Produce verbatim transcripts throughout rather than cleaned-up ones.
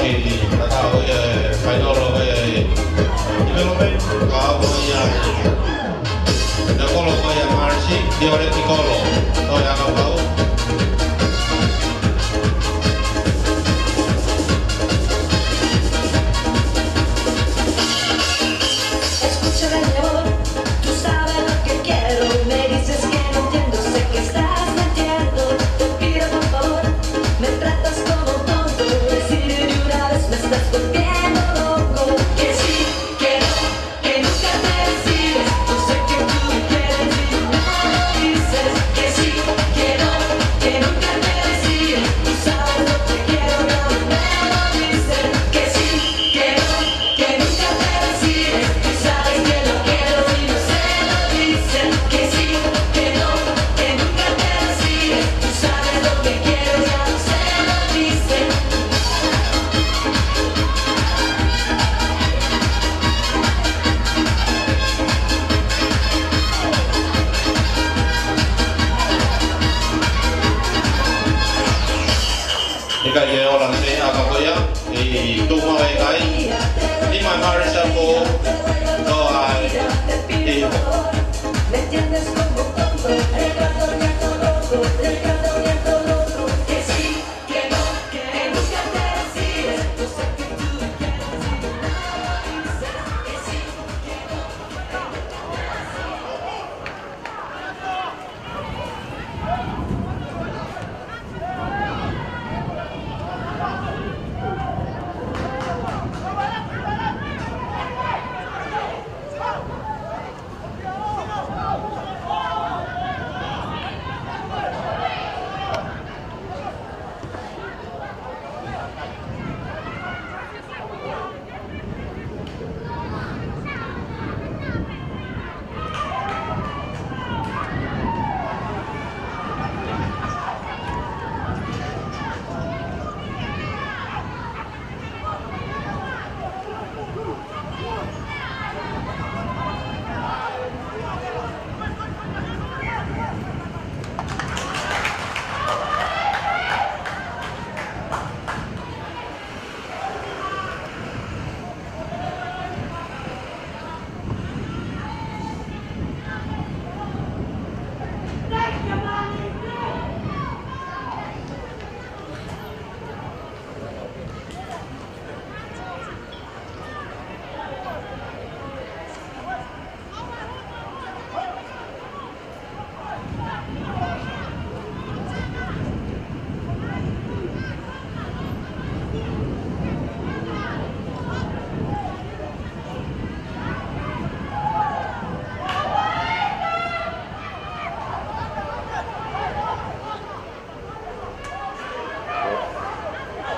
Tatau ia e fainolo e development, ka ko ia e kolo ko ia Marisi, dia ore ki kolo, ʻo ia ka pau. Escucha, mi amor, tú sabes lo que quiero. Me dices que no entiendo, sé que estás mintiendo. Te pido, por favor, me tratas como un tonto. Decide de una vez, me estás volviendo loco. Que sí, que no, que nunca te decides. Yo sé que tú me quieres y no me lo dices. Que sí, que no, que nunca te decides. Tú sabes lo que quiero, pero no me lo dices. Que sí, que no, que nunca te decides. Tú sabes que lo quiero y no se lo dices. Que sí, que no, que nunca te decides. Tú sabes lo que quiero, ya no se lo dices. ʻIkai ke ola ne aka ko ia, ʻi tuʻu mai e kai. Ni mai Marisa ko, no ai.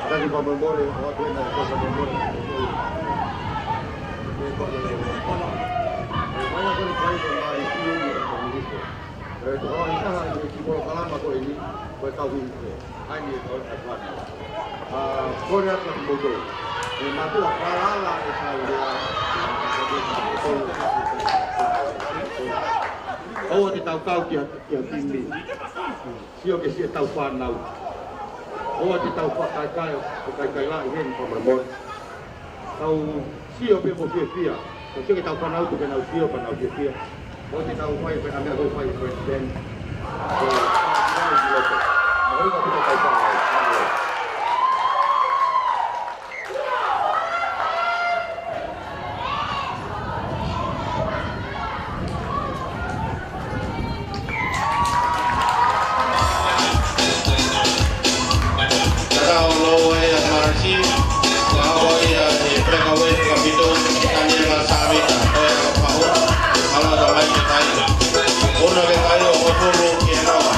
Taki fakamolemole, ʻoatu ʻena fakamolemole. Mai ʻa koni kai ko mai ki ʻuni ʻa ko Minista. ʻE, tō ai kaha ʻi he kiʻi polokalama ko eni, ko e tau hini ko. ʻAi ni e kau ʻa kuana. ʻA, kore atu ki moto. ʻE, mātuʻa falala e kau lea. ʻOua te tau kau ki ha, ki ha timi. Sio ke siʻetau fānau. ʻOua te tau fakakaikai, fakakaikai lahi heni fakamolemole. Tau sio pē mo fiefia. Tau sio ke tau fānau, tuku ke nau sio pea nau fiefia. ʻOua te tau fai pē ha meʻa ko e fai President. Ko e fānau ki loto. Mo e ka pita tau fānau. Tatau lou e Marisi, ua hoko ia he Peka West kapito, Taniela Savita, ko e pahu, hala ta mai ke kai. Ono ke kai ʻo Hotulu ki he noa.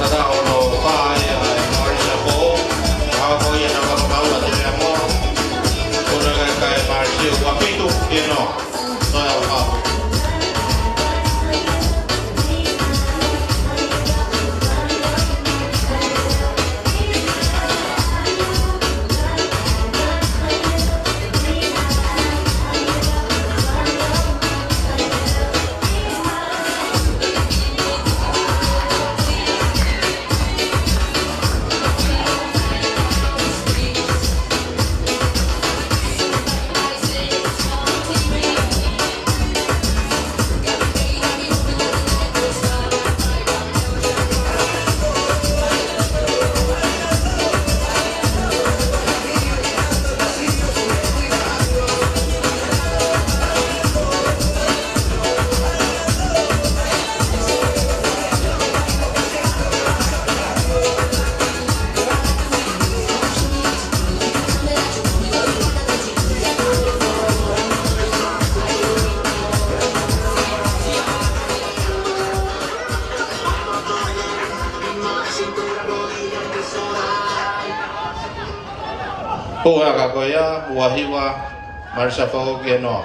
Tata ono fā ia ʻa e Marisa Pō. Aho ko ia naʻa nau maʻu ʻa e lea mo. Kona kai kai Marisa ua fitu ke no. Soe au fā. Puʻaki ko ia, ua hiva, Marisa Pō ke no.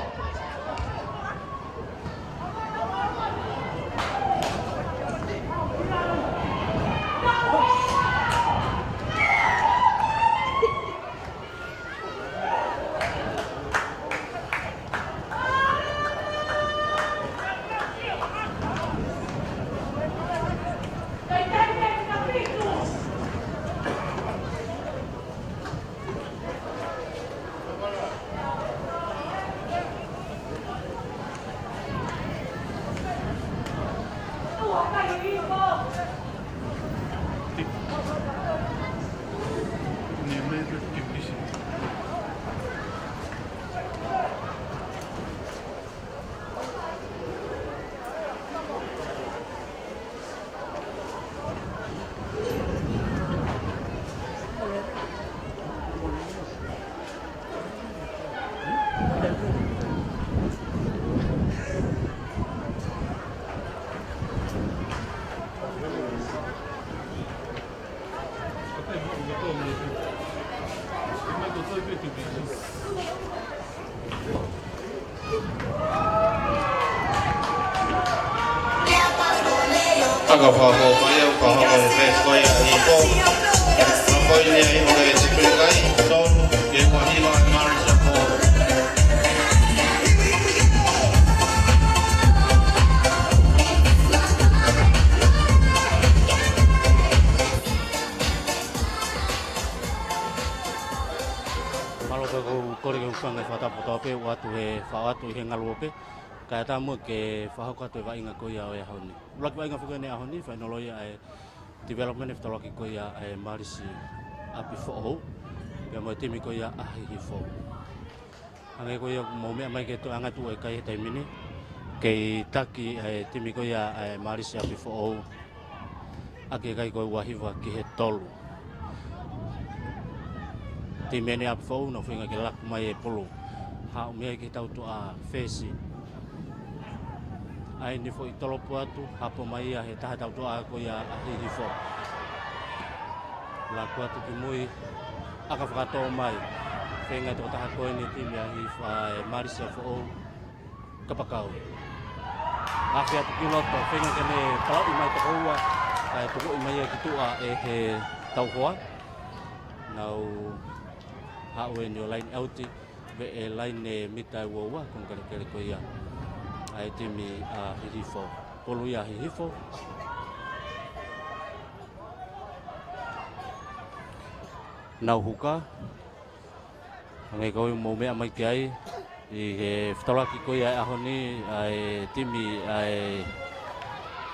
ʻAka fakafoʻou mai ʻa e ʻū fakahoko ʻo e fesi ko ia ʻi he hifo. Ka ko e lea ʻi he ʻū lea ʻe sipilikai, tolu, ke ua hiva ʻa e Marisi ʻa Foʻou. Mālō pē, ʻoku ou kole ke u hūfanga he fakatapu kotoa pē, ʻoatu he, faʻo atu ʻi he ngaluope. Kae ʻatā muʻa ke fakahoko atu e vaʻinga ko ia ʻo e ʻaho ni. ʻUluaki vaʻinga foki ʻo e ʻaho ni, fainolo ia ʻa e development ʻo e fetolaki ko ia ʻa e Marisi ʻApifoʻou, pea mo e timi ko ia ʻa Hihifo. Hangē ko ia ʻoku mou meʻa mai ki he toʻonga tuʻu e kai he taimi ni, kei taki ʻa e timi ko ia ʻa e Marisi ʻApifoʻou ʻaki e kai ko e ua hiva ki he tolu. Timi ʻeni ʻa Apifoʻou, nau feinga ke laku mai e pulu. Haʻu mei ai ki he tautuʻa fesi. ʻAi ʻeni foʻi tolopu atu, hapo mai ia he taha tautuʻa ko ia ʻa Hihifo. Laku atu ki mui, ʻaka fakatō mai. Feinga e tokotaha ko eni timi ʻa Hihifo, ʻa e Marisi ʻApifoʻou. Kapakau. Afe atu ki loto, feinga ke ne palauʻi mai toko ua, kae tukuʻi mai ia ki tuʻa ʻe he tauhoa. Nau haʻu ʻeni ʻo laine ʻauti, veʻe laine mita ʻe ua ua, konga kelekele ko ia ʻa e timi ʻa Hihifo. Pulu ia ʻa Hihifo. Nau huka. Hangē ko ia ʻoku mou meʻa mai ki ai, ʻi he fetolaki ko ia ʻo e ʻaho ni, ʻa e timi ʻa e,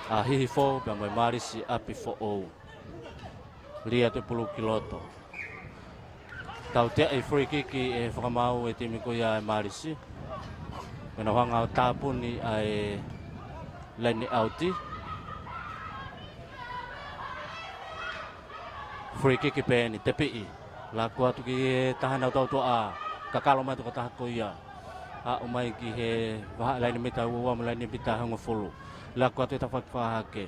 ʻa Hihifo, pea mo e Marisi ʻApifoʻou. Lī atu e pulu ki loto. Tauteaʻi free kick ʻe he fakamaau e timi ko ia ʻa e Marisi. Pea nau hanga ʻo tāpuni ʻa e laine ʻauti. Free kick pē ʻeni, tepiʻi. Laku atu ki he taha ʻenau tautuʻa. Kakalo mai tokotaha ko ia. Haʻu mai ki he vahaʻa laine mita ua ua mo e laine mita hongofulu. Laku atu e tafaʻaki fakahahake.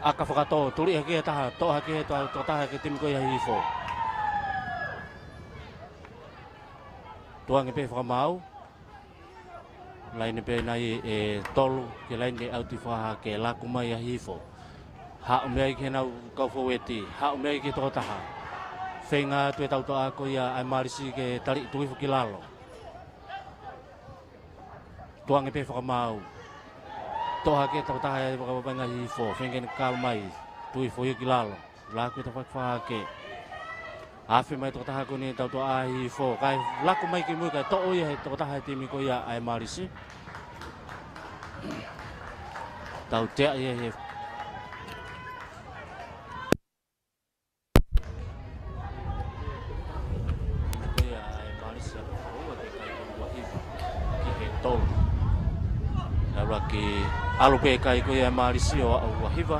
ʻAka fakatō, tuli hake he taha, toʻo hake he to-, tokotaha ki he timi ko ia ʻa Hihifo. Tukuange pē fakamaau. Laine pē ʻeni ʻe tolu, ki he laine ʻauti fakahahake, laku mai ʻa Hihifo. Haʻu mei ai ki heʻenau kau foueti, haʻu mei ai ki he tokotaha. Feinga atu e tautuʻa ko ia ʻa e Marisi ke taliʻi tuku hifo ki lalo. Tukuange pē fakamaau. Toʻo hake tokotaha e vakavaʻinga ʻa Hihifo, feinga ke ne kakalo mai, tuku hifo ia ki lalo. Laku e tafaʻaki fakahahake. Afe mai tokotaha ko eni tautuʻa ʻa Hihifo. Kae laku mai ki mui kae toʻo ia he tokotaha e timi ko ia ʻa e Marisi. Tauteaʻi ia he ko ia ʻa e Marisi ʻa Foʻou ʻa e kai ko e ua hiva ki he tolu. ʻUluaki ʻalu pē kai ko ia ʻa e Marisi ʻo aʻu ua hiva.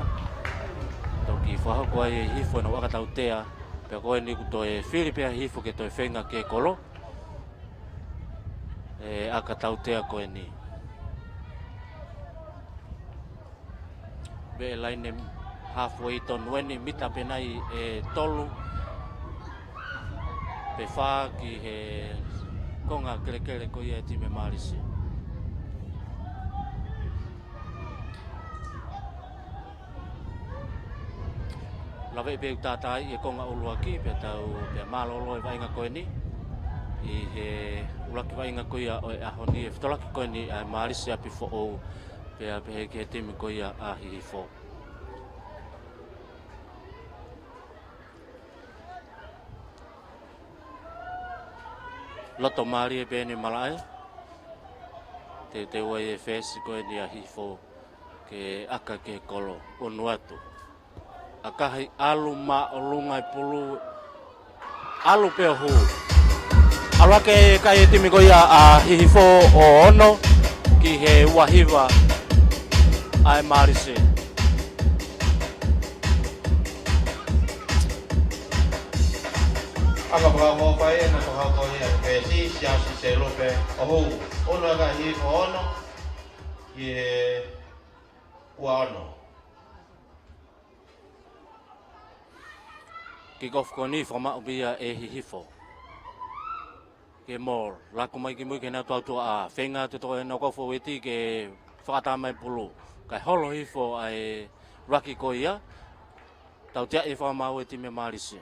Toki fakahoko ai ʻe Hihifo ʻenau ʻaka tautea. Pea ko eni kuo toe fili pē ʻa Hihifo ke toe feinga ki he kolo. ʻE ʻaka tautea ko eni. Veʻe laine halfway tonu ʻeni, mita pē ʻeni ʻe tolu pe fā ki he konga kelekele ko ia e timi Marisi. Laveʻi pē ʻoku tātāiʻi e konga ʻuluaki, pea tau, pea mālōlō e vaʻinga ko eni. ʻI he ʻuluaki vaʻinga ko ia ʻo e ʻaho ni, e fetolaki ko eni ʻa e Marisi ʻApifoʻou, pea pehē ki he timi ko ia ʻa Hihifo. Loto mālie pē ʻeni malaʻe. Teuteu ai e fesi ko eni ʻa Hihifo ke ʻaka ki he kolo, ʻunu atu. ʻAkahi, ʻalu māʻolunga e pulu, ʻalu pē ʻo hū. ʻAlu hake e kai e timi ko ia ʻa Hihifo ʻo ono ki he ua hiva ʻa e Marisi. ʻAka fakahoko mai ʻena fakahoko ia ʻe he fesi, Siasi Selupe ʻo hū. ʻUnu ʻa e kai Hihifo, ono ki he ua ono. Kick off ko eni fakamaʻu pē ia ʻe Hihifo. Ke mauli, laku mai ki mui ki heʻenau tuʻa, feinga atu e tokoua ʻenau kau fōueti ke fakaʻatā mai e pulu. Kae holo hifo ʻa e laki ko ia. Tauteaʻi e fakamaau ʻa e timi ʻa Malisi.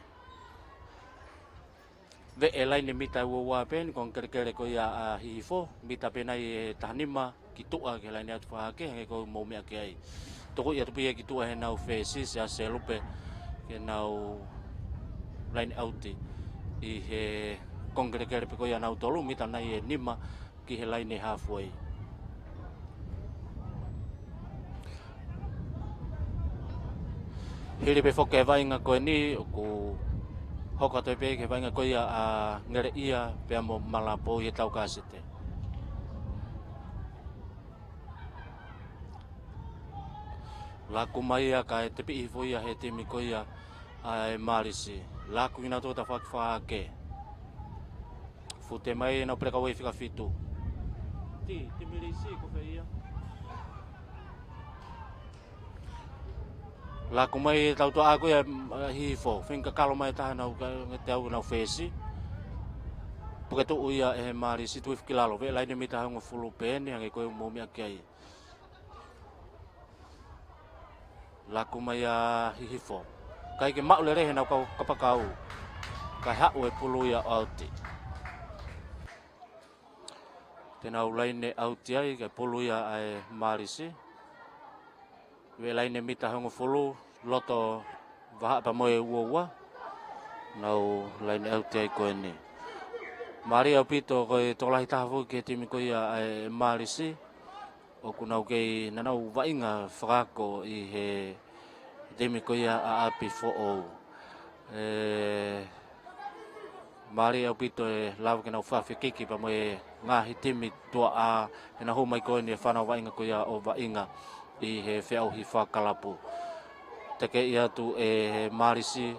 Veʻe laine mita ua ua pē eni, konga kelekele ko ia ʻa Hihifo, mita pē nai ʻe tahanima ki tuʻa ki he laine ʻauti fakahahake, hangē ko ia ʻoku mou meʻa ki ai. Tukuʻi atu pē ia ki tuʻa heʻenau fesi, Siaosi Lupe, ke nau laine ʻauti ʻi he konga kelekele pē ko ia ʻanautolu, mita nai ʻe nima ki he laine halfway. Hili pē foki e vaʻinga ko eni, ʻoku hoko atu pē ki he vaʻinga ko ia ʻa Ngeleʻia pea mo Malapo ʻi he taukasete. Laku mai ia kae tepiʻi hifo ia ʻe he timi ko ia ʻa e Malisi. Laku ʻi he ʻauti tafaʻaki fakahahake. Fute mai ʻenau peleka uei fika fitu. Ti, ti milisi ko fē ia. Laku mai e tautuʻa ko ia, ʻa Hihifo. Feinga ke kalo mai taha ʻenau ka, te au ʻenau fesi. Puke tuʻu ia ʻe he Malisi, tuʻu hifo ki lalo. Veʻe laine mita hongofulu pē eni, hangē ko ia ʻoku mou meʻa ki ai. Laku mai ʻa Hihifo. ʻIkai ke maʻu lelei heʻenau kau kapakau. Kae haʻu e pulu ia ʻo ʻauti. Te nau laine ʻauti ai, kae pulu ia ʻa e Malisi. Veʻe laine mita hongofulu, loto vahaʻa pea mo e ua ua. Nau laine ʻauti ai ko eni. Mālie ʻaupito ko e tokolahi taha foki ki he timi ko ia ʻa e Malisi. ʻOku nau kei naʻa nau vaʻinga fakaako ʻi he timi ko ia ʻa ʻApifoʻou. ʻE, mālie ʻaupito e lava ke nau fafekiki pea mo e ngaahi timi tuʻa ʻa ʻenau hū mai ko eni e fānau vaʻinga ko ia ʻo vaʻinga ʻi he feʻauhi fakakalapu. Tekeʻi atu ʻe he Malisi,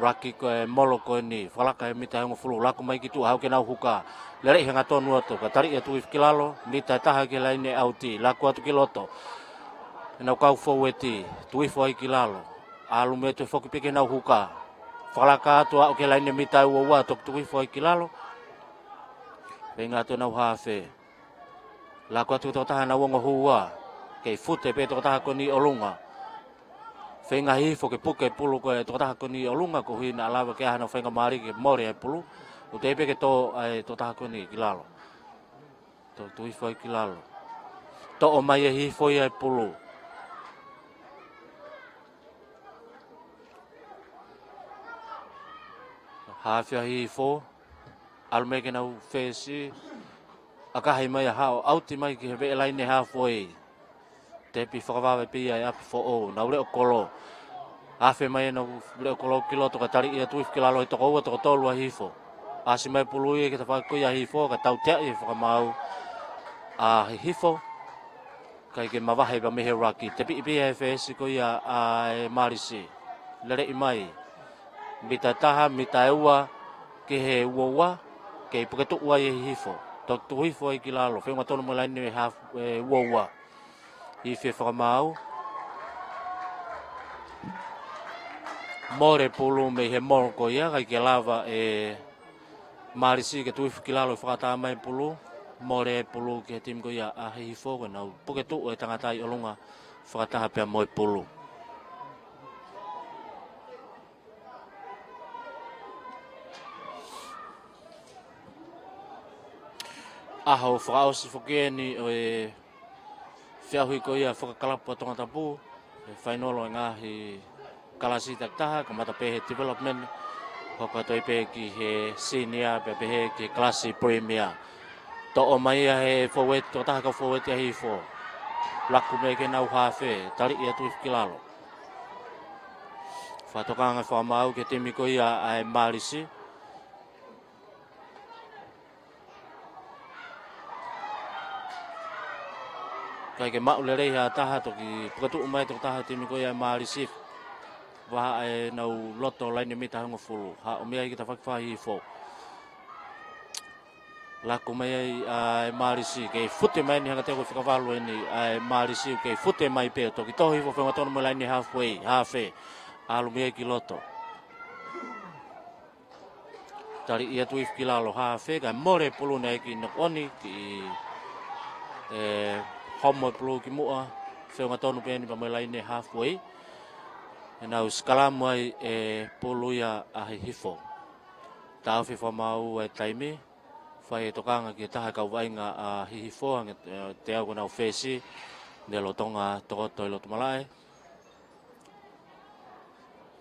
laki ko e molo ko eni, fakalaka e mita hongofulu, laku mai ki tuʻa haʻu ke nau huka. Lele ʻi he hangatonu atu, kae taliʻi atu hifo ki lalo, mita ʻe taha ki he laine ʻauti, laku atu ki loto. ʻEnau kau fōueti, tuʻu hifo ai ki lalo. ʻAlu mei ai toe foki pē ke nau huka. Fakalaka atu aʻu ki he laine mita ua ua, toki tuʻu hifo ai ki lalo. Feinga atu ʻenau hafe. Laku atu ki he tokotaha ʻenau ongo hū ua. Kei fute pē tokotaha ko eni ʻi ʻolunga. Feinga Hihifo ke puke pulu ko e tokotaha ko eni ʻi ʻolunga, koeʻuhi naʻa lava ke ʻai haʻanau faingamālie ke mole e pulu. ʻOku teʻeki pē ke tō ʻa e tokotaha ko eni ki lalo. Toki tuʻu hifo ai ki lalo. Toʻo mai ʻe Hihifo ia e pulu. Hafe ʻa Hihifo. ʻAlu mei ai ki heʻenau fesi. ʻAkahi mai ʻa Haʻo, ʻauti mai ki he veʻe laine halfway. Tepi fakavave pē ia ʻe ʻApifoʻou, nau leʻo kolo. Hafe mai ʻenau leʻo kolo ki loto kae taliʻi atu hifo ki lalo ʻe he toko ua, toko tolu ʻa Hihifo. ʻAsi mai pulu ia ki he tafaʻaki ko ia ʻa Hihifo, kae tauteaʻi e fakamaau ʻa Hihifo. ʻIkai ke mavahe pea mei he laki. Tepiʻi pē ia ʻe he fesi ko ia ʻa e Malisi. Leleʻi mai. Mita ʻe taha, mita ʻe ua, ki he ua ua, kei puke tuʻu ai ʻe Hihifo. Toki tuʻu hifo ai ki lalo, feʻunga tonu mo e laine half, ʻe, ua ua. Hihifo e fakamaau. Mole pulu mei he molo ko ia, ʻikai ke lava ʻe Malisi ke tuʻu hifo ki lalo ʻo fakaʻatā mai e pulu. Mole e pulu ki he timi ko ia ʻa Hihifo, ko ʻenau puke tuʻu e tangata ʻi ʻolunga fakataha pea mo e pulu. ʻAho fakaʻosi foki eni ʻo e feʻauhi ko ia fakakalapu ʻa Tongatapu, e fainolo e ngaahi kalasi takitaha, kamata pē he development, hoko atu ai pē ki he senior, pea pehē ki he kalasi premier. Toʻo mai ia ʻe he fōueti, tokotaha kau fōueti ʻa Hihifo. Laku mei ai ki heʻenau hafe, taliʻi atu hifo ki lalo. Fakatokanga fakamaau ki he timi ko ia ʻa e Malisi. ʻIkai ke maʻu lelei ha taha, toki puke tuʻu mai tokotaha timi ko ia ʻa e Malisi. Vahaʻa ʻenau loto laine mita hongofulu. Haʻu mei ai ki he tafaʻaki fā ʻa Hihifo. Laku mai ai ʻa e Malisi, kei fute mai eni hangē ko e fika valu eni ʻa e Malisi, kei fute mai pē, toki toho hifo feʻunga tonu mo e laine halfway, hafe, ʻalu mei ai ki loto. Tali ia Tuifu ki lalo, hafe, kae mole pulu naʻe ʻikai ke noko ʻoni, kiʻi, ē, homo pulu ki muʻa, feʻunga tonu pē eni pea mo e laine halfway. ʻE nau sikalamu ai e pulu ia ʻa Hihifo. Taʻofi fakamaau e taimi, fai e tokanga ki he taha e kau vaʻinga ʻa Hihifo, hangē, ē, te au ko ʻenau fesi, ne lolotonga tokoto ʻi loto malaʻe.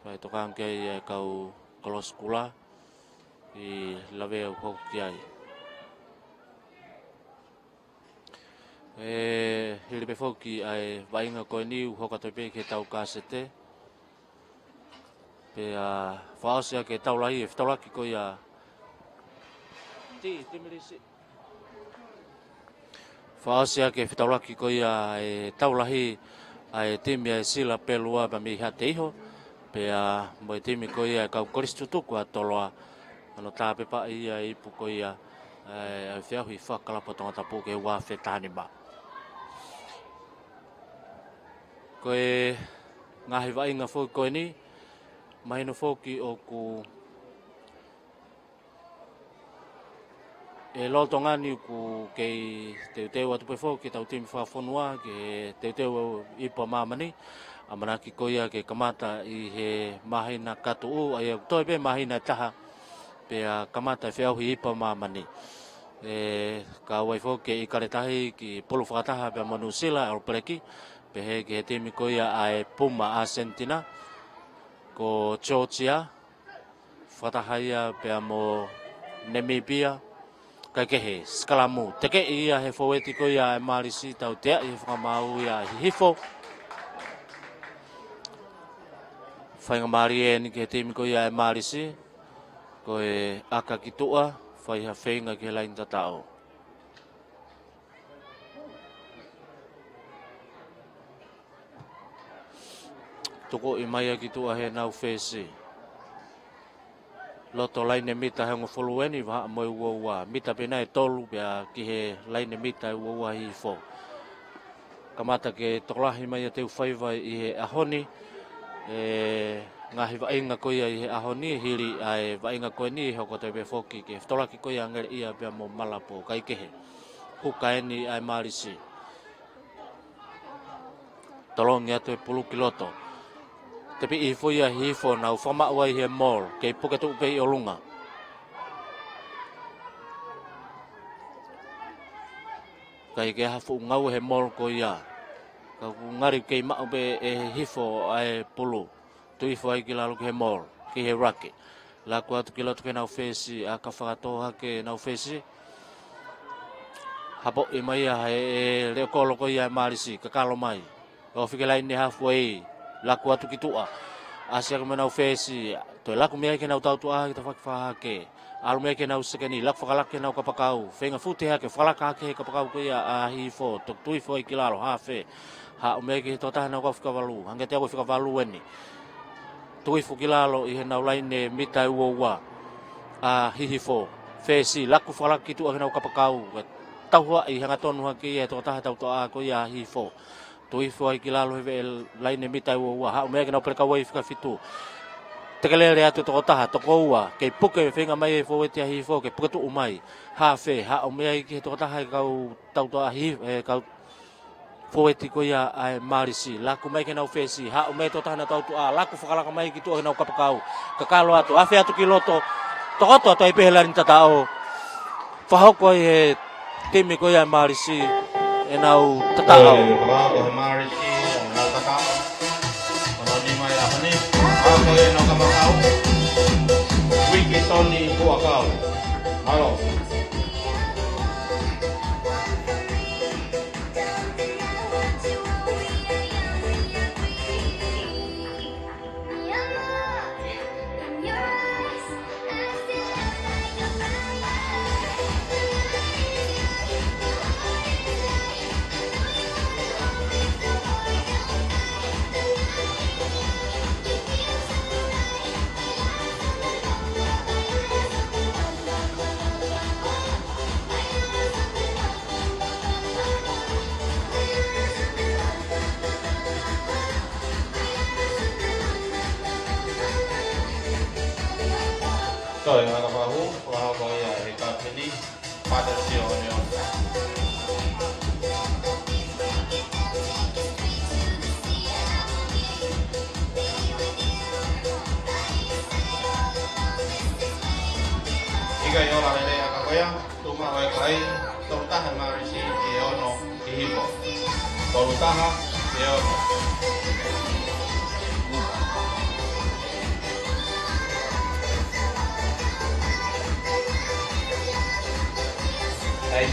Fai e tokanga ki ai e kau kolosi kula, ʻi lave au hoko ki ai. ʻE, hili pē foki ʻa e vaʻinga ko eni ʻoku hoko atu pē ki he tau kasete. Pea fakaʻosi ʻaki e tau lahi e fetaulaki ko ia. Ti, ti milisi. Fakaʻosi ʻaki e fetaulaki ko ia e tau lahi ʻa e timi ʻa e Sila Pelua pea mei Haʻateiho. Pea mo e timi ko ia e kau kolisi tutuku ʻa Toloa. ʻA ia ʻoku tāpepaʻi ia e ipu ko ia ʻa e, ʻa e feʻauhi fakakalapu ʻa Tongatapu ki he ua afe taha nima. Ko e ngaahi vaʻinga foki ko eni, mahino foki ʻoku ʻi he lolotonga ni ʻoku kei teuteu atu pē foki ʻetau timi fakafonua ki he teuteu ipu ʻa māmani. ʻAmanaki ko ia ke kamata ʻi he māhina ka tuʻu, ʻa ia ʻoku toe pē māhina ʻe taha, pea kamata e feʻauhi ipu ʻa māmani. ʻE, kau ai foki ʻIkale Tahi ki pulu fakataha pea mo Nuʻusila, ʻAlopeleki, pehē ki he timi ko ia ʻa e Puma ʻAsenitina, ko Georgia, fakataha ia pea mo Nemipia, kae kehe, sikalamu, tekeʻi ia he fōueti ko ia ʻa e Malisi, tauteaʻi he fakamaau ia ʻa Hihifo. Faingamālie eni ki he timi ko ia ʻa e Malisi, ko e ʻaka ki tuʻa, fai ha feinga ki he laine tataʻo. Tukuʻi mai ia ki tuʻa heʻenau fesi. Loto laine mita ʻe hongofulu eni, vahaʻa mo e ua ua. Mita pē nai ʻe tolu pea ki he laine mita ʻe ua ua ʻa Hihifo. Kamata ke tokolahi mai ia ʻetau faiva ʻi he ʻaho ni. ʻE, ngaahi vaʻinga ko ia ʻi he ʻaho ni, hili ʻa e vaʻinga ko eni, hoko atu pē foki ki he fetaulaki ko ia ʻa Ngeleʻia pea mo Malapo, kae kehe. Huka eni ʻa e Malisi. Tolongi atu e pulu ki loto. Tepiʻi hifo ia ʻe Hihifo, nau fakamaʻu ai he maul, kei puke tuʻu pē ʻi ʻolunga. ʻIkai ke ʻi ai ha fuʻu ngāue he maul ko ia. Ka ʻoku ngali kei maʻu pē ʻe Hihifo ʻa e pulu. Tuʻu hifo ai ki lalo ki he maul, ki he rake. Laku atu ki loto ki heʻenau fesi, ʻaka fakatō hake ʻenau fesi. Hapoʻi mai ia he, ʻe, leʻo kolo ko ia ʻa e Malisi, kakalo mai. Ofi ki he laine halfway, laku atu ki tuʻa. ʻAsi hake mo ʻenau fesi, toe laku mei ai ki heʻenau tautuʻa, ki he tafaʻaki fakahahake. ʻAlu mei ai ki heʻenau sekeni, laku fakalaka ki heʻenau kapakau. Feinga fute hake, fakalaka hake he kapakau ko ia ʻa Hihifo, toki tuʻu hifo ai ki lalo, hafe. Haʻu mei ai ki he tokotaha ʻenau kau fika valu, hangē te au ko e fika valu eni. Tuʻu hifo ki lalo ʻi heʻenau laine mita ʻe ua ua. ʻA Hihifo, fesi, laku fakalaka ki tuʻa ki heʻenau kapakau. Tauhaʻi hangatonu hake ia he tokotaha tautuʻa ko ia ʻa Hihifo. Tuʻu hifo ai ki lalo he veʻe laine mita ʻe ua ua. Haʻu mei ai ki heʻenau pelekau ai fika fitu. Tekelele atu e tokotaha, toko ua, kei puke, feinga mai e fōueti ʻa Hihifo, kei puke tuʻu mai. Hafe, haʻu mei ai ki he tokotaha e kau tautuʻa Hihifo, e kau fōueti ko ia ʻa e Malisi. Laku mai ki heʻenau fesi, haʻu mei ai e tokotaha ʻenau tautuʻa, laku fakalaka mai ki tuʻa ki heʻenau kapakau. Kakalo atu, afe atu ki loto, tokoto atu ai pē he laine tataʻo. Fakahoko ai he timi ko ia ʻa e Malisi ʻenau tataʻo. ʻE, fakahoko he Malisi ʻenau tataʻo. Hono nima ʻi he ʻaho ni, ʻa ko ʻenau kapakau. Uikitoni Huʻakau. Mālō. Toe ʻa e fakahū, fakahū ko ia ʻe he kapiteni, Pātele Sio Neonga. ʻIkai ola lelei ʻa e ʻaka ko ia, tuʻu maʻu ʻa e kai, tolu taha Mālisi ki he ono ʻi Hihifo. Tolu taha ki he ono. Hai.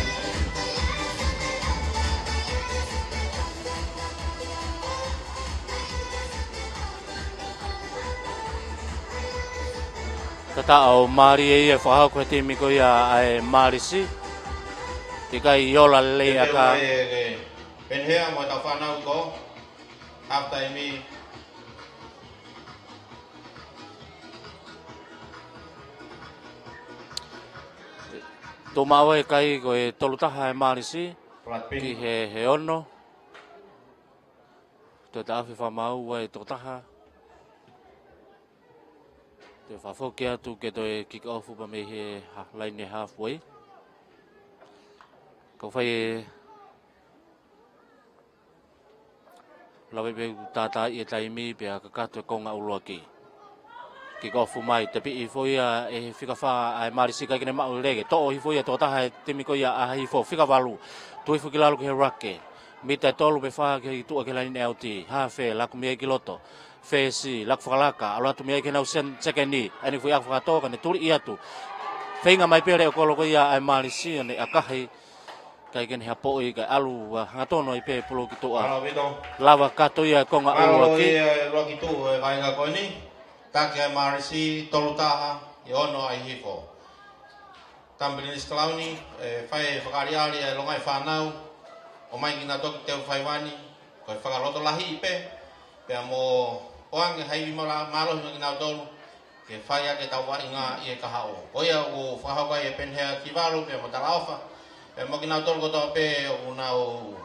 Tataʻo mālie ia, fakahoko ʻe he timi ko ia ʻa e Mālisi. ʻIkai ola lelei ʻa e ʻaka. Penhea mo e tau fānau ko. Half time. Tuʻu maʻu ʻa e kai ko e tolu taha ʻa e Mālisi. Flat pin. Ki he, he ono. Toe taʻafi fakamaau ʻa e toko taha. Toe fakafoki atu ke toe kick off pea mei he ha-, laine halfway. Kau fai e lave pē ʻoku tātaaʻi e taimi pea kakato e konga ʻuluaki. Kick off mai, tepiʻi foʻi ia ʻe he fika fā ʻa e Mālisi, ʻikai ke ne maʻu lelei. Toʻo hifo ia toko taha ʻe he timi ko ia ʻa Hihifo, fika valu. Tui foki ki lalo ki he ruck. Mita ʻe tolu pe fā ki tuʻa ki he laine ʻaoti. Hafe, laku mei ai ki loto. Fesi, laku fakalaka, ʻalu atu mei ai ki heʻenau sen-, sekeni. ʻAi ʻene foʻi ʻaka fakatō, ka ne tuliʻi atu. Feinga mai pē leʻo kolo ko ia ʻa e Mālisi, ʻo ne ʻakahi. ʻIkai ke ne hapoʻi, kae ʻalu, ʻa, hangatonu ai pē pulu ki tuʻa. Mālō Vito. Lava kato ia konga ʻuluaki. Mālō ia ʻuluaki tuʻu e vaʻinga ko eni. Taki ʻa e Mālisi, tolu taha ʻi he ono ʻa Hihifo. Tambelinisi Kalauni, ʻe fai e fakaʻaliʻali ʻa e longaʻi fānau, ʻomai kinautolu ki he teu faiva ni, ko e fakalotolahiʻi pē, pea mo ʻoange ha ivi māla-, mālohi mo kinautolu, ke fai ʻaki ʻetau vaʻinga ʻi he kahaʻu. Ko ia ʻoku fakahoko ai ʻe Penhea Kivalu, pea mo Talaʻofa, pea mo kinautolu kotoa pē ʻoku nau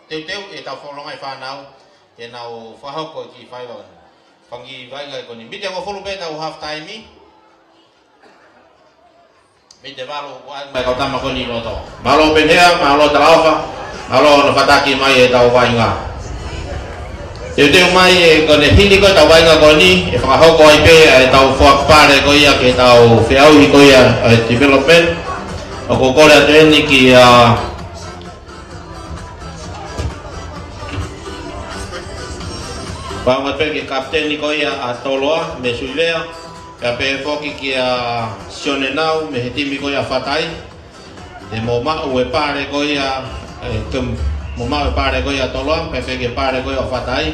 teuteu ʻetau fo-, longaʻi fānau, ke nau fakahoko e kiʻi faiva ni. Fanga kiʻi vaʻinga ko eni. Mita ʻe hongofulu pē ʻetau half time. Mita ʻe valu, ʻoku ʻai mai e kau tama ko eni ʻi loto. Mālō Penhea, mālō Talaʻofa, mālō hono fataki mai ʻetau vaʻinga. Teuteu mai ē, ko ʻene hili ko ē ʻetau vaʻinga ko eni, ʻe fakahoko ai pē ʻa ʻetau foaki pale ko ia ki heʻetau feʻauhi ko ia ʻa e development. ʻOku ou kole atu eni kia Pau atu pē ki he kapiteni ko ia ʻa Toloa, Mesuivea, pea pehē foki kia Sione Nau, mei he timi ko ia ʻa Fatai. Te mo maʻu e pale ko ia, ē, te mo maʻu e pale ko ia ʻa Toloa, pea pehē ki he pale ko ia ʻa Fatai,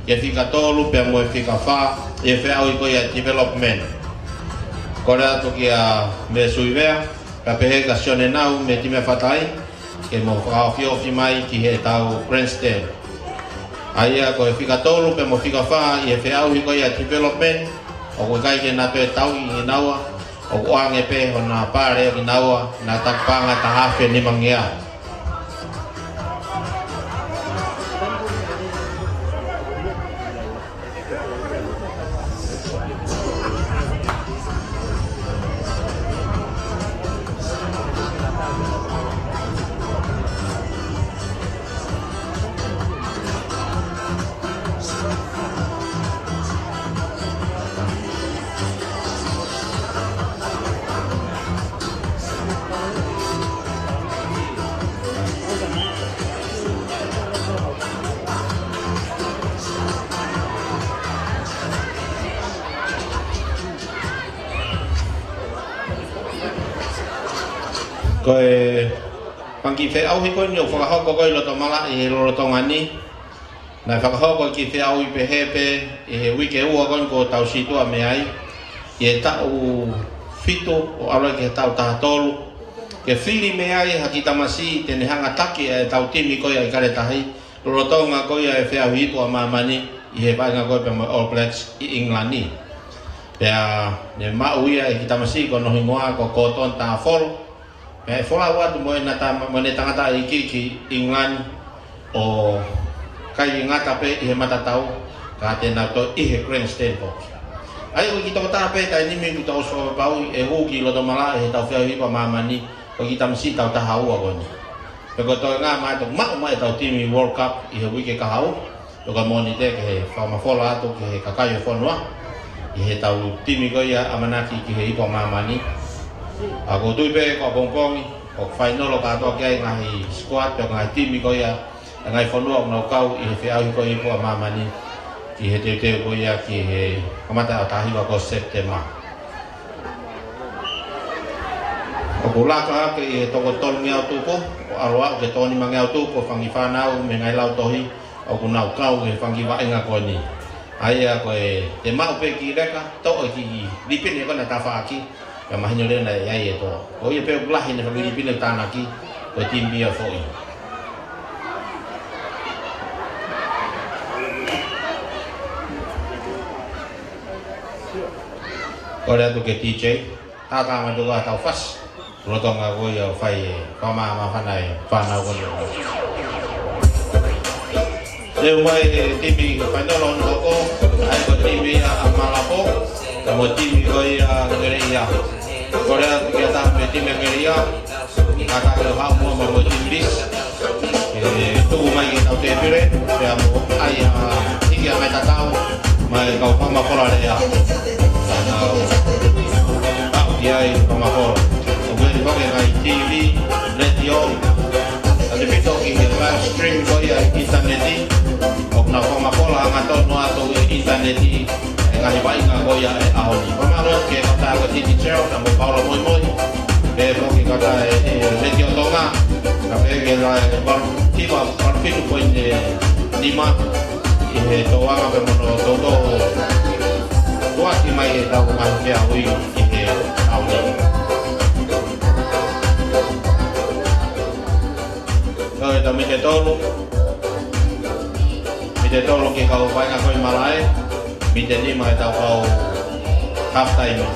ki he fika tolu, pea mo e fika fā, ʻi he feʻauhi ko ia development. Kole atu kia Mesuivea, pea pehē kia Sione Nau, mei he timi ʻa Fatai, ke mo fakaofiofi mai ki heʻetau grandstand. ʻA ia ko e fika tolu pea mo e fika fā ʻi he feʻauhi ko ia development, ʻoku ʻikai ke na toe tauʻi kinaua, ʻoku ʻoange pē hona pale ʻo kinaua, ʻena taki paʻanga ʻe taha afe nima ngeau. Ko e fanga kiʻi feʻauhi ko eni ʻoku fakahoko ko ē ʻi loto malaʻe ʻi he lolotonga ni. Naʻe fakahoko e kiʻi feʻauhi pehē pē ʻi he uike ua ko eni kuo tau situʻa mei ai, ʻi he taʻu fitu ʻo ʻalu ai ki he taʻu taha tolu. Ke fili mei ai ha kiʻi tamasiʻi te ne hanga ʻo taki ʻetau timi ko ia ʻi Kaletahi, lolotonga ko ia e feʻauhi ipu ʻa māmani ʻi he vaʻinga ko ē pea mo e All Blacks ʻi ʻIngilani. Pea ne maʻu ia ʻe he kiʻi tamasiʻi ko hono hingoa ko Gordon Tafolō. Pea ʻe folau atu mo ʻena tama-, mo ʻene tangataʻeiki ki ʻIngilani ʻo ʻikai ngata pē ʻi he matatau, ka te nau toe ʻi he grandstand foki. ʻA ia ko e kiʻi tokotaha pē taimi ni ʻoku tau ʻosi fakapapauʻi ʻe hū ki loto malaʻe he tau feʻauhi hipa ʻa māmani, ko e kiʻi tamasiʻi taʻu taha ua ko eni. Pea ko e toenga mai ʻetau maʻu mai ʻetau timi World Cup ʻi he uike kahaʻu, ʻoku moʻoni te ke fakamafola atu ki he kakai ʻo e fonua ʻi heʻetau timi ko ia ʻamanaki ki he hipa ʻa māmani. ʻA, ʻoku ou tui pē ko e pongipongi, ʻoku fainolo kātoa ki ai ngaahi squad, pe ngaahi timi ko ia ʻa e ngaahi fonua ʻoku nau kau ʻi he feʻauhi ko ia hipa ʻa māmani, ʻi he teuteu ko ia ki he kamata ʻo e taha hiva ko Sepitema. ʻOku laka hake ʻi he toko tolungeau tupu, ʻo ʻalu ʻo aʻu ki he toko nimangeau tupu ʻo e fanga kiʻi fānau mei he ngaahi lautohi ʻoku nau kau he fanga kiʻi vaʻinga ko eni. ʻA ia ko e te maʻu pē kiʻi leka, toʻo e kiʻi lipine ko ē naʻe tafaʻaki, pea mahino leva naʻe ʻi ai e toa. Ko ia pē ʻoku lahi ʻene fanga kiʻi lipine ʻoku tānaki, ko e timi ia foʻi. Kole atu ki he D J, tātā mai tuku ʻetau fasi. Lolotonga ko ia ʻoku fai e fakamāmāfana e fānau ko ia. Lele mai e timi fainolo hono hoko, ʻa ia ko e timi ʻa Malapo, pea mo e timi ko ia Ngeleʻia. Kole atu ki he taha mei he timi Ngeleʻia, kātaki ʻo haʻu muʻa mo e timi lisi. ʻE tuku mai ki heʻetau tēpile, pea mo ʻai ʻa e hiki ʻa e ngaahi tatau, mai kau fakamafola lea. Nau aʻu ki ai fakamafola. ʻOku ʻi ai foki e ngaahi T V, letiō, ʻa e pito ki he live stream ko ia ʻi he ʻinitaneti. ʻOku nau fakamafola hangatonu atu ʻi he ʻinitaneti e ngaahi vaʻinga ko ia ʻo e ʻaho ni. Fakamālō ki he kautaha ko e T V Channel, pea mo Paula Moimoi. Pea foki kautaha e, e Letiō Tonga. Pea pehē ki he Live Valu, hiva valu fitu poini nima ʻi he tōʻonga pea mo hono toutou tuʻuaki mai ʻetau ngaahi feʻauhi ʻi he ʻaho ni. Ko ʻetau mite tolu. Mite tolu ki he kau vaʻinga ko ē malaʻe. Mite nima ʻetau kau half time.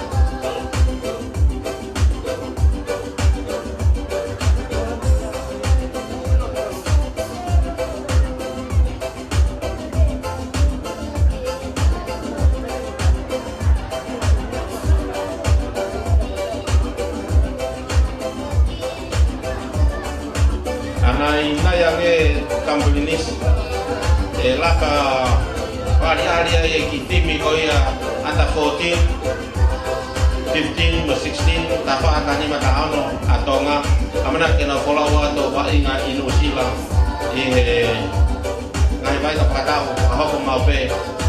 ʻA ia naʻe ʻi ai ange e company lisi, ʻe laka fakaʻaliʻali ai e kiʻi timi ko ia under fourteen, fifteen mo sixteen, taha fā, taha nima, taha ono ʻa Tonga. ʻAmanaki ke nau folau atu ʻo vaʻinga ʻi Nuʻusila ʻi he ngaahi vaʻinga fakataha ʻoku fakahoko maʻu pē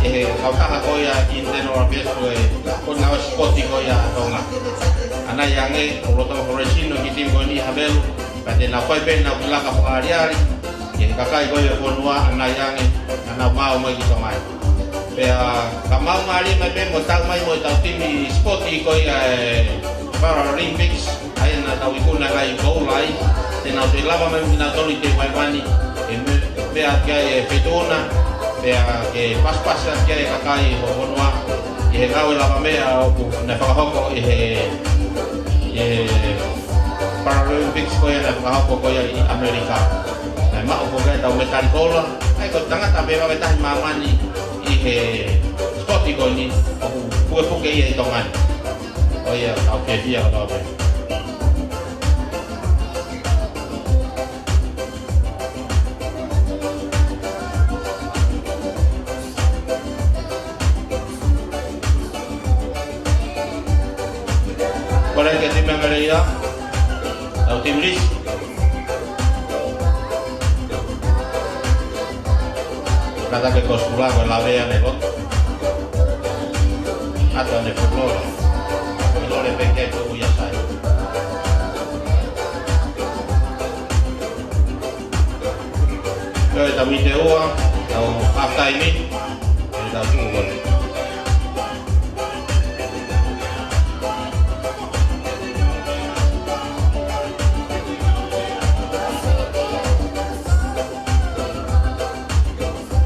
ʻe he kautaha ko ia Internal Affairs ko ē, ko e ngaahi sipoti ko ia ʻa Tonga. ʻA ia naʻe ʻi ai ange, ʻoku lolotonga federation ʻo e kiʻi timi ko eni ʻi Havelu, pea te nau fai pē ʻenau kiʻi laka fakaʻaliʻali ki he kakai ko ia ʻo e fonua, ʻa ia naʻe ʻi ai ange, naʻa nau maʻu mai ki Tonga. Pea ka maʻu mālie mai pē mo tau mai mo ʻetau timi sipoti ko ia e Paralympics, ʻa ia naʻa tau ikuna e ngaahi koula ai, te nau toe lava mai mo kinautolu ʻi he vaivani, ʻe me-, meʻa ki ai e feituʻu na, pea ke pasipasi atu ki ai e kakai ʻo e fonua, ʻi he ngāue lavameʻa ʻoku ne fakahoko ʻi he, ʻi he Paralympics ko ia naʻe fakahoko ko ia ʻi ʻAmelika. Naʻe maʻu ko ia ʻetau mētali koula, ʻa ia ko e tangata pē vave taha ʻi māmani ʻi he sipoti ko eni ʻoku pukepuke ia ʻi Tonga ni. Ko ia, tau fiefia kotoa pē. Kole ki he timi Ngeleʻia, ʻetau timi lisi. Kātaki ko Sula ko e lavea ne loto. ʻAto ne fulola. Ko e lole pē ke ko ia sai. Ko ʻetau mite ua, ʻetau half time, ʻetau tuʻu ua.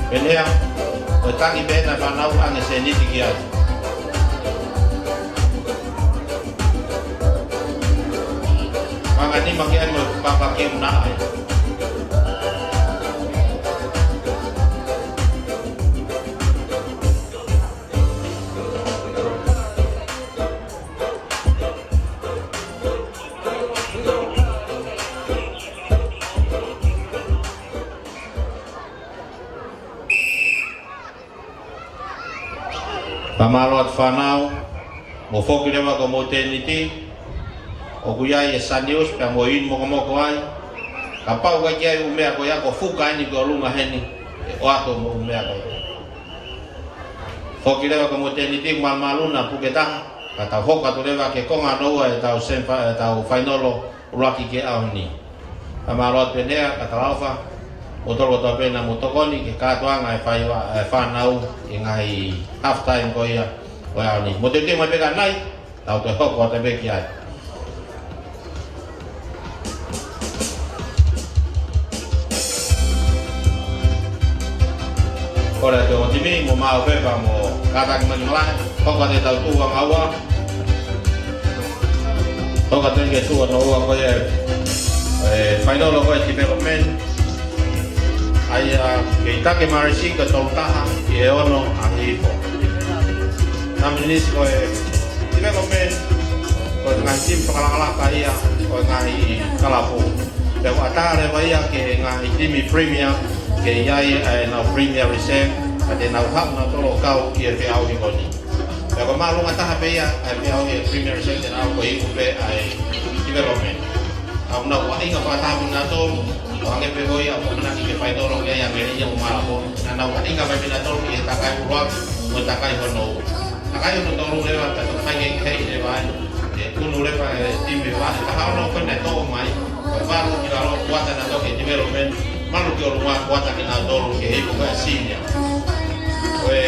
Pehē, ko e tangi pē naʻe fanauʻi ange seniti ki ai. Fanga nima ki ai mo papa ke una ai. Fakamālō atu fānau, mou foki leva ki homou tēniti, ʻoku ʻi ai e Saniusi pea mou inu mokomoko ai, kapau ʻoku ʻikai ke ʻi ai ʻū meʻa ko ia ko fuka eni ki ʻolunga heni, ʻe ʻoatu mo ʻū meʻa ko ia. Foki leva ki homou tēniti, malumalu na puke taha, ka tau hoko atu leva ki he konga hono ua ʻetau semi-, ʻetau fainolo ʻuluaki ki he ʻaho ni. Fakamālō atu pē Nea, ka talaofa, mou tolo kotoa pē naʻa mou tokoni ki he kātoanga e fai-, e fānau ki he ngaahi half time ko ia ʻo e ʻaho ni. Mou teuteu mai pē ka nai, tau toe hoko atu pē ki ai. Kole atu e ongo timi, mou maʻu pē pea mou kātaki mai ki malaʻe, hoko atu ʻetau tuʻu ʻanga ua. Hoko atu ki he tuʻu hono ua ko ia, e, fainolo ko ia development. ʻA ia, kei Take Marisi ko e tolu taha ki he ono ʻa Hihifo. Nami nisi ko e development, ko e ngaahi timi fakalakalaka ia, ko e ngaahi kalapu. Pea ʻoku ʻatā leva ia ki he ngaahi timi Premier, ke ʻi ai ʻenau Premier Reserve, ka te nau haʻu nautolu ʻo kau ki he feʻauhi ko eni. Pea ko e māʻolunga taha pē ia ʻa e feʻauhi e Premier Reserve, te nau aʻu ko e ipu pē ʻa e development. ʻOku nau vaʻinga fakataha mo kinautolu, ʻo hangē pē ko ia ʻoku ʻamanaki ke fainolo ki ai ʻa Mele ia ʻo Malabo. Naʻa nau vaʻinga mai mo kinautolu ʻi he takai ʻuluaki mo e takai hono ua. Takai hono tolu leva, pea toki fai kehekehe leva ai. ʻE unu leva e timi ʻe valu, taha ono ko ē naʻe toʻo mai, ko e valu ki lalo, kuata naʻe toki development, malu ki ʻolunga, kuata kinautolu ki he ipu ko ia senior. Ko e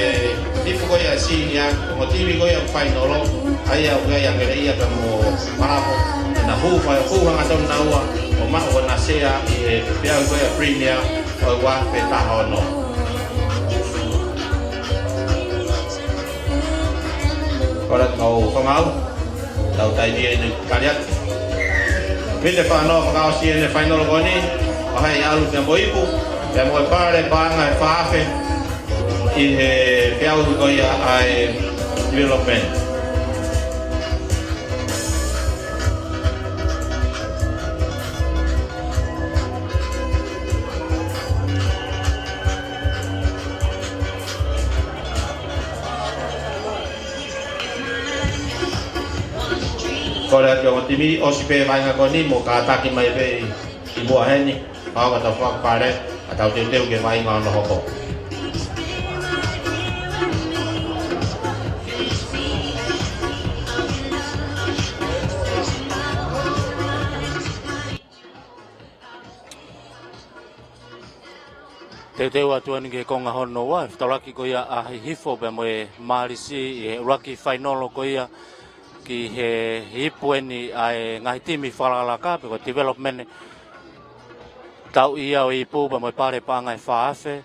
ipu ko ia senior, ko e ongo timi ko ia fainolo, ʻa ia ʻoku ʻi ai ʻa Mele ia pea mo Malabo, naʻa nau hū fai, hū hangatonu naua, ʻo maʻu ʻenau sea ʻi he feʻauhi ko ia Premier, ʻo e ua afe taha ono. Kole atu kau fakamāu, tau taimi eni kali atu. Mite fānau fakaʻosi eni e fainolo ko eni, ʻa ia ʻe ʻalu pea mo e ipu, pea mo e pale paʻanga ʻe fā afe, ʻi he feʻauhi ko ia ʻa e development. Kole atu ki he ongo timi, ʻosi pē vaʻinga ko eni, mou kātaki mai pē ʻi, ʻi muʻa heni, pea ka tau fakapale, ka tau teuteu ki he vaʻinga hono hoko. Teuteu atu eni ki he konga hono ua, e fetaulaki ko ia ʻa Hihifo pea mo e Malisi ʻi he ʻuluaki fainolo ko ia ki he ipu eni ʻa e ngaahi timi fakalakalaka pe ko e development. Tau ʻi ai ʻa e ipu pea mo e pale paʻanga ʻe fā afe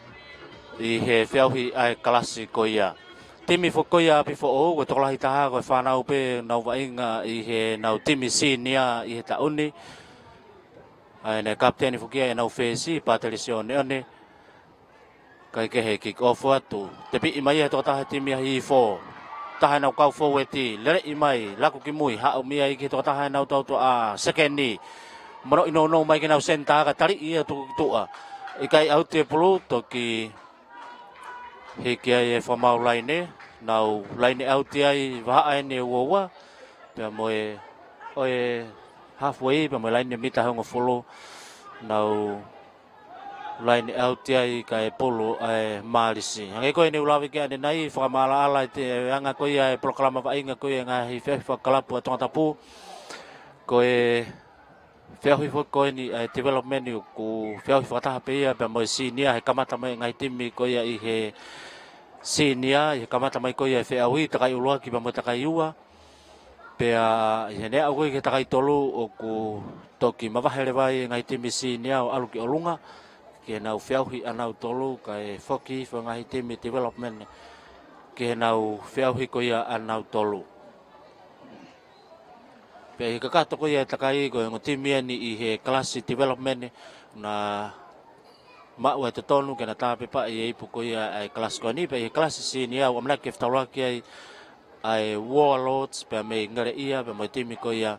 ʻi he feʻauhi ʻa e kalasi ko ia. Timi foki ko ia ʻa Pifoʻou, ko e tokolahi taha ko e fānau pē nau vaʻinga ʻi heʻenau timi senior ʻi he taʻu ni. ʻA ia naʻe kapiteni foki ia ʻenau fesi, Patelisio Neone. Kae kehe kick off atu. Tepiʻi mai ia he tokotaha e timi ʻa Hihifo. Taha ʻenau kau foueti, leleʻi mai, laku ki mui, haʻu mai ia ki he tokotaha ʻenau tautua ʻa sekeni. Mono ʻi nounou mai ki heʻenau senitā ka taliʻi ia tuku ki tuʻa. ʻIkai ʻauti e pulu, toki hiki ai e fakamāu laine, nau laine ʻauti ai vahaʻa eni ʻe ua ua. Pea mo e, ʻo e halfway, pea mo e laine mita hongofulu, nau laine ʻauti ai kae pulu ʻa e Malisi. Hangē ko eni ʻoku lave ki ai ʻanenai, fakamaʻalaʻala e te anga ko ia e polokalama vaʻinga ko ia ngaahi feʻauhi fakakalapu ʻa Tongatapu. Ko e feʻauhi foki ko eni ʻa e development ʻoku feʻauhi fakataha pē ia pea mo e senior he kamata mai ngaahi timi ko ia ʻi he senior, ʻi he kamata mai ko ia e feʻauhi, takai ʻuluaki pea mo e takai ua. Pea ʻi heʻene aʻu ko ia ki he takai tolu ʻoku toki mavahe leva ai e ngaahi timi senior ʻo ʻalu ki ʻolunga, ki heʻenau feʻauhi ʻanautolu, kae foki foki ngaahi timi development, ki heʻenau feʻauhi ko ia ʻanautolu. Pea ʻi he kakato ko ia e takai ko e ongo timi eni ʻi he kalasi development naʻa maʻu e totonu ke na tāpepaʻi e ipu ko ia ʻa e kalasi ko eni, pea ʻi he kalasi senior ʻoku ʻamanaki ke fetaulaki ai ʻa e Warlords, pea mei Ngaleʻia, pea mo e timi ko ia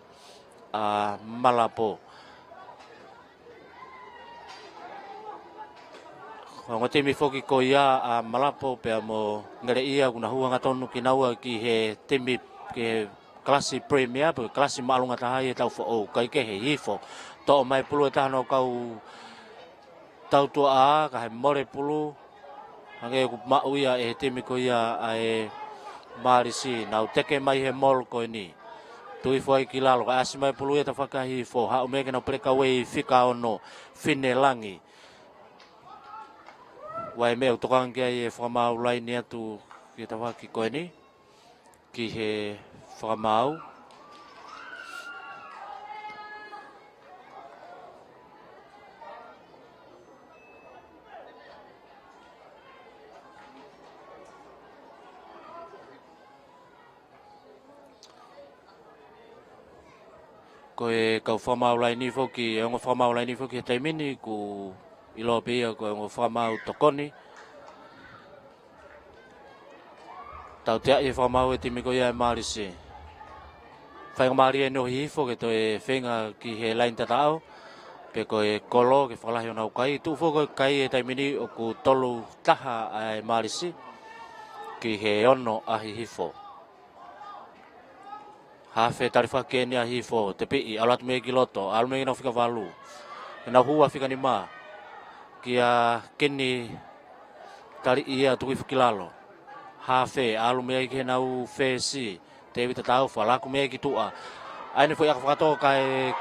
ʻa Malabo. Ko e ongo timi foki ko ia ʻa Malapo pea mo Ngeleʻia kuo na hū hangatonu kinaua ki he timi, ki he kalasi Premier, pe kalasi māʻolunga taha ʻi he taʻu foʻou. Kaikehe, Hihifo. Toʻo mai pulu ʻe taha ʻo e kau tautuʻa, kae mole pulu. Hangē ʻoku maʻu ia ʻe he timi ko ia ʻa e Mālisi. Nau teke mai he malu ko eni. Tuʻu hifo ai ki lalo, kae ʻasi mai pulu ia tafaʻaki ʻa Hihifo. Haʻu mei ai ke nau peleka uei fika ono, Finelangi. Vakai meʻa ʻoku tokanga ki ai e fakamaau laine atu ki he tafaʻaki ko eni, ki he fakamaau. Ko e kau fakamaau laine foki, e ongo fakamaau laine foki he taimi ni, ʻoku ʻiloa pē ia ko e ongo fakamaau tokoni. Tauteaʻi e fakamaau e timi ko ia e Mālisi. Faingamālie ʻeni ʻo Hihifo ke toe feinga ki he laine tataʻo, pe ko e kolo ke fakalahi honau kai. Tuʻu foki ko e kai he taimi ni ʻoku tolu taha ʻa e Mālisi ki he ono ʻa Hihifo. Hafe, tali fakahake ʻeni ʻa Hihifo, tepiʻi, ʻalu atu mei ai ki loto, ʻalu mei ai ke nau fika valu. Ke nau hū ʻa fika nima. Kia Kini, taliʻi ia, tuku hifo ki lalo. Hafe, ʻalu mei ai ki heʻenau fesi, Tēvita Taufa, laku mei ai ki tuʻa. ʻAi ʻene foʻi ʻaka fakatō kae,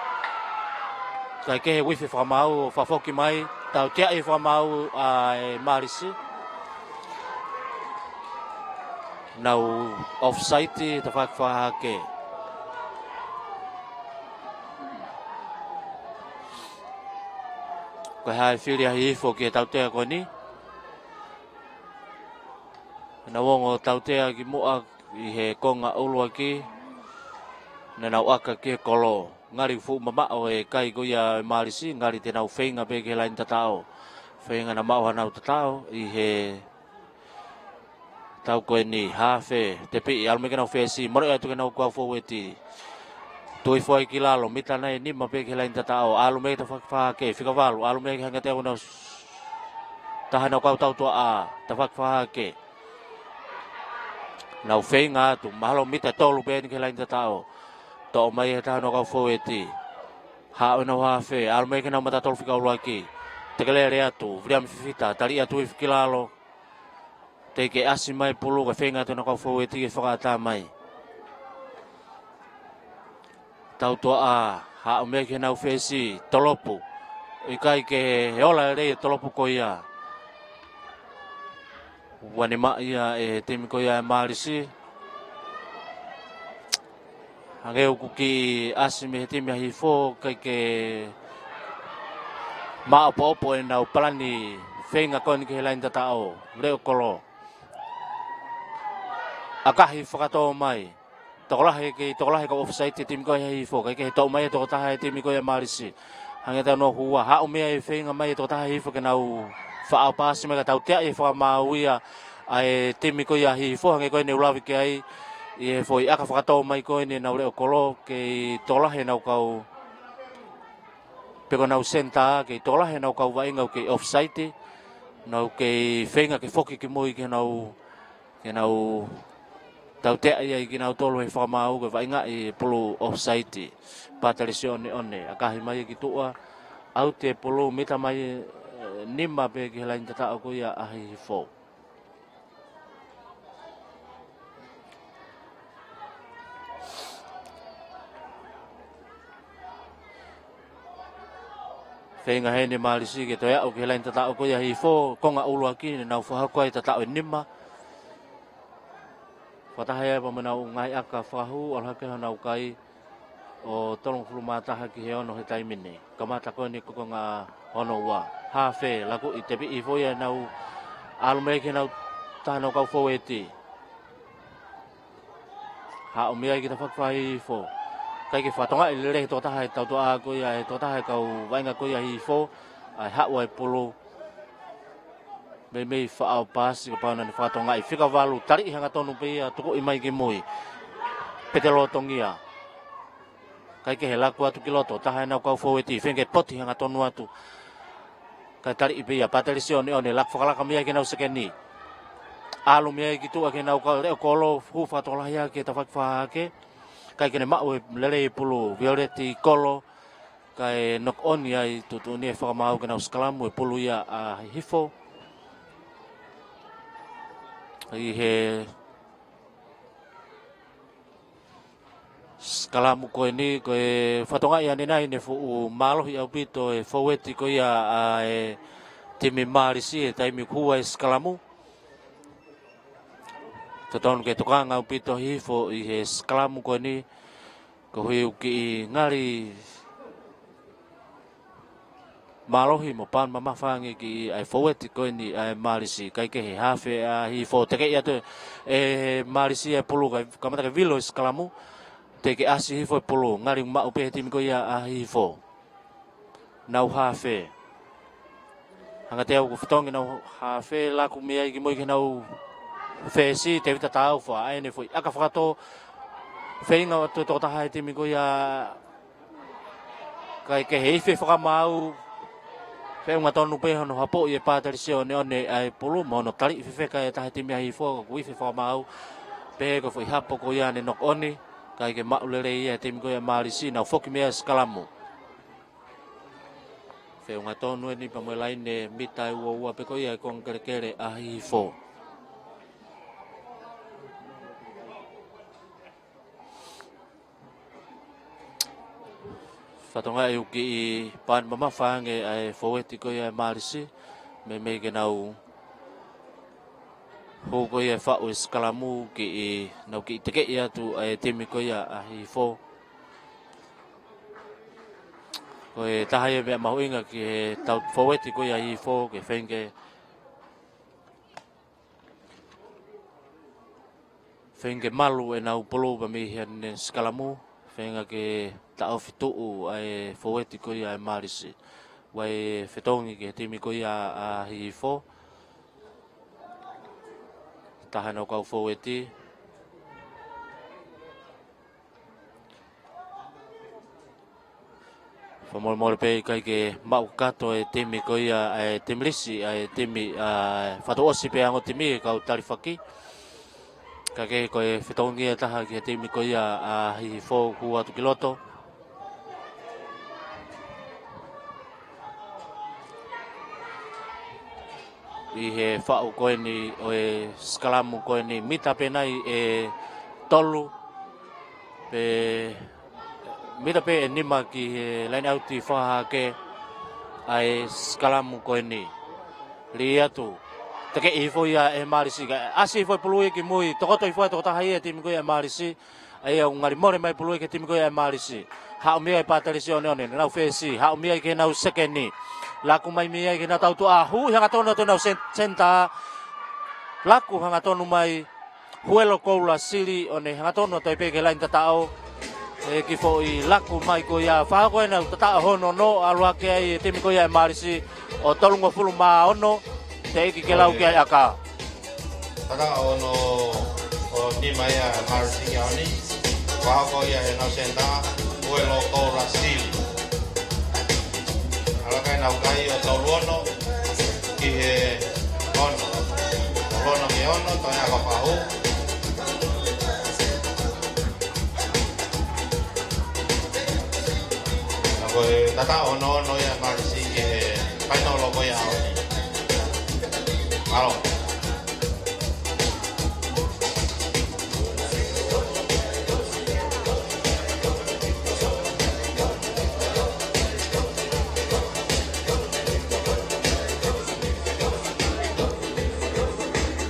kaikehe, uifi e fakamaau, fakafoki mai, tauteaʻi e fakamaau ʻa e Mālisi. Nau offside, tafaʻaki fakahake. Ko e hā e fili ʻa Hihifo ki he tautea ko eni? Naʻa nau ongo tautea kimuʻa ʻi he konga ʻuluaki, naʻa nau ʻaka ki he kolo. Ngali fuʻu mamaʻo e kai ko ia e Mālisi, ngali te nau feinga pē ki he laine tataʻo. Feinga naʻa maʻu haʻanau tataʻo ʻi he tau ko eni. Hafe, tepiʻi, ʻalu mei ai ke nau fesi, mole atu ki heʻenau kau fōueti. Tuʻu hifo ai ki lalo, mita nai ʻe nima pē ki he laine tataʻo, ʻalu mei ai tafaʻaki fakahake, fika valu, ʻalu mei ai ki he hangateu nau s-, taha ʻenau kau tautuʻa, tafaʻaki fakahake. Nau feinga atu, mahalo mita ʻe tolu pē ʻeni ki he laine tataʻo. Toʻo mai ʻe he taha ʻenau kau fōueti. Haʻu ʻenau hafe, ʻalu mei ai ki heʻenau mata tolu fika ʻuluaki. Tekelele atu, Viliami Fifita, taliʻi atu, uifi ki lalo. Teʻeki ke ʻasi mai pulu, kae feinga atu ʻenau kau fōueti ke fakaʻatā mai. Tautuʻa, haʻu mei ai ki heʻenau fesi, tolopu. ʻIkai ke ola lelei e tolopu ko ia. Uanimaʻi ia ʻe he timi ko ia e Mālisi. Hangē ʻoku kiʻi ʻasi mei he timi ʻa Hihifo, ʻikai ke maopoopo ʻenau palani feinga ko eni ki he laine tataʻo, leʻo kolo. ʻAkahi fakatō mai. Tokolahi, kei tokolahi e kau offside e timi ko ia ʻa Hihifo, kaikehe toʻo mai e tokotaha e timi ko ia e Mālisi. Hangē ʻoku tau nofo ua, haʻu mei ai e feinga mai e tokotaha ʻa Hihifo ke nau faʻao paasi mai kae tauteaʻi e fakamaau ia ʻa e timi ko ia ʻa Hihifo, hangē ko ʻene ʻuluaki ai ʻi he foʻi ʻaka fakatō mai ko eni ʻenau leʻo kolo, kei tokolahi ʻenau kau, pe ko ʻenau senitā, kei tokolahi ʻenau kau vaʻinga ʻoku kei offside, nau kei feinga ke foki ki mui ke nau, ke nau tauteaʻi ai kinautolu he fakamaau ko e vaʻingaʻi e pulu offside. Pātele Sioneone, ʻakahi mai ki tuʻa, ʻauti e pulu, mita mai, eh, nima pē ki he laine tataʻo ko ia ʻa Hihifo. Feinga heni e Mālisi ke toe aʻu ki he laine tataʻo ko ia ʻa Hihifo, konga ʻuluaki, naʻa nau fakahoko ai e tataʻo ʻe nima. Fakataha ia pea mo ʻenau ngaahi ʻaka fakahū, ʻalu hake honau kai ʻo tolungofulu mā taha ki he ono he taimi ni. Kamata ko eni ko e konga hono ua. Hafe, lakuʻi, tepiʻi hifo ia ʻenau, ʻalu mei ai ki heʻenau taha ʻenau kau fōueti. Haʻu mei ai ki tafaʻaki fakahihifo. ʻIkai ke fakatokangaʻi lelei he tokotaha e tautuʻa ko ia, e tokotaha e kau vaʻinga ko ia ʻa Hihifo, ʻa e haʻu ʻa e pulu. Meimei faʻao paasi kapau naʻa ne fakatokangaʻi. Fika valu, taliʻi hangatonu pē ia, tukuʻi mai ki mui. Pete Lotongia. ʻIkai ke he laku atu ki loto, taha ʻenau kau fōueti, feinga ke poti hangatonu atu. Ka tali ʻi pē ia, Pātelisi ʻOneʻone, laku fakalaka mei ai ki heʻenau sekeni. ʻAlu mei ai ki tuʻa ki heʻenau kau leʻo kolo, hū fakatokolahi ʻaki e tafaʻaki fakahahake. ʻIkai ke ne maʻu e lelei e pulu, Violeti Kolo. Kae knock on ai, tuʻutuʻuni e fakamaau ke nau sikalamu e pulu ia ʻa Hihifo. ʻI he sikalamu ko eni, ko e fatongia ʻanenai ne fuʻu mālohi ʻaupito e foueti ko ia ʻa e timi Mālisi he taimi ʻoku hū ai e sikalamu. Totonu ke tokanga ʻaupito Hihifo ʻi he sikalamu ko eni, koeʻuhi ʻoku kiʻi ngali mālohi mo paani mamafa ange kiʻi ʻa e foueti ko eni ʻa e Mālisi, kae kehe, hafe ʻa Hihifo, tekeʻi atu ʻe Mālisi e pulu, kae kamata ke vilo e sikalamu, teʻeki ʻasi Hihifo e pulu, ngali maʻu pē he timi ko ia ʻa Hihifo. Nau hafe. Hanga teau ko e fetongi nau hafe, laku mei ai ki mui ki heʻenau fesi, Tēvita Taufa, ʻa ʻene foʻi ʻaka fakatō, feinga atu e tokotaha e timi ko ia, kae kehe, ifi e fakamaau, feʻunga tonu pē hono hapoʻi ʻe Pātelisi ʻOneʻone ʻa e pulu, mo hono taliʻi fefeka e taha e timi ʻa Hihifo, ko e ifi e fakamaau, pehē ko e foʻi hapo ko ia ne knock on, ʻikai ke maʻu lelei ia e timi ko ia Mālisi, nau foki mei ai e sikalamu. Feʻunga tonu eni pea mo e laine mita ʻe uaua pē ko ia e konga kelekele ʻa Hihifo. Fatongia ʻoku kiʻi paani mamafa ange ʻa e foueti ko ia ʻa e Mālisi, meimei ke nau hū ko ia e faʻu e sikalamu kiʻi, nau kiʻi tekeʻi atu ʻa e timi ko ia ʻa Hihifo. Ko e taha ia e meʻa mahuʻinga ki he tau foueti ko ia ʻa Hihifo, ke feinga ke feinga ke malu ʻenau pulu pea mei heʻene sikalamu, feinga ke taʻofi tuʻu ʻa e foueti ko ia ʻa e Mālisi. ʻOku ʻi ai e fetongi ki he timi ko ia ʻa Hihifo. Taha ʻenau kau foueti. Fakamolemole pē ʻikai ke maʻu kakato e timi ko ia, e timi Lisi, e timi, ʻa, fatu ʻosi pē ango timi e kau talifaki. Kae kehe ko e fetongi ʻe taha ki he timi ko ia ʻa Hihifo, hū atu ki loto. ʻI he faʻu ko eni ʻo e sikalamu ko eni, mita pē nai ʻe tolu, pe mita pē ʻe nima ki he laine ʻauti fakahahake ʻa e sikalamu ko eni. Lī atu. Tekeʻi hifo ia ʻe Mālisi, kae ʻasi hifo e pulu ia ki mui, tokoto hifo e tokotaha ia e timi ko ia ʻa Mālisi. ʻA ia ʻoku ngali mole mai pulu ia ki he timi ko ia ʻa Mālisi. Haʻu mei ai Pātelisi ʻOneʻone, nau fesi, haʻu mei ai ki heʻenau sekeni. Laku mai mei ai ki heʻenau tautuʻa, hū hangatonu atu ʻenau sen-, senitā. Laku hangatonu mai, Huelo Koula Sili, ʻo ne hangatonu atu ai pē ki he laine tataʻo. ʻE kiʻi foʻi laku mai ko ia, fakahoko ʻenau tataʻo hono ono, ʻalu hake ai e timi ko ia ʻa Mālisi, ʻo tolungofulu mā ono, teʻeki ke lau ki ai ʻaka. Tataʻo hono, ʻo nima ia ʻa Mālisi ia ʻo ni. Fakahoko ia ʻe heʻenau senitā, Huelo Koula Sili. ʻAlu hake ʻenau kai ʻo tolu ono ki he ono. Tolu ono ki he ono, toe ʻaka fakahū. Ka ko e tataʻo hono ono ia ʻa Mālisi ki he fainolo ko ia ʻo ni. Mālō.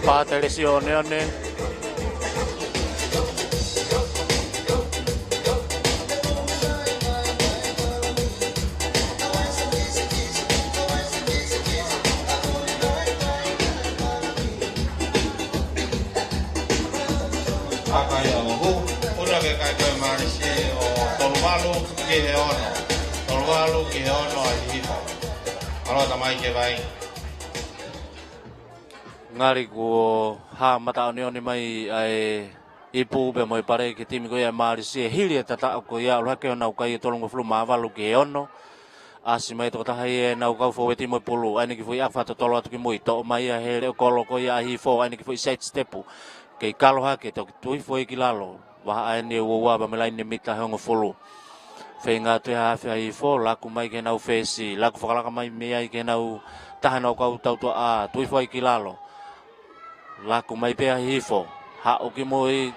Pātelesi ʻOneʻone. ʻAka ia ʻo hū, ʻuna ke kai ko e Mālisi ʻo tolu valu ki he ono. Tolu valu ki he ono ʻa Hihifo. Mālō tamai ke vai. Ngali kuo hā mataʻoneʻone mai ʻa e ipu pea mo e pale ki he timi ko ia ʻa Mālisi, ʻe hili e tataʻo ko ia, ʻalu hake ʻo nau kai ʻo tolungofulu mā valu ki he ono. ʻAsi mai tokotaha ia ʻenau kau fōueti mo e pulu, ʻa eni ki foʻi ʻafa totolo atu ki mui, toʻo mai ia he leʻo kolo ko ia ʻa Hihifo, ʻa eni ki foʻi side step. Kei kalo hake, toki tuifo ia ki lalo. Vahaʻa eni ʻe uaua pea mo e laine mita ʻe hongofulu. Feinga atu e hafe ʻa Hihifo, laku mai ki heʻenau fesi, laku fakalaka mai mei ai ki heʻenau taha ʻenau kau tautuaʻa, tuifo ai ki lalo. Laku mai pē ʻa Hihifo. Haʻu ki mui,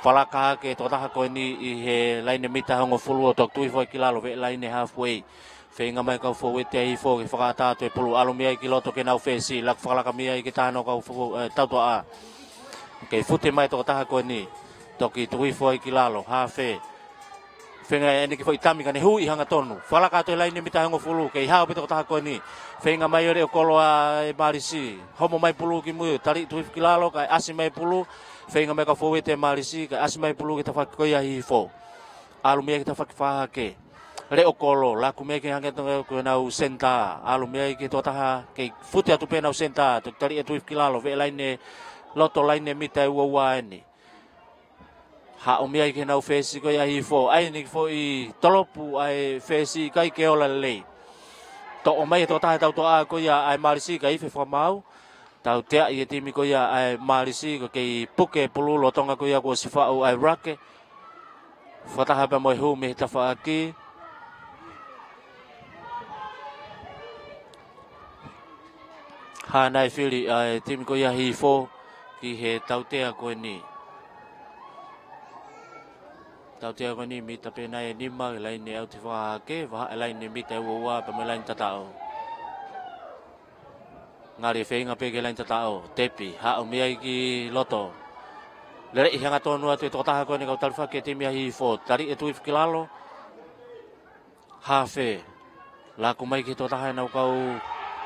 fakalaka hake tokotaha ko eni ʻi he laine mita ʻe hongofulu ʻo toki tuifo ai ki lalo, veʻe laine halfway. Feinga mai kau fōueti ʻa Hihifo ke fakaʻatā atu e pulu, ʻalu mei ai ki loto ki heʻenau fesi, laku fakalaka mei ai ki he taha ʻenau kau fō-, eh, tautuaʻa. Kei fute mai tokotaha ko eni, toki tuifo ai ki lalo, hafe. Feinga eni ki foʻi tami ka ne hū ʻi hangatonu. Fakalaka atu e laine mita ʻe hongofulu, kei hao pē tokotaha ko eni. Feinga mai ʻo leʻo kolo ʻa e Malisi. Homo mai pulu ki mui, tali tuifo ki lalo, kae ʻasi mai pulu. Feinga mai kau fōueti ʻa e Malisi, kae ʻasi mai pulu ki he tafaʻaki ko ia ʻa Hihifo. ʻAlu mei ai ki he tafaʻaki fakahahake. Leʻo kolo, laku mei ai ki he hangatonu ko ʻenau senitā. ʻAlu mei ai ki he tokotaha, kei fute atu pē ʻenau senitā. Toki tali e tuifo ki lalo, veʻe laine, loto laine mita ʻe uaua eni. Haʻu mei ai ki heʻenau fesi ko ia ʻa Hihifo. ʻA eni ki foʻi tolopu ʻa e fesi ʻikai ke ola lelei. Toʻo mai e tokotaha tautuaʻa ko ia ʻa e Malisi kae ifi e fakamaau. Tauteaʻi e timi ko ia ʻa e Malisi, ko e kei puke e pulu lolotonga ko ia kuo ʻosi faʻu ʻa e ruck. Fakataha pea mo e hū mei he tafaʻaki. Hā nai fili ʻa e timi ko ia ʻa Hihifo ki he tautea ko eni. Tautea ko eni mita pē nai ʻe nima, laine ʻauti fakahahake, vahaʻa e laine mita ʻe uaua pea mo e laine tataʻo. Ngali e feinga pē ki he laine tataʻo, tepi, haʻu mei ai ki loto. Lele ʻi hangatonu atu e tokotaha ko eni kau talifaki e timi ʻa Hihifo, tali e tuifo ki lalo. Hafe. Laku mai ki he tokotaha ʻenau kau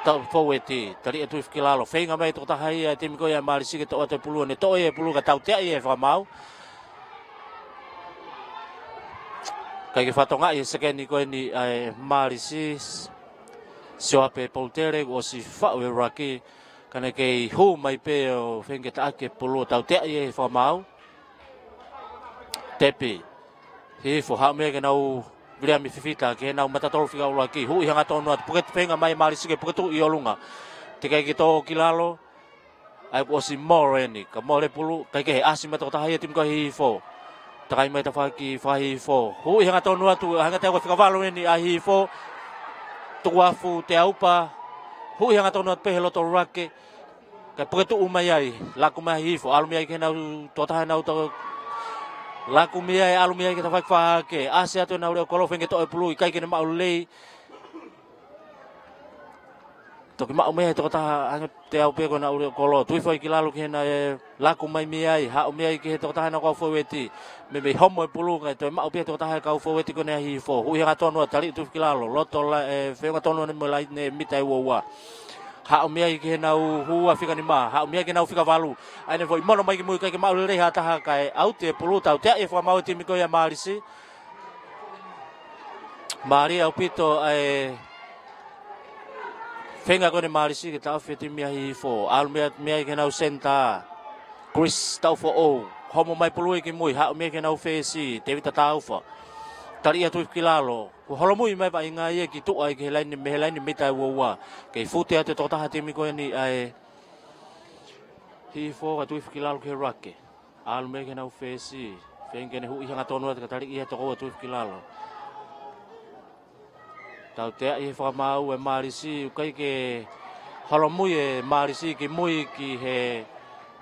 tau fōueti, tali e tuifo ki lalo. Feinga mai tokotaha ia e timi ko ia ʻa e Malisi ke toʻo atu e pulu, ne toʻo ia e pulu kae tauteaʻi e fakamaau. ʻIkai ke fatongaʻi e sekeni ko eni ʻa e Malisi, Sioape Poutele, kuo ʻosi faʻu e ruck, ka ne kei hū mai pē ʻo feinga ke taʻaki e pulu ʻo tauteaʻi e fakamaau. Tepi. Hihifo, haʻu mei ai ki heʻenau Viliami Fifita, ki heʻenau matatolu fika ʻuluaki, hū ʻi hangatonu atu, puke feinga mai Malisi ke puke tuʻu ʻi ʻolunga. Teʻeki ai ke tō ki lalo, ʻa ia kuo ʻosi mole eni, ka mole pulu, kae kehe ʻasi mai tokotaha ia e timi ko ia ʻa Hihifo. Takai mai tafaʻaki faka-Hihifo. Hū ʻi hangatonu atu, hangē ʻoku fika valu eni ʻa Hihifo. Tukuafu Teaupa. Hū ʻi hangatonu atu pē he loto ruck. Kae puke tuʻu mai ai, laku mai Hihifo, ʻalu mei ai ki heʻenau tokotaha ʻenau tau. Laku mei ai, ʻalu mei ai ki he tafaʻaki fakahahake. ʻAsi atu ʻenau leʻo kolo, feinga ke toʻo e pulu, ʻikai ke ne maʻu lelei. Toki maʻu mei ai e tokotaha, hangē ʻoku teau pē ko ʻenau leʻo kolo. Tuifo ai ki lalo ki heʻenau, ē, laku mai mei ai, haʻu mei ai ki he tokotaha ʻenau kau fōueti. Meimei homo e pulu kae toe maʻu pē e tokotaha e kau fōueti ko eni ʻa Hihifo. Hū ʻi hangatonu atu, tali e tuifo ki lalo. Loto la, ē, feinga tonu eni mo e laine mita ʻe uaua. Haʻu mei ai ki heʻenau hū ʻa fika nima. Haʻu mei ai ki heʻenau fika valu. ʻA ia ne foʻi mono mai ki mui, ʻikai ke maʻu lelei ha taha kae ʻauti e pulu, tauteaʻi e fakamaau e timi ko ia ʻa e Malisi. Mālie ʻaupito ʻa e feinga ko eni ʻa e Malisi ke taʻofi e timi ʻa Hihifo. ʻAlu mei ai, mei ai ki heʻenau senitā. Chris Taufoʻou. Homo mai pulu ia ki mui, haʻu mei ai ki heʻenau fesi, Tēvita Taufa. Tali ia e tuifo ki lalo. Kuo holomui mai e vaʻinga ia ki tuʻa ai ki he laine, mei he laine mita ʻe uaua. Kei fute atu e tokotaha e timi ko eni ʻa e Hihifo kae tuifo ki lalo ki he ruck. ʻAlu mei ai ki heʻenau fesi. Feinga ke ne hū ʻi hangatonu atu kae tali ia e tokoua e tuifo ki lalo. Tauteaʻi e fakamaau e Malisi, ʻikai ke holomui e Malisi ki mui ki he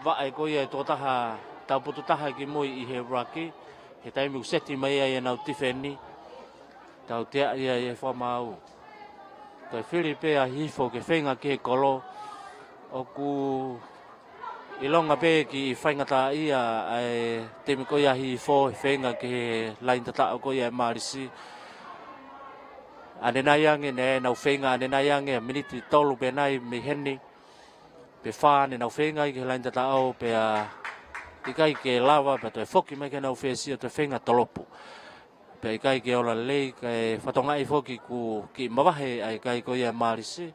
vaʻe ko ia e tokotaha taupotu taha ki mui ʻi he ruck. He taimi ʻoku seti mai ai ʻenau tifeni. Tauteaʻi ia e fakamaau. Toe fili pē ʻa Hihifo ke feinga ki he kolo. ʻOku ʻilonga pē kiʻi faingataʻaʻia ʻa e timi ko ia ʻa Hihifo, he feinga ki he laine tataʻo ko ia ʻa e Malisi. ʻAnenai ange, ne nau feinga ʻanenai ange, miniti tolu pē nai mei heni. Pe fā ne nau feinga ai ki he laine tataʻo, pea ʻikai ke lava, pea toe foki mai ki heʻenau fesi ʻo toe feinga tolopu. Pea ʻikai ke ola lelei, kae fatongaʻi foki kuo kiʻi mavahe ʻa e kai ko ia ʻa e Malisi.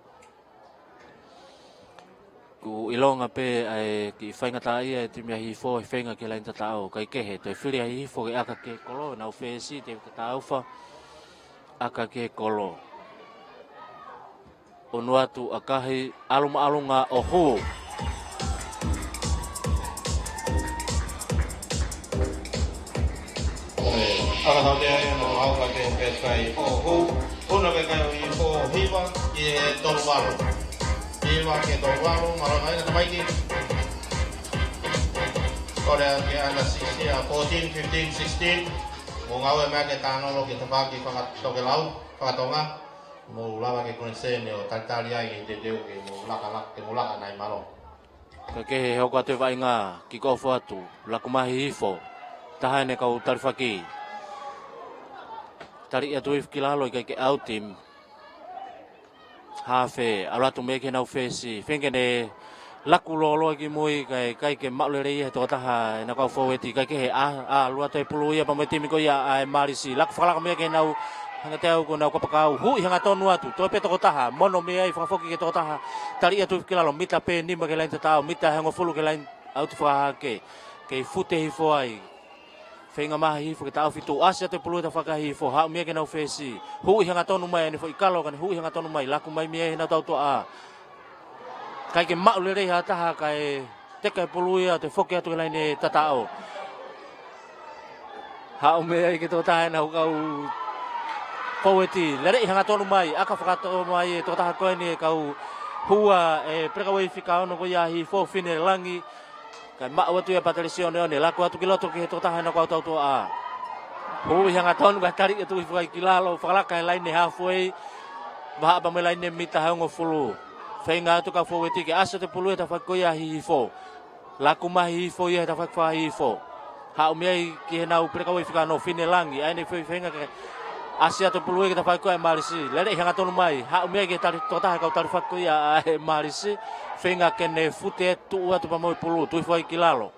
ʻOku ʻilonga pē ʻa e kiʻi faingataʻaʻia e timi ʻa Hihifo he feinga ki he laine tataʻo. Kae kehe, toe fili ʻa Hihifo ke ʻaka ki he kolo, ʻenau fesi, Tēvita Taufa, ʻaka ki he kolo. ʻOnu atu ʻakahi, ʻalu māʻolunga ʻo hū. ʻAka tautea ia ʻo hau ka ke pēsai ʻo hū. Hū na ke kai ʻo hifo hiva ki he tolu valu. Hiva ki he tolu valu, mālō ngai na tamaiki. Kole ke ana sisia fourteen, fifteen, sixteen. Mo ngāue mai ke tānolo ke tapaki fakatokelau, fakatonga. Mo lava ke koniseni ʻo talitali ai ke te teu ke mo laka laka, ke mo laka nai mālō. Ka ke he hoko atu e vaʻinga, kick off atu, laku mai hifo. Taha ʻene kau talifaki. Tali atu ifi ki lalo ʻikai ke ʻauti. Hafe, ʻalu atu mei ai ki heʻenau fesi. Feinga ke ne laku lōloa ki mui, kae ʻikai ke maʻu lelei ia he tokotaha ʻenau kau foueti. Kae kehe, ʻa, ʻalu atu e pulu ia pea mo e timi ko ia ʻa e Malisi. Laku fakalaka mei ai ki heʻenau hangateu ko ʻenau kapakau. Huʻi hangatonu atu, toe pē tokotaha, mono mei ai fakafoki ki he tokotaha. Tali atu ki lalo, mita pē nima ki he laini tataʻo, mita ʻe hongofulu ki he laini ʻauti fakahahake. Kei fute hifo ai. Feinga mai hifo ke taʻofi, tuʻu ʻasi atu e pulu he tafaʻaki hifo, haʻu mei ai ki heʻenau fesi. Huʻi hangatonu mai ʻene foʻi kalo, ka ne huʻi hangatonu mai, laku mai mei ai heʻenau tautoʻa. ʻIkai ke maʻu lelei ha taha kae teka e pulu ia ʻo toe foki atu ki he laini tataʻo. Haʻu mei ai ki he tokotaha ʻenau kau foueti, lelei hangatonu mai, ʻaka fakatō mai e tokotaha ko eni e kau hua e Peleka Uei fika ono ko ia hifo, Finelangi. Kae maʻu atu ia Patelisio Neone, laku atu ki loto ki he tokotaha ʻenau kau tautoʻa. Huʻi hangatonu kae tali atu ifi ai ki lalo, fakalaka e laini halfway. Vahaʻa pea mo e laini mita ʻe hongofulu. Feinga atu kau foueti ke ʻasi atu e pulu he tafaʻaki ko ia hihifo. Laku mai hihifo ia he tafaʻaki fakahihifo. Haʻu mei ai ki heʻenau Peleka Uei fika ono, Finelangi, ʻa ʻene fei feinga ke ʻasi atu e pulu ia ki he tafaʻaki ko ia ʻa e Malisi. Lelei hangatonu mai, haʻu mei ai ki he tali tokotaha kau talifaki ko ia ʻa e Malisi. Feinga ke ne fute tuʻu atu pea mo e pulu, tuʻu hifo ai ki lalo.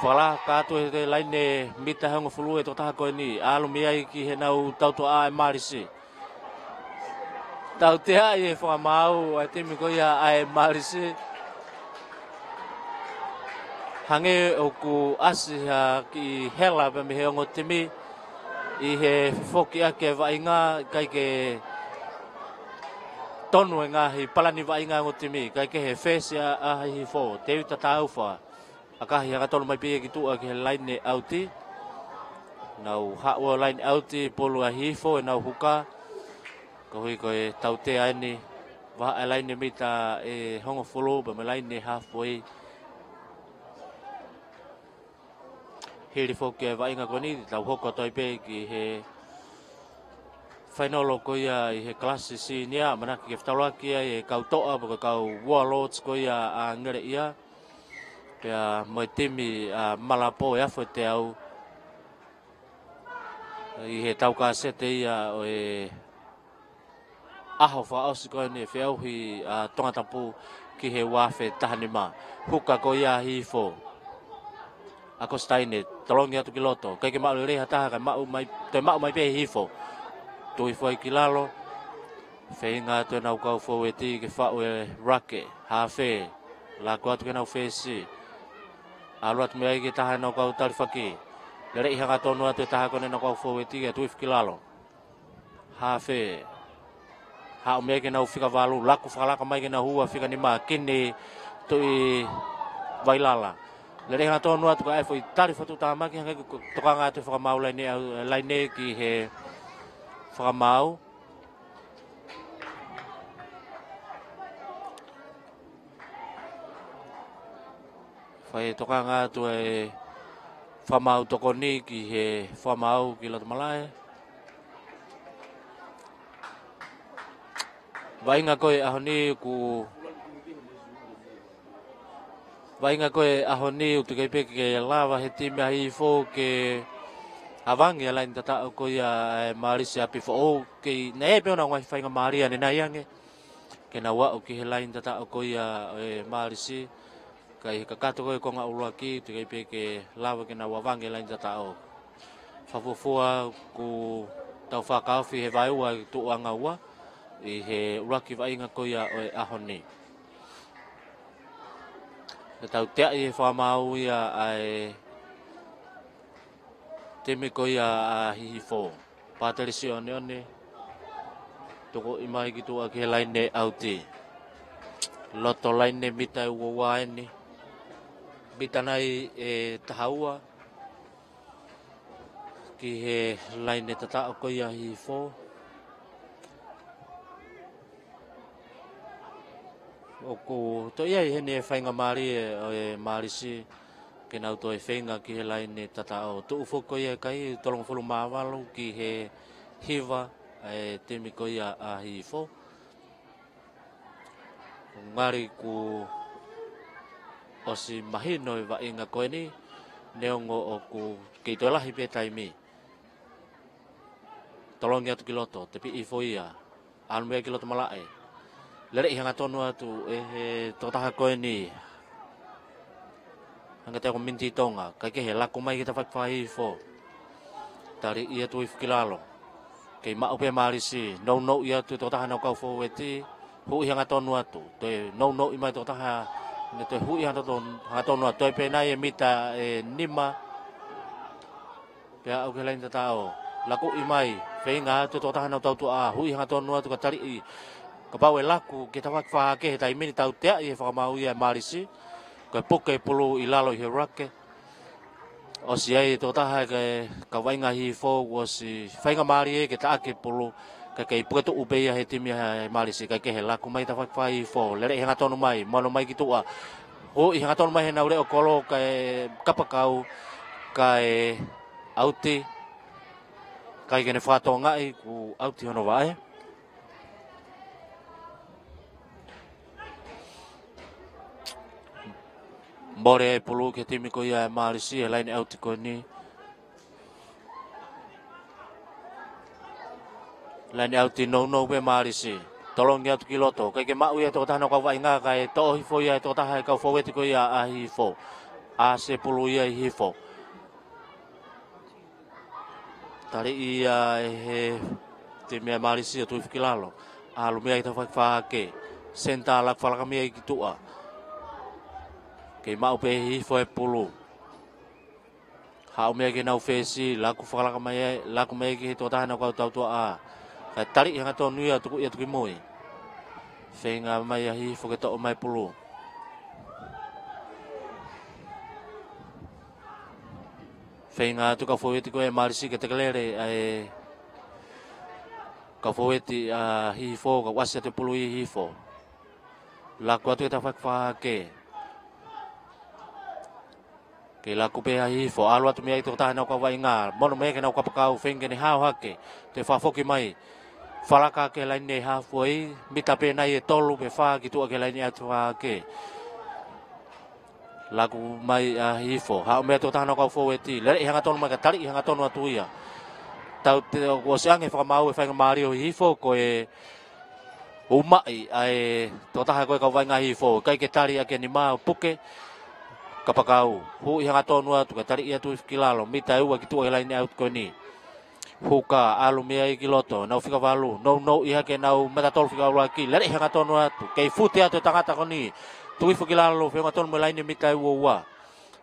Fakalaka atu he laini mita ʻe hongofulu e tokotaha ko eni, ʻalu mei ai ki heʻenau tautoʻa ʻa e Malisi. Tauteaʻi e fakamaau ʻa e timi ko ia ʻa e Malisi. Hangē ʻoku ʻasi ha kiʻi hela pē mei he ongo timi ʻi he foki ʻaki e vaʻinga, ʻikai ke tonu e ngaahi palani vaʻinga ongo timi, ʻikai ke he fesi ʻa, ʻa hihifo, Teuta Taufa. ʻAkahi hangatonu mai pē ia ki tuʻa ki he laini ʻauti. Nau haʻu ʻo laini ʻauti, pulu ʻa hihifo ʻenau huka. Koeʻuhi ko e tautea eni, vahaʻa e laini mita ʻe hongofulu, pea mo e laini halfway. Hili foki e vaʻinga ko eni, tau hoko atu ai pē ki he fainolo ko ia ʻi he kalasi senior, ʻamanaki ke fetaulaki ai e kau Toʻa, pe ko e kau Warlords ko ia ʻa Ngeleʻia. Pea mo e timi ʻa Malapō ʻe Afo e Teau. ʻI he tau kasete ia ʻo e ʻaho fakaʻosi ko eni e feʻauhi ʻa Tongatapu ki he uafe taha nima. Huka ko ia hihifo. ʻAkositaine, tolongi atu ki loto. ʻIkai ke maʻu lelei ha taha, kae maʻu mai, toe maʻu mai pē hihifo. Tuʻu hifo ai ki lalo. Feinga atu ʻenau kau foueti ke faʻu e rake. Hafe. Laku atu ki heʻenau fesi. ʻAlu atu mei ai ki he taha ʻenau kau talifaki. Lelei hangatonu atu e taha ko eni ʻenau kau foueti ke tuʻu hifo ki lalo. Hafe. Haʻu mei ai ki heʻenau fika valu, laku fakalaka mai ki heʻenau hua fika nima, Kini Tuʻivailala. Lelei hangatonu atu kae foʻi tali fakatuʻutāmaki hangē ko e tokanga atu e fakamaau laine, laine ki he fakamaau. Fai e tokanga atu e fakamaau tokoni ki he fakamaau ki loto malaʻe. Vaʻinga ko e ʻaho ni ʻoku, vaʻinga ko e ʻaho ni ʻoku teʻeki pē ke lava he timi ʻa Hihifo ke ʻavangi e laini tataʻo ko ia ʻa e Malisi ʻa Pifoʻou, kei naʻe pē ʻona ngaahi faingamālie ʻanenai ange ke nau aʻu ki he laini tataʻo ko ia ʻo e Malisi. Ka ʻi he kakato ko ē konga ʻuluaki, teʻeki pē ke lava ke nau ʻavangi e laini tataʻo. Fakafuofua ʻoku tau fakaofi he vaeua ʻi tuʻuʻanga ua ʻi he ʻuluaki vaʻinga ko ia ʻo e ʻaho ni. Ke tau teaʻi e fakamaau ia ʻa e timi ko ia ʻa Hihifo. Patelisi ʻOneʻone. Tokoʻi mai ki tuʻa ki he laine ʻauti. Loto laine mita ʻe ua ua eni. Mita nai ʻe taha ua. Ki he laine tataʻo ko ia ʻa Hihifo. ʻOku toe ʻi ai heni e faingamālie ʻo e Mālisi ke nau toe feinga ki he laine tataʻo. Tuʻu foki ko ia e kai tolungofulu mā valu ki he hiva ʻa e timi ko ia ʻa Hihifo. Ngali kuo ʻosi mahino e vaʻinga ko eni, neongo ʻoku kei toe lahi pē taimi. Tolongi atu ki loto, tepiʻi hifo ia. ʻAlu mei ai ki loto malaʻe. Leleʻi hangatonu atu ʻe he tokotaha ko eni. Hangē teʻeki ai ko e miniti ʻi Tonga, kae kehe, laku mai ki he tafaʻaki fakahihifo. Taliʻi atu hifo ki lalo. Kei maʻu pē Mālisi, nounou atu e tokotaha ʻenau kau fōueti, huʻi hangatonu atu. Toe nounou mai e tokotaha, ne toe huʻi hangatonu, hangatonu atu. Toe pē nai e mita ʻe nima. Pea aʻu ki he laine tataʻo. Lakuʻi mai, feinga atu e tokotaha ʻenau tautuʻa, huʻi hangatonu atu ka taliʻi. Kapau ʻe laku ki he tafaʻaki fakahahake he taimi ni, tauteaʻi ʻe he fakamaau ia ʻe Mālisi. Ko e puke e pulu ʻi lalo ʻi he rake. ʻOsi ʻi ai e tokotaha ʻi he kau vaʻinga ʻa Hihifo, ʻosi faingamālie ke taʻaki e pulu, kae kei puke tuʻu pē ia ʻe he timi ʻa e Mālisi, kae kehe, laku mai tafaʻaki fakahihifo, leleʻi hangatonu mai, mono mai ki tuʻa. Huʻi hangatonu mai heʻenau leʻo kolo, kae kapakau, kae ʻauti, ʻikai ke ne fakatokangaʻi kuo ʻauti hono vaʻe. Mole e pulu ki he timi ko ia ʻa e Mālisi, he laine ʻauti ko eni. Laine ʻauti, nounou pē Mālisi. Tolongi atu ki loto. ʻIkai ke maʻu ia ʻe he tokotaha ʻenau kau vaʻinga, kae toʻo hifo ia ʻe he tokotaha ʻi he kau fōueti ko ia ʻa Hihifo. ʻAsi e pulu ia ʻi Hihifo. Taliʻi ia ʻe he timi ʻa e Mālisi ʻo tuʻu hifo ki lalo. ʻAlu mei ai ki he tafaʻaki fakahahake. Senitā, laku fakalaka mei ai ki tuʻa. Kei maʻu pē ʻe Hihifo e pulu. Haʻu mei ai ki heʻenau fesi, laku fakalaka mai ai, laku mai ai ki he tokotaha ʻenau kau tautuʻa. Kae taliʻi hangatonu ia, tukuʻi atu ki mui. Feinga mai ʻa Hihifo ke toʻo mai e pulu. Feinga atu e kau fōueti ko ia ʻa e Mālisi ke tekelele ʻa e kau fōueti ʻa Hihifo, kae ʻosi atu e pulu ʻi Hihifo. Laku atu ki he tafaʻaki fakahahake. Kei laku pē ʻa Hihifo, ʻalu atu mei ai e tokotaha ʻenau kau vaʻinga, mono mei ai ki heʻenau kapakau, feinga ke ne hao hake, toe fakafoki mai. Fakalaka ki he laine ʻi he hafu ʻo e, mita pē nai ʻe tolu pe fā ki tuʻa ki he laine ʻauti fakahahake. Laku mai ʻa Hihifo, haʻu mei ai e tokotaha ʻenau kau fōueti, leleʻi hangatonu mai kae taliʻi hangatonu atu ia. Tautefito kuo ʻosi ʻange ʻe he fakamaau e faingamālie ʻo Hihifo, ko e ʻumaʻi ʻa e tokotaha ko ē ʻa e kau vaʻinga ʻa Hihifo, ʻikai ke tali ʻaki e nima, puke, kapakau, huʻi hangatonu atu, kae taliʻi atu hifo ki lalo, mita ʻe ua ki tuʻa ki he laine ʻauti ko eni. Huka, ʻalu mei ai ki loto, nau fika valu, nounou ʻi hake ʻenau mata tolu fika ʻuluaki, leleʻi hangatonu atu, kei fute atu e tangata ko eni, tuʻu hifo ki lalo, feʻunga tonu mo e laine mita ʻe ua ua.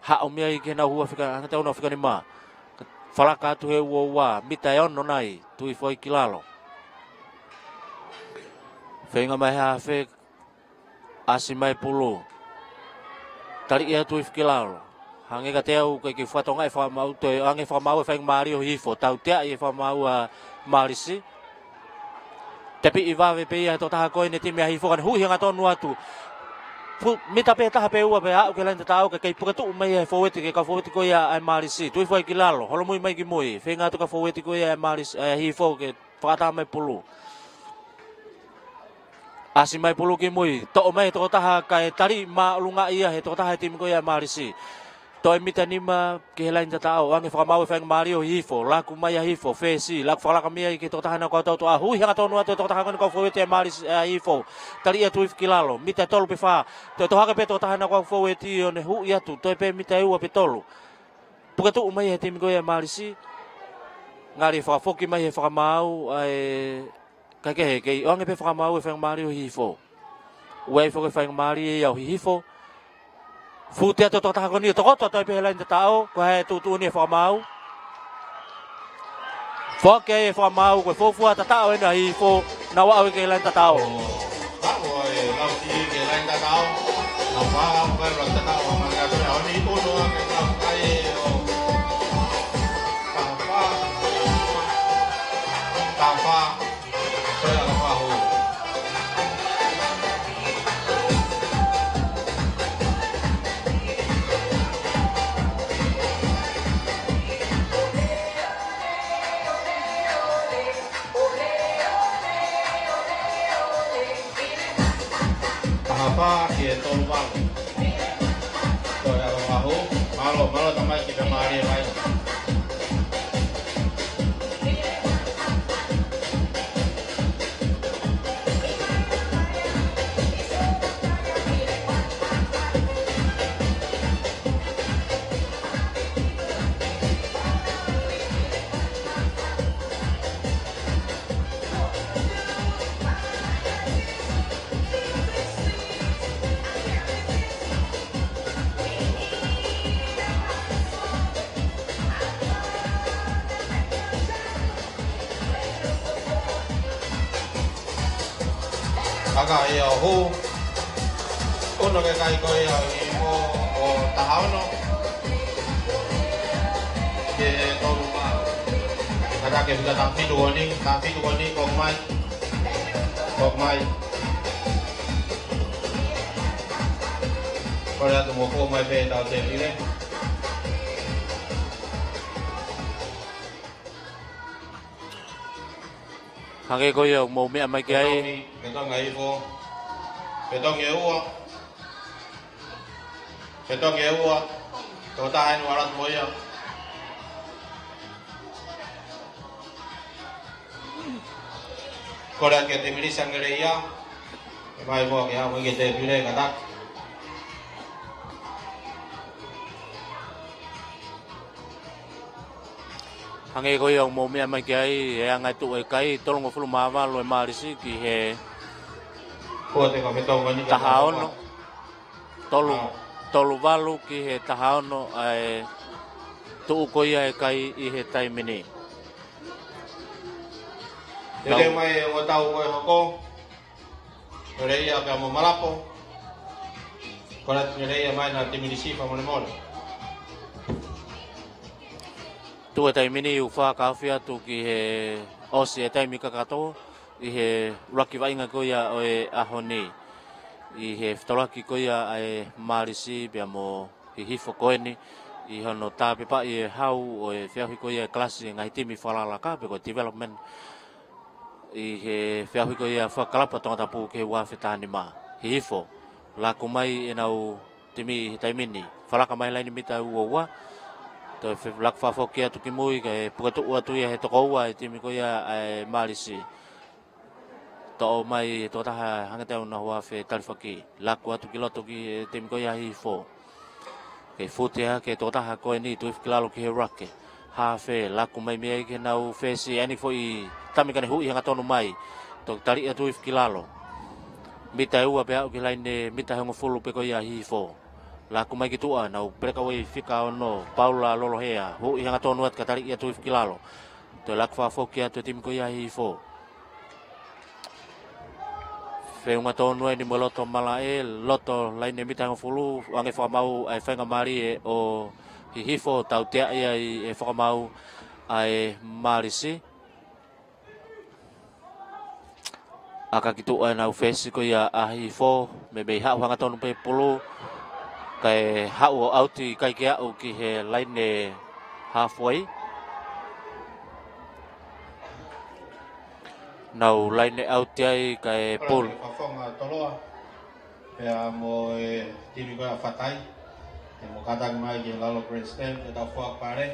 Haʻu mei ai ki heʻenau hua fika, hangē ʻoku nau fika nima. Fakalaka atu he ua ua, mita ʻe ono nai, tuʻu hifo ai ki lalo. Feinga mai e hafe, ʻasi mai e pulu. Taliʻi atu hifo ki lalo. Hangē kiate au ʻoku ʻikai ke fakatokangaʻi ʻe he fakamaau, toe ʻange ʻe he fakamaau e faingamālie ʻo Hihifo. Tauteaʻi ʻe he fakamaau ʻa Mālisi. Tepiʻi vave pē ia ʻe he tokotaha ko eni e timi ʻa Hihifo, kae ne huʻi hangatonu atu. Fu-, mita pē taha pe ua pea aʻu ki he laine tataʻo, kae kei puke tuʻu mai ʻe he fōueti, ki he kau fōueti ko ia ʻa e Mālisi. Tuʻu hifo ai ki lalo, holomui mai ki mui. Feinga atu e kau fōueti ko ia ʻa e Mālisi, ʻa Hihifo ke fakaʻatā mai e pulu. ʻAsi mai e pulu ki mui, toʻo mai ʻe he tokotaha kae tali māʻolunga ia ʻe he tokotaha e timi ko ia ʻa e Mālisi. Toe mita nima ki he laine tataʻo, ʻange ʻe he fakamaau e faingamālie ʻo Hihifo, laku mai ʻa Hihifo, fesi, laku fakalaka mei ai ki he tokotaha ʻenau kau tautuʻa, huʻi hangatonu atu ʻe he tokotaha ko eni ʻenau kau fōueti ʻa e Mālisi, ʻa Hihifo, taliʻi atu hifo ki lalo, mita ʻe tolu pe fā, toe toho hake pē e tokotaha ʻenau kau fōueti ʻo ne huʻi atu, toe pē mita ʻe ua pe tolu. Puke tuʻu mai ʻe he timi ko ia ʻa e Mālisi, ngali fakafoki mai ʻe he fakamaau, ʻa e kae kehe, kei ʻoange pē ʻe he fakamaau e faingamālie ʻo Hihifo. ʻOku ʻi ai foki e faingamālie ia ʻo Hihifo. Fute atu e tokotaha ko eni ʻo tokoto atu ai pē he laine tataʻo, ko e hā e tuʻutuʻuni ʻa e fakamaau. Foaki ai e fakamaau, ko e fuofua tataʻo ʻeni ʻa Hihifo, nau aʻu ki he laine tataʻo. Nau aʻu ki he laine tataʻo. Nau aʻu ki he laine tataʻo, ʻa Mangea Toeaʻoni, ʻunu ake nau kai ʻo taha fā, taha fā. Toe ʻa Fahu. Taha fā ki he tolu valu. Toe ʻa Fahu. Mālō, mālō tamaiki pea mālie mai. Haka ia ʻo hū. ʻUnu ke kai ko ia ʻi mo ʻo taha ono. Ke tolu mā. Kata ke fika taha fitu ko eni, taha fitu ko eni, ko mai. Ko mai. Kole atu mo ko mai pē tau te pile. Hangē ko ia ʻoku mou meʻa mai ki ai. Fetongi, fetongi Hihifo. Fetongi ʻe ua. Fetongi ʻe ua. Tō taha ʻeni ʻalu atu mo ia. Kole atu kia Timilisa Ngeleia. ʻE mai mo ke haʻu mai ki he tēpile kātaki. Hangē ko ia ʻoku mou meʻa mai ki ai, e anga e tuʻu e kai, tolungofulu mā valu e Malisi ki he taha ono. Tolu, tolu valu ki he taha ono ʻa e tuʻu ko ia e kai ʻi he taimi ni. Te tau mai e ongo tau ko e hoko. Ngeleia pea mo Malapo. Kole atu Ngeleia mai na Timilisi fakamolemole. Tuʻu e taimi ni ʻoku fakahaofi atu ki he ʻosi e taimi kakato ʻi he ʻuluaki vaʻinga ko ia ʻo e ʻaho ni. ʻI he fetolaki ko ia ʻa e Malisi pea mo Hihifo ko eni ʻi hono tāpepaʻi e hau ʻo e feʻauhi ko ia e kalasi e ngaahi timi fakalaka pe ko e development ʻi he feʻauhi ko ia fakakalapa Tongatapu ki he ua afe taha nima. Hihifo, laku mai ʻenau timi ʻi he taimi ni. Falaka mai laine mita ua ua. Toe fe-, laku fakafoki atu ki mui kae puke tuʻu atu ia he toko ua e timi ko ia ʻa e Malisi. Toʻo mai he tokotaha hangē ʻoku nau hua fetalifaki. Laku atu ki loto ki he timi ko ia Hihifo. Kei fute hake tokotaha ko eni tuʻu hifo ki lalo ki he ruck. Hafe, laku mai mei ai ki heʻenau fesi, ʻa eni foʻi tami kae ne huʻi hangatonu mai. Toki taliʻi atu hifo ki lalo. Mita ʻe ua pea aʻu ki he laine mita ʻe hongofulu pē ko ia Hihifo. Laku mai ki tuʻa, nau peleka ʻo fika ono, Paula Lolohea, huʻi hangatonu atu kae taliʻi atu hifo ki lalo. Toe laku fakafoki atu e timi ko ia Hihifo. Feʻunga tonu eni mo e loto malaʻe, loto laine mita ʻe hongofulu, ʻoange fakamaau ʻa e faingamālie ʻo Hihifo, tauteaʻi ai e fakamaau ʻa e Malisi. ʻAka ki tuʻa ʻenau fesi ko ia ʻa Hihifo, meimei haʻu hangatonu pē pulu, kae haʻu ʻo ʻauti ʻikai ke aʻu ki he laine halfway. Nau laine ʻauti ai kae pulu. Fafonga Toloa. Pea mo e timi ko ia Fatai. ʻE mo kātaki mai ki he lalo grandstand, ke tau foaki pale.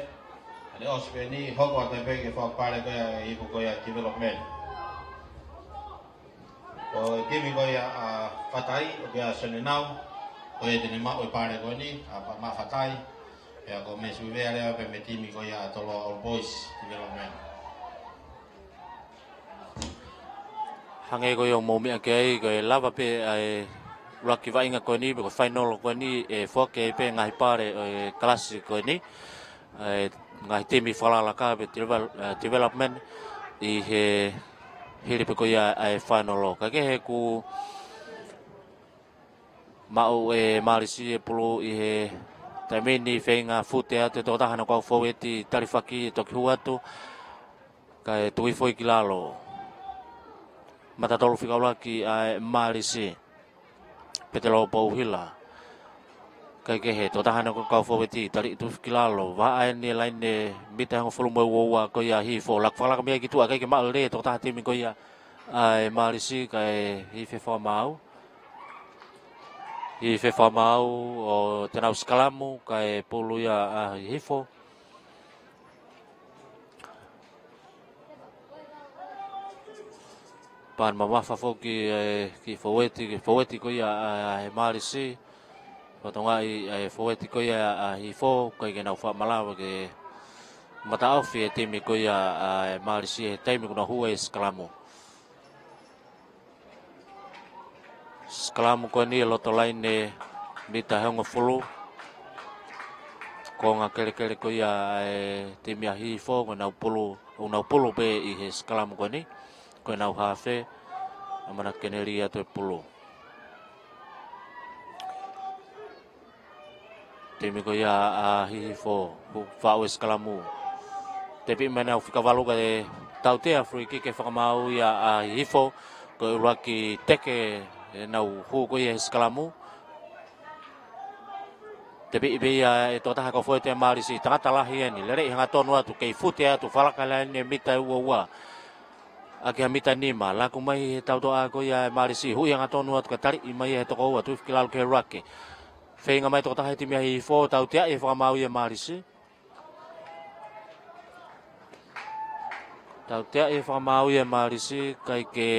ʻA e ʻosi pē eni, hoko atu pē ke foaki pale ko ia ʻe he ipu ko ia development. Ko e timi ko ia ʻa Fatai, ʻoku ʻi ai ʻa Sone Nau, ko ia te ne maʻu e pale ko eni, ʻa Pama Fatai. Pea ko Mesi Vea leva pē mei he timi ko ia ʻa Toloa Old Boys Development. Hangē ko ia ʻoku mou meʻa ki ai, ko e lava pē ʻa e ʻuluaki vaʻinga ko eni, pe ko e fainolo ko eni, ʻe foaki ai pē ngaahi pale ʻo e kalasi ko eni. ʻA e ngaahi timi fakalaka pe devel-, eh, development ʻi he hili pē ko ia ʻa e fainolo. Kae kehe kuo maʻu ʻe Mālisi e pulu ʻi he taimi ni, feinga fute atu e tokotaha ʻo e kau fōueti talifaki ʻo toki hū atu, kae tuʻu hifo ki lalo. Matatolu fika ʻuluaki ʻa e Mālisi, Petelō Pouhila. Kae kehe, tokotaha ʻo e kau fōueti, tali atu ki lalo, vahaʻa eni e laine mita hongofulu mo e uaua ko ia ʻa Hihifo. Laku fakalaka mei ai ki tuʻa, ʻikai ke maʻu lelei e tokotaha timi ko ia ʻa e Mālisi, kae hifo e fakamaau. Hifo e fakamaau ʻo te nau sikalamu, kae pulu ia ʻa Hihifo. Pea mamafa foki e kiʻi fōueti, kiʻi fōueti ko ia ʻa e Mālisi. Fakatokangaʻi e fōueti ko ia ʻa Hihifo, ʻikai ke nau faʻa malava ke mataʻofi e timi ko ia ʻa e Mālisi he taimi kuo nau hū ai e sikalamu. Sikalamu ko eni ʻi loto laine mita hongofulu. Konga kelekele ko ia ʻa e timi ʻa Hihifo, ko ʻenau pulu, ʻoku nau pulu pē ʻi he sikalamu ko eni. Ko ʻenau hafe, ʻamanaki ke ne lī atu e pulu. Timi ko ia ʻa Hihifo, ʻoku faʻu e sikalamu. Tepiʻi mai ʻenau fika valu kae tautea, free kick ke fakamaau ia ʻa Hihifo, ko e ʻuluaki teke ʻenau hū ko ia he sikalamu. Tepiʻi pē ia ʻe he tokotaha kau fōueti ʻa e Mālisi, tangata lahi eni, lele hangatonu atu, kei fute atu, fakalaka laine mita ʻe uaua ʻaki ha mita nima, laku mai he tautoʻa ko ia ʻa e Mālisi, huʻi hangatonu atu kae taliʻi mai ʻe he tokoua, tuʻu hifo ki lalo ki he ʻuluaki. Feinga mai tokotaha e timi ʻa Hihifo, tauteaʻi e fakamaau ia ʻa e Mālisi. Tauteaʻi e fakamaau ia ʻa e Mālisi, ʻikai ke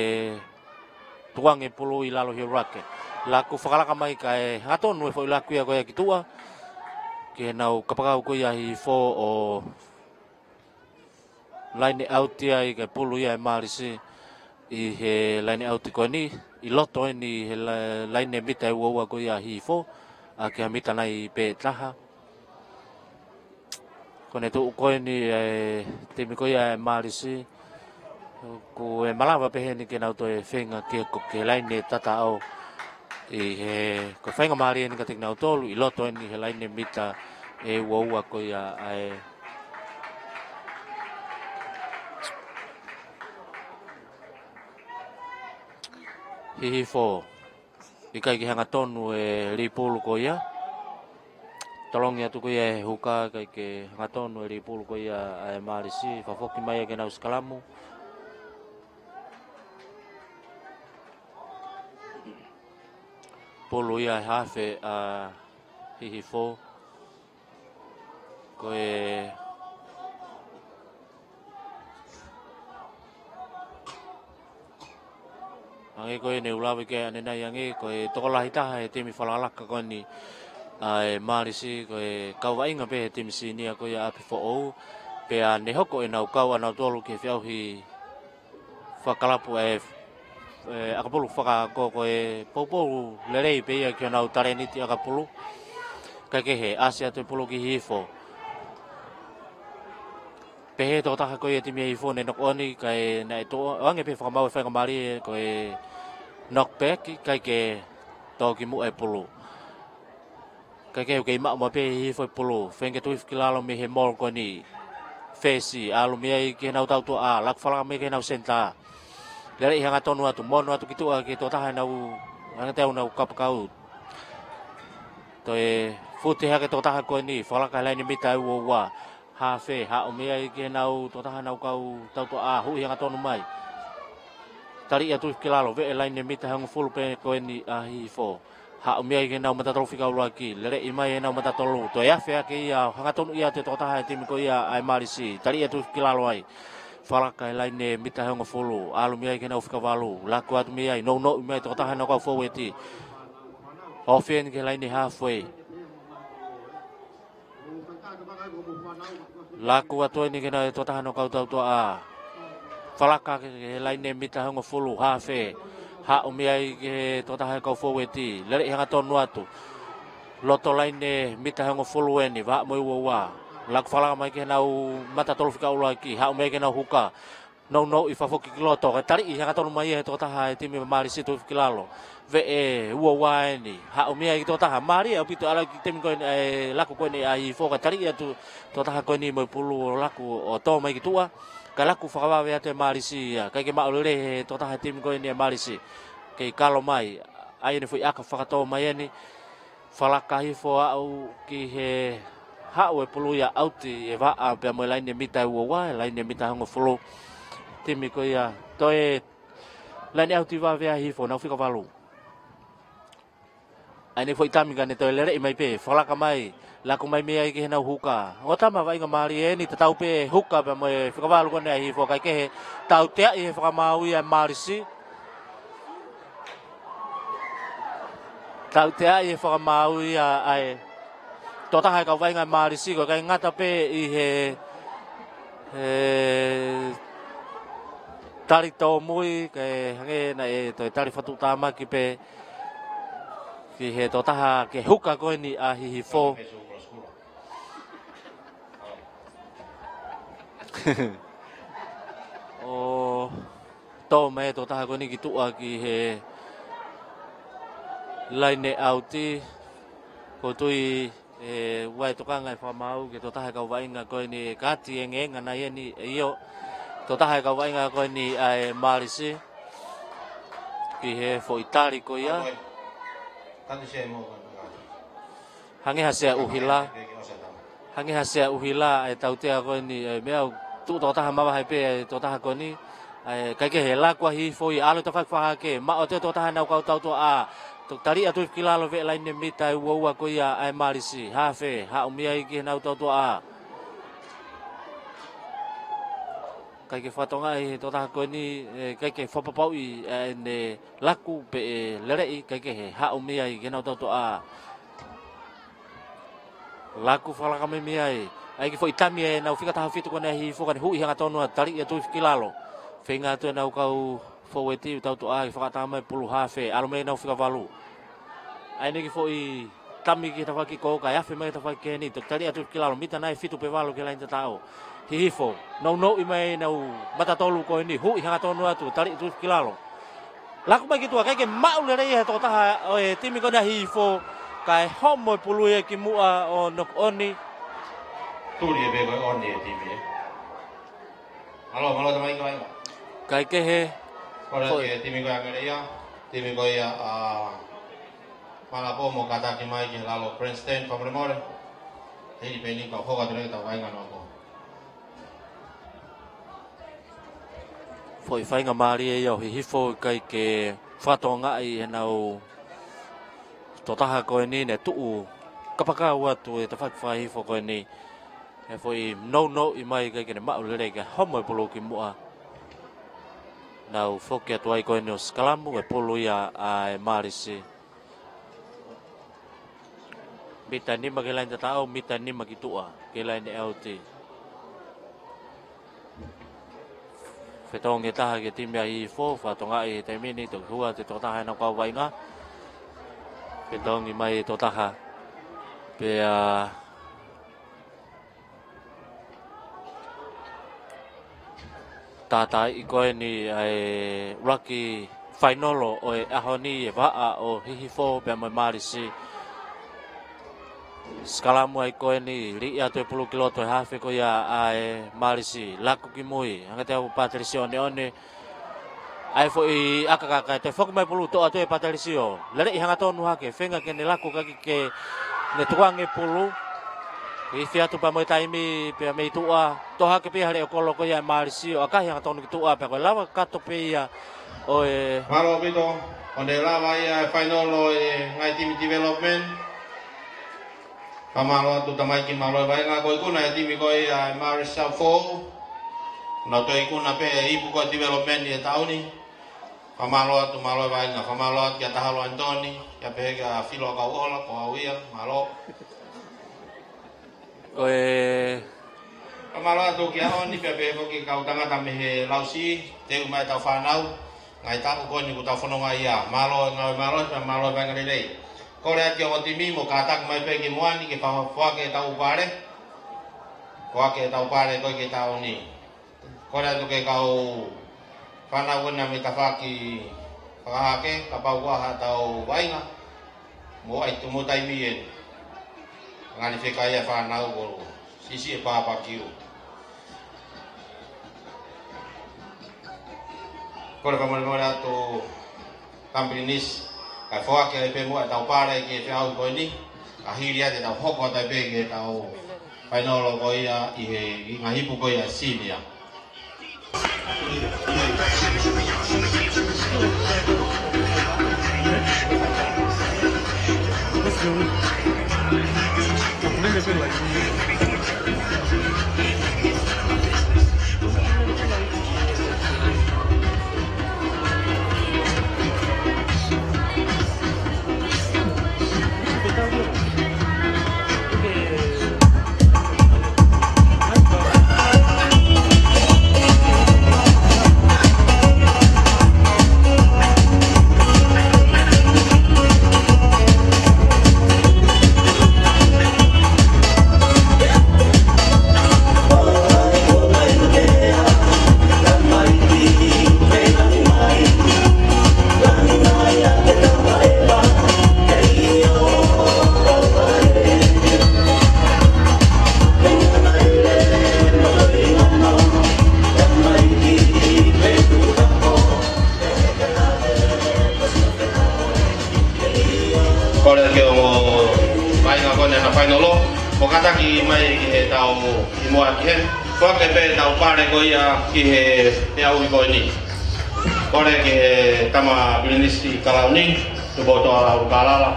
tukuange e pulu ʻi lalo he ʻuluaki. Laku fakalaka mai kae hangatonu e foʻi laku ia ko ia ki tuʻa, ke nau kapakau ko ia ʻa Hihifo ʻo laine ʻauti ai, kae pulu ia ʻe Mālisi ʻi he laine ʻauti ko eni, ʻi loto eni he la-, laine mita ʻe uaua ko ia ʻa Hihifo, ʻaki ha mita nai pē ʻe taha. Ko ʻene tuʻu ko eni e timi ko ia ʻa e Mālisi, ʻoku malava pē heni ke nau toe feinga ke ko ke laine tataʻo ʻi he, ko e faingamālie eni kiate kinautolu, ʻi loto eni he laine mita ʻe uaua ko ia ʻa e Hihifo. ʻIkai ke hangatonu e lī pulu ko ia. Tolongi atu ko ia ʻe he huka, ʻikai ke hangatonu e lī pulu ko ia ʻa e Mālisi, fakafoki mai ia ke nau sikalamu. Pulu ia ʻe he hafe ʻa Hihifo. Ko e ange ko ē ʻene ʻuluaki ke ʻanenai ange, ko e tokolahi taha he timi fakalaka ko eni ʻa e Mālisi, ko e kau vaʻinga pē he timi senior ko ia ʻa ʻApi Foʻou, pea ne hoko ʻenau kau ʻanautolu ki he feʻauhi fakakalapu ʻa e, ʻe, ʻakapulu fakaako, ko e poupou lelei pē ia ki honau talēniti ʻakapulu. Kae kehe, ʻasi atu e pulu ki Hihifo. Pehē tokotaha ko ia timi ʻa Hihifo ne knock on, kae naʻe toe ʻoange pē fakamaau e faingamālie ko e knock back, ʻikai ke tō ki muʻa e pulu. Kae kehe ʻoku kei maʻu maʻu pē ʻe Hihifo e pulu. Feinga ke tuʻu hifo ki lalo mei he maulu ko eni. Fesi, ʻalu mei ai ki heʻenau tautoʻa, laku fakalaka mai ki heʻenau senitā. Lele hangatonu atu, mono atu ki tuʻa ki he tokotaha ʻenau, ʻa e tokotaha ʻenau kapakau. Toe fute hake tokotaha ko eni, fakalaka he laine mita ʻe uaua. Hafe, haʻu mei ai ki heʻenau tokotaha ʻenau kau tautoʻa, huʻi hangatonu mai. Taliʻi atu ki lalo, veʻe laine mita ʻe hongofulu pē ko eni ʻa Hihifo. Haʻu mei ai ki heʻenau matatolu fika ʻuluaki, leleʻi mai ʻenau matatolu, toe afe hake ia, hangatonu ia ʻa e tokotaha e timi ko ia ʻa e Mālisi, taliʻi atu ki lalo ai. Fakalaka he laine mita ʻe hongofulu, ʻalu mei ai ki heʻenau fika valu, laku atu mei ai, nounou mai tokotaha ʻenau kau fōueti. Ofi eni ki he laine halfway. Laku atu eni ki heʻenau tokotaha ʻenau kau tautoʻa. Fakalaka ki he laine mita ʻe hongofulu, hafe. Haʻu mei ai ki he tokotaha ʻenau kau fōueti. Leleʻi hangatonu atu. Loto laine mita ʻe hongofulu eni, vahaʻa mo e uaua. Laku fakalaka mai ki heʻenau mata tolu fika ʻuluaki, haʻu mei ai ki heʻenau huka. Nounou ʻi fafo ki loto, kae taliʻi hangatonu mai ʻe he tokotaha ʻo e timi Mālisi Tuʻi Fakilalo. Veʻe uaua eni, haʻu mei ai ki he tokotaha. Mālie ʻaupito ʻa e laku ko eni ʻa e laku ko eni ʻa Hihifo, kae taliʻi atu tokotaha ko eni mo e pulu ʻo laku ʻo tō mai ki tuʻa. Kae laku fakavave atu ʻe Mālisi ia, kae kei maʻu lelei ʻe he tokotaha timi ko eni ʻa Mālisi. Kei kalo mai, ʻa ia ʻene foʻi ʻaka fakatō mai eni. Fakalaka Hihifo ʻo aʻu ki he haʻu e pulu ia ʻauti ʻe vaʻa pea mo e laine mita ʻe uaua, e laine mita ʻe hongofulu. Timi ko ia, toe laine ʻauti vave ʻa Hihifo, nau fika valu. ʻA ia ʻene foʻi tami kae ne toe leleʻi mai pē, fakalaka mai, laku mai mei ai ki heʻenau huka. Ongo tama vaʻinga mālie eni, tatau pē huka pea mo e fika valu ko eni ʻa Hihifo, kae kehe, tauteaʻi ʻe he fakamaau ia ʻa Mālisi. Tauteaʻi ʻe he fakamaau ia ʻa e tokotaha ʻo e kau vaʻinga ʻa Mālisi, ko e ʻikai ngata pē ʻi he, he tali tōmui, kae hangē naʻe toe tali fakatuʻutāmaki pē ki he tokotaha ki he huka ko eni ʻa Hihifo. ʻO tō mai e tokotaha ko eni ki tuʻa ki he laine ʻauti. ʻOku ou tui ʻe ʻi ai e tokanga ʻa e fakamaau ki he tokotaha ʻo e kau vaʻinga ko eni, ʻe kāti e ngaahi ngaahi eni, ʻio, tokotaha ʻo e kau vaʻinga ko eni ʻa e Mālisi. Ki he foʻi tali ko ia. Hangē ha sea ʻuhila. Hangē ha sea ʻuhila ʻa e tautea ko eni, ʻa e meʻa ʻoku tuʻu tokotaha mavahe pē ʻa e tokotaha ko eni. ʻA e kae kehe, laku ʻa Hihifo ia, ʻalu e tafaʻaki fakahake, maʻu atu e tokotaha ʻenau kau tautuʻa. Toki taliʻi atu ki lalo veʻe laine mita ʻe uaua ko ia ʻa e Mālisi. Hafe, haʻu mei ai ki heʻenau tautuʻa. ʻIkai ke fakatokangaʻi ʻe he tokotaha ko eni, ʻe, ʻikai ke fakapapauʻi, ʻe, ʻene laku pe ʻe leleʻi, kae kehe, haʻu mei ai ki heʻenau tautuʻa. Laku fakalaka mai mei ai. ʻA ia ko e foʻi tami ʻenau fika taha fitu ko eni ʻa Hihifo, kae ne huʻi hangatonu atu, taliʻi atu ki lalo. Feinga atu ʻenau kau fōueti ʻo tautuʻa ke fakaʻatā mai e pulu, hafe, ʻalu mei ai ʻenau fika valu. ʻA ia ko e foʻi tami ki he tafaʻaki ko ē, kae afe mai ki he tafaʻaki ko eni, toki taliʻi atu ki lalo, mita nai ʻe fitu pe valu ki he laine tataʻo. Hihifo, nounou mai ʻenau mata tolu ko eni, huʻi hangatonu atu, taliʻi atu ki lalo. Laku mai ki tuʻa, ʻikai ke maʻu lelei ʻe he tokotaha ʻo e timi ko eni ʻa Hihifo, kae homo e pulu ia ki muʻa ʻo knock on. Tuli ʻe pē ko e on ʻe he timi ē. Mālō, mālō tamaiki vaʻinga. Kae kehe. Kole ki he timi ko ia ʻa Ngeleia, timi ko ia ʻa Malapo mo kātaki mai ki he lalo grandstand, fakamolemole. Hili pē ni ka hoka atu lelei tau vaʻinga noa ko. Foʻi faingamālie ia ʻo Hihifo, ʻikai ke fakatokangaʻi ʻe heʻenau tokotaha ko eni ne tuʻu kapakau atu e tafaʻaki fakahihifo ko eni. ʻE foʻi nounou mai, ʻikai ke ne maʻu lelei ke homo e pulu ki muʻa. Nau foki atu ai ko eni ʻo sikalamu e pulu ia ʻa e Mālisi. Mita nima ki he laine tataʻo, mita nima ki tuʻa, ki he laine ʻauti. Fetongi ʻe taha ki he timi ʻa Hihifo, fakatokangaʻi he taimi ni, toki hū atu e tokotaha ʻenau kau vaʻinga. Fetongi mai e tokotaha. Pea tātaaʻi ko eni ʻa e ʻuluaki fainolo ʻo e ʻaho ni, e vaʻa ʻo Hihifo pea mo e Mālisi. Sikalamu ai ko eni, liʻaki atu e pulu ki loto e hafe ko ia ʻa e Mālisi. Laku ki mui, hangē ko e Patelisio ʻoneʻone. ʻA e foʻi ʻakakaka, toe foki mai pulu, toʻo atu ʻe Patelisio. Leleʻi hangatonu hake, feinga ke ne laku kae ʻikai ke ne tukuange pulu. Ifi atu pea mo e taimi, pea mei tuʻa, toʻo hake pē ia ha leʻo kolo ko ia ʻa e Mālisi, ʻo ʻakahi hangatonu ki tuʻa, pea ko e lava kato pē ia ʻo e. Mālō ʻaupito, ʻo ne lava ia e fainolo ʻo e ngaahi timi development. Fakamālō atu tamaiki, mālō e vaʻinga. Ko e ikuna e timi ko ia ʻa e Mālisi South Four. Nau toe ikuna pē e ipu ko e development ʻi he taʻu ni. Fakamālō atu, mālō e vaʻinga. Fakamālō atu kia Tahalo Anitoni, kia pehē kia Filo Kauʻola, ko au ia, mālō. Ko e. Fakamālō atu kia Oni, pea pehē foki kau tangata mei he Lausi, teu mai ʻetau fānau, ngaahi taʻu ko eni kuo tau fononga ai. Mālō e ngāue mālohi, pea mālō e vaʻinga lelei. Kole atu ki he ongo timi mo kātaki mai pē ki muʻa ni ke fa-, foaki ʻetau pale. Ko ake ʻetau pale ko ē ki he taʻu ni. Kole atu ki he kau fānau ko ena mei tafaʻaki fakahahake, kapau ko ha tau vaʻinga, mou ʻai tumu taimi eni. Ngali feka ia fānau ko siʻisiʻi e pāpakiu. Kole fakamolemole atu Tama Pilinisi, kae foaki ai pē muʻa ʻetau pale ki he feʻauhi ko eni, ka hili ia te tau hoko atu ai pē ki heʻetau fainolo ko ia ʻi he, ʻi he ngaahi ipu ko ia senior. Kole ke ʻoua ʻe vaʻinga ko ena fainolo, ʻo kātaki mai ki heʻetau ʻi muʻa ki he, foaki pē ʻetau pale ko ia ki he feʻauhi ko eni. Kole ki he Tama Pilinisi Kalauni, Tupoutoʻa ʻUlukalala,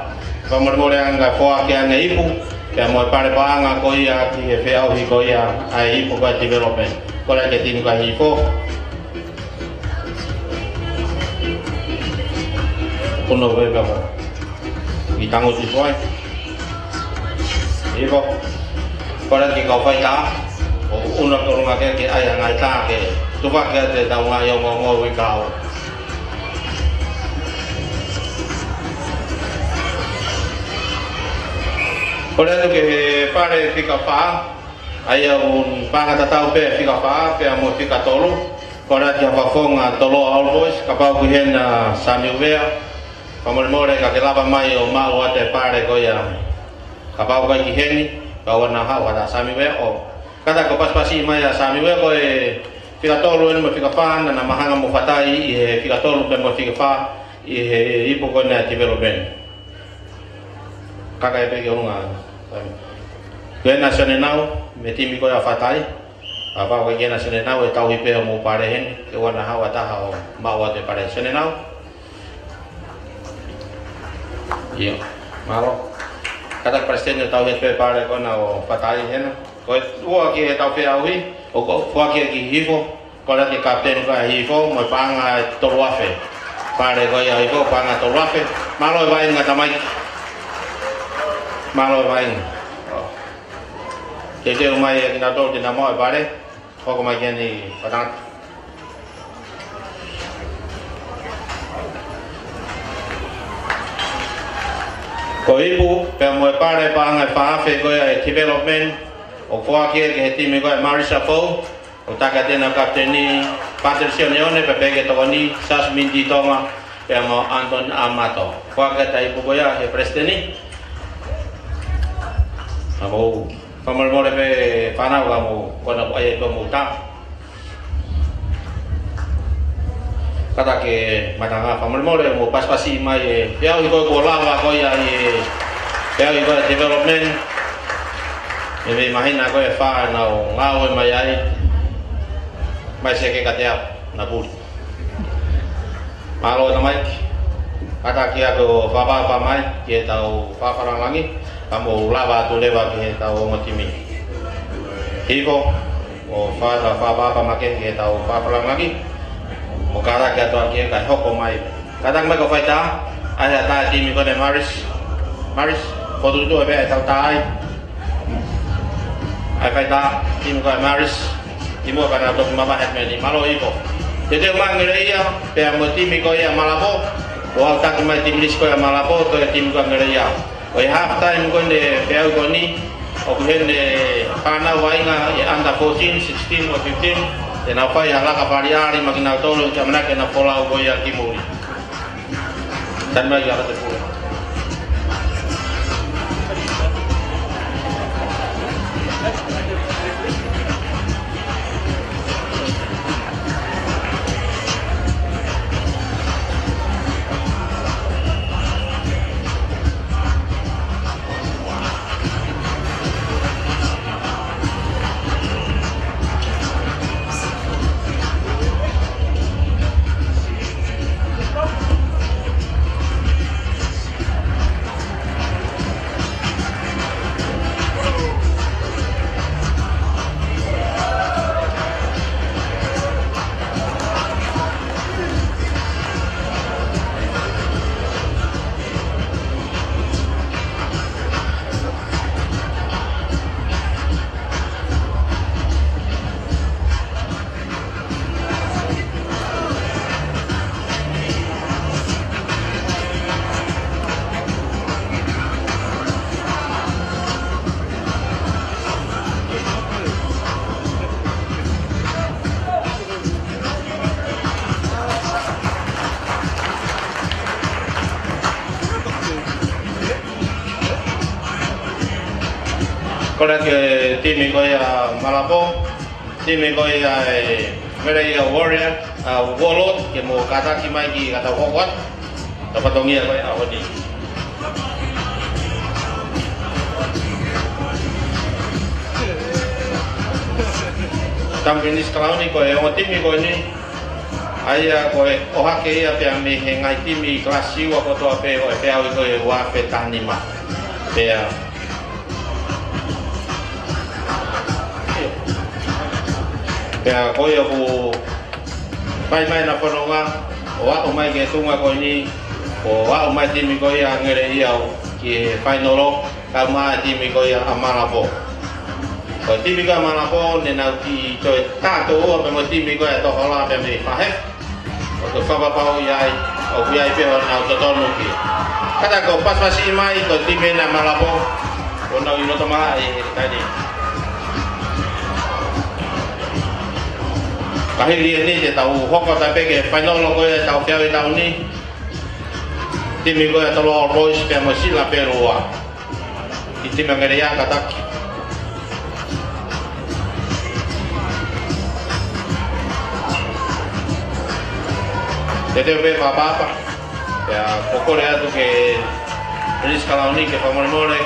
fakamolemole ange foaki ange ipu, pea mo e pale paʻanga ko ia ki he feʻauhi ko ia ʻa e ipu ko e development. Kole ki he timi ko ē Hihifo. Kuno veve mo. ʻI tangu si foai. Hihifo. Kole ki he kau faitā. ʻO ʻunu ki ʻolunga ke, ke ʻai ʻa e ngaahi tā ke tufaki ʻetau ngaahi ongoongo ʻi he kau. Kole atu ki he pale fika fā. ʻA ia ʻoku paʻanga tatau pē fika fā, pea mo fika tolu. Kole atu ki he fakafofonga Toloa Old Boys, kapau ʻoku ʻi heni ʻa Sami ʻUvea. Fakamolemole ka ke lava mai ʻo maʻu atu e pale ko ia. Kapau ʻoku ʻikai ke ʻi heni, ka ʻoua naʻa haʻu ʻa Sami ʻUvea ʻo. Kātaki ʻo pasipasi mai ʻa Sami ʻUvea ko e fika tolu eni mo fika fā naʻa na mahanga mo Fatai ʻi he fika tolu pea mo fika fā ʻi he ipu ko ena development. Kātaki pē ki ʻolunga. Ko ena Sione Nau, mei he timi ko ia ʻa Fatai. Kapau ʻoku ʻikai ke ʻi heni Sione Nau, ʻe tauhi pē hoʻomou pale heni, ke ʻoua naʻa haʻu ha taha ʻo maʻu atu e pale Sione Nau. ʻIo, mālō. Kātaki Palesiteni ʻo tauhi pē pale ko ena ʻo Fatai hena. Ko e ua ki heʻetau feʻauhi, ʻoku foaki ki Hihifo, kole ki he kapiteni ko ē Hihifo, mo e paʻanga ʻe tolu afe. Pale ko ia Hihifo, paʻanga ʻe tolu afe. Mālō e vaʻinga tamaiki. Mālō e vaʻinga. Ke ke ʻomai ʻe kinautolu te na maʻu e pale. Hoko mai ki heni Fatai. Ko e ipu, pea mo e pale paʻanga ʻe fā afe ko ia ʻa e development, ʻoku foaki ki he timi ko ē Marist Foʻou, ʻoku taki atu ʻena ʻa e kapiteni Patricio Neone, pea pehē ki he tokoni, Sasmindi Tonga, pea mo Anton Amato. Foaki atu e ipu ko ia ki he Palesiteni. Ka mou fakamolemole pē fānau ka mou kona ko ē ʻa e tō mou tā. Kātaki Matanga, fakamolemole, mou pasipasi mai e feʻauhi ko ē kuo lava ko ia ʻi he feʻauhi ko ē development. Mei he māhina ko ē ʻe fā naʻa nau ngāue mai ai. Mai seke katea, na puli. Mālō tamaiki. Kātaki ʻo fakaʻapaʻapa mai ki heʻetau fakalangilangi, ka mou lava atu leva ki heʻetau ongo timi. Hihifo, ʻo faka-, fakaʻapaʻapa mai ki heʻetau fakalangilangi. ʻO kātaki atu ki he kakai hoko mai. Kātaki mai kau faitā, ʻai ha tā e timi ko ena Marist. Marist, fokotuʻutuʻu pē ʻetau tā ai. ʻAi faitā, timi ko ē Marist, timi ko ē ka na toki mamahi atu mei heni, mālō Hihifo. Teuteu mai Ngeleia, pea mo e timi ko ia Malapō, ʻo aʻutaki mai timi lisi ko ia Malapō, ko e timi ko ē Ngeleia. Ko e half time ko eni feʻauhi ko eni, ʻOku ʻi heni e fānau vaʻinga ʻi he under fourteen, sixteen mo fifteen, te nau fai ha laka faliali maʻa kinautolu, ʻamanaki ke nau folau ko ia ki muli. Taimi mai ki ʻAkatepule. Kole atu e timi ko ia Malapo, timi ko ia e Ngeleʻia Warrior, ʻa Warlord, ke mou kātaki mai ki ʻetau hoko atu. Tau fatongia ko ia ʻaho ni. Tau Pilinisi Kalauni, ko e ongo timi ko eni, ʻa ia ko e ʻohake ia pea mei he ngaahi timi kalasi ua kotoa pē ʻo e feʻauhi ko e ua afe taha nima. Pea, pea ko ia ʻoku fai mai ʻena fononga, ʻo aʻu mai ki he tuʻunga ko eni, ʻo aʻu mai timi ko ia Ngeleʻia ki he fainolo, kae ʻumaʻā e timi ko ia ʻa Malapo. Ko e timi ko ia ʻa Malapo, ne nau kiʻi toe tā toʻo ua pē mo e timi ko ia ʻa Tohola pea mei Fahe. ʻOku fakapapauʻi ai, ʻoku ʻi ai pē honau totonu ki. Kātaki ʻo pasipasi mai, ko e timi ʻena ʻa Malapo, ʻoku nau ʻi loto malaʻe he taimi ni. Ka hili eni te tau hoko atu pē ki he fainolo ko ia ʻetau feʻauhi taʻu ni. Timi ko ia ʻa Toloa All Boys pea mo Sila Pelua. Kiʻi timi ʻa Ngeleʻia kātaki. Te teu pē fakaʻapaʻapa. Pea ʻoku kole atu ki he Pilinisi Kalauni ke fakamolemole.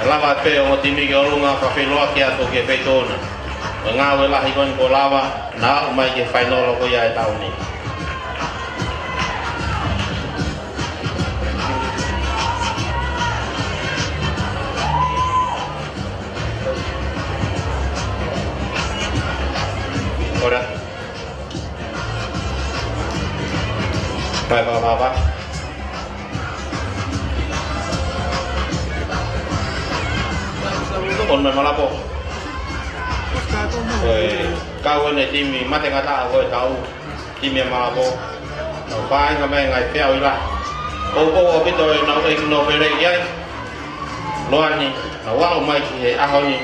ʻE lava pē ongo timi ki ʻolunga, fakafeʻiloaki atu ki he feituʻu na. Ko e ngāue lahi ko eni kuo lava, na aʻu mai ki he fainolo ko ia e taʻu ni. Ora. Fai fakaʻapaʻapa. ʻOngo mai Malapo. Ko e kau ʻeni e timi matengataʻa ko e tau. Timi ʻa Malapo. Nau fāinga mai ngaahi feʻauhi lahi. Poupou ʻaupito ʻenau ʻeiki nōpele ki ai. Loa ni, nau aʻu mai ki he ʻaho ni,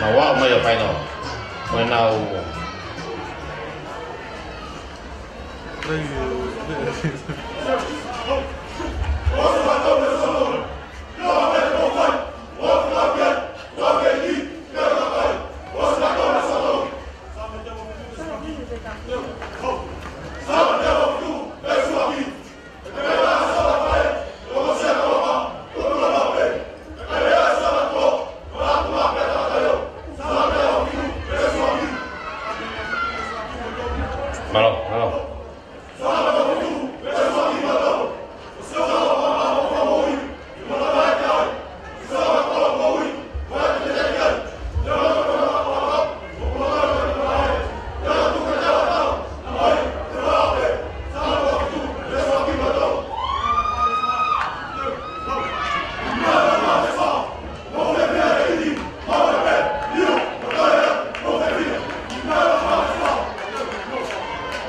nau aʻu mai ʻo fainolo. Mo ʻenau Mālō, mālō.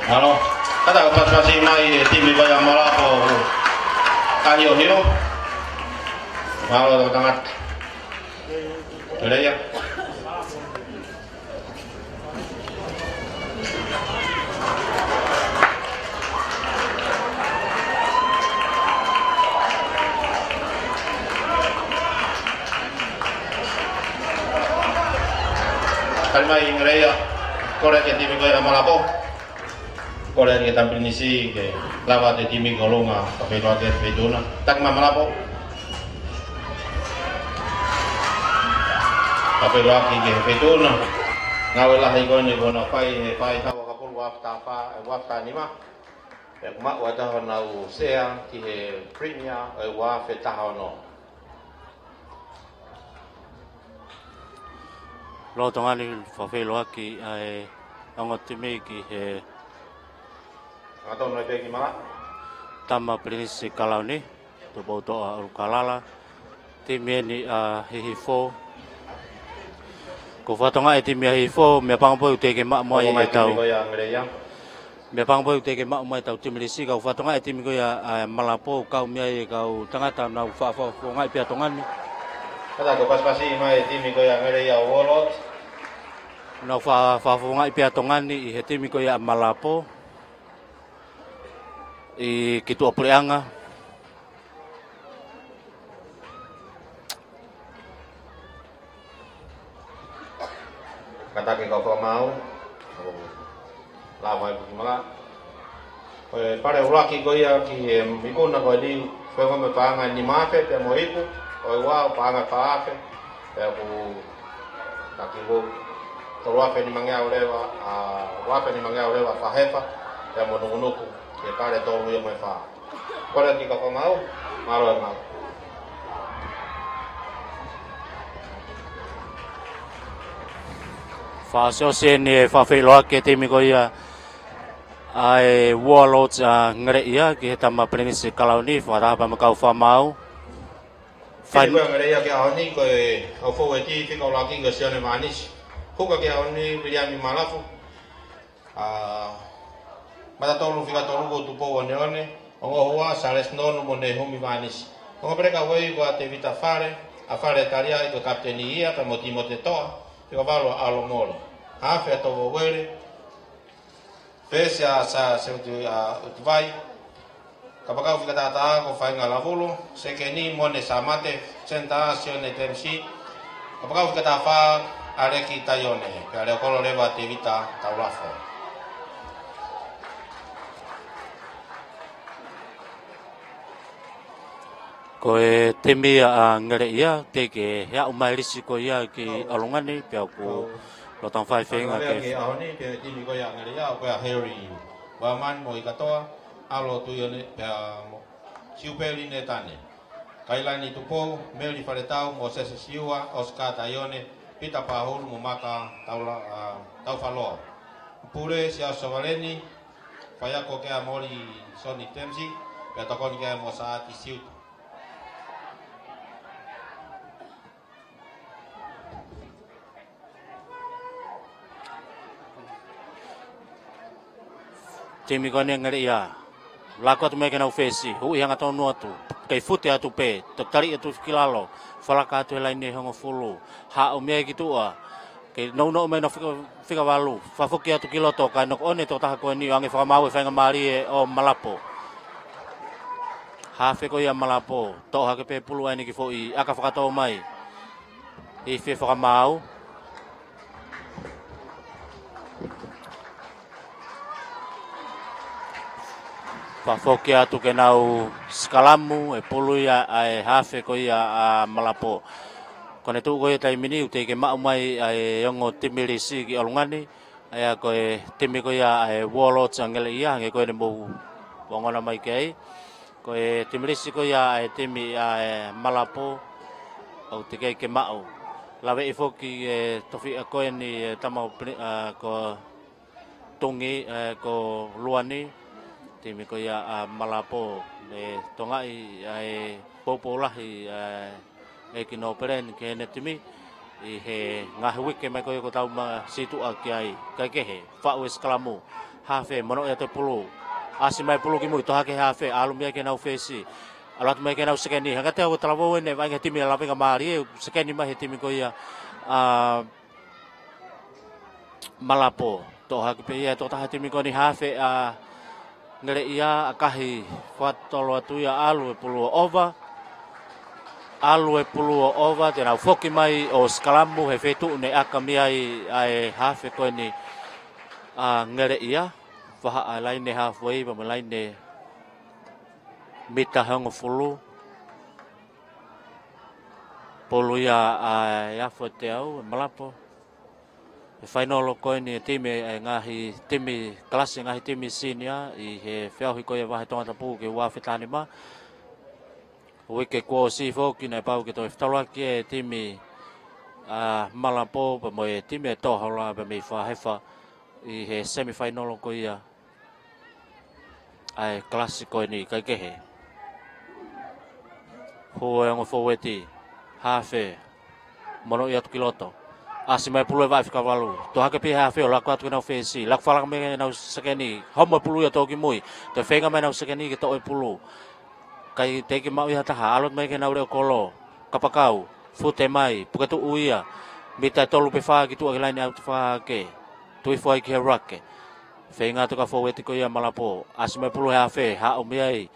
Mālō. Kātaki ʻo pasipasi mai e timi ko ia ʻa Malapo. Ka hiohio. Mālō tangata. Ngeleia. Tali mai Ngeleia, kole ki he timi ko ia ʻa Malapo. Kole ki he tama pilinisi ke lava atu e timi ki ʻolunga, fakafeʻiloaki ki he feituʻu na. Taki mai Malapo. Fakafeʻiloaki ki he feituʻu na. Ngāue lahi ko eni kuo nau fai he fai tau ʻakapulu ʻo e taʻu fā, ʻo e taʻu nima. Pea kuo maʻu ʻa e taha ʻo nau sea ki he Premier ʻo e ua afe taha ono. Lolotonga ni fakafeʻiloaki ʻa e ongo timi ki he Angatonu e peki mala. Tama Pilinisi Kalauni, Tupoutoʻa ʻUlukalala. Timi eni ʻa Hihifo. Ko e fatongia e timi ʻa Hihifo, meʻapango pē ʻoku teʻeki ke maʻu mai e tau. Meʻapango pē ʻoku teʻeki ke maʻu mai e tau timi lisi, ka ko e fatongia e timi ko ia ʻa Malapo, kau mei ai e kau tangata nau faʻa fakafofongaʻi pē ʻa Tonga ni. Kata ko e pasipasi mai e timi ko ia Ngeleia Warlords. Nau faʻa fakafofongaʻi pē ʻa Tonga ni ʻi he timi ko ia ʻa Malapo ʻi he tuʻapuleʻanga. Kātaki e kau fakamaau. Lava e peki mala. Ko e pale ʻuluaki ko ia ki he ikuna ko eni, ko e ngaahi paʻanga ʻe nima afe pea mo e ipu, ko e ua paʻanga ʻe fā afe, pea kuo taki ko e tolu afe nimangeau leva, ʻa, ua afe nimangeau leva Fahefa, pea mo Nukunuku, ki he pale tolu ia mo e fā. Kole ki he kau fakamaau, mālō e maau. Fakaʻosiʻosi eni e fakafeʻiloaki e timi ko ia ʻa e Warlords ʻa Ngeleia ki he tama Pilinisi Kalauni, fakataha pē mo e kau fakamaau. Timi ko ia Ngeleia ki he ʻaho ni, ko e ʻau fou e tī fika ʻuluaki ko Sione Manisi. Huka ki he ʻaho ni, Viliami Malafu. ʻA, mata tolu fika tolu ko Tupou Oneone, ongo hua Sales Nonu mo Nehumi Vanisi. Ongo peleka uei ko ʻa Tevita Fale, ʻa Fale Talia ʻi ko e kapiteni ia, pea mo Timote Toa, fika valu ʻa ʻAlo Mole. Hafe ʻa Tovo Uele, fesi ʻa Sa Seutu ʻa Utuvai, Kapakau fika taha ko Fainga Lavulu, sekeni Mone Samate, senitā Sione Temisi, kapakau fika taha fā ʻa Leki Taione, pea leʻo kolo leva Tevita Taulafo. Ko e timi ʻa Ngeleia, teʻeki ke aʻu mai e lisi ko ia ki ʻolunga ni, pea ʻoku lolotonga fai feinga ke. Ki he ʻaho ni, pea timi ko ia Ngeleia, ko ia Harry Waman mo Ikatoa, ʻAlo Tuione, pea mo Siupeli Netane. Kailani Tupou, Meli Faletau, Mosese Siua, Oscar Taione, Pita Pahulu mo Maka Taula-, ʻa, Taufaloa. Pule Siaosi Sovaleni, faiako ki ai Moli Soni Temisi, pea tokoni ki ai mo Saati Siuta. Timi ko eni Ngeleia. Laku atu mai ke nau fesi. Huʻi hangatonu atu. Kei fute atu pē. Totali atu ki lalo. Falaka atu he laine hongofulu. Haʻu mei ai ki tuʻa. Kei nounou mai nau fika, fika valu. Fafoki atu ki loto. Kae noko one tokotaha ko eni ʻo ange fakamaau e faingamālie ʻo Malapo. Hafe ko ia Malapo. Toʻo hake pē pulu ʻa eni ki foʻi ʻaka fakatō mai. ʻI he fakamaau. Fafoki atu ke nau sikalamu e pulu ia ʻa e hafe ko ia ʻa Malapo. Ko ʻene tuʻu ko ia taimi ni ʻoku teʻeki ke maʻu mai ʻa e ongo timi lisi ki ʻolunga ni. ʻA ia ko e timi ko ia ʻa e Warlords ʻa Ngeleia, hangē ko eni ʻoku mou ongona mai ki ai. Ko e timi lisi ko ia ʻa e timi ʻa e Malapo, ʻoku teʻeki ke maʻu. Laveʻi foki e tofiʻa ko eni e tama ʻo Pili-, ʻa, ko Tungi, ʻa, ko Luani, timi ko ia ʻa Malapo, ʻe tongaʻi ʻa e poupou lahi, ʻa, ʻEiki Nōpele ni ki heʻene timi, ʻi he ngaahi uike mai ko ia ʻoku tau ma-, situʻa ki ai, kae kehe, faʻu e sikalamu, hafe, mono ia te pulu, ʻasi mai pulu ki mui, toʻo hake hafe, ʻalu mei ai ke nau fesi, ʻAlu atu mai ki heʻenau sekeni. Hangē ko e talavou ʻeni ʻa e vaʻinga timi ʻa Lavengamālie, sekeni mai he timi ko ia ʻa Malapo. Toʻo hake pē ia ʻe he tokotaha timi ko eni, hafe ʻa Ngeleʻia, ʻakahi fakatotolo atu ia, ʻalu e pulu ʻo ʻova. ʻAlu e pulu ʻo ʻova, te nau foki mai ʻo sikalamu he feituʻu naʻe ʻaka mei ai ʻa e hafe ko eni ʻa Ngeleʻia. Vahaʻa e laine halfway, pea mo e laine mita hongofulu. Pulu ia ʻa e afo ʻe teau ʻa Malapo. ʻE fainolo ko eni e timi, e ngaahi timi, kalasi ngaahi timi senior ʻi he feʻauhi ko ia vahe Tongatapu ki he ua afe taha nima. Uike kuo ʻosi foki naʻe pau ke toe fetaulaki e timi ʻa Malapo pea mo e timi ʻa Tohola pea mei Fahefa ʻi he semifinal ko ia ʻa e kalasi ko eni, kae kehe. Hū e ongo fōueti, hafe, mono ia atu ki loto. ʻAsi mai pulu ʻe vaʻe fika valu. Toʻo hake pē hafe ʻo laku atu ki heʻenau fesi. Laku fakalaka mai ki heʻenau sekeni. Homo e pulu ia toʻo ki mui. Toe feinga mai ʻenau sekeni ke toʻo e pulu. Kae teʻeki maʻu ia ha taha, ʻalu mai ki heʻenau leʻo kolo. Kapakau, fute mai, puke tuʻu ia. Mita ʻe tolu pe fā ki tuʻa ki he laine ʻauti fakahahake. Tui hifo ai ki he ruck. Feinga atu e kau fōueti ko ia ʻa Malapo. ʻAsi mai pulu ʻe hafe, haʻu mei ai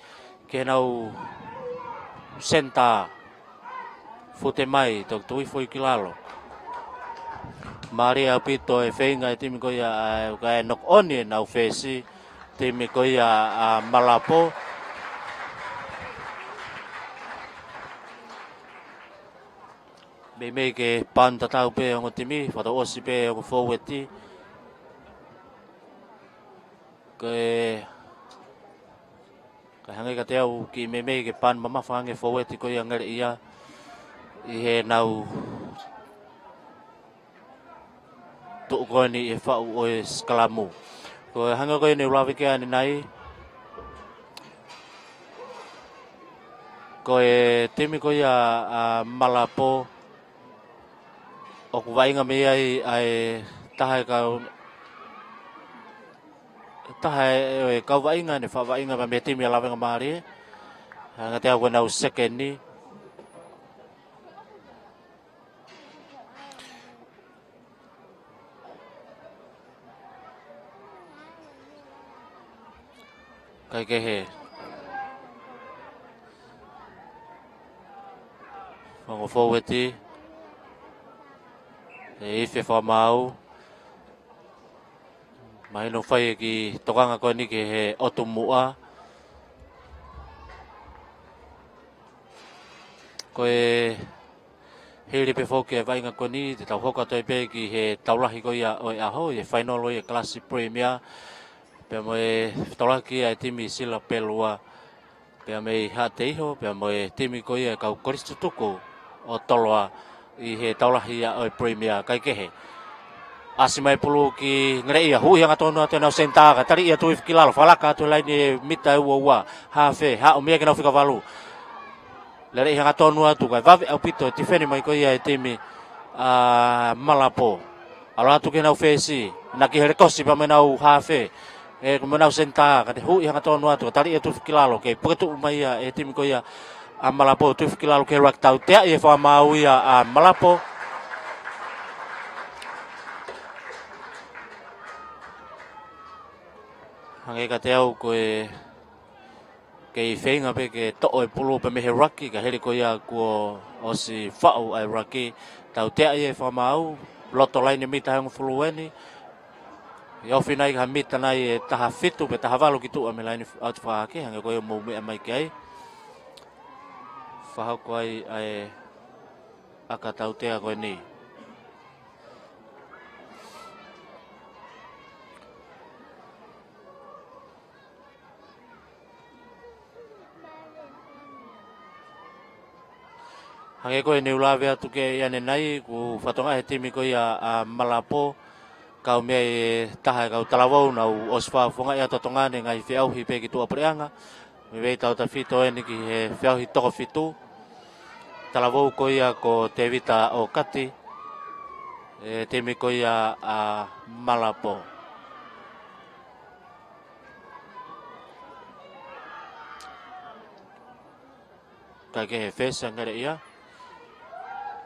ki heʻenau senitā. Fute mai, toki tui hifo ia ki lalo. Mālie ʻaupito e feinga e timi ko ia, ʻa e, kae knock on ʻenau fesi, timi ko ia ʻa Malapo. Meimei ke pan tatau pē ongo timi, fakatau ʻosi pē ongo fōueti. Ke, ka hangē kiate au, kiʻi meimei ke pan mamafa ange fōueti ko ia ʻa Ngeleʻia ʻi heʻenau tuʻu ko eni ʻi he faʻu ʻo e sikalamu. Ko e hangē ko eni ʻoku lave ki ai ʻanenai, ko e timi ko ia ʻa Malapo, ʻoku vaʻinga mei ai ʻa e taha e kau, taha e, e kau vaʻinga naʻe faʻa vaʻinga mei he timi ʻa Lavengamālie. Hangē kiate au ko ʻenau sekeni. Kae kehe, ongo fōueti, ʻe ifi e fakamaau. Mahino fai e kiʻi tokanga ko eni ki he ʻotu muʻa. Ko e hili pē foki e vaʻinga ko eni, te tau hoko atu ai pē ki he tau lahi ko ia ʻo e ʻaho, ʻi he fainolo ʻo e kalasi Premier. Pea mo e fetaulaki ʻa e timi Sila Pelua. Pea mei Haʻateiho, pea mo e timi ko ia e kau kolisi tutuku ʻo Toloa ʻi he tau lahi ia ʻo e Premier, kae kehe. ʻAsi mai pulu ki Ngeleʻia, huʻi hangatonu atu ʻenau senitā, kae tali ia Tui hifo ki lalo, fakalaka atu he laine mita ʻe ua ua, hafe, haʻu mei ai ki heʻenau fika valu. Lele hangatonu atu, kae vave ʻaupito e tifeni mai ko ia e timi ʻa Malapo. ʻAlu atu ki heʻenau fesi, naki helekosi pea mo ʻenau hafe, ʻe, mo ʻenau senitā, kae huʻi hangatonu atu, kae tali ia Tui hifo ki lalo, kei puke tuʻu mai ia ʻe he timi ko ia ʻa Malapo, Tui hifo ki lalo ki he ruck, tauteaʻi e fakamaau ia ʻa Malapo. Hangē kiate au ko e kei feinga pē ke toʻo e pulu pē mei he ruck, ka hili ko ia kuo ʻosi faʻu ʻa e ruck. Tauteaʻi e fakamaau, loto laine mita ʻe hongofulu eni. ʻE ofi nai ki ha mita nai ʻe taha fitu pe taha valu ki tuʻa mei he laine ʻauti fakahahake, hangē ko ia ʻoku mou meʻa mai ki ai. Fakahoko ai ʻa e ʻaka tautea ko eni. Hangē ko ʻene ʻuluaki atu ki ai ʻanenai, kuo fakatokangaʻi ʻe he timi ko ia ʻa Malapo, kau mei ai e taha e kau talavou naʻa nau ʻosi fakafofongaʻi ʻa e totongi ʻa e ngaahi feʻauhi pē ki tuʻapuleʻanga. Mei ai tautefito eni ki he feʻauhi toko fitu. Talavou ko ia ko Tevita ʻOkati, e timi ko ia ʻa Malapo. Kae kehe, fesi ʻa Ngeleʻia.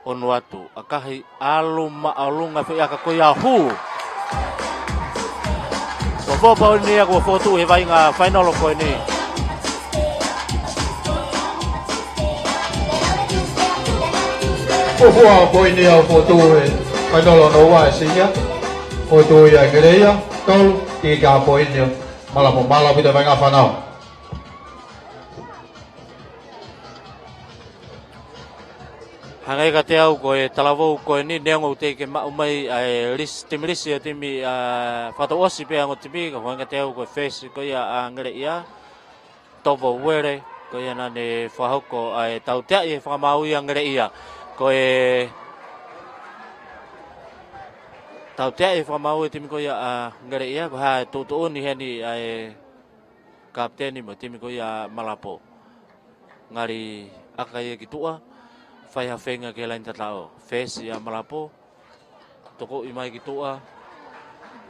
ʻOnu atu, ʻakahi, ʻalu māʻolunga e foʻi ʻaka ko ia, hū. Ko e foʻi poini ia kuo fokotuʻu he vaʻinga fainolo ko eni. Ko e foʻi poini ia kuo fokotuʻu he fainolo hono ua ʻe Sinia. Fokotuʻu ia ʻe Ngeleʻia, tolu, ʻikai ha poini ia. Malapo, mālō ʻaupito e vaʻinga fānau. Hangē kiate au ko e talavou ko eni, neongo teʻeki ke maʻu mai ʻa e lisi, timi lisi ʻo e timi, ʻa, fakatouʻosi pē ʻa e ongo timi, ka hangē kiate au ko e fesi ko ia ʻa Ngeleʻia, Tovo Uele, ko ia naʻa ne fakahoko ʻa e tauteaʻi e fakamaau ʻa Ngeleʻia. Ko e tauteaʻi e fakamaau e timi ko ia ʻa Ngeleʻia, ko e hā e tuʻutuʻuni heni ʻa e kapiteni mo e timi ko ia ʻa Malapo. Ngali ʻaka ia ki tuʻa, fai ha feinga ki he laini tataʻo. Fesi ʻa Malapo, tokoʻi mai ki tuʻa,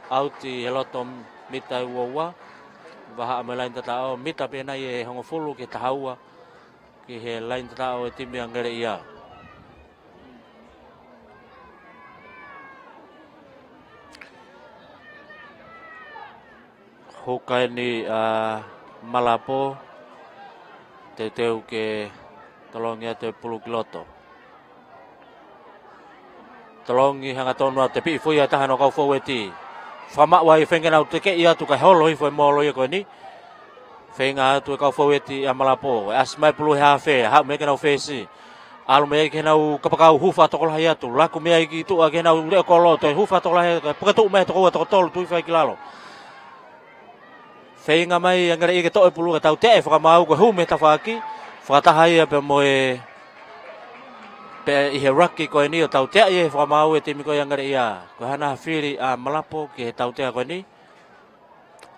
ʻauti he loto mita ʻe ua ua, vahaʻa mo e laini tataʻo, mita pē nai ʻe hongofulu ki he taha ua, ki he laini tataʻo e timi ʻa Ngeleʻia. Huka eni ʻa Malapo, teuteu ke tolongi atu e pulu ki loto. Tolongi hangatonu atu e piʻi foʻi ʻa e taha ʻo e kau foueti. Fakamaʻu ai feinga ke nau tekeʻi atu kae holo hifo e molo ia ko eni. Feinga atu e kau foueti ʻa Malapo, ʻe ʻasi mai pulu he hafe, haʻu mei ai ke nau fesi. ʻAlu mei ai ke nau kapakau hufa tokolahi atu, laku mei ai ki tuʻa ke nau leʻo kolo, toe hufa tokolahi atu, kae puke tuʻu mai toko ua toko tolu, tuʻi fai ki lalo. Feinga mai ʻa Ngeleʻia ke toʻo e pulu kae tauteaʻi e fakamaau ko e hū mei he tafaʻaki, fakataha ia pea mo e, pea ʻi he laki ko eni ʻo tauteaʻi e fakamaau e timi ko ia ʻa Ngeleʻia. Ko e hā nai ha fili ʻa Malapo ki he tautea ko eni.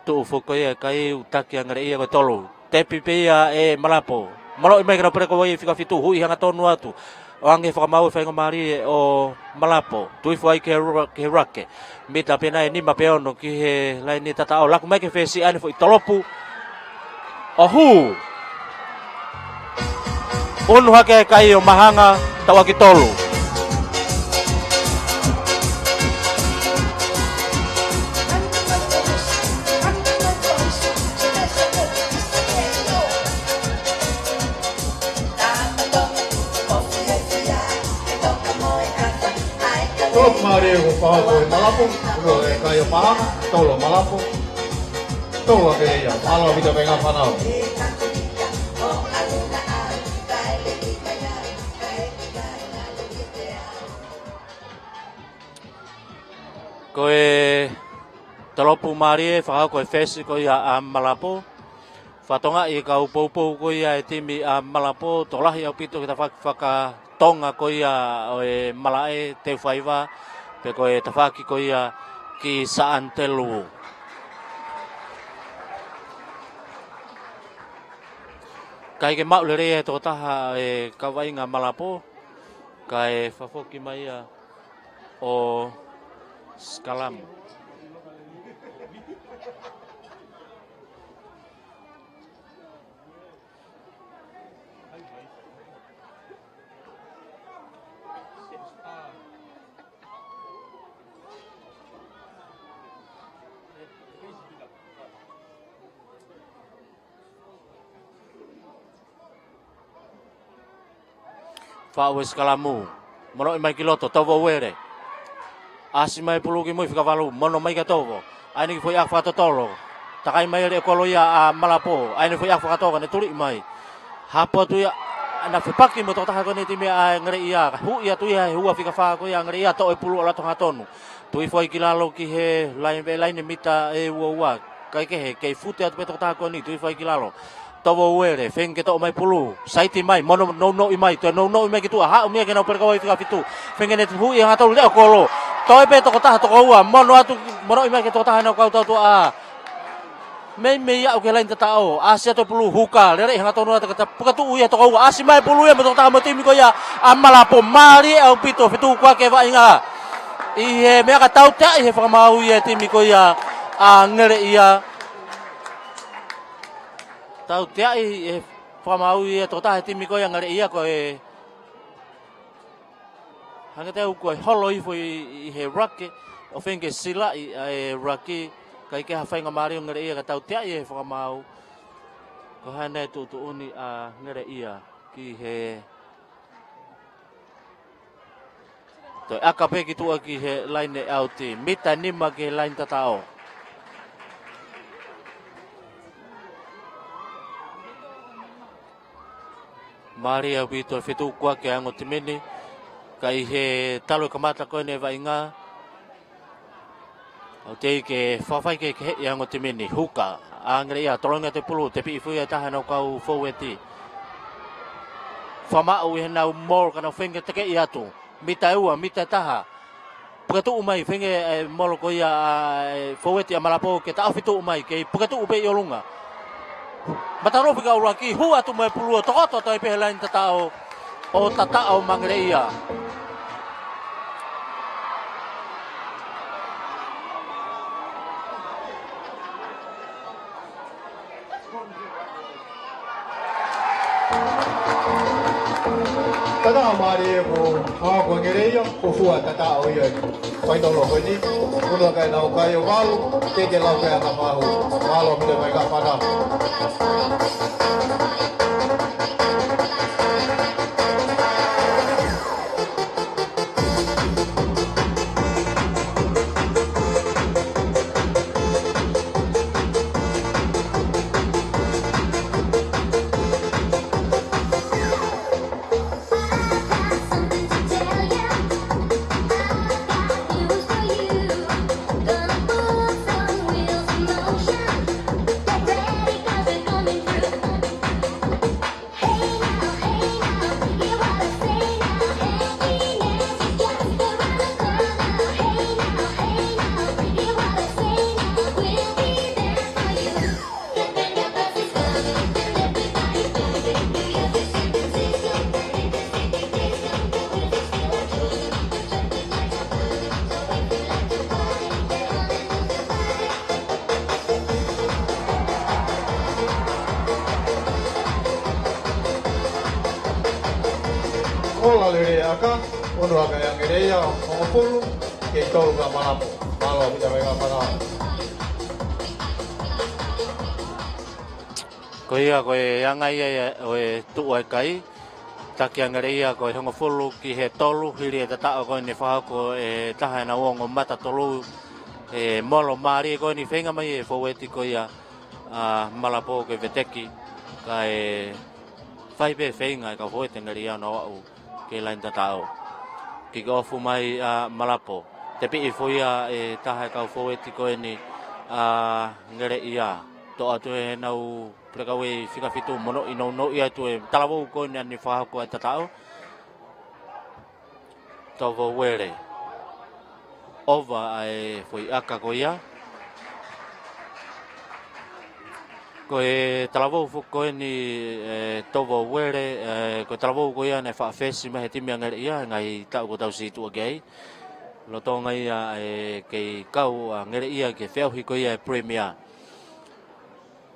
Tuʻu foki ko ia e kai, ʻū taki ʻa Ngeleʻia ko e tolu. Tepi pē ia ʻe Malapo. Maloʻi mai ke nau pele ko ia fika fitu, huʻi hangatonu atu. ʻOange fakamaau e faingamālie ʻo Malapo. Tuʻi foki ai ki he ru-, ki he laki. Mita pē nai ʻe nima pe ono ki he laini tataʻo. Laku mai ki he fesi ʻa eni foʻi tolopu. ʻO hū. ʻUnu hake e kai ʻo Mahanga, tauʻaki tolu. Tolu mālie ʻo Malapo, ʻunu e kai ʻo Mahanga, tolu ʻo Malapo. Tolu ʻa Ngeleʻia, mālō ʻaupito e vaʻinga fānau. Ko e tolopu mālie, fakahoko ʻe he fesi ko ia ʻa Malapo. Fakatokangaʻi e kau poupou ko ia e timi ʻa Malapo, tokolahi ʻaupito ki he tafaʻaki faka- Tonga ko ia ʻo e malaʻe, teu faiva, pe ko e tafaʻaki ko ia ki Saʻani Telū. ʻIkai ke maʻu lelei e tokotaha e kau vaʻinga Malapo, kae fakafoki mai ia ʻo sikalamu. Faʻu e sikalamu. Monoʻi mai ki loto, Tovo Uele. ʻAsi mai pulu ki mui, fika valu, mono mai kia Tovo. ʻAi eni ki he foʻi ʻaka fakatotolo. Takai mai e leʻo kolo ia ʻa Malapo. ʻAi eni foʻi ʻaka fakatokanga, ne tuliʻi mai. Hapo atu ia, naʻe fepaki mo e tokotaha ko eni timi ʻa Ngeleʻia. Huʻi atu ia he ua fika fā ko ia ʻa Ngeleʻia, toʻo e pulu ʻo lato hangatonu. Tuʻi foki ki lalo ki he laini, veʻe laini mita ʻe ua ua. Kae kehe, kei fute atu pē tokotaha ko eni, tuʻi foki ki lalo. Tovo Uele, feinga ke toʻo mai pulu. Saiti mai, mono nounou mai, toe nounou mai ki tuʻa, haʻu mei ai ke nau pele kau ai fika fitu. Feinga ne huʻi hangatonu leʻo kolo. Toe pē tokotaha toko ua, mono atu, monoʻi mai ki he tokotaha ʻenau kau tautuʻa. Meimei aʻu ki he laini tataʻo, ʻasi atu e pulu huka, lele hangatonu atu ka ta puka tuʻu ia toko ua, ʻasi mai pulu ia mo e tokotaha mo e timi ko ia ʻa Malapo, mālie ʻaupito, fetukuaki e vaʻinga. ʻI he meʻa ka tauteaʻi he fakamaau ia e timi ko ia ʻa Ngeleʻia. Tauteaʻi he Fakamaau ia tokotaha he timi ko ia Ngeleʻia ko e hangē ʻoku holo hifo ʻi, ʻi he rake, ʻo feinga ke silaʻi ʻa e rake, kae ʻikai ke ha faingamālie ʻo Ngeleʻia ka tauteaʻi ʻe he fakamaau. Ko e hā nai e tuʻutuʻuni ʻa Ngeleʻia ki he toe ʻaka pē ki tuʻa ki he laine ʻauti. Mita nima ki he laine tataʻo. Mālie ʻaupito e fetuʻu kuaki ʻa e ongo timi ni. Ka ʻi he talu e kamata ko eni e vaʻinga, ʻoku teʻeki ke fafai ke, ke heʻi ʻa e ongo timi ni. Huka ʻa Ngeleʻia, tolongi atu e pulu, tepiʻi hifo ia ʻe he taha ʻenau kau fōueti. Fakamaʻu ʻi heʻenau malu, ka nau feinga ke tekeʻi atu. Mita ʻe ua, mita ʻe taha. Puke tuʻu mai, feinga e malu ko ia ʻa e fōueti ʻa Malapō ke taʻofi tuʻu mai, kei puke tuʻu pē ʻi ʻolunga. Matanofi ka ʻuluaki, hū atu mo e pulu ʻo tokoto atu ai pē he laine tataʻo, ʻo tataʻo mai Ngeleʻia. Tataʻo mālie ʻa e ongo Ngeleʻia, fuofua tataʻo ia ʻi he fainolo ko eni. Unu ʻa e kakai nau kai ʻo valu, teʻeki ke lau pē ʻa e anga fahu. Mālō ʻaupito e faingataʻa. Ola lelei ʻa e ʻaka, unu ʻa e kakai ʻa Ngeleʻia, hongofulu ki he tolu ʻa Malapō. Mālō ʻaupito e faingataʻa. Ko ia ko e anga ia ʻo e tuʻu ʻa e kai. Taki ʻa Ngeleʻia ko e hongofulu ki he tolu, hili e tataʻo ko eni fakahoko ʻe he taha ʻenau ongo mata tolu, e malu mālie ko eni, feinga mai e fōueti ko ia ʻa Malapō ke veteki, kae fai pē feinga e kau fōueti ʻa Ngeleʻia ʻo nau aʻu ki he laine tataʻo. Kikofu mai ʻa Malapō. Tepiʻi hifo ia ʻe he taha e kau fōueti ko eni ʻa Ngeleʻia. Toʻo atu ʻe heʻenau pulekauʻi fika fitu, monūʻia, nounou atu e talavou ko eni ʻa eni fakahoko e tataʻo. Tovo Uele. ʻOva ʻa e foʻi ʻaka ko ia. Ko e talavou foki ko eni, e, Tovo Uele, e, ko e talavou ko ia naʻe faʻa fesi mai he timi ʻa Ngeleʻia he ngaahi taʻu kuo tau situʻa ki ai. Lolotonga ia e kei kau ʻa Ngeleʻia ki he feʻauhi ko ia e Premier.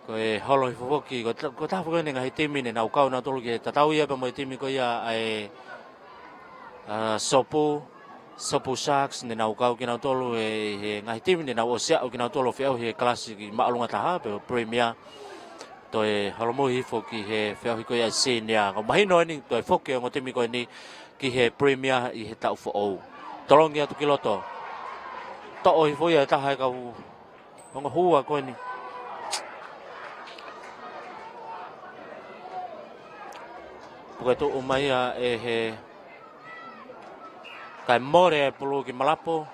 Ko e holo hifo foki, ko e ta-, ko e taha foki eni e ngaahi timi ne nau kau nautolu ki he, tatau ia pea mo e timi ko ia ʻa e, ʻa Sopu, Sopu Sharks, ne nau kau kinautolu he, he ngaahi timi ne nau ʻosi aʻu kinautolu ʻo feʻauhi he kalasi ki māʻolunga taha, pe Premier. Toe holomui hifo ki he feʻauhi ko ia e senior. Ko e mahino eni, toe foki e ongo timi ko eni ki he Premier ʻi he taʻu foʻou. Tolongi atu ki loto. Toʻo hifo ia ʻe he taha e kau ongo hua ko eni. Puke tuʻu mai ia ʻe he, kae mole e pulu ki Malapō.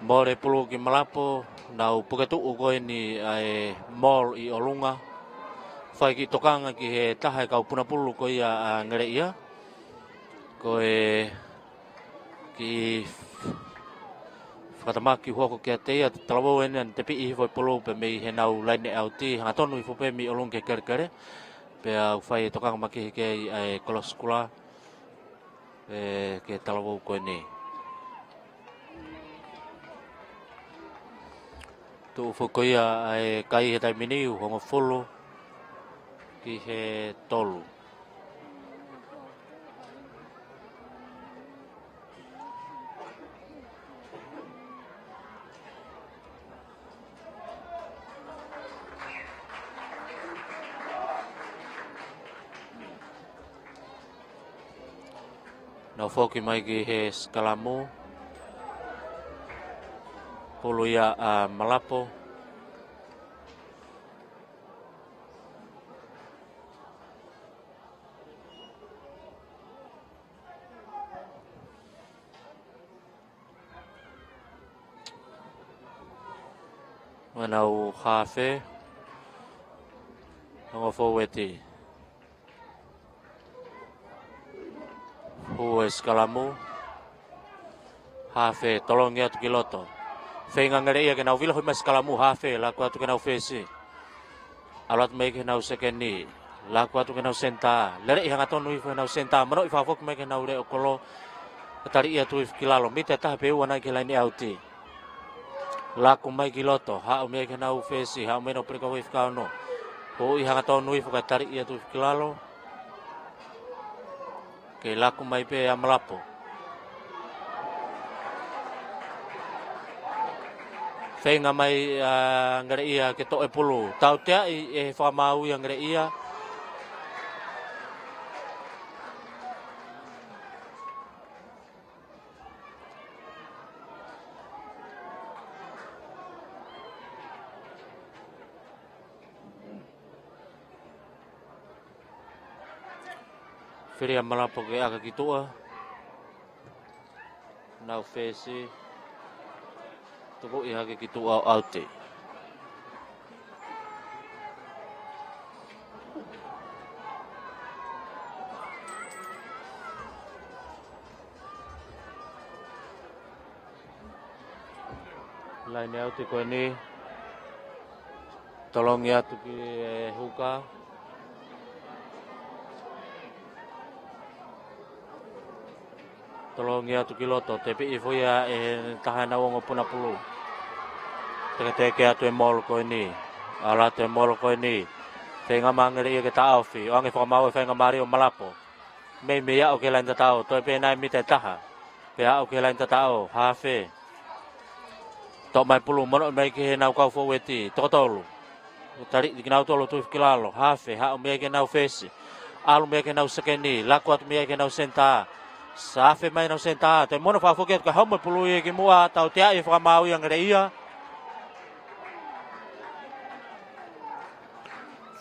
Mole pulu ki Malapō, nau puke tuʻu ko eni ʻa e malu ʻi ʻolunga. Fai kiʻi tokanga ki he taha e kau puna pulu ko ia ʻa Ngeleʻia. Ko e kiʻi fakatamaki hoko kiate ia, talavou eni naʻe tepiʻi hifo e pulu pē mei heʻenau laine ʻauti, hangatonu hifo pē mei ʻolunga ki he kelekele. Pea ʻoku fai e tokanga makehe ki ai ʻa e kolo sikula, pea ki he talavou ko eni. Tuʻu foki ko ia ʻa e kai he taimi ni, hongofulu ki he tolu. Nau foki mai ki he sikalamu. Pulu ia ʻa Malapo. Manaʻo hafe. Ongo fōueti. Hū e sikalamu. Hafe, tolongi atu ki loto. Feinga Ngeleʻia ke nau vilo hoi mai sikalamu, hafe, laku atu ke nau fesi. ʻAlu atu mai ke nau sekeni. Laku atu ke nau senitā. Leleʻi hangatonu hifo ke nau senitā. Manoʻi fakafoki mai ke nau leʻo kolo. Ka taliʻi atu hifo ki lalo. Mita ʻe taha pe ua nai ki he laine ʻauti. Laku mai ki loto. Haʻu mai ke nau fesi. Haʻu mai nau pele ka wei fika ono. Hū hangatonu hifo ka taliʻi atu hifo ki lalo. Kei laku mai pē ʻa Malapo. Feinga mai ʻa Ngeleʻia ke toʻo e pulu. Tauteaʻi ʻe he fakamaau ia Ngeleʻia. Fili ʻa Malapo ke ʻaka ki tuʻa. Nau fesi. Tukuʻi hake ki tuʻa ʻo ʻauti. Laine ʻauti ko eni. Tolongi atu ki he huka. Tolongi atu ki loto, tepiʻi foʻi ia ʻe he taha ʻenau ongo puna pulu. Teketeke atu e molo ko eni. ʻAlu atu e molo ko eni. Feinga mai Ngeleʻia ke taʻofi. ʻOange fakamaau e feinga mālie ʻo Malapo. Meimei aʻu ki he laine tataʻo, toe pē nai mita ʻe taha. Pea aʻu ki he laine tataʻo, hafe. Toʻo mai pulu, manoʻi mai ki heʻenau kau fōueti, toko tolu. Taliʻi kinautolu atu hifo ki lalo, hafe, haʻu mai ke nau fesi. ʻAlu mai ke nau sekeni, laku atu mai ke nau senitā. Hafe mai nau senitā, toe mono fakafoki atu ka haʻu mai pulu ia ki muʻa, tauteaʻi e fakamaau ia Ngeleʻia.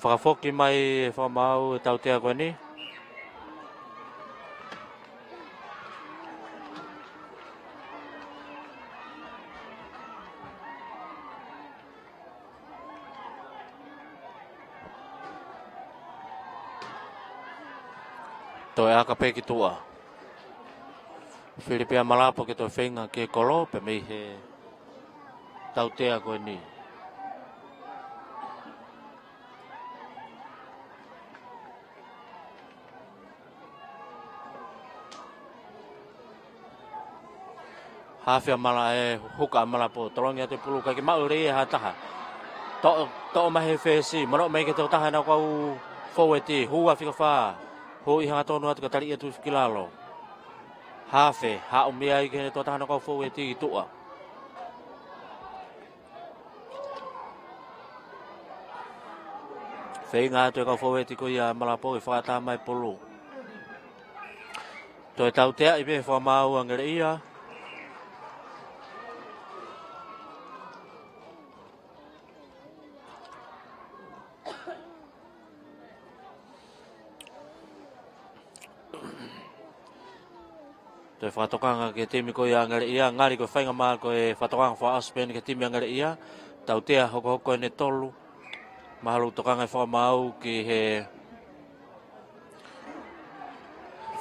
Fakafoki mai e fakamaau e tautea ko eni. Toe ʻaka pē ki tuʻa. Fili pē ʻa Malapo ke toe feinga ke kolo pē mei he tautea ko eni. Hafe ʻa Mala e huka ʻa Malapo, tolongi atu e pulu, ʻikai ke maʻu lelei ʻe ha taha. Toʻo, toʻo mai he fesi, manoʻi mai ki he tokotaha ʻenau kau fōueti, hū ʻa fika fā, hū hangatonu atu ka taliʻi atu hifo ki lalo. Hafe, haʻu mai ki he tokotaha ʻenau kau fōueti ki tuʻa. Feinga atu e kau fōueti ko ia Malapo ke fakatā mai pulu. Toe tauteaʻi pē fakamaau ʻa Ngeleʻia. Toe fakatokanga ki he timi ko ia Ngeleʻia, ngali ko e feinga mālie ko e fakatokanga fakaʻosi pē eni ki he timi ʻa Ngeleʻia. Tautea hokohoko ʻeni ʻe tolu. Mahalo tokanga e fakamaau ki he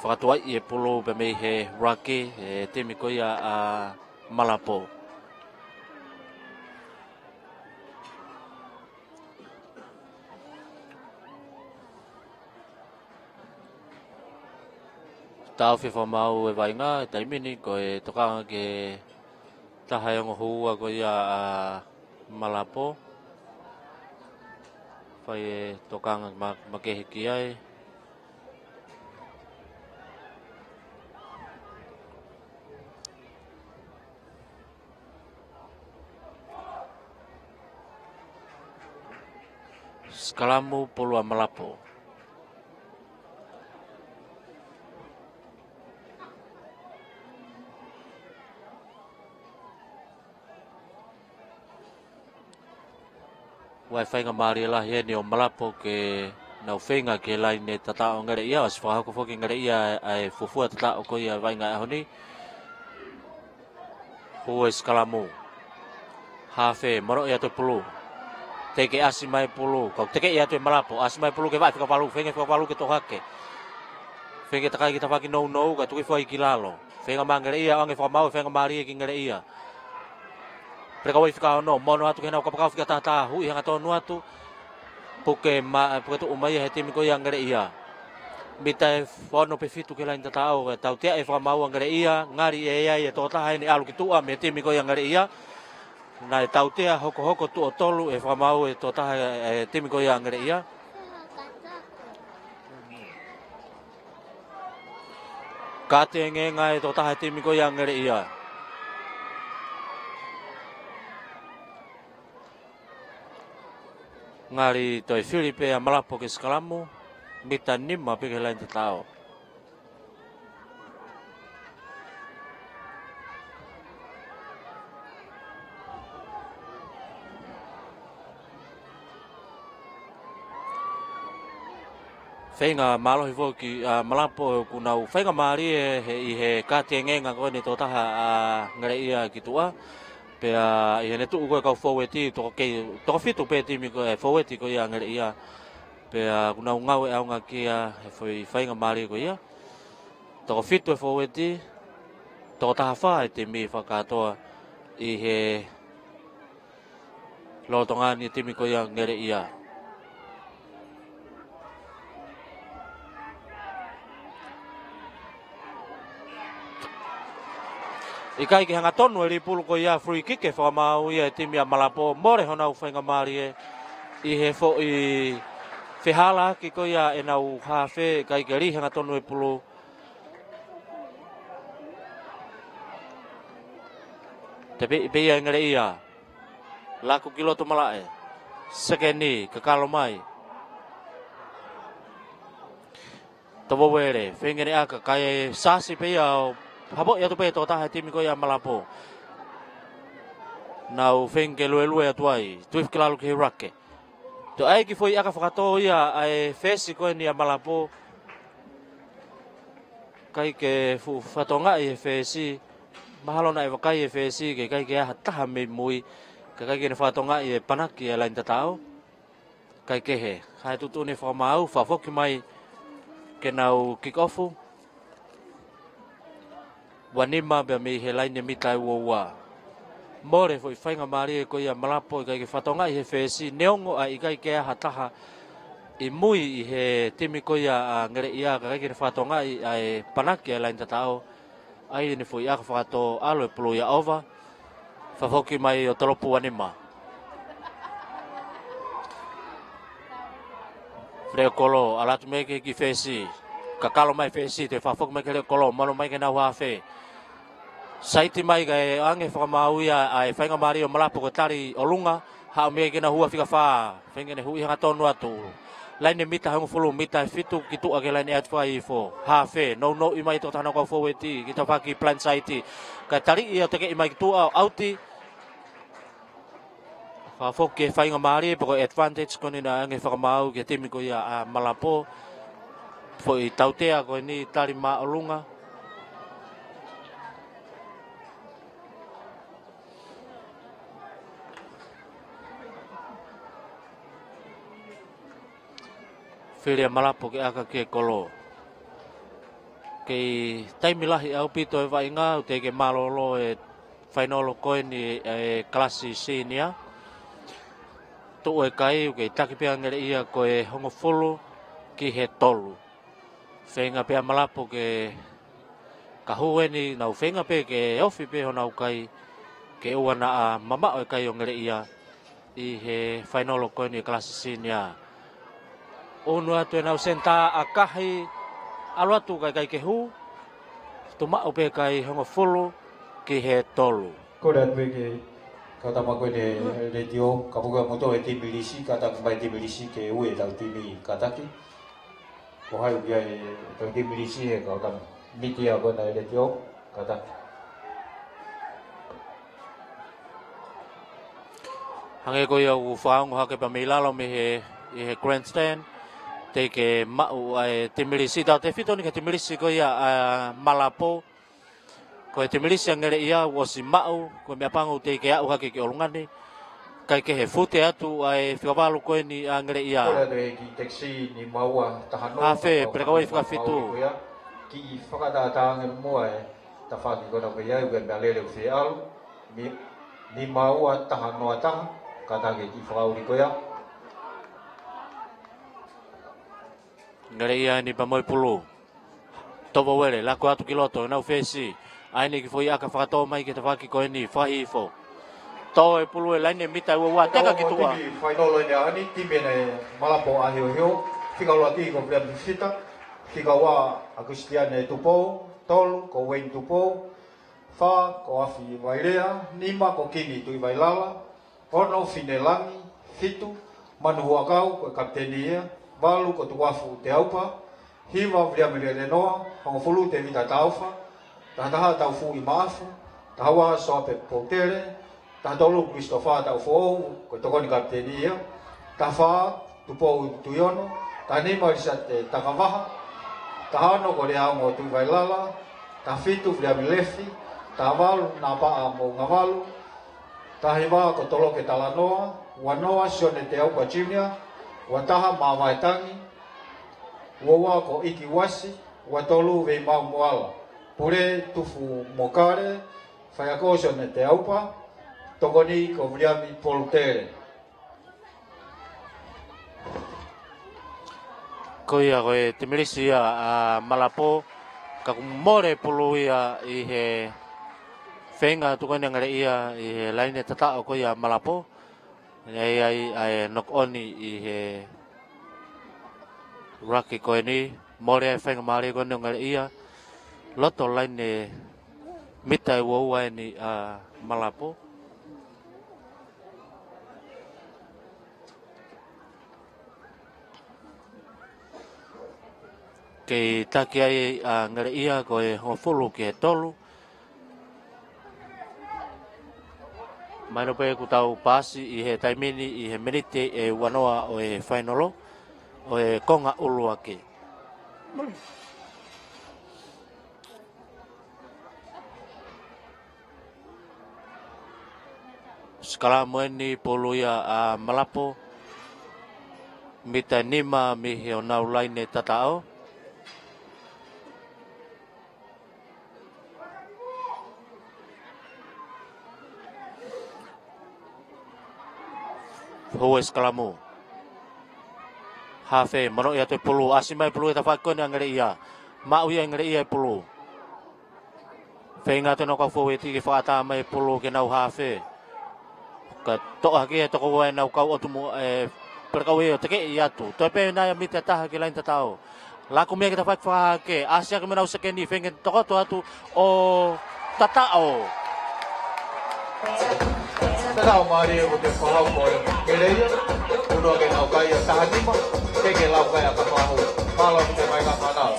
fakatuaʻi e pulu pē mei he ruck, e timi ko ia ʻa Malapo. Taʻofi fakamaau e vaʻinga, he taimi ni ko e tokanga ki he taha e ongo hū ko ia ʻa Malapo. Fai e tokanga ma, makehe ki ai. Sikalamu, pulu ʻa Malapo. ʻOku ʻi ai e faingamālie lahi eni ʻo Malapo ke nau feinga ki he laine tataʻo ʻa Ngeleʻia, ʻosi fakahoko foki ʻe Ngeleʻia ʻa e fuofua tataʻo ko ia ʻo e vaʻinga ʻaho ni. Hū e sikalamu. Hafe, manoʻi atu e pulu. Teʻeki ke ʻasi mai e pulu. Kau tekeʻi atu ʻe Malapo, ʻasi mai e pulu ki he vaʻe fika valu, feinga fika valu ke toʻo hake. Feinga ke takai ki tafaʻaki nounou, kae tuku hifo ai ki lalo. Feinga mai ʻa Ngeleʻia, ʻoange fakamaau, faingamālie ki Ngeleʻia. Peleka ʻi he fika ono, mo ʻoatu ki heʻenau kapakau fika taha taha, huʻi hangatonu atu. Puke ma, puke tuʻu mai ʻe he timi ko ia ʻa Ngeleʻia. Mita ʻe ono pe fitu ki he laine tataʻo, ʻe tautea e fakamaau ʻa Ngeleʻia, ngali ʻe ʻi ai e tokotaha ʻe ʻalu ki tuʻa mei he timi ko ia ʻa Ngeleʻia. Naʻe tautea hokohoko tuʻo tolu e fakamaau ʻa e tokotaha ʻa e timi ko ia ʻa Ngeleʻia. Kātengenga e tokotaha ʻa e timi ko ia ʻa Ngeleʻia. Ngali toe fili pē ʻa Malapo ke sikalamu, mita nima pē ki he laine tataʻo. Feinga mālohi foki ʻa Malapo, ʻoku nau faingamālie he, ʻi he kātengenga ko eni e tokotaha ʻa Ngeleʻia ki tuʻa. Pea ʻi heʻene tuʻu ko ē e kau foueti, toko kei, toko fitu pē timi ko e foueti ko ia ʻa Ngeleʻia. Pea ʻoku nau ngāueʻaongaʻaki ʻa e foʻi faingamālie ko ia. Toko fitu e foueti, toko taha fā e timi fakakātoa ʻi he lolotonga ni e timi ko ia ʻa Ngeleʻia. ʻIkai ke hangatonu e lipulu ko ia, free kick ʻe fakamaau ia ʻe he timi ʻa Malapo, mole honau faingamālie ʻi he foʻi fehālaaki ko ia ʻenau hafe, ʻikai ke lī hangatonu e pulu. Tepiʻi pē ia ʻe Ngeleʻia. Laku ki loto malaʻe. Sekeni, kakalo mai. Tavouele, feinga ʻene ʻaka, kae sasi pē ia ʻo hapoʻi atu pē e tokotaha e timi ko ia ʻa Malapo. Nau feinga ke luelue atu ai, tuʻu hifo ki lalo ki he rake. Toe ʻai e kiʻi foʻi ʻaka fakatō ia ʻa e fesi ko eni ʻa Malapo. ʻIkai ke fuʻu fatongaʻi e fesi, mahalo naʻe vakai e fesi ke ʻikai ke ʻi ai ha taha mei mui, kae ʻikai ke ne fatongaʻi e panaki e laine tataʻo. Kae kehe, haʻu e tuʻutuʻuni fakamaau, fakafoki mai ke nau kick off. Ua nima pea mei he laine mita ʻe ua ua. Mole e foʻi faingamālie ko ia ʻa Malapo, ʻikai ke fatongaʻi he fesi, neongo ʻa e ʻikai ke ʻi ai ha taha ʻi mui ʻi he timi ko ia ʻa Ngeleʻia, kae ʻikai ke ne fatongaʻi ʻa e panaki e laine tataʻo. ʻAi ʻene foʻi ʻaka fakatō, ʻalu e pulu ia ʻova. Fakafoki mai ʻo tolopu ua nima. Fili e kolo, ʻalu atu mei he kiʻi fesi. Kakalo mai fesi, toe fakafoki mai ki he leʻo kolo, mano mai ki heʻenau hafe. Saiti mai kae ʻoange fakamaau ia ʻa e faingamālie ʻo Malapo ko e tali ʻolunga, haʻu mei ai ki heʻenau hua fika fā. Feinga ke ne huʻi hangatonu atu. Laine mita hongofulu, mita ʻe fitu ki tuʻa ki he laine ʻe ʻatu fakaifo. Hafe, nounou mai e tokotaha ʻenau kau foueti, ki tafaʻaki plain side. Kae taliʻi ʻo tekeʻi mai ki tuʻa ʻo ʻauti. Fakafoki e faingamālie pe ko e advantage ko eni naʻe ʻoange fakamaau ki he timi ko ia ʻa Malapo. Foʻi tautea ko eni tali māʻolunga. Fili ʻa Malapo ke ʻaka ki he kolo. Kei taimi lahi ʻaupito e vaʻinga, ʻoku teʻeki ke mālōlō e fainolo ko eni e kalasi senior. Tuʻu e kai, ʻoku kei taki pē ʻa Ngeleʻia ko e hongofulu ki he tolu. Feinga pē ʻa Malapo ke, ka hū eni, nau feinga pē ke ofi pē honau kai, ke ʻoua naʻa mamaʻo e kai ʻo Ngeleʻia. ʻi he fainolo ko eni e kalasi senior. ʻUnu atu ʻenau senitā ʻakahi, ʻalu atu kae ʻikai ke hū, tuʻu maʻu pē kae hongofulu ki he tolu. Kole atu pē ki he kau tama ko eni e Letiō, kapau ko e moutolu e timi lisi, kātaki mai e timi lisi ke ui ʻetau timi kātaki. Ko hai ʻoku ʻi ai ʻetau timi lisi he kau tama. Miti ia ko ena e Letiō, kātaki. Hangē ko ia ʻoku fakaongo hake pē mei lalo mei he, ʻi he grandstand. Teʻeki ke maʻu ʻa e timi lisi, tautefito eni ki he timi lisi ko ia ʻa Malapō. Ko e timi lisi ʻa Ngeleʻia ʻoku ʻosi maʻu, ko e meʻapango teʻeki ke aʻu hake ki ʻolunga ni. Kae kehe, fute atu ʻa e fika valu ko eni ʻa Ngeleʻia. Kole atu e kiʻi tekisi nima ua taha noa, Hafe, taha Pelekauei fika fitu. Ko ia, kiʻi fakatātā ange muʻa e tafaʻaki ko ena ko ia, ʻoku ʻi ai e meʻalele ʻoku fie ʻalu. Ni, nima ua taha noa taha, kātaki e kiʻi fakaʻuli ko ia. Ngeleʻia eni pea mo e pulu. Tovo Uele, laku atu ki loto, ʻenau fesi. ʻAi eni e kiʻi foʻi ʻaka fakatō mai ki he tafaʻaki ko eni, fakahihifo. Tō e pulu he laine mita ua ua, teka ki tuʻa. Timi fainolo eni ʻa eni, timi ʻa Malapō ʻa Hiohio, fika ʻuluaki ko Viliami Fifita, fika ua ʻa Kulisitiane Tupou, tolu ko Ueini Tupou, fā ko Afi Vailea, nima ko Kini Tuʻivailala, ono Finelangi, fitu Manu Huʻakau ko e kapiteni ia, valu ko Tukuafu Teaupa, hiva Viliami Lelenoa, hongofulu Tēvita Taufa, taha taha Taufuʻi Maʻafu, taha ua Soape Poutele, taha tolu Christopher Taufoʻou ko e tokoni kapiteni ia, taha fā Tupou Tuiono, taha nima Lisate Takavaha, taha ono ko Leaongo Tuʻivailala, taha fitu Viliami Lefi, taha valu Napaʻa Moʻungavalu, taha hiva ko Toloke Talanoa, ua noa Sione Teaupa Junior, ua taha Mavaetangi, ua ua ko ʻIki Uasi, ua tolu Veimau Moala, pule Tufu Mokale, faiako Sione Teaupa, tokoni ko Viliami Polutele. Ko ia ko e timi lisi ia ʻa Malapō, ka kuo mole pulu ia ʻi he feinga atu ko eni ʻa Ngeleʻia ʻi he laine tataʻo ko ia ʻa Malapō. ʻI ai ʻa e knock on ʻi he ruck ko eni, mole e feinga mālie ko eni ʻa Ngeleʻia. Loto laine mita ʻe ua ua eni ʻa Malapō. Kei taki ai ʻa Ngeleʻia ko e hongofulu ki he tolu. Mahino pē kuo tau paasi ʻi he taimi ni ʻi he miniti ʻe ua noa ʻo e fainolo ʻo e konga ʻuluaki. Sikalamu eni pulu ia ʻa Malapō. Mita nima mei he ʻenau laine tataʻo. Hū e sikalamu. Hafe, monoʻi atu e pulu, ʻasi mai pulu he tafaʻaki ko eni ʻa Ngeleʻia. Maʻu ia ʻe Ngeleʻia e pulu. Feinga atu ʻenau kau fōueti ke fakaʻatā mai e pulu ki heʻenau hafe. Ka toʻo hake ʻe he toko ua ʻenau kau ʻotu mo e Pelekauei ʻo tekeʻi atu. Toe pē ʻenau mita ʻe taha ki he laine tataʻo. Laku mei ai ki he tafaʻaki fakahahake, ʻasi hake mo ʻenau sekeni, feinga ke tokoto atu ʻo tataʻo. Tataʻo mālie ko e fakahau ko ē Ngeleʻia, ʻunuaki ʻenau kai ʻa taha nima, ke ke lau kai ʻa Kapahu. Mālō ki he maʻu fānau.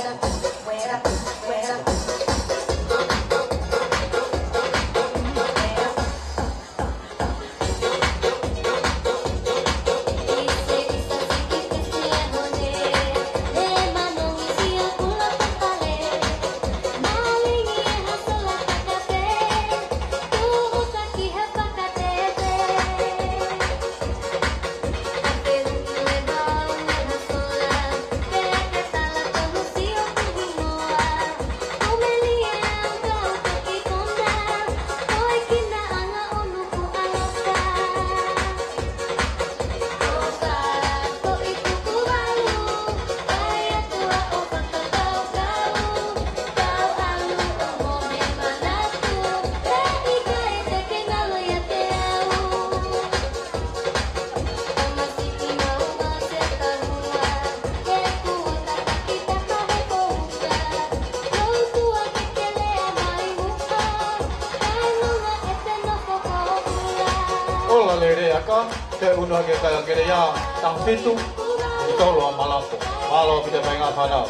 Lele aka, ke unu hake kai ʻa Ngeleʻia, taha fitu, tolu ʻa Malapo. Mālō ʻaupito e fānau.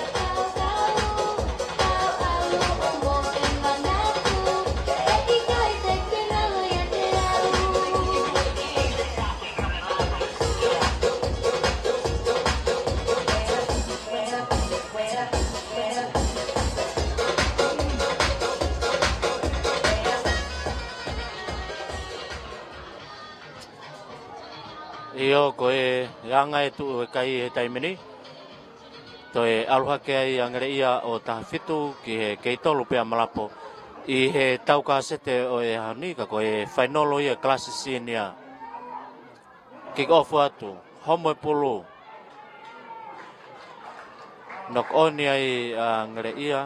ʻIo, ko e anga e tuʻu e kai he taimi ni. Toe ʻalu hake ai ʻa Ngeleʻia ʻo taha fitu ki he kei tolu pē ʻa Malapo ʻi he tau kasete ʻo e ʻaho ni, ka ko e fainolo ia kalasi senior. Kick off atu, homo e pulu. Knock on ai ʻa Ngeleʻia.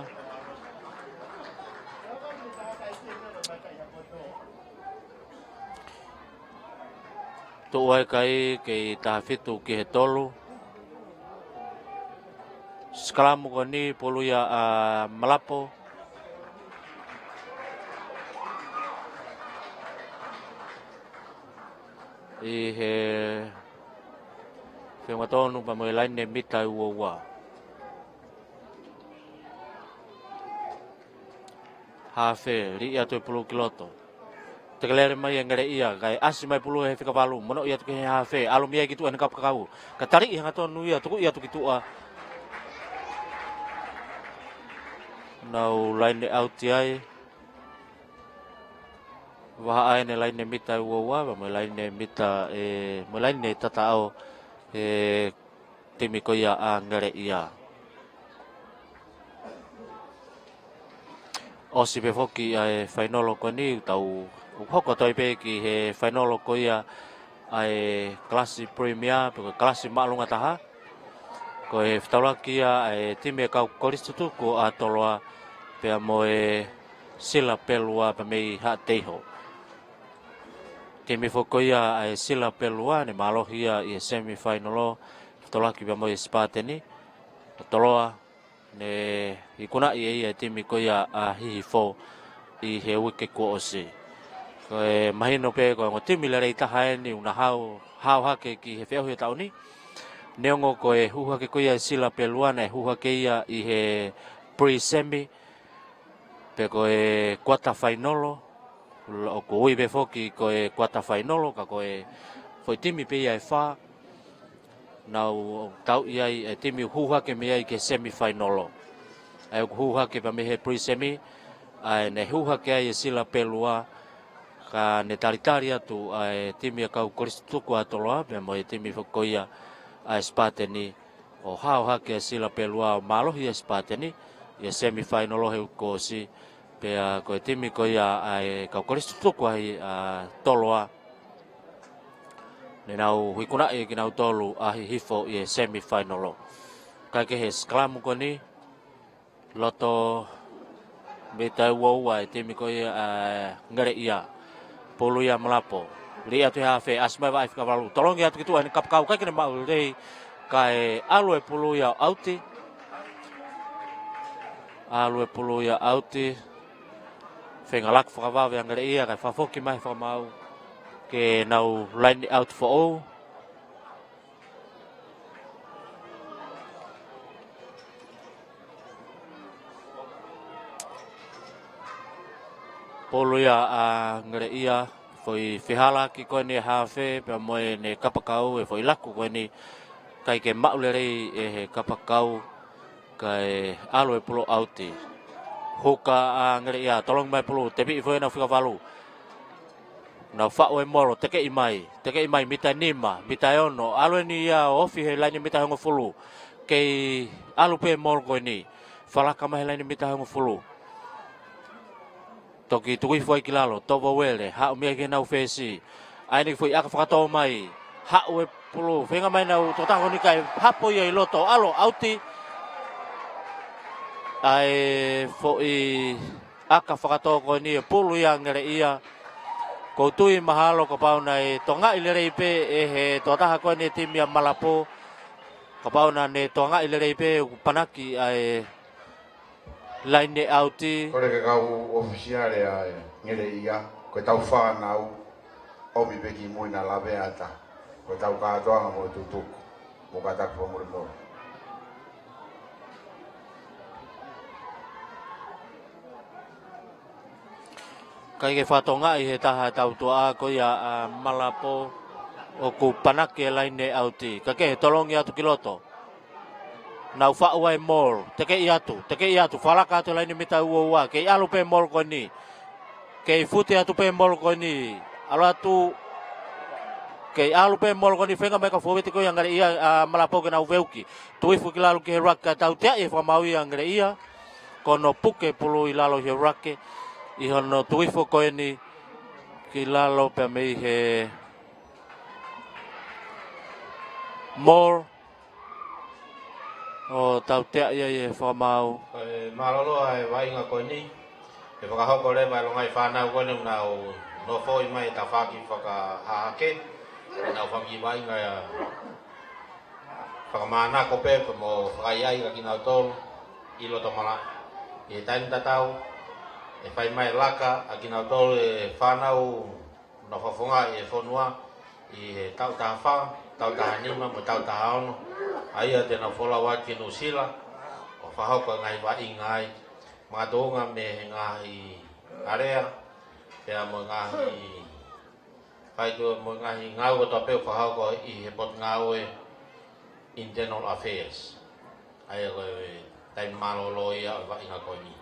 Tuʻu ai kai kei taha fitu ki he tolu. Sikalamu ko eni, pulu ia ʻa Malapo. ʻI he feʻunga tonu pea mo e laine mita ua ua. Hafe, liʻi atu e pulu ki loto. Tekelele mai ʻa Ngeleʻia, kae ʻasi mai pulu he fika valu, mono ia atu ki he hafe, ʻalu mei ai ki tuʻa ʻene kapakau. Ka taliʻi hangatonu ia, tukuʻi atu ki tuʻa. Nau laine ʻauti ai. Vahaʻa ʻene laine mita ua ua, mo e laine mita, e, mo e laine tataʻo, e, timi ko ia ʻa Ngeleʻia. ʻOsi pē foki ʻa e fainolo ko eni, tau hoko atu ai pē ki he fainolo ko ia ʻa e kalasi Premier, pe ko e kalasi māʻolunga taha. Ko e fetaulaki ia ʻa e timi e kau kolisi tutuku ʻa Toloa, pea mo e Sila Pelua pea mei Haʻateiho. Timi foki ko ia ʻa e Sila Pelua, ne mālohi ia ʻi he semi final, fetaulaki pea mo e Sipateni. Ko Toloa, ne ikunaʻi ʻe ia e timi ko ia ʻa Hihifo ʻi he uike kuo ʻosi. Ko e mahino pē ko e ongo timi lelei taha eni ʻoku na hao, hao hake ki he feʻauhi ʻo e taʻu ni. Neongo ko e hū hake ko ia e Sila Pelua, ne hū hake ia ʻi he pre-semi, pe ko e kuata fainolo, ʻoku ui pē foki ko e kuata fainolo, ka ko e foʻi timi pē ia ʻe fā, nau tauʻi ai e timi ʻoku hū hake mei ai ki he semi final. ʻA ia ʻoku hū hake pea mei he pre-semi, ʻa ia ne hū hake ai e Sila Pelua, ka ne talitali atu ʻa e timi e kau kolisi tutuku ʻa Toloa, pea mo e timi foki ko ia ʻa e Sipateni, ʻo hao hake e Sila Pelua ʻo mālohi e Sipateni ʻi he semi final he uike kuo ʻosi, pea ko e timi ko ia ʻa e kau kolisi tutuku ʻa Toloa, ne nau ikunaʻi kinautolu ʻa Hihifo ʻi he semi final. Kae kehe, sikalamu ko eni, loto mita ua ua e timi ko ia ʻa Ngeleʻia. Pulu ia ʻa Malapo. Liʻi atu he hafe, ʻasi mai vaʻe fika valu. Tolongi atu ki tuʻa ʻene kapakau, ʻikai ke ne maʻu lelei, kae ʻalu e pulu ia ʻo ʻauti. ʻAlu e pulu ia ʻo ʻauti. Feinga laku fakavave ʻa Ngeleʻia, kae fakafoki mai fakamaau ke nau laine ʻauti foʻou. Pulu ia ʻa Ngeleʻia, foʻi fehālaaki ko eni e hafe, pea mo ʻene kapakau, e foʻi laku ko eni, ʻikai ke maʻu lelei ʻe he kapakau, kae ʻalu e pulu ʻo ʻauti. Huka ʻa Ngeleʻia, tolongi mai pulu, tepiʻi foki ʻenau fika valu. Nau faʻu e molo, tekeʻi mai, tekeʻi mai, mita nima, mita ʻe ono, ʻalu eni ia ʻo ofi he laine mita ʻe hongofulu. Kei ʻalu pē molo ko eni, falaka mai he laine mita ʻe hongofulu. Toki tuku hifo ai ki lalo, tovo uele, haʻu mei ai ki heʻenau fesi. ʻA ia ne foʻi ʻaka fakatō mai, haʻu e pulu, feinga mai ʻenau tokotaha ko eni kae hapo ia ʻi loto, ʻalu ʻo ʻauti. ʻA e foʻi ʻaka fakatō ko eni e pulu ia ʻa Ngeleʻia. ʻOku ou tui mahalo kapau naʻe tokangaʻi lelei pē ʻe he tokotaha ko eni e timi ʻa Malapo. Kapau naʻa ne tokangaʻi lelei pē ʻoku panaki ʻa e laine ʻauti. Kole ke kau ʻofisiale ʻa e Ngeleʻia, ko e tau fānau. ʻOmi pē ki mui naʻa lavea ʻa e ata. Ko ʻetau kātoanga mo e tutuku. Mo ka taku fakamolemole. ʻIkai ke fatongia ʻi he taha tautuʻa ko ia ʻa Malapo ʻoku panaki e laine ʻauti. Ka ke tolongi atu ki loto. Nau faʻu ai e mole, tekeʻi atu, tekeʻi atu, fakalaka atu e laine mita ua ua, kei ʻalu pē mole ko eni. Kei fute atu pē mole ko eni, ʻalu atu, kei ʻalu pē mole ko eni, feinga mai e kau fōueti ko ia ʻa Ngeleʻia ʻa Malapo ke nau veuki. Tuifu ki lalo ki he ruaki ka tautea ʻi he fakamaau ia ʻa Ngeleʻia, ko hono puke pulu ʻi lalo he ruaki, ʻi hono tuifu ko eni ki lalo pea mei he mole, ʻo tautea ia ʻi he fakamaau. Ko e mālōlō ʻa e vaʻinga ko eni, ʻe fakahoko leva ʻe he longaʻi fānau ko eni ʻoku nau nofo ʻi mai he tafaʻaki fakahahake, ʻenau fanga kiʻi vaʻinga ia fakamānako pē pea mo fakaʻaiʻai kia kinautolu ʻi loto malaʻe. ʻI he taimi tatau, ʻe fai mai e laka ʻa kinautolu e fānau ʻoku nau fofongaʻi e fonua ʻi he taʻu taha fā, taʻu taha nima, mo e taʻu taha ono. ʻA ia te nau folau atu ki Nuʻusila, ʻo fakahoko e ngaahi vaʻinga ai. Makatuʻunga mei he ngaahi alea, pea mo e ngaahi faitua mo e ngaahi ngāue kotoa pē ʻoku fakahoko ʻi he Potungāue Internal Affairs. ʻA ia ko e taimi mālōlō ia ʻo e vaʻinga ko eni.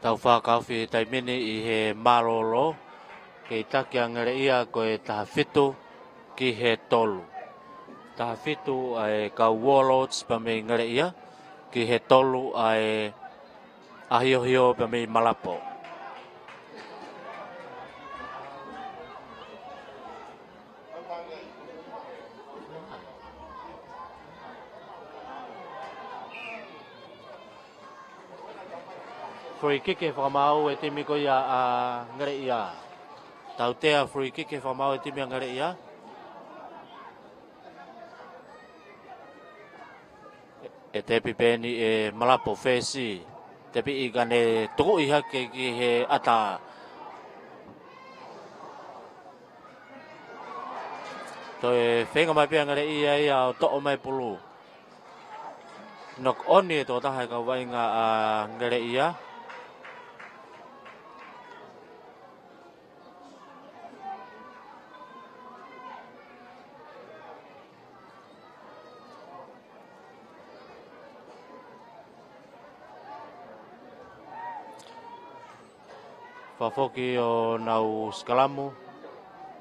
Tau fakaofi he taimi ni ʻi he mālōlō, kei taki ʻa Ngeleʻia ko e taha fitu ki he tolu. Taha fitu ʻa e kau Warlords pea mei Ngeleʻia, ki he tolu ʻa e ʻAhiohio pea mei Malapo. Free kick he fakamaau e timi ko ia ʻa Ngeleʻia. Tautea free kick he fakamaau e timi ʻa Ngeleʻia. ʻE tepi pē eni ʻe Malapo fesi. Tepi ʻi kane tukuʻi hake ki he ata. Toe feinga mai pē ʻa Ngeleʻia ia ʻo toʻo mai pulu. Knock on e tokotaha e kau vaʻinga ʻa Ngeleʻia. Fakafoki ʻo nau sikalamu,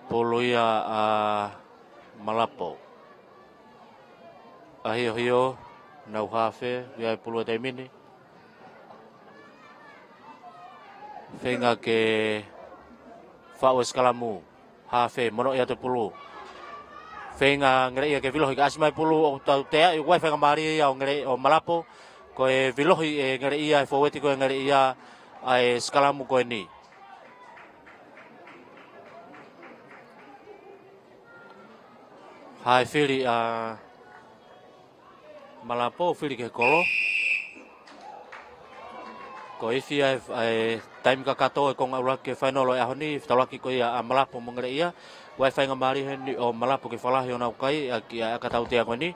pulu ia ʻa Malapo. ʻAhiohio, nau hafe, ʻi ai pulu e taimi ni. Feinga ke faʻu e sikalamu, hafe, mono ia te pulu. Feinga Ngeleʻia ke vilohi ka ʻasi mai pulu ʻo tautea, ʻi ai e faingamālie ia ʻo Ngele-, ʻo Malapo, ko e vilohi ʻe Ngeleʻia, e fōueti ko ē ʻa Ngeleʻia, ʻa e sikalamu ko eni. Hae fili ʻa Malapo fili ki he kolo. Ko e ifi ʻa e, ʻa e taimi kakato e konga ʻuluaki e fainolo e ʻaho ni, fetaulaki ko ia ʻa Malapo mo Ngeleʻia. ʻI ai e faingamālie heni ʻo Malapo ke fakalahi honau kai, ʻaki ʻa e ʻakatau tea ko eni.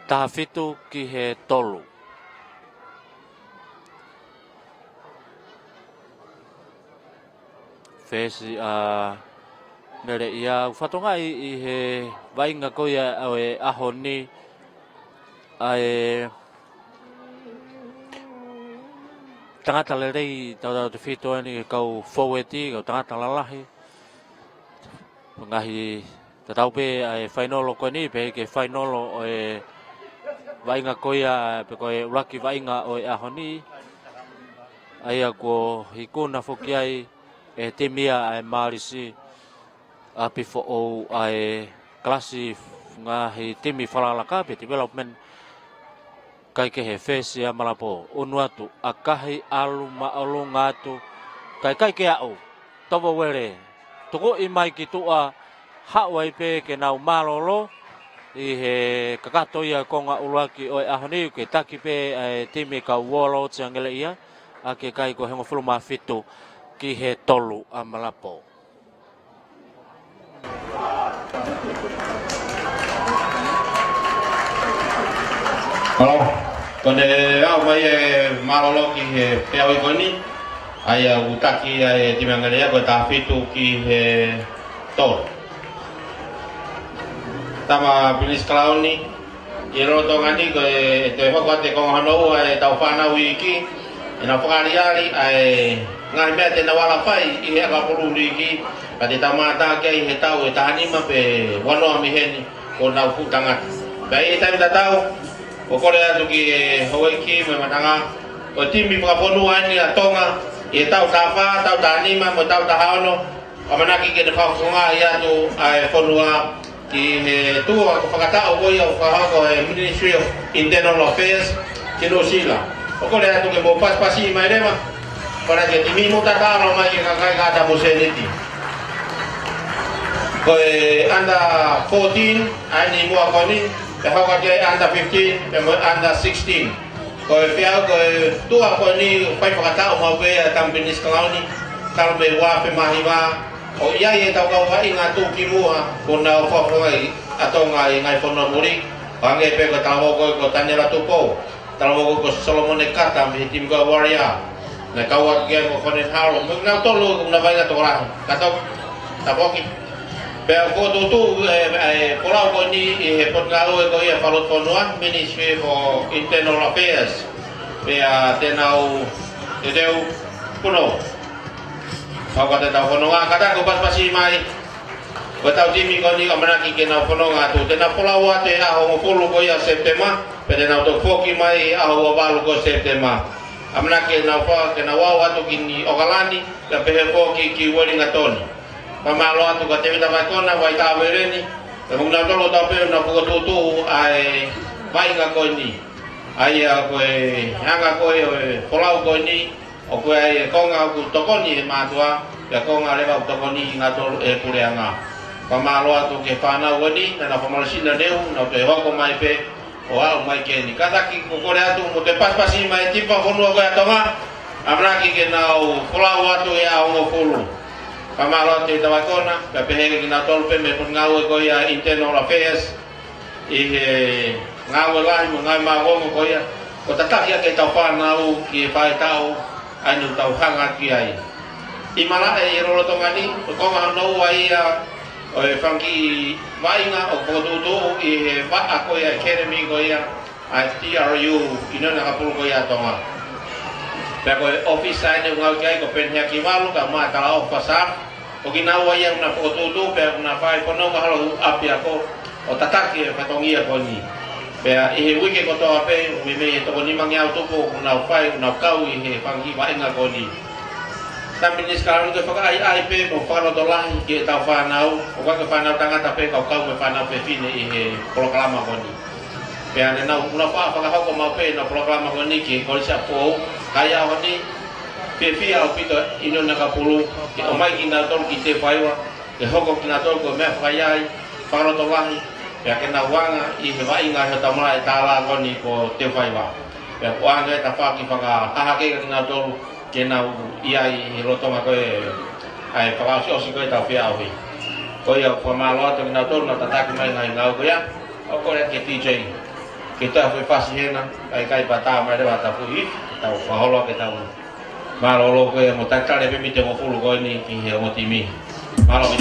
Taha fitu ki he tolu. Fesi ʻa Ngeleʻia, ʻoku fatongia ʻi he vaʻinga ko ia ʻo e ʻaho ni ʻa e tangata lelei tautautefito eni kau fōueti, kau tangata lalahi. Ngaahi tatau pē ʻa e fainolo ko eni, pehē ki he fainolo ʻo e vaʻinga ko ia, pe ko e ʻuluaki vaʻinga ʻo e ʻaho ni. ʻA ia kuo ikuna foki ai ʻe he timi ia ʻa e Mālisi ʻapi foʻou ʻa e kalasi ngaahi timi fakalaka pe development kai kehe. Fesi ʻa Malapo, ʻunu atu, ʻakahi, ʻalu māʻolunga atu, kae ʻikai ke aʻu. Tovo uele, tukuʻi mai ki tuʻa, haʻu ai pē ke nau mālōlō ʻi he kakato ia konga ʻuluaki ʻo e ʻaho ni, ke taki pē ʻa e timi kau Warlords ʻa Ngeleʻia. ʻa e kai ko e hongofulu mā fitu ki he tolu ʻa Malapo. Mālō. Ko ʻene aʻu mai e mālōlō ki he peau ko eni, ʻa ia ʻoku taki ai e timi ʻAngalea ko e taha fitu ki he tolu. Tama Pilinisi Kalauni, ʻi he lolotonga ni ko e toe hoko atu e konga hono ua ʻetau fānau iiki, ʻenau fakaʻaliʻali ʻa e ngaahi meʻa te nau ala fai ʻi he ʻakapulu liiki, pea te tau mātā ki ai he taʻu ʻe taha nima pe ua noa mei heni, ko honau fuʻu tangata. Pea ʻi he taimi tatau, ʻoku kole atu ki he houʻeiki mo e matangā, ko e timi fakafonua eni ʻa Tonga, ʻi he taʻu taha fā, taʻu taha nima, mo e taʻu taha ono, ʻamanaki ke ne fakafofongaʻi atu ʻa e fonua ki he tour ʻoku fakataʻu ko ia ʻoku fakahoko ʻe he Ministry of Internal Affairs ki Nuʻu Sila. ʻOku kole atu ke mou pasipasi mai leva, ʻamanaki ke timi mo tatalo mai ki he kakai ka ta mo seniti. Ko e under fourteen, ʻa eni muʻa ko eni, pea hoko atu ki he under fifteen, pea mo e under sixteen. Ko e peau, ko e tour ko eni fai fakataʻu maʻu pē ʻa e tama Pilinisi Kalauni, talu mei he ua afe mā hiva, ʻo ʻi ai ʻetau kau vaʻinga tuʻukimuʻa, kuo nau fakafofongaʻi ʻa Tonga ʻi he ngaahi fonua muli, hangē pē ko e talavou ko, ko Taniela Tupou, talavou ko Solomone Kata mei he timi ko e Warrior, naʻe kau atu ki ai mo Conan Haro, mo kinautolu ʻoku nau vaʻinga tokolahi. Ka tau, tau foki. Pea ʻoku tuʻutuʻu e, e folau ko eni ʻi he Potungāue ko ia Fakalotofonua, Ministry for Internal Affairs. Pea te nau, te teu, kuno. Hau ka te tau fononga, ka ta ko pasipasi mai. Ko ʻetau timi ko eni ʻamanaki ke nau fononga atu. Te nau folau atu he ʻaho hongofulu ko ia Sepitema, pea te nau toki foki mai he ʻaho ua valu ko Sepitema. ʻAmanaki ke nau fa-, ke nau aʻu atu ki Ni ʻOkalani, pea pehē foki ki Uelingatoni. Fakamālō atu kia Tēvita Vaikona, Vaitā Veleni, pea mo kinautolu kotoa pē ʻoku nau fokotuʻutuʻu ʻa e vaʻinga ko eni. ʻA ia ko e anga ko ē ʻo e folau ko eni, ʻoku ʻi ai e konga ʻoku tokoni ʻe he mātuʻa, pea konga leva ʻoku tokoni kinautolu ʻe he puleʻanga. Fakamālō atu ki he fānau ko eni, naʻa nau fakamālō sina neu, nau toe hoko mai pē, ʻo aʻu mai ki heni. Kātaki ʻoku kole atu mo toe pasipasi mai e timi fakafonua ko ia ʻa Tonga, ʻamanaki ke nau folau atu he ʻaho hongofulu. Fakamālō atu Tēvita Vaikona, pea pehē ki kinautolu pē mei he Potungāue ko ia Internal Affairs, ʻi he ngāue lahi mo e ngāue maʻongoʻonga ko ia, ʻo tataki ʻaki ʻetau fānau ki he faʻahitaʻu ʻa eni ʻoku tau hanga ki ai. ʻI malaʻe ʻi he lolotonga ni, ko e konga hono ua ia ʻo e fanga kiʻi vaʻinga ʻoku fokotuʻutuʻu ʻi he vaʻa ko ia, academy ko ia ʻa e T R U, ʻi he ʻakapulu ko ia ʻa Tonga. Pea ko e ʻōfisi ʻa eni ʻoku ngāue ki ai ko Peniheaki Valu, kae ʻumaʻā e talaʻofa SAF, ko kinaua ia ʻoku nau fokotuʻutuʻu pea ʻoku nau fai fononga holo ʻapiako ʻo tataki e fatongia ko eni. Pea ʻi he uike kotoa pē, ʻoku meimei ʻe toko nimangeau tupu ʻoku nau fai, ʻoku nau kau ʻi he fanga kiʻi vaʻinga ko eni. Tama Pilinisi Kalauni, ko e fakaʻaiʻai pē mo e fakalotolahi ki heʻetau fānau, ʻoku ʻikai ko e fānau tangata pē, ka ʻoku kau mo e fānau fefine ʻi he polokalama ko eni. Pea ne nau, nau fa-, fakahoko maʻu pē ʻenau polokalama ko eni ki he Kolisi ʻApifoʻou, ka ʻi he ʻaho ni, fiefia ʻaupito e ʻiunioni ʻakapulu ke ʻomai kinautolu ki Tefaiva, ke hoko kinautolu ko e meʻafakaʻaiʻai, fakalotolahi, pea ke nau anga ʻi he vaʻinga ʻa hotau malaʻe tālā ko eni ko Tefaiva. Pea ʻoku anga e tafaʻaki fakahahake kia kinautolu ke nau ʻi ai he lolotonga ko ē ʻa e fakaʻosiʻosi ko ē ʻetau feʻauhi. Ko ia, fakamālō atu kia kinautolu naʻa nau tataki mai e ngaahi ngāue ko ia. ʻOku kole ki he D J ke toe fai fasi hena, kae ʻikai pea tā mai leva ʻetau fuʻu ifi, tau fakaholo ʻaki ʻetau mālōlō ko ia mo e talitali e pemite hongofulu ko eni ki he ongo timi. Mālō.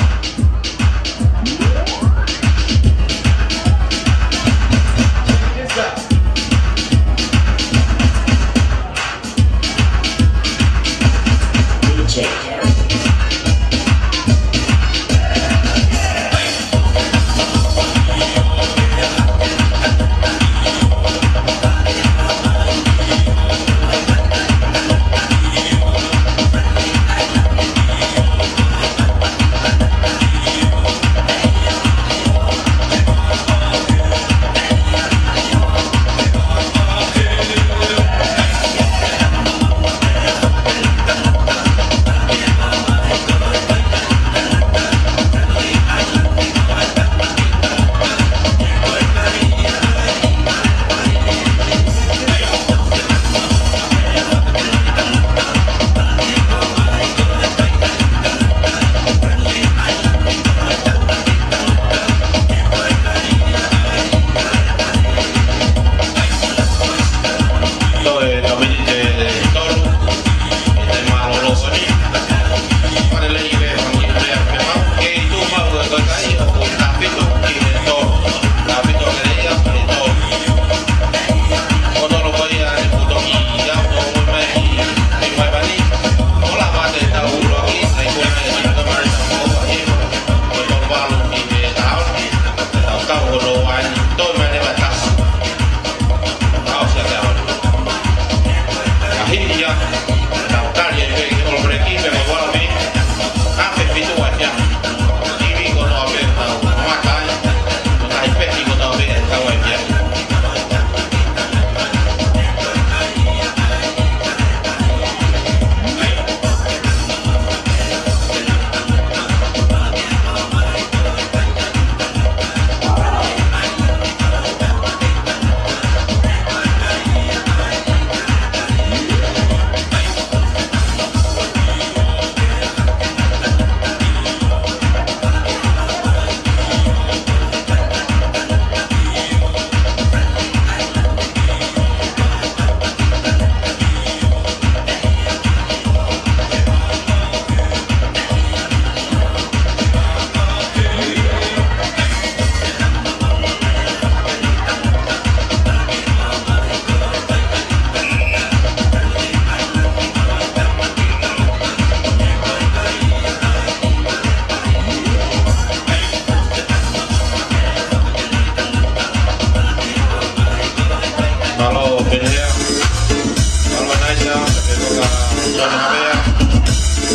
Tona Havea,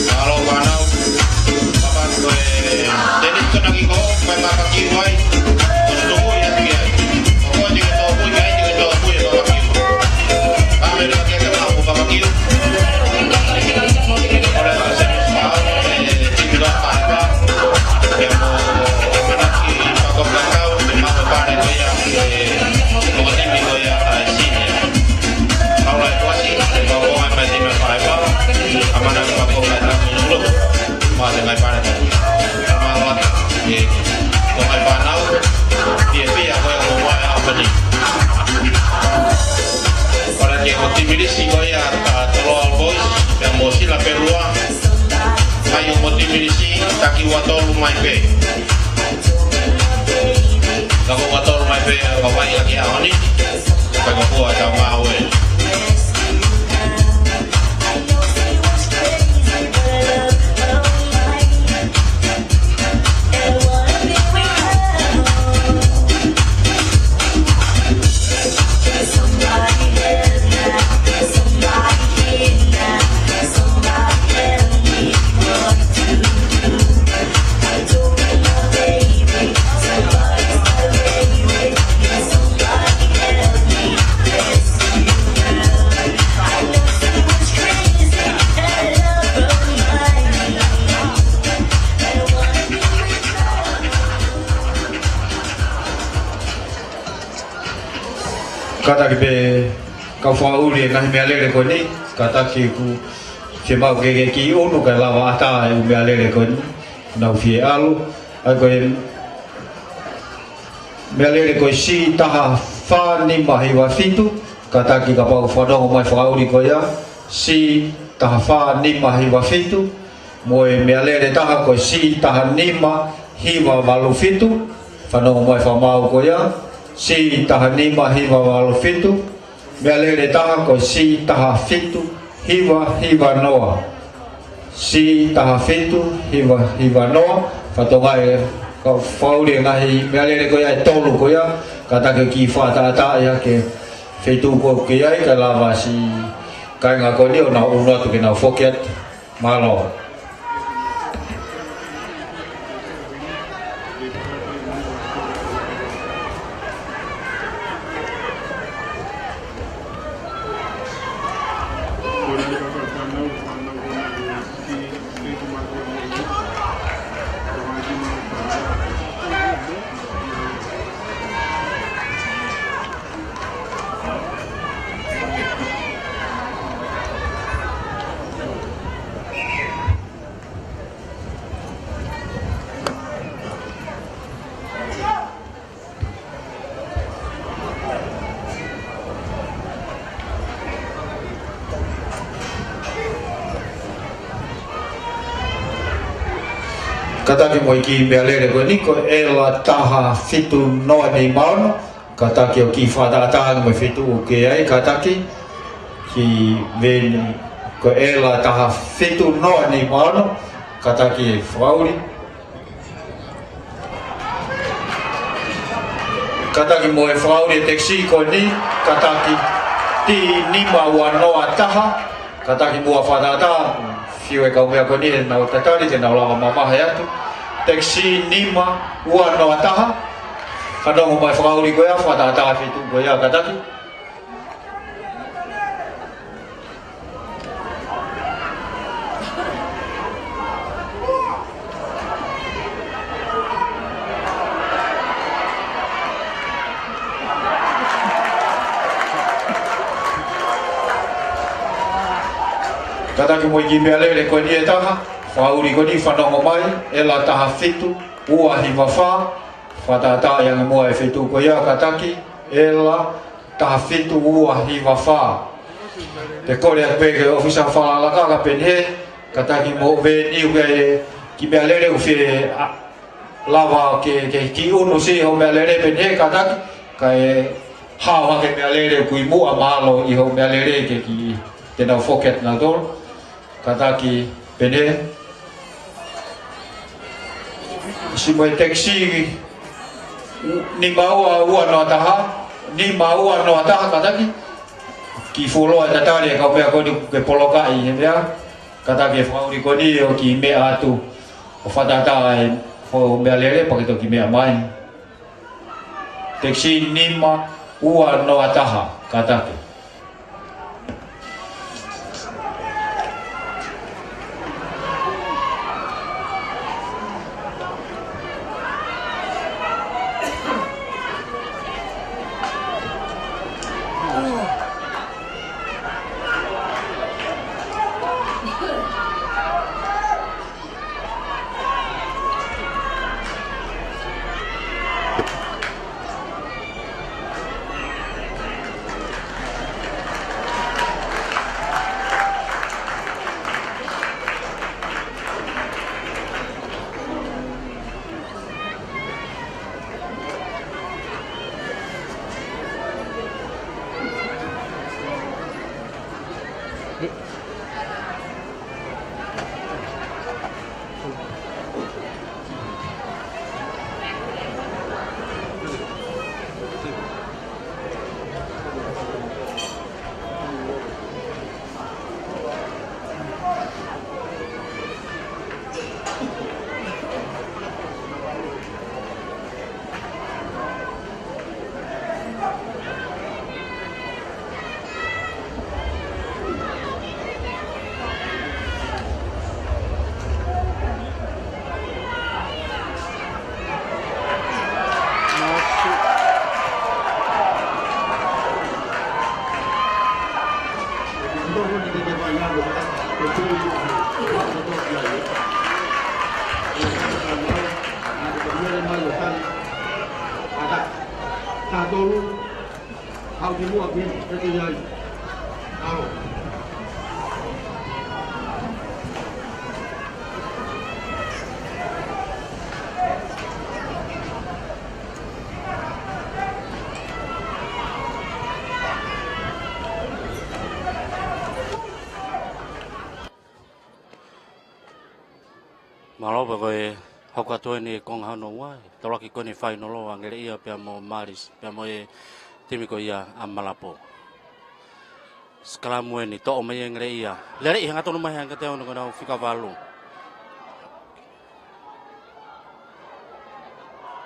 mālō fānau, papa ko e tēniti tona ki ko, mai Papaki Uai, ko e tuku ia ki ai. Ko koe te ke tōpui ai, te ke tōpui e Papaki Uai. Ka mele ke ke mapu Papaki Uai. Kole a se misi pau, e timi loa paipa. Ke mo manaki pako kakau, ke mapu pare ko ia, ke mo timi ko ia, ai sini. Kau lai kuasi, e kau konga mai timi faiva, a mana ki pako kai tami ulo, ma te ngai pare. Kama wata, e, ko ngai fānau, pia pia ko e ko wai a pani. Para ke ko timi lisi ko ia, a, Toloa Boys, pea mo Sila Pelua, mai o mo timi lisi, taki ua tolu mai pē. Ka ko ua tolu mai pē, ka wai aki a oni. Ka ko kua ka mau e. Kātaki pē kau fakaʻuli e ngaahi meʻalele ko eni, kātaki ʻoku fiemaʻu ke ke kiʻi ʻunu kae lava ʻatā e ʻū meʻalele ko eni, nau fie ʻalu, ʻa ia ko e meʻalele ko e C taha fā nima hiva fitu, kātaki kapau fanongo mai fakaʻuli ko ia, C taha fā nima hiva fitu, mo e meʻalele taha ko e C taha nima hiva valu fitu, fanongo mai fakamaau ko ia, C taha nima hiva valu fitu, meʻalele taha ko e C taha fitu hiva hiva noa. C taha fitu hiva hiva noa, fakatokangaʻi e kau fakaʻuli e ngaahi meʻalele ko ia ʻe tolu ko ia, kātaki kiʻi fakaʻataʻatā ia ki he feituʻu ko ē ʻoku ke ʻi ai, kae lava siʻi kāinga ko eni ʻo nau ʻunu atu ke nau foki atu. Mālō. Kātaki mo e kiʻi meʻalele ko eni ko e L taha fitu noa nima ono. Kātaki ʻo kiʻi fakaʻataʻatā ange mo e feituʻu ʻoku ke ʻi ai, kātaki ki Veni, ko e L taha fitu noa nima ono, kātaki e fakaʻuli. Kātaki mo e fakaʻuli e tekisī ko eni, kātaki T nima ua noa taha, kātaki muʻa fakaʻataʻatā, fiu e kau meʻa ko eni ʻenau tatali, te nau lava mamahi atu. Tekisī nima ua noa taha, fanongo mai fakaʻuli ko ia, fakaʻataʻatā feituʻu ko ia, kātaki. Kātaki mo e kiʻi meʻalele ko eni ʻe taha, fakaʻuli ko eni fanongo mai, L taha fitu ua hiva fā, fakaʻataʻatā ange muʻa e feituʻu ko ia, kātaki, L taha fitu ua hiva fā. Te u kole atu pē ki he ʻōfisa fakalakalaka pē eni hē, kātaki mo Veni ʻoku ʻi ai e kiʻi meʻalele ʻoku fie, a, lava ke, ke kiʻi ʻunu siʻi hoʻo meʻalele pē eni hē kātaki, kae hao hake meʻalele ʻoku ʻi muʻa mahalo ʻi hoʻo meʻalele ke kiʻi, te nau foki atu nautolu. Kātaki pē eni hē. Siʻi mo e tekisī nima ua ua noa taha, nima ua noa taha kātaki. Kiʻi fuoloa e tatali e kau meʻa ko eni kuo ke polokaʻi he meʻa, kātaki e fakaʻuli ko eni ʻo kiʻi meʻa atu ʻo fakatātā e fo meʻalele pea ke toki meʻa mai. Text nima ua noa taha, kātaki. Mālō pē ko e hoko atu eni e konga hono ua, tolaki ko eni fainolo ʻa Ngeleʻia pea mo Malis, pea mo e timi ko ia ʻa Malapō. Sikalamu eni, toʻo mai ʻe Ngeleʻia. Lele ʻi he hangatonu mai he hangatonu ko ʻenau fika valu.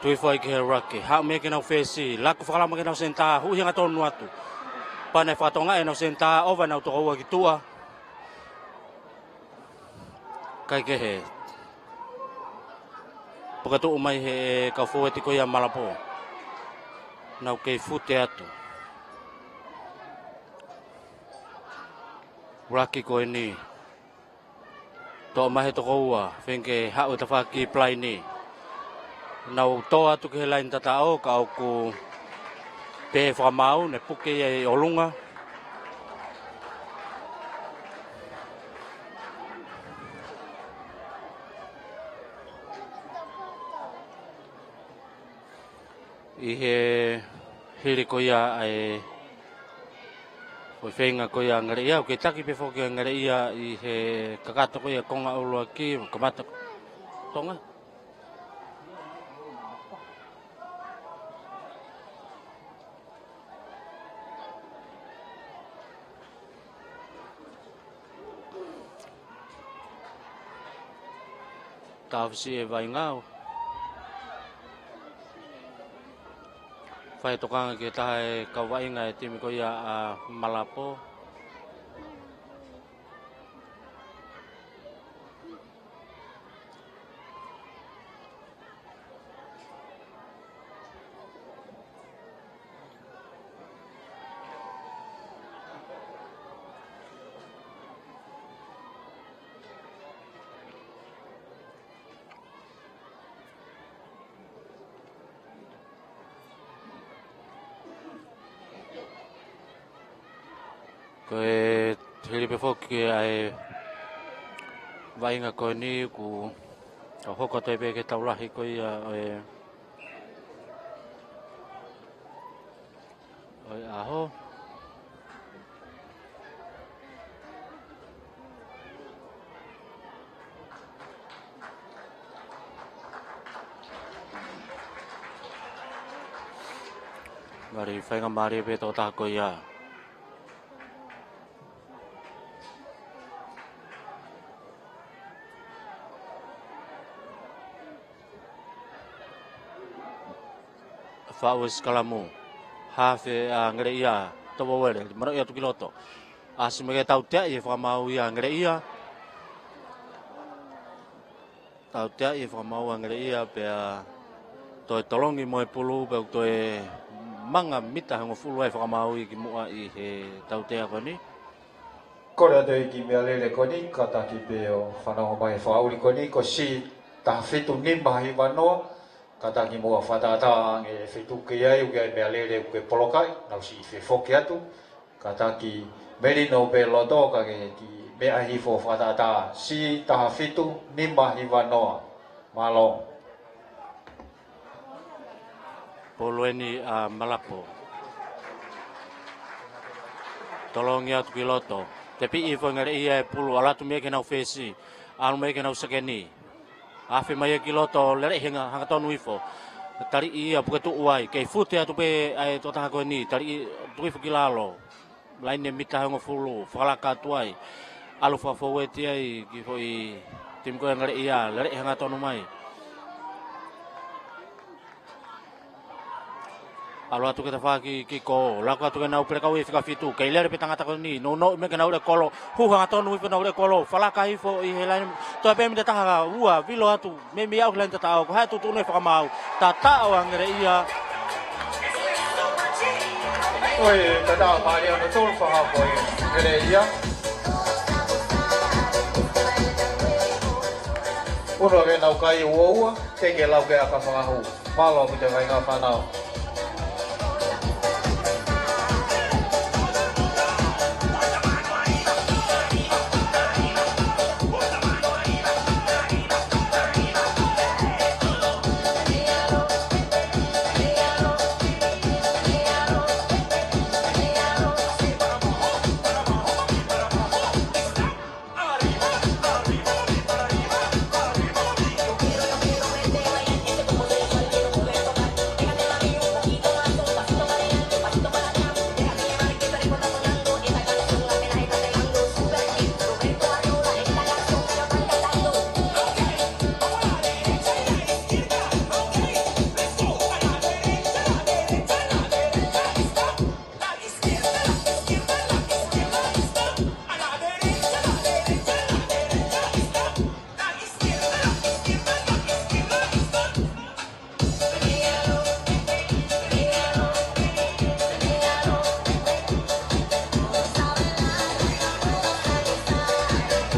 Tui fai ki he ruck, haʻu mai ki heʻenau fesi, laku fakalama ki heʻenau senitā, huʻi hangatonu atu. Pea ne fakatokangaʻi ʻenau senitā, ʻova ʻenau tokoua ki tuʻa. Kaikehe. Puke tuʻu mai he kau fōueti ko ia Malapō. Nau kei fute atu. Ruck ko eni. Toʻo mai he tokoua, feinga ke haʻu e tafaʻaki palaini. Nau tō atu ki he laine tataʻo, ka ʻoku pē fakamaau, ne puke ia ʻi ʻolunga. ʻI he hili ko ia ʻa e foʻi feinga ko ia ʻa Ngeleʻia, ʻoku kei taki pē foki ʻa Ngeleʻia ʻi he kakato ko ia konga ʻuluaki, kamata Tonga. Tāfisi e vaʻinga ʻo fai tokanga ki he taha e kau vaʻinga e timi ko ia ʻa Malapō. Ko e hili pē foki ʻa e vaʻinga ko eni kuo hoko atu ai pē ki he tau lahi ko ia ʻo e, ʻo e ʻaho. Mali faingamālie pē tokotaha ko ia. Faʻu e sikalamu. Hafe ʻa Ngeleʻia, Tovouele, manoʻi atu ki loto. ʻAsi mai ke tauteaʻi e fakamaau ʻa Ngeleʻia. Tauteaʻi e fakamaau ʻa Ngeleʻia pea toe tolongi mo e pulu pea toe manga mita hongofulu ai fakamaau ki muʻa ʻi he tautea ko eni. Kole atu ki Mealele ko eni, kātaki pē ʻo fanongo mai fakaʻuli ko eni, ko C taha fitu nima hiva noa, kātaki muʻa fakatātā ange e feituʻu ke ʻi ai, ʻoku ʻi ai Mealele ʻoku ke polokaʻi, nau siʻi fefoki atu, kātaki melino pē loto, ka ke kiʻi meʻa hifo fakatātā, C taha fitu nima hiva noa. Mālō. Pulu eni ʻa Malapo. Tolongi atu ki loto. Tepiʻi hifo ʻe Ngeleʻia e pulu, ʻalu atu mei ai ki heʻenau fesi. ʻAlu mei ai ki heʻenau sekeni. Afe mai ia ki loto, lele hanga, hangatonu hifo. Taliʻi ia, puke tuʻu ai. Kei fute atu pē ʻa e tokotaha ko eni. Taliʻi, tuku hifo ki lalo. Laine mita hongofulu, fakalaka atu ai. ʻAlu fakafoueti ai ki he foʻi timi ko ia ʻa Ngeleʻia, lele hangatonu mai. ʻAlu atu ki he tafaʻaki kiko, laku atu ki heʻenau pelekau ʻe fika fitu, kei lele pē tangata ko eni, nounou mei ai ki heʻenau ʻū kolo, hū hangatonu hifo ʻenau ʻū kolo, fakalaka hifo ʻi he laine, toe pē mita taha ua, vilo atu, meimei aʻu ki he laine tataʻo, ko hai ʻe tuʻutuʻuni e fakamaau, tataʻo ʻa Ngeleʻia. ʻOi, tataʻo pali ʻa e tolu fakahapo ʻa Ngeleʻia. Uno ke nau kai ua ua, ke ke lau ke aka fakahū. Mālō ʻaupito e kāinga fānau.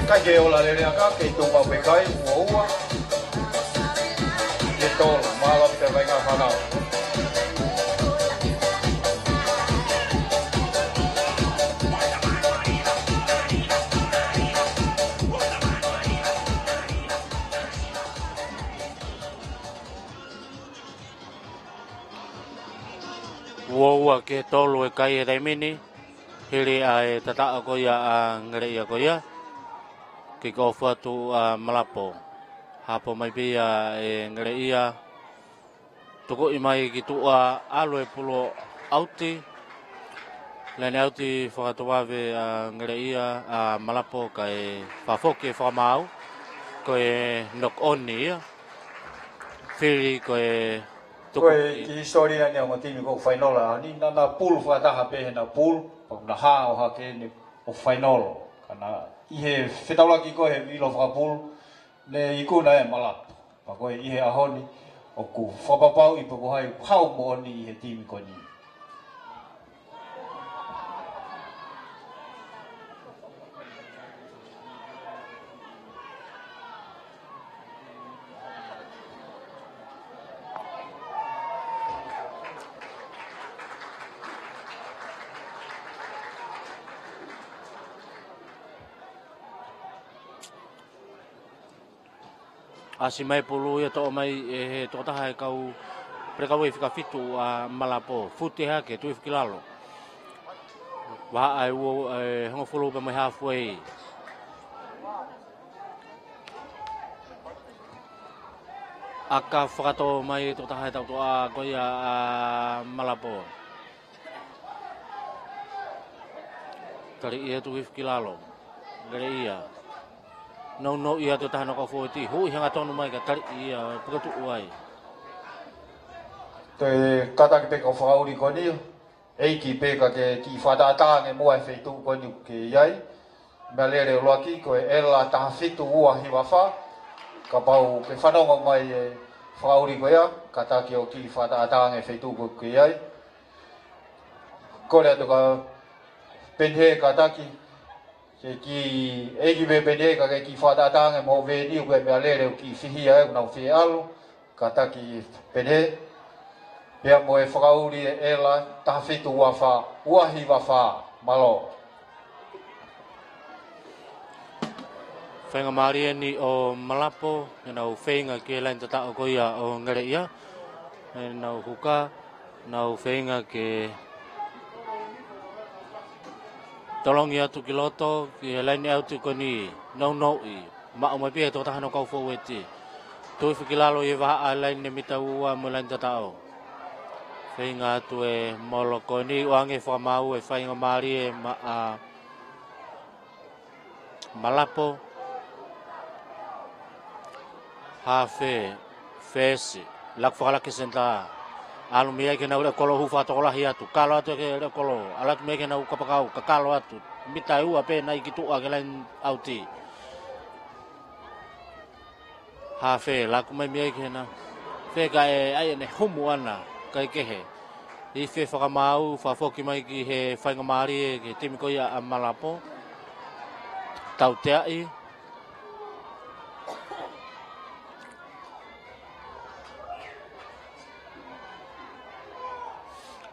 Kai ke ola lele aka, kei tuʻu maʻu pē kai, ua ua. Ke tolu, mālō ʻaupito e kāinga fānau. Ua ua ki he tolu e kai he taimi ni, hili ʻa e tataʻo ko ia ʻa Ngeleʻia ko ia. Kikofu atu ʻa Malapo. Hapo mai pē ia ʻe Ngeleʻia. Tukuʻi mai ki tuʻa, ʻalu e pulu ʻauti. Laine ʻauti fakatovave ʻa Ngeleʻia, ʻa Malapo kae fakafoki e fakamaau. Ko e knock on ia. Fili ko e tuku. Ko e kiʻi hisitōlia ʻeni ʻo e ongo timi ko ē ʻoku fainolo ʻaho ni, naʻa na pulu fakataha pē heʻena pulu, pea naʻa na hao hake ʻeni ʻo fainolo. Ka naʻe ʻi he fetaulaki ko ē he vilo fakapulu, ne ikuna ʻe Malapo. Pea ko e ʻi he ʻaho ni, ʻoku fakapapauʻi pe ko hai ʻoku hao moʻoni ʻi he timi ko eni. ʻAsi mai pulu ia toʻo mai ʻe he tokotaha e kau, pelekau ʻe fika fitu ʻa Malapo. Fute hake, tuʻu hifo ki lalo. Vahaʻa e ua, e hongofulu pea mo e halfway. Aka fakatō mai e tokotaha e tautoʻa ko ia ʻa Malapo. Taliʻi ia tuʻu hifo ki lalo. Ngeleʻia. Nounou ia atu taha noko fōueti. Huʻi hangatonu mai ka taliʻi ia puke tuʻu ai. Toe kātaki pē kau fakaʻuli ko eni, ʻEiki pē ka ke kiʻi fakatātā ange muʻa e feituʻu ko eni ʻoku ke ʻi ai. Meʻalele ʻuluaki ko e ʻEla taha fitu ua hiva fā. Kapau ʻoku ke fanongo mai e fakaʻuli ko ia, kātaki ʻo kiʻi fakatātā ange e feituʻu ʻoku ke ʻi ai. Kole atu kia Penihe kātaki, ke kiʻi, ʻEiki pē Penihe ka ke kiʻi fakatātā ange mo e veni ʻoku ke meʻalele ʻo kiʻi fihia ʻoku nau fie ʻalu. Kātaki Penihe. Pea mo e fakaʻuli e ʻEla taha fitu ua fā, ua hiva fā, mālō. Faingamālie eni ʻo Malapo, ʻenau feinga ki he laine tataʻo ko ia ʻo Ngeleʻia. ʻEnau huka, nau feinga ke tolongi atu ki loto, ki he laine ʻauti ko eni, nounou ʻi. Maʻu mai pē ʻe he tokotaha ʻenau kau fōueti. Tui hifo ki lalo ʻi he vahaʻa e laine mita ua mo e laine tataʻo. Feinga atu e molo ko eni, ʻoange fakamaau e faingamālie maʻa Malapo. Hafe, fesi, laku fakalaka ki he senitā. ʻAlu mei ai ki heʻenau leʻo kolo, hū fakatokolahi atu. Kalo atu ki he leʻo kolo. ʻAlu atu mei ai ki heʻenau kapakau, kakalo atu. Mita ʻe ua pē nai ki tuʻa ki he laine ʻauti. Hafe, laku mai mei ai ki heʻenau. Feka ē, ʻai ʻene humu ʻana, kae kehe. Ifi e fakamaau, fakafoki mai ki he faingamālie, ki he timi ko ia ʻa Malapo. Tauteaʻi.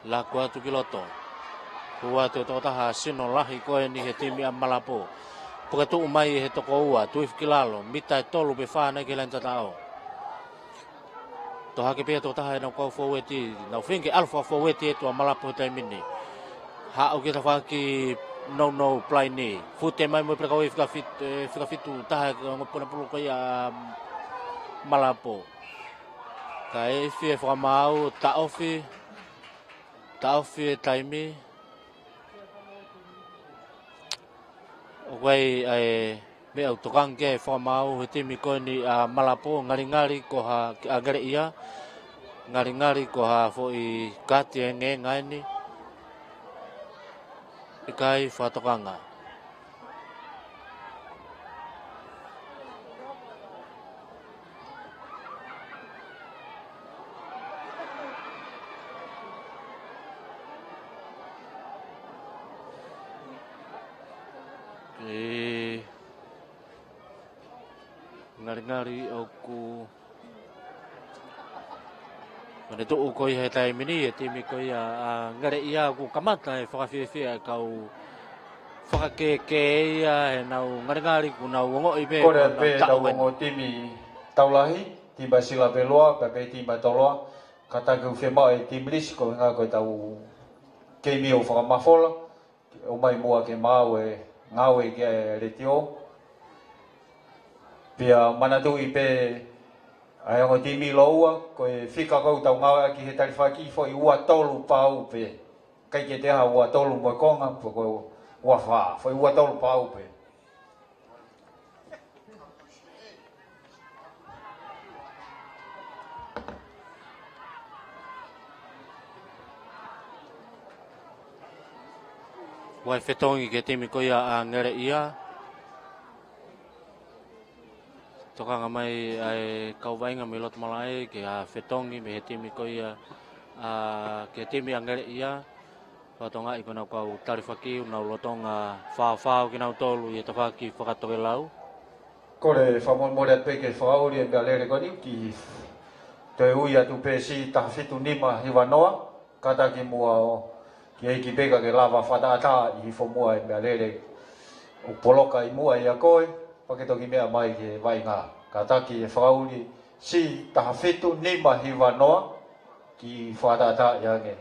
Laku atu ki loto. Hū atu e tokotaha sino lahi ko eni he timi ʻa Malapo. Puke tuʻu mai he toko ua, tui hifo ki lalo, mita ʻe tolu pe fā nai ki he laine tataʻo. Toʻo hake pē ʻe he tokotaha ʻenau kau fōueti, nau feinga ke ʻalu fakafōueti atu ʻa Malapo he taimi ni. Haʻu ki he tafaʻaki nounou palaini. Fute mai mo e pelekauʻi fika fit-, ē, fika fitu taha e ongo ponapulu ko ia ʻa Malapo. Kae ifi e fakamaau, taʻofi, taʻofi e taimi. ʻOku ʻi ai e meʻa ʻoku tokanga ki ai e fakamaau he timi ko eni ʻa Malapo, ngalingali ko ha, ʻa Ngeleʻia, ngalingali ko ha foʻi kaati e ngē ngai ni. ʻIkai fakatokanga. ʻE, ngalingali ʻoku, ʻoku ne tuʻu ko ia he taimi ni, e timi ko ia ʻa Ngeleʻia ʻoku kamata e fakafiefia e kau fakakēkē ia, he nau ngalingali ʻoku nau ongoʻi pē, kole ʻoku nau pē taʻu tau eni. Ongo timi tau lahi, timi ʻa Silapeloa, pea pē timi ʻa Toloa, kātaki ʻo fiemaʻu e timi lisi ko e ngā ko e tau keimi ʻo fakamafola, ʻo mai muʻa ke maʻu e ngāue ki he letiō. Pea manatuʻi pē ʻa e ongo timi lōua, ko e fika ʻoku tau ngāueʻaki he talifaki foʻi ua tolu pau pē. ʻIkai ke toe ʻi ai ha ua tolu mo e konga, pe ko e ua fā, foʻi ua tolu pau pē. Vaʻe fetongi ki he timi ko ia ʻa Ngeleʻia. Tokanga mai ʻa e kau vaʻinga mei loto malaʻe ki ha fetongi mei he timi ko ia, ʻa, ki he timi ʻa Ngeleʻia. Fakatokangaʻi ko ʻenau kau talifaki ʻoku nau lolotonga faofao kinautolu ʻi he tafaʻaki fakatokelau. Kole fakamolemole atu pē ki he fakaʻuli e meʻalele ko eni, kiʻi toe ui atu pē C taha fitu nima hiva noa, kātaki muʻa ʻo ki he ʻEiki pē ka ke lava fakatātā ʻi hifo muʻa e meʻalele ʻoku poloka ʻi muʻa ʻia koe, pea ke toki meʻa mai ki he vaʻinga. Kātaki e fakaʻuli C taha fitu nima hiva noa, kiʻi fakatātā ange.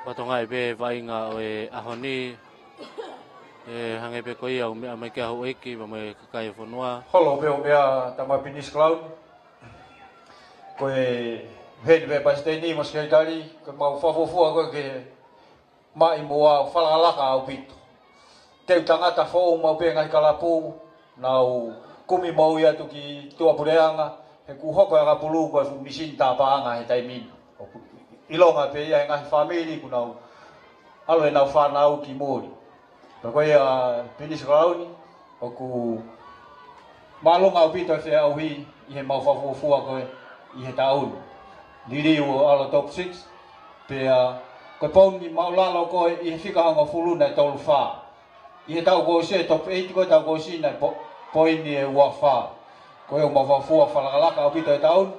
Fakatokangaʻi pē vaʻinga ʻo e ʻaho ni, ʻe hangē pē ko ia ʻoku meʻa mai ki ai houʻeiki, pea mo e kakai e fonua. Holo pē ʻo meʻa Tamapinisi Clown. Ko e heni pē palesiteni mo e sekelitali, ko e mau fakafuofua ko e ke maʻi muʻa falakalaka ʻaupito. teu tangata foʻou maʻu pē ngaahi kalapu, nau kumi moʻui atu ki tuʻapuleʻanga, he kuo hoko e ʻakapulu ko e fuʻu misini tāpaʻanga he taimi ni. ʻOku ʻilonga pē ia he ngaahi fāmili kuo nau ʻalu ʻenau fānau ki muli. Pea ko ia Pilinisi Kalauni, ʻoku māʻolunga ʻaupito e feʻauhi ʻi heʻemau fakafuofua ko ē ʻi he taʻu ni. Liliu ʻo ʻalu top six, pea ko e poini māʻulalo ko ē ʻi he fika hongofulu naʻe tolu fā. ʻI he taʻu kuo ʻosi e top eight ko e taʻu kuo ʻosi naʻe po-, poini ʻe ua fā. Ko ia ʻoku mau fakafuofua fakalakalaka ʻaupito he taʻu ni.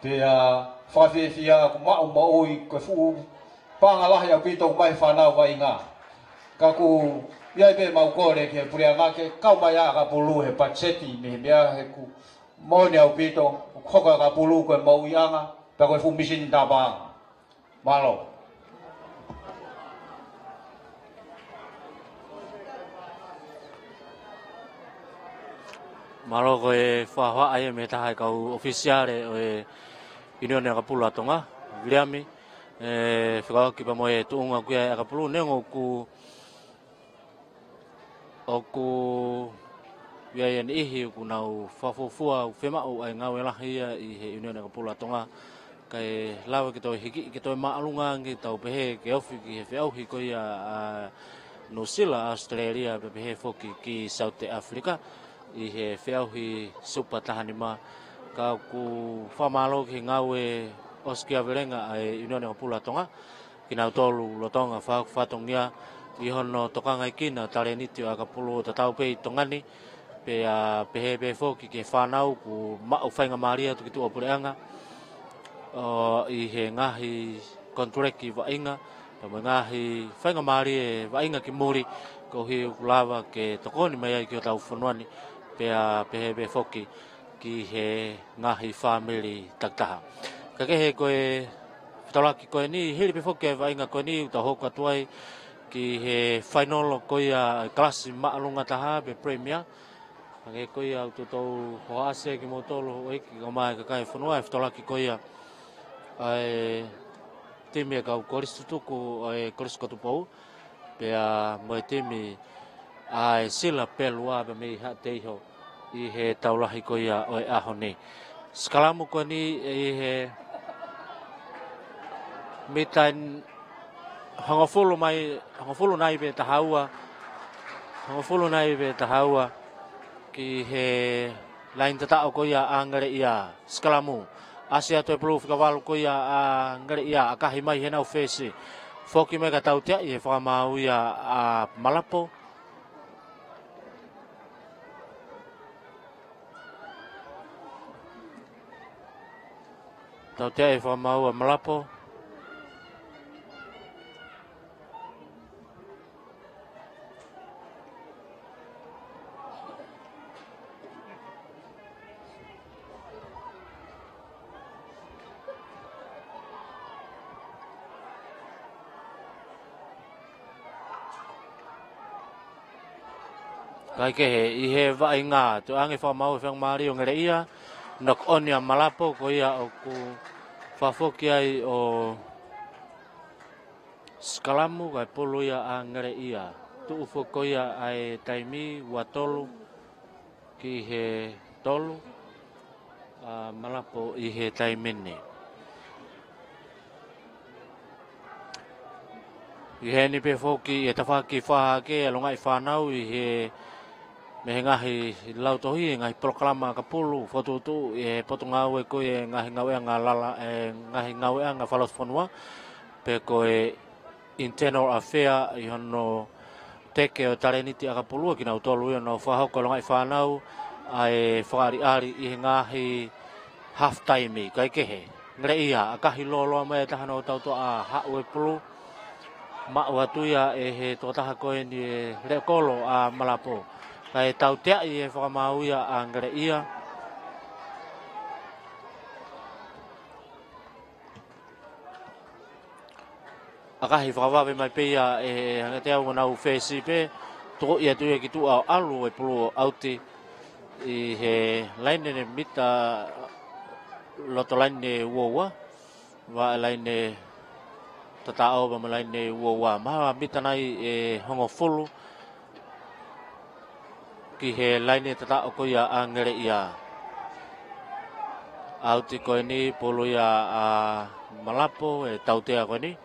Pea fakafiefia kuo maʻu moʻui ko e fuʻu paʻanga lahi ʻaupito ʻoku maʻu ʻe he fānau vaʻinga. Ka ʻoku ʻi ai pē ʻemau kole ki he puleʻanga ke kau mai ʻa e ʻakapulu he patiseti mei he meʻa he ʻoku moʻoni ʻaupito, ʻoku hoko e ʻakapulu ko e moʻuiʻanga, pea ko e fuʻu misini tāpaʻanga. Mālō. Mālō. Ko e fakahohaʻa ia mei he taha e kau ʻofisiale ʻo e ʻIunione ʻAkapulu ʻa Tonga, Viliami, ʻe fekauʻaki pea mo e tuʻunga ko ia e ʻakapulu, neongo ʻoku ʻOku ʻi ai e niʻihi ʻoku nau fakafuofua ʻoku fiemaʻu ʻa e ngāue lahi ia ʻi he ʻIunione ʻAkapulu ʻa Tonga. Kae lava ke toe hiki, ke toe māʻolunga ange, tau pehē ke ofi ki he feʻauhi ko ia ʻa Nuʻusila, ʻAositelēlia, pea pehē foki ki Saute ʻAfilika ʻi he feʻauhi Supa taha nima. Ka ʻoku fakamālō ki he ngāue ʻosikiavelenga ʻa e ʻIunione ʻAkapulu ʻa Tonga, kinautolu lolotonga fakafatongia ʻi hono tokangaekina talēniti ʻo e ʻakapulu ʻo tatau pē ʻi Tonga ni, pea pehē pē foki ki he fānau kuo maʻu faingamālie atu ki tuʻapuleʻanga, ʻo, ʻi he ngaahi konituleki vaʻinga, pea mo e ngaahi faingamālie vaʻinga ki muli, koeʻuhi ʻoku lava ke tokoni mai ai ki hotau fonua ni, pea pehē pē foki ki he ngaahi fāmili takitaha. Kae kehe, ko e fetolaki ko eni, hili pē foki e vaʻinga ko eni, ʻoku tau hoko atu ai ki he fainolo ko ia e kalasi māʻolunga taha pe Premier. Hangē ko ia ʻoku toutou hohaʻasi kimoutolu ʻo hiki kau mai e kakai e fonua, e fetolaki ko ia ʻa e timi e kau kolisi tutuku ʻo e Kolisi ko Tupou, pea mo e timi ʻa e Sila Pelua pea mei Haʻateiho ʻi he tau lahi ko ia ʻo e ʻaho ni. Sikalamu ko eni ʻi he mita hongofulu mai, hongofulu nai pe taha ua, hongofulu nai pe taha ua ki he laini tataʻo ko ia ʻa Ngeleʻia. Sikalamu. ʻAsi atu e pulu fika valu ko ia ʻa Ngeleʻia, ʻakahi mai heʻenau fesi. Foki mai ka tauteaʻi he fakamaau ia ʻa Malapo. Tauteaʻi he fakamaau ʻa Malapo. Kae kehe, ʻi he vaʻinga, toe ʻange fakamaau e faingamālie ʻo Ngeleʻia, knock on ia ʻa Malapo, ko ia ʻoku fakafoki ai ʻo sikalamu, kae pulu ia ʻa Ngeleʻia. Tuʻu foki ko ia ʻa e taimi, ua tolu ki he tolu ʻa Malapo ʻi he taimi ni. ʻI heni pē foki ʻi he tafaʻaki fakahahake e longaʻi fānau ʻi he, mei he ngaahi lautohi, ngaahi polokalama ʻakapulu, fokotuʻutuʻu ʻe he Potungāue ko ia e ngaahi ngāueʻanga lala, e ngaahi ngāueʻanga fakafonua, pe ko e Internal Affair, ʻi hono teke ʻo e talēniti ʻakapulu ʻa kinautolu ia ʻoku nau fakahoko e longaʻi fānau ʻa e fakaʻaliʻali ʻi he ngaahi half time. Kae kehe, Ngeleʻia, ʻakahi lōloa mai e taha ʻo e tautoʻa haʻu e pulu. Maʻu atu ia ʻe he tokotaha ko eni e leʻo kolo ʻa Malapo. Kae tauteaʻi he fakamaau ia ʻa Ngeleʻia. ʻAkahi fakavave mai pē ia ʻe he Hangatau ʻoku nau fesi pē, tokoʻi atu ia ki tuʻa ʻo ʻalu e pulu ʻo ʻauti ʻi he laine mita loto laine ua ua, vaʻe laine tataʻo pea mo e laine ua ua, maha mita nai ʻe hongofulu ki he laine tataʻo ko ia ʻa Ngeleʻia. ʻAuti ko eni, pulu ia ʻa Malapo, ʻe tautea ko eni.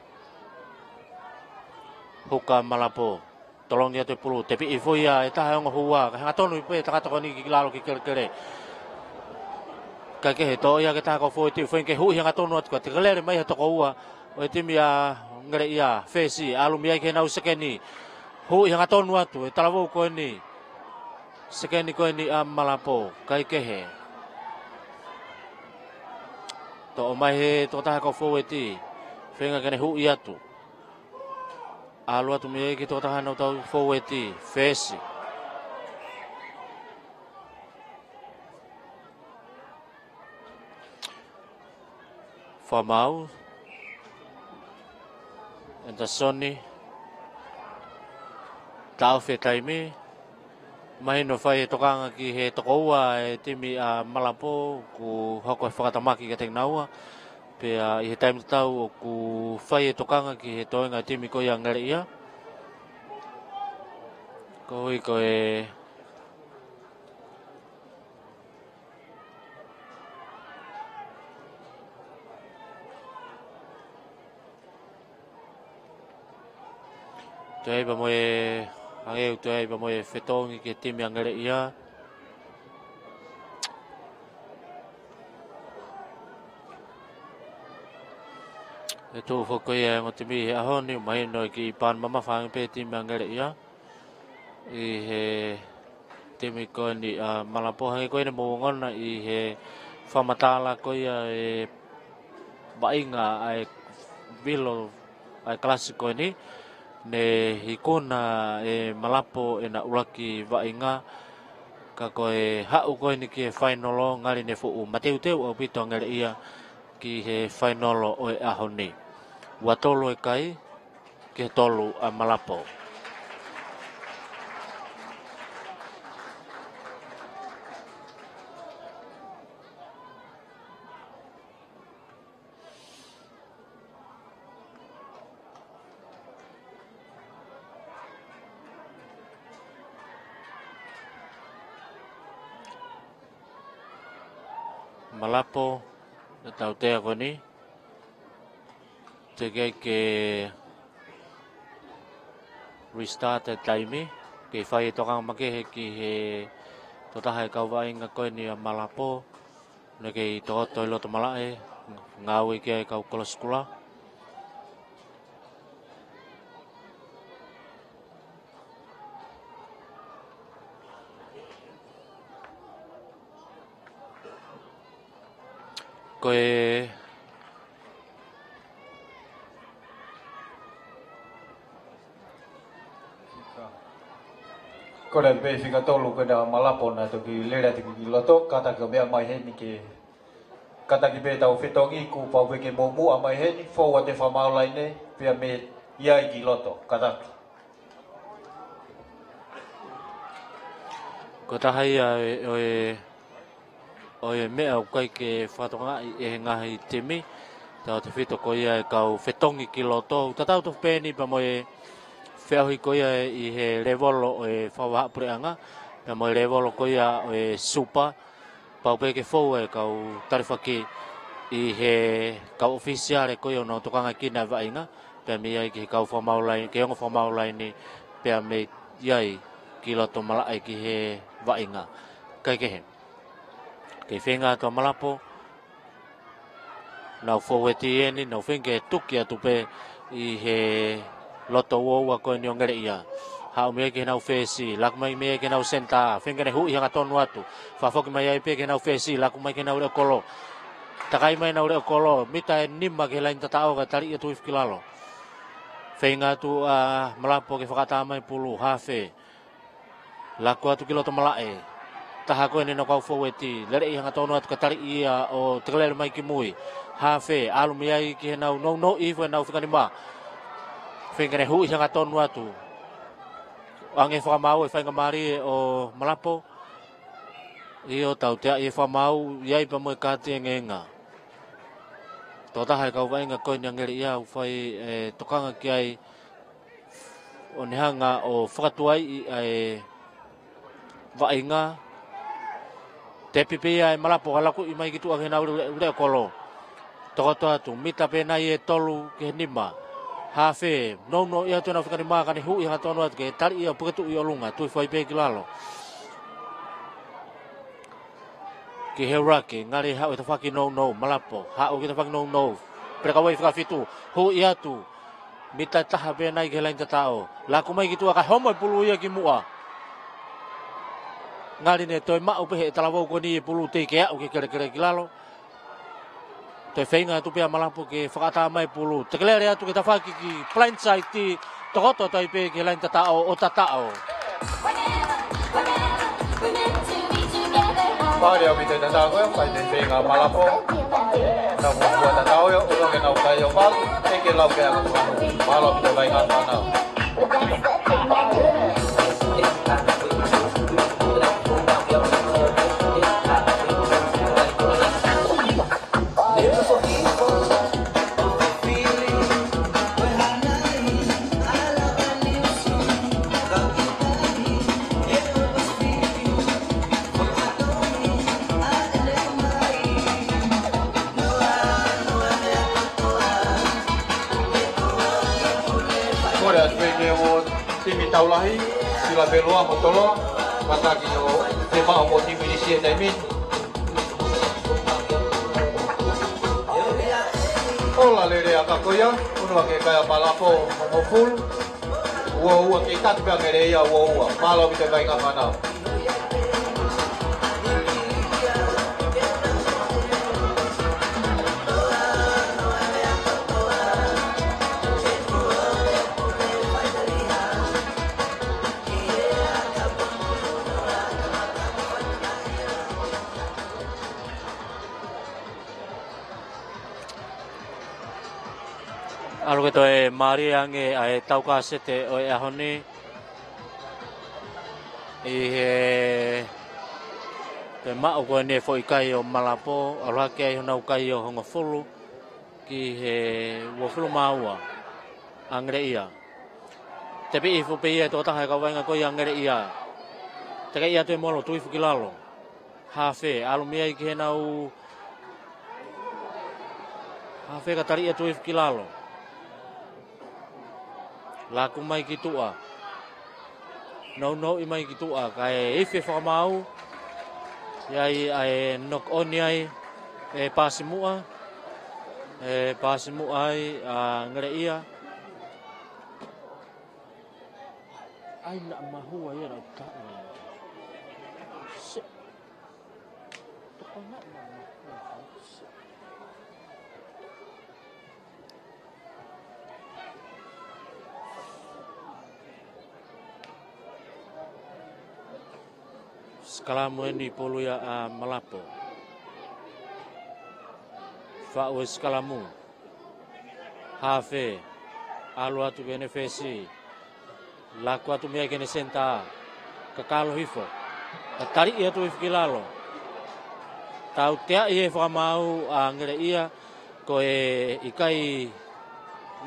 Huka Malapo. Tolongi atu e pulu, tepiʻi foʻi ia ʻe taha e ongo hua, kae hangatonu pē e tangata ko eni ki lalo ki kelekele. Kae kehe, toʻo ia ki he taha kau fōueti, feinga ke huʻi hangatonu atu, kae tekelele mai ha toko ua ʻo e timi ʻa Ngeleʻia, fesi, ʻalu mei ai ki heʻenau sekeni. Huʻi hangatonu atu e talavou ko eni. Sekeni ko eni ʻa Malapo, kae kehe. Toʻo mai he tokotaha kau fōueti, feinga ke ne huʻi atu. ʻAlu atu mei ai ki he tokotaha ʻenau tau fōueti, fesi. Fakamaau, Andersoni, taʻofi e taimi. Mahino fai e tokanga ki he toko ua e timi ʻa Malapo, kuo hoko e fakatamaki kiate kinaua. Pea ʻi he taimi tatau ʻoku fai e tokanga ki he toenga e timi ko ia ʻa Ngeleʻia. Koeʻuhi ko e toe ai pea mo e, hangē ʻoku toe ai pea mo e fetongi ki he timi ʻa Ngeleʻia. ʻE tuʻu foki ia e ongo timi he ʻaho ni, mahino ʻe kiʻi pan mamafa ange pē timi ʻa Ngeleʻia ʻi he timi ko eni ʻa Malapo. Hangē ko eni mou ongona ʻi he fakamatala ko ia e vaʻinga ʻa e vilo ʻa e kalasi ko eni, ne ikuna ʻe Malapo ʻena ʻuluaki vaʻinga, ka ko e haʻu ko eni ki he fainolo, ngali ne fuʻu mateuteu ʻaupito ʻa Ngeleʻia ki he fainolo ʻo e ʻaho ni. Ua tolu e kai, ki he tolu ʻa Malapo. Malapo, ʻe tautea ko eni. Teʻeki ai ke restart e taimi, ke fai e tokanga makehe ki he tokotaha e kau vaʻinga ko eni ʻa Malapo, ne kei tokoto ʻi loto malaʻe, ngāue ki ai e kau kolosi kula. Ko e Ko e pē fika tolu ko ena ʻa Malapo naʻe toki lele atu ki loto, kātaki ʻo meʻa mai heni ke kātaki pē ʻetau fetongi, kuo pau pē ke mou muʻa mai heni, fou atu e fakamaau laine, pea mei ai ki loto, kātaki. Ko e taha ia ʻo e, ʻo e, ʻo e meʻa ʻoku ʻikai ke fakatokangaʻi ʻe he ngaahi timi, tautefito ko ia e kau fetongi ki loto, tatau tofu pē eni pea mo e feʻauhi ko ia ʻi he lēvolo ʻo e fakavahaʻapuleʻanga, pea mo e lēvolo ko ia ʻo e Super, pau pē ke fou e kau talifaki ʻi he kau ʻofisiale ko ia ʻoku nau tokangaʻi e vaʻinga, pea mei ai ki he kau fakamaau laine, ki he ongo fakamaau laine, pea mei ai ki loto malaʻe ki he vaʻinga. Kae kehe, kei feinga atu ʻa Malapo, nau fōueti eni, nau feinga ke tuki atu pē ʻi he loto uaua ko eni ʻo Ngeleʻia. Haʻu mei ai ki heʻenau fesi, laku mai mei ai ki heʻenau senitā, feinga ke ne huʻi hangatonu atu. Fakafoki mai ai pē ki heʻenau fesi, laku mai ki heʻenau leʻo kolo. Takai mai ʻenau leʻo kolo, mita ʻe nima ki he laine tataʻo kae taliʻi atu hifo ki lalo. Feinga atu ʻa Malapo ke fakaʻatā mai pulu, hafe. Laku atu ki loto malaʻe. Taha ko eni ʻenau kau fōueti, leleʻi hangatonu atu kae taliʻi ia ʻo tekelele mai ki mui. Hafe, ʻalu mei ai ki heʻenau nounou hifo ʻenau fika nima. Feinga ke ne huʻi hangatonu atu. ʻOange fakamaau e faingamālie ʻo Malapo. ʻIo, tauteaʻi e fakamaau, ʻi ai pea mo e kaati engeenga. Tokotaha e kau vaʻinga ko eni ʻa Ngeleʻia ʻoku fai e tokanga ki ai ʻo ne hanga ʻo fakatuaiʻi ʻa e vaʻinga. Tepi pē ia ʻe Malapo, ka lakuʻi mai ki tuʻa ke nau le-, le-, leʻo kolo. Tokoto atu, mita pē nai ʻe tolu ki he nima. Hafe, nounou atu ʻenau fika nima ka ne huʻi hangatonu atu ke tali ia ʻo puke tuʻu ʻi ʻolunga, tui fai pē ki lalo. Ki he ʻuluaki, ngali haʻu e tafaʻaki nounou, Malapo, haʻu ki he tafaʻaki nounou. Pelekauai fika fitu, huʻi atu. Mita ʻe taha pē nai ki he laini tataʻo. Laku mai ki tuʻa ka homo e pulu ia ki muʻa. Ngali ne toe maʻu pē he talavou ko eni e pulu tei ke aʻu ki he kelekele ki lalo. Toe feinga atu pē ʻa Malapo ke fakaʻatā mai e pulu. Tekelele atu ki he tafaʻaki ki blindside, tokoto atu ai pē ki he laini tataʻo ʻo tataʻo. Mālō ʻaupito e tataʻo ko ia, fai e feinga ʻa Malapo. Tau kua tataʻo ia, ʻo loke nau kai ʻo pau, ʻe ke lau ke aka kua. Mālō ʻaupito e vaʻinga fānau. Kole atu pē ki he timi Taulahi, Silapeluamo Toloa, kātaki ʻo te maʻu mo timi Nisi e taimi ni. Ola lele ʻa e aka ko ia, unu ake kai ʻa Malapo, mo Fulu. Ua ua kei kati pē ʻa Ngeleʻia ua ua. Mālō ʻaupito e vaʻinga fānau. ʻAlu ke toe mālie ange ʻa e tau kasete ʻo e ʻaho ni. ʻI he toe maʻu ko eni e foʻi kai ʻo Malapo, ʻalu hake ai honau kai ʻo hongofulu ki he uofulu mā ua ʻa Ngeleʻia. Tepi hifo pē ia e tokotaha e kau vaʻinga ko ia ʻa Ngeleʻia. Tekeʻi atu e molo, tui hifo ki lalo. Hafe, ʻalu mei ai ki heʻenau hafe ka tali ia, tui hifo ki lalo. Laku mai ki tuʻa. Nounouʻi mai ki tuʻa, kae ifi e fakamaau. ʻI ai ʻa e knock on ai, ʻe paasi muʻa. ʻE paasi muʻa ai ʻa Ngeleʻia. ʻAi naʻa mahua ia lau taʻu. Se. Tokanga naʻa mahua. Se. Sikalamu eni, pulu ia ʻa Malapo. Faʻu e sikalamu. Hafe, ʻalu atu ki heʻene fesi. Laku atu mei ai ki heʻene senitā. Kakalo hifo. Ka tali ia, tui hifo ki lalo. Tauteaʻi e fakamaau ʻa Ngeleʻia, ko e ʻikai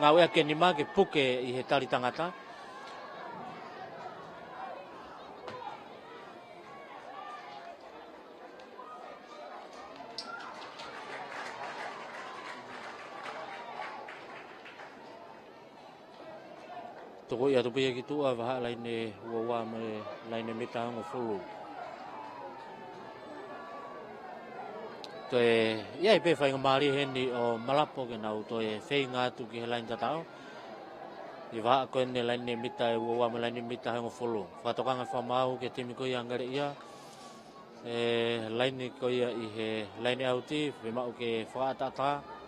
ngāueʻaki e nima ke puke ʻi he tali tangata. Tuku ia atu pē ia ki tuʻa, vahaʻa laine ua ua mo e laine mita hongofulu. Toe ʻi ai pē faingamālie heni ʻo Malapo ke nau toe feinga atu ki he laine tataʻo. ʻI he vahaʻa ko eni laine mita ua ua mo e laine mita hongofulu. Fakatokanga fakamaau ki he timi ko ia ʻa Ngeleʻia. ʻE laine ko ia ʻi he laine ʻauti, fiemaʻu ke fakaʻataʻatā.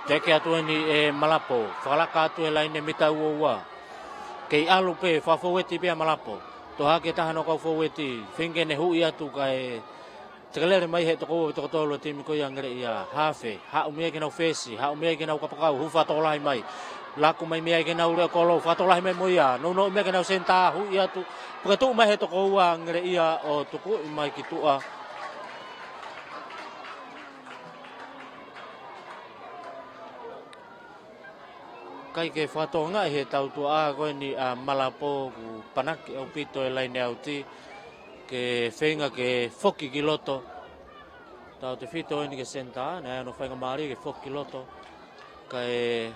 Teke atu eni ʻe Malapo, fakalaka atu e laine mita ua ua. Kei ʻalu pē, fakafoueti pē ʻa Malapo. Toʻo hake e taha hono kau foueti, feinga ke ne huʻi atu kae Tekelele mai he toko ua, toko tolu ʻa e timi ko ia ʻa Ngeleʻia. Hafe, haʻu mei ai ki heʻenau fesi, haʻu mei ai ki heʻenau kapakau, hū fakatokolahi mai. Laku mai mei ai ki heʻenau leʻo kolo, fakatokolahi mai mo ia. Nounou mei ai ki heʻenau senitā, huʻi atu. Puke tuʻu mai he toko ua ʻa Ngeleʻia ʻo tukuʻi mai ki tuʻa. ʻIkai ke fakatokangaʻi he tautuʻa ko eni ʻa Malapo, kuo panaki ʻaupito e laine ʻauti ke feinga ke foki ki loto. Tautefito eni ki he senitā, naʻe ʻi ai hono faingamālie ke foki ki loto, kae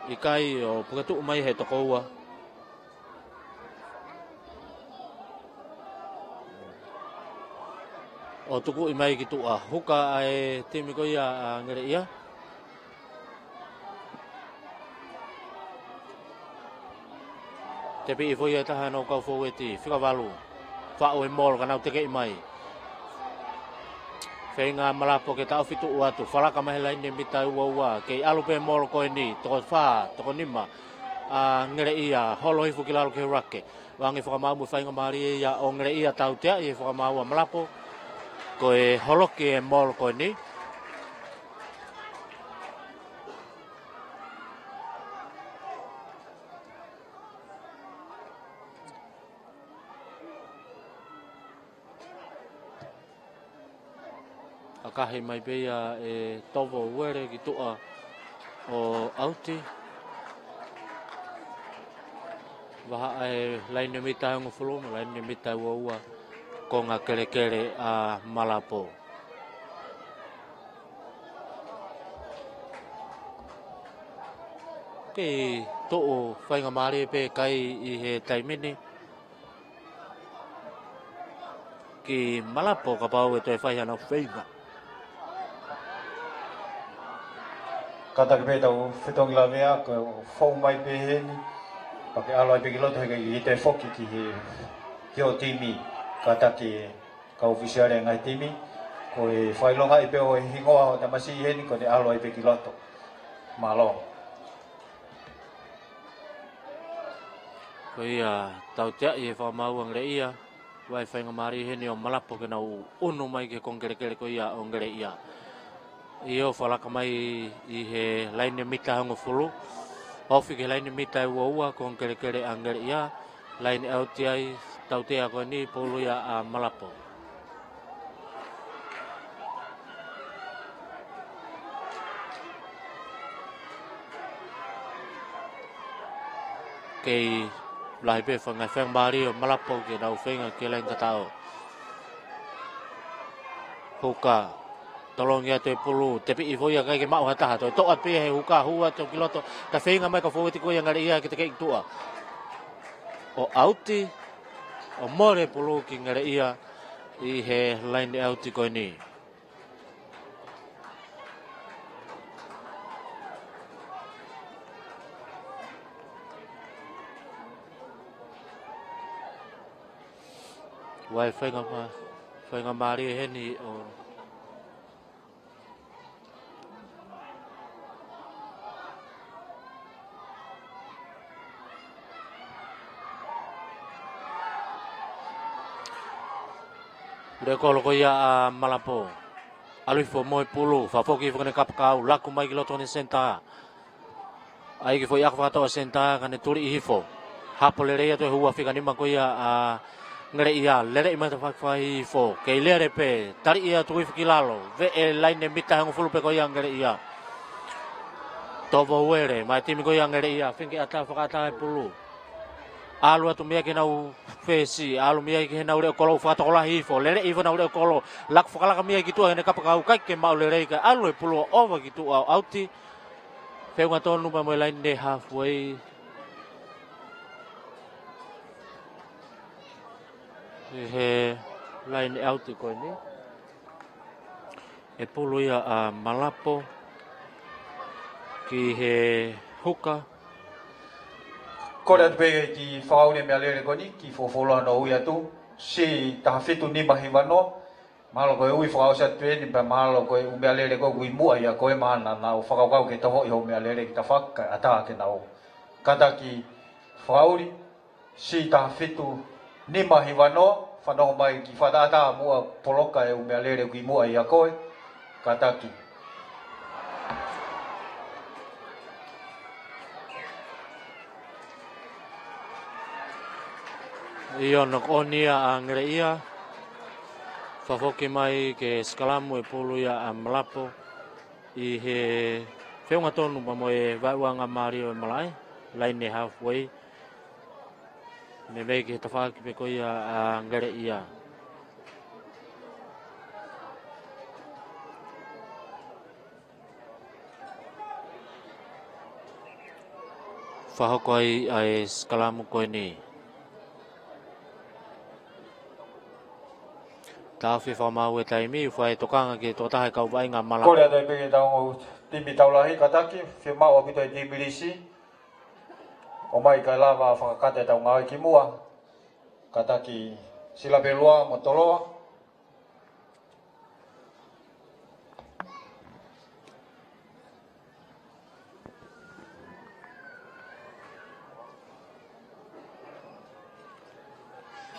ʻikai, ʻo puke tuʻu mai he toko ua. ʻO tukuʻi mai ki tuʻa, huka ʻa e timi ko ia ʻa Ngeleʻia. Tepiʻi foʻi ʻe taha ʻenau kau fōueti, fika valu. Faʻu e mole ka nau tekeʻi mai. Feinga Malapo ke taʻofi tuʻu atu, falaka mai he laine mita ʻe ua ua, kei ʻalu pē mole ko eni, toko fā, toko nima ʻa Ngeleʻia, holo hifo ki lalo ki he rake. Hangē fakamaau mo e faingamālie ia ʻo Ngeleʻia, tautea ʻi he fakamaau ʻa Malapo, ko e holoki e mole ko eni. ʻAkahi mai pē ia ʻe Tovo Uele ki tuʻa ʻo ʻauti. Vahaʻa e laine mita ʻe hongofulu mo e laine mita ʻe ua ua, konga kelekele ʻa Malapo. Kei tuʻu faingamālie pē kai ʻi he taimi ni ki Malapo kapau ʻe toe fai haʻanau feinga. Kātaki pē tau fetongi lavea, ko e fou mai pē heni, pea ke ʻalu ai pē ki loto he ʻikai ke toe foki ki he, ki ho timi, kātaki kau ʻōfisiale ngaahi timi, ko e fakaʻilongaʻi pē ʻo e hingoa ʻo e tamasiʻi heni, ko ʻene ʻalu ai pē ki loto. Mālō. Ko ia tautea ʻi he fakamaau ʻa Ngeleʻia, ʻoku ʻi ai e faingamālie heni ʻo Malapo ke nau ʻunu mai ki he konga kelekele ko ia ʻo Ngeleʻia. ʻIo, falaka mai ʻi he laine mita ʻe hongofulu, ofi ki he laine mita ʻe ua ua, konga kelekele ʻa Ngeleʻia. Laine ʻauti ai, tautea ko eni, pulu ia ʻa Malapo. Kei lahi pē fanga faingamālie ʻo Malapo ke nau feinga ki he laine tatau. Huka, tolongi atu e pulu, tepiʻi foʻi ia ʻikai ke maʻu ha taha, toe toʻo atu pē ia he huka, hū atu ki loto, kae feinga mai e kau fōueti ko ia ʻa Ngeleʻia ke tekeʻi ki tuʻa. ʻO ʻauti, ʻo mole e pulu ki Ngeleʻia ʻi he laine ʻauti ko eni. ʻOku ʻi ai e faingama-, faingamālie heni ʻo Leʻo kolo ko ia ʻa Malapo. ʻAlu hifo mo e pulu, fakafoki hifo ki heʻene kapakau, laku mai ki loto ki heʻene senitā. ʻAi ki he foʻi ako fakatoʻo senitā, ka ne tuliʻi hifo. Hapo lelei atu e hū ʻa e fika nima ko ia ʻa Ngeleʻia, leleʻi mai tafaʻaki hifo, kei lele pē, taliʻi atu hifo ki lalo, veʻe laine mita ʻe hongofulu pē ko ia ʻa Ngeleʻia. Tovo Uele, maʻa e timi ko ia ʻa Ngeleʻia, feinga ke ʻatā fakaʻatā e pulu. ʻAlu atu mei ai ki heʻenau fesi, ʻalu mei ai ki heʻenau leʻo kolo, fakatokolahi hifo, leleʻi hifo ʻenau leʻo kolo, laku fakalaka mei ai ki tuʻa heʻene kapakau, ʻikai ke maʻu lelei, kae ʻalu e pulu ʻo ʻova ki tuʻa ʻo ʻauti. Feʻunga tonu pea mo e laine halfway. ʻI he laine ʻauti ko eni. ʻE pulu ia ʻa Malapo ki he huka. Kole atu pē ki he fakaʻuli e meʻalele ko eni, kiʻi folofola hono ui atu, C taha fitu nima hiva noa. Mahalo ko e ui fakaʻosi atu eni pea mahalo ko e ʻū meʻalele ko ē ʻoku ʻi muʻa ia ko ē maʻana naʻa nau fakakaukau ke tohoʻi hoʻo meʻalele ki tafaʻaki kae ʻatā ke nau. Kātaki fakaʻuli, C taha fitu nima hiva noa, Fanongo mai ki fataʻata muʻa poloka e ʻū meʻalele ki muʻa ʻia koe, kātaki. ʻIo, knock on ia ʻa Ngeleʻia. Fakafoki mai ke sikalamu e pulu ia ʻa Malapo. ʻI he feʻunga tonu pea mo e vaʻuʻanga mālie ʻo e malaʻe, laine halfway. Meimei ki he tafaʻaki pē ko ia ʻa Ngeleʻia. Fakahoko ai ʻa e sikalamu ko eni. Taʻofi e fakamaau e taimi, fai tokanga ki he tokotaha e kau vaʻinga Malapo. Kole atu ai pē ki he ongo timi Taulahi, kātaki, fiemaʻu ʻaupito e timi Lisi. ʻOmai kae lava fakakata e tau ngāue ki muʻa. Kātaki Silapelua mo Toloa.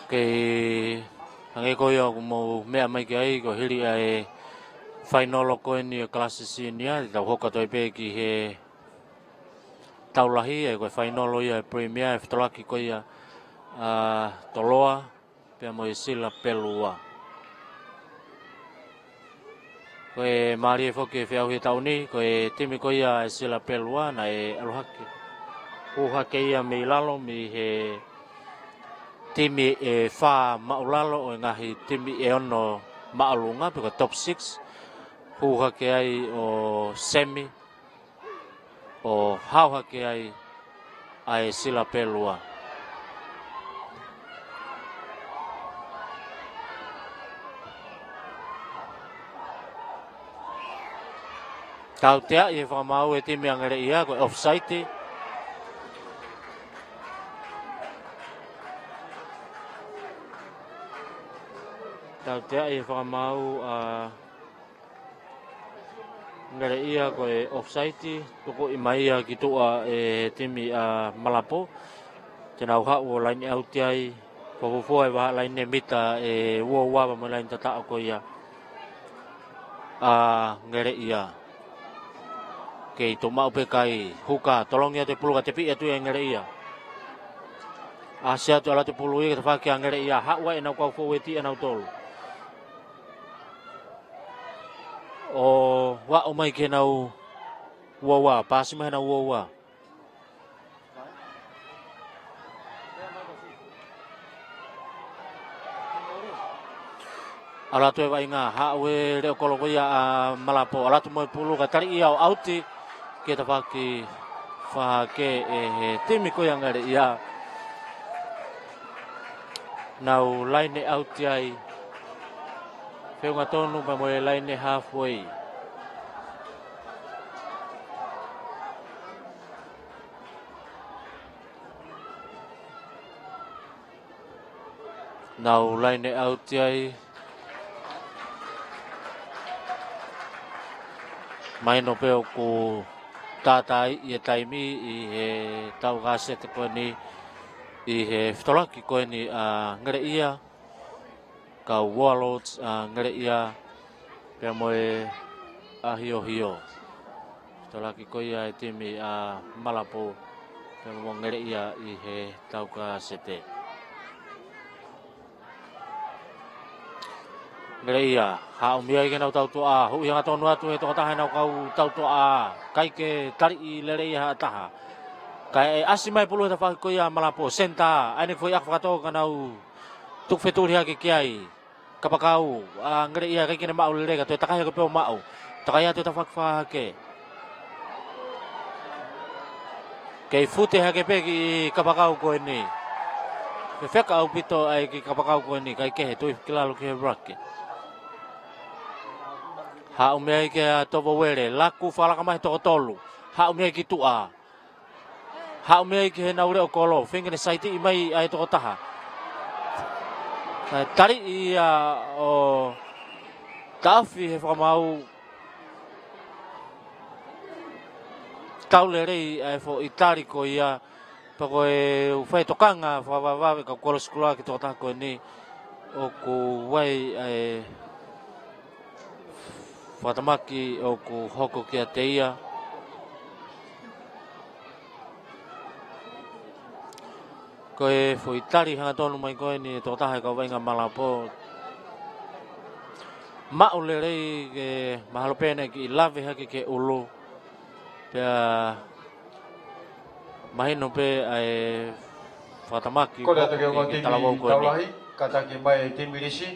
Kei hangē ko ia ʻoku mou meʻa mai ki ai, ko e hili ʻa e fainolo ko eni ʻo e kalasi senior, te tau hoko atu ai pē ki he Taulahi, ʻa ia ko e fainolo ia ʻo e Premier, ʻa e fetolaki ko ia ʻa Toloa pea mo e Silapelua. Ko e mālie foki e feʻauhi he taʻu ni, ko e timi ko ia ʻa e Silapelua naʻe ʻalu hake, hū hake ia mei lalo, mei he timi ʻe fā māʻulalo ʻo e ngaahi timi ʻe ono māʻolunga, pe ko e top six, hū hake ai ʻo semi, ʻo hao hake ai ʻa e Silapelua. Tauteaʻi e fakamaau e timi ʻa Ngeleʻia, ko e offside. Tauteaʻi e fakamaau ʻa Ngeleʻia, ko e offside, tukuʻi mai ia ki tuʻa ʻe he timi ʻa Malapo. Te nau haʻu ʻo line out ai, fuofua e vahaʻa laine mita ʻe uaua pea mo e laine tataʻo ko ia ʻa Ngeleʻia. Kei tuʻu maʻu pē kai, huka, tolongi atu e pulu ka tepiʻi atu ʻe Ngeleʻia. ʻAsi atu ʻalu atu e pulu ia ki he tafaʻaki ʻa Ngeleʻia, haʻu ai ʻenau kau fōueti ʻanautolu. ʻO vaʻu mai ki heʻenau uaua, paasi mai heʻenau uaua. ʻAlu atu e vaʻinga, haʻu e leʻo kolo ko ia ʻa Malapo, ʻalu atu mo e pulu ka taliʻi ia ʻo ʻauti ki he tafaʻaki fakahake ʻe he timi ko ia ʻa Ngeleʻia. Nau line out ai. Feʻunga tonu pea mo e laine halfway. Nau line out ai. Mahino pē ʻoku tātaaʻi e taimi ʻi he tau kasete ko eni, ʻi he fetolaki ko eni ʻa Ngeleʻia, kau Warlords ʻa Ngeleʻia, pea mo e ʻAhiohio. Fetolaki ko ia e timi ʻa Malapo pea mo Ngeleʻia ʻi he tau kasete. Ngeleʻia, haʻu mei ai ki heʻenau tautuʻa, huʻi hangatonu atu he tokotaha ʻenau kau tautuʻa, ʻikai ke taliʻi lelei ʻe ha taha. Kae ʻasi mai pulu he tafaʻaki ko ia ʻa Malapo, senitā, ʻa ʻene foʻi ʻaku fakatō ka nau tuku fetuli hake ki ai. Kapakau ʻa Ngeleʻia, ʻikai ke ne maʻu lelei ka toe takai hake pē ʻo maʻu. Takai atu e tafaʻaki fakahake. Kei fute hake pē kiʻi kapakau ko eni. Fefeka ʻaupito ʻa e kiʻi kapakau ko eni, kae kehe, tui ki lalo ki he rake. Haʻu mei ai ki he tovo uele, laku fakalaka mai he toko tolu. Haʻu mei ai ki tuʻa. Haʻu mei ai ki heʻenau leʻo kolo, feinga ke ne saitiʻi mai ʻa e tokotaha. Kae taliʻi ia ʻo taʻofi he fakamaau. Tau lelei ʻa e foʻi tali ko ia, pea ko e ʻū fai tokanga fakavavevave ka kualo sikula ki he tokotaha ko eni. ʻOku ʻi ai ʻa e fakatamaki ʻoku hoko kiate ia. Ko e foʻi tali hangatonu mai ko eni ʻe he tokotaha ʻo e kau vaʻinga Malapo. Maʻu lelei ke mahalo pē naʻe kiʻi lave hake ki he ʻulu. Pea mahino pē ʻa e fakatamaki. Kole atu ki he ongo timi talavou ko eni. Taulahi, kātaki mai e timi Lisi.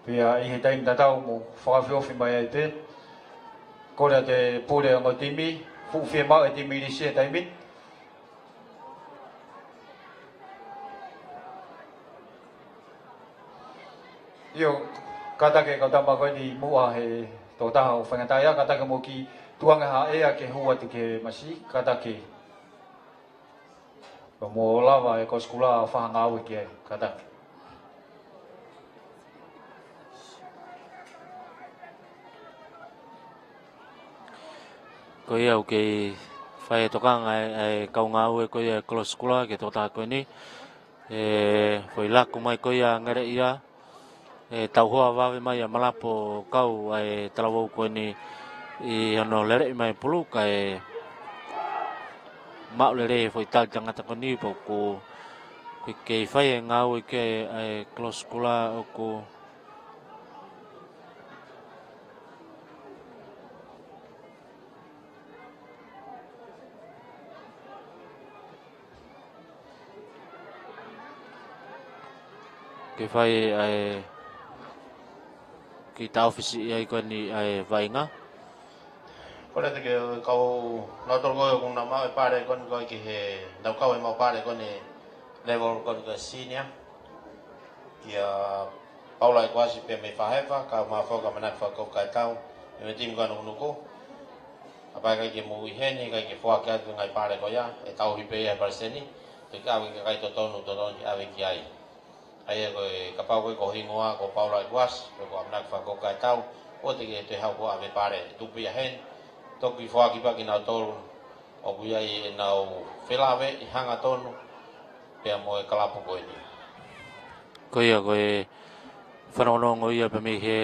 Pea ʻi he taimi tatau mou fakaofiofi mai ai pē. Kole atu e pule ongo timi, fuʻu fiemaʻu e timi Lisi he taimi ni. ʻIo, kātaki e kau tama ko eni muʻa he tokotaha ʻoku faingataʻaʻia, kātaki mou kiʻi tukuange ha ʻea ke hū atu ki he masi, kātaki. Ka mou lava e kolosi kula ʻo fakangāue ki ai, kātaki. Ko ia ʻoku kei fai e tokanga e, e kau ngāue ko ia e kolosi kula ki he tokotaha ko eni. ʻE, foʻi laku mai ko ia ʻa Ngeleʻia. ʻE, tauhoa vave mai ʻa Malapo kau ʻa e talavou ko eni ʻi hono leleʻi mai pulu kae maʻu lelei e foʻi tali tangata ko eni pea ʻoku, ʻoku kei fai e ngāue ki ai ʻa e kolosi kula ʻoku ke fai ʻa e kiʻi taʻofisi ʻi ai ko eni ʻa e vaʻinga. Kole atu ki he kau nautolu ko ē ʻoku nau maʻu e pale ko eni ko ē ki he, nau kau he maʻu pale ko eni level ko eni ko e senior. Kia Paula ʻEkuasi pea mei Fahefa, kau mai foki ʻa Manaki Fakakoukaitau, mei he timi ko ē ʻa Nukunuku. Kapau ʻe ʻikai ke mou ʻi heni, ʻikai ke foaki atu e ngaahi pale ko ia, ʻe tauhi pē ia he palesiteni, toki ʻave ki he kakai totonu, totonu ke ʻave ki ai. ʻA ia ko e kapau ko e ko e hingoa ko Paula ʻEkuasi, pe ko ʻAmanaki Fakakoukaitau, ʻoua te ke toe haʻu ʻo ʻave pale, tupu ia heni, toki foaki pē kinautolu ʻoku ʻi ai ʻenau felāveʻi hangatonu pea mo e kalapu ko eni. Ko ia ko e fanongonongo ia pē mei he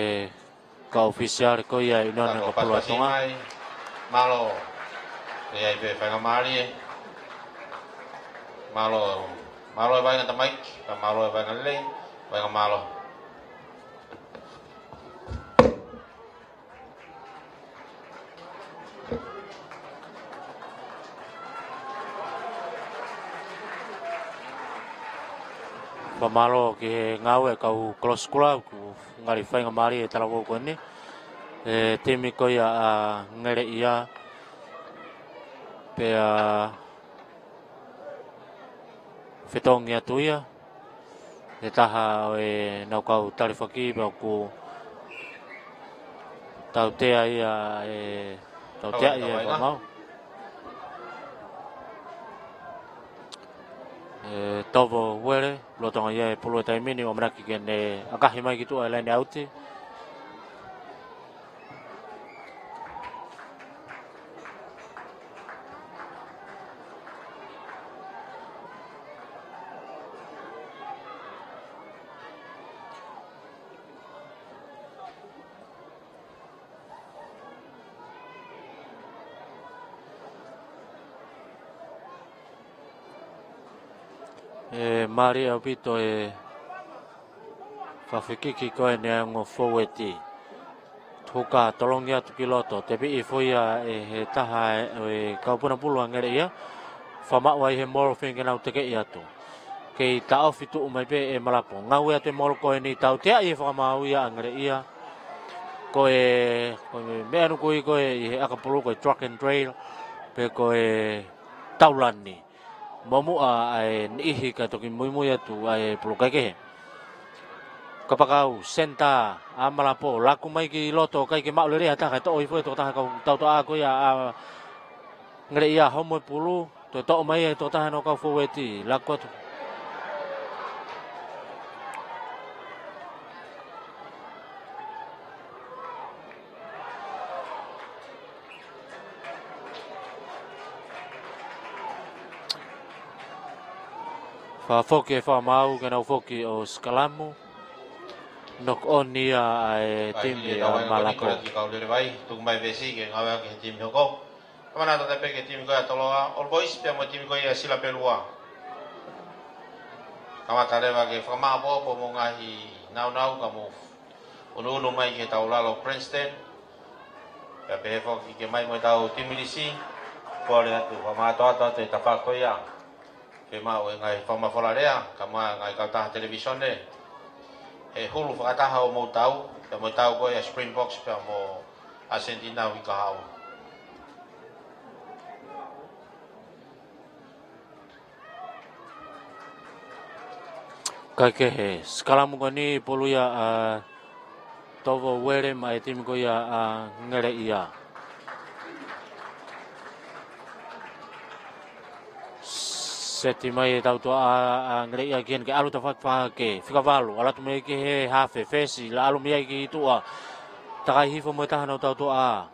kau ʻōfisiale ko ia ʻi he ʻUnione ʻo e Kau Pulu ʻa Tonga. Mālō. ʻE ʻi ai pē faingamālie. Mālō. Mālō e vaʻinga tamaiki. Ka mālō e vaʻinga lelei. Vaʻinga mālō. Fakamālō ki he ngāue ʻa e kau kolosi kula, ʻoku ngali faingamālie e talavou ko eni. E timi ko ia ʻa Ngeleʻia, pea fetongi atu ia. ʻE taha ʻo ʻenau kau talifaki pea ʻoku tautea ia ʻe tautea ia ʻe Fakamau. ʻE Tovo Uele, lolotonga ia e pulu he taimi ni, ʻoku ʻamanaki ke ne ʻakahi mai ki tuʻa e laine ʻauti. ʻE mālie ʻaupito e fakafekiki ko eni ʻa e ongo fōueti. Huka tolongi atu ki loto, tepiʻi foʻi ia ʻe he taha ʻo e kau puna pulu ʻa Ngeleʻia. Fakamaʻu ai he molo feinga ke nau tekeʻi atu. Kei taʻofi tuʻu mai pē ʻe Malapo. Ngāue atu e molo ko eni, tauteaʻi ʻe Fakamau ia ʻa Ngeleʻia. Ko e, ko e meʻa nuku ʻi ko ē ʻi he ʻakapulu ko e track and trail, pe ko e taulani. Muʻomuʻa ʻa e niʻihi kae toki muimui atu ʻa e pulu kae kehe. Kapakau, senitā, ʻa Malapo, laku mai ki loto, ʻikai ke maʻu lelei ha taha kae toʻo hifo ʻe he tokotaha kau tautoʻa ko ia ʻa Ngeleʻia, homo e pulu, toe toʻo mai ʻe he tokotaha ʻenau kau fōueti, laku atu. Fakafoki ʻe Fakamau ke nau foki ʻo sikalamu. Knock on ia ʻa e timi ʻa Malapo. Ko e kiʻi kau lele vai, tuku mai veesi ke ngāueʻaki he timi hoko. Kamata atu pē ki he timi ko ia Toloa All Boys, pea mo e timi ko ia Silapelua. Kamata leva ke fakamāʻopoʻopo mo e ngaahi nāunau ka mo unuunu mai ki he tau lalo grandstand. Pea pehē foki ke mai mo e tau timi lisi, kole atu, fakamātoato atu e tafaʻaki ko ia. Ke maʻu e ngaahi fakamafola lea, kae ʻumaʻā e ngaahi kautaha televīsone. He hulu fakataha ʻo e tau, pea mo e tau ko ia Springboks, pea mo Asentina ʻi he kahaʻu. Kae kehe, sikalamu ko eni pulu ia ʻa Tovo Uele maʻa e timi ko ia ʻa Ngeleʻia. Seti mai e tau tuʻa ʻa, ʻa Ngeleʻia ki heni ke ʻalu tafaʻaki fakahahake. Fika valu, ʻalu atu mei ki he hafe, veesi, ʻalu mei ai ki tuʻa. Takai hifo mo e taha ʻenau tau tuʻa.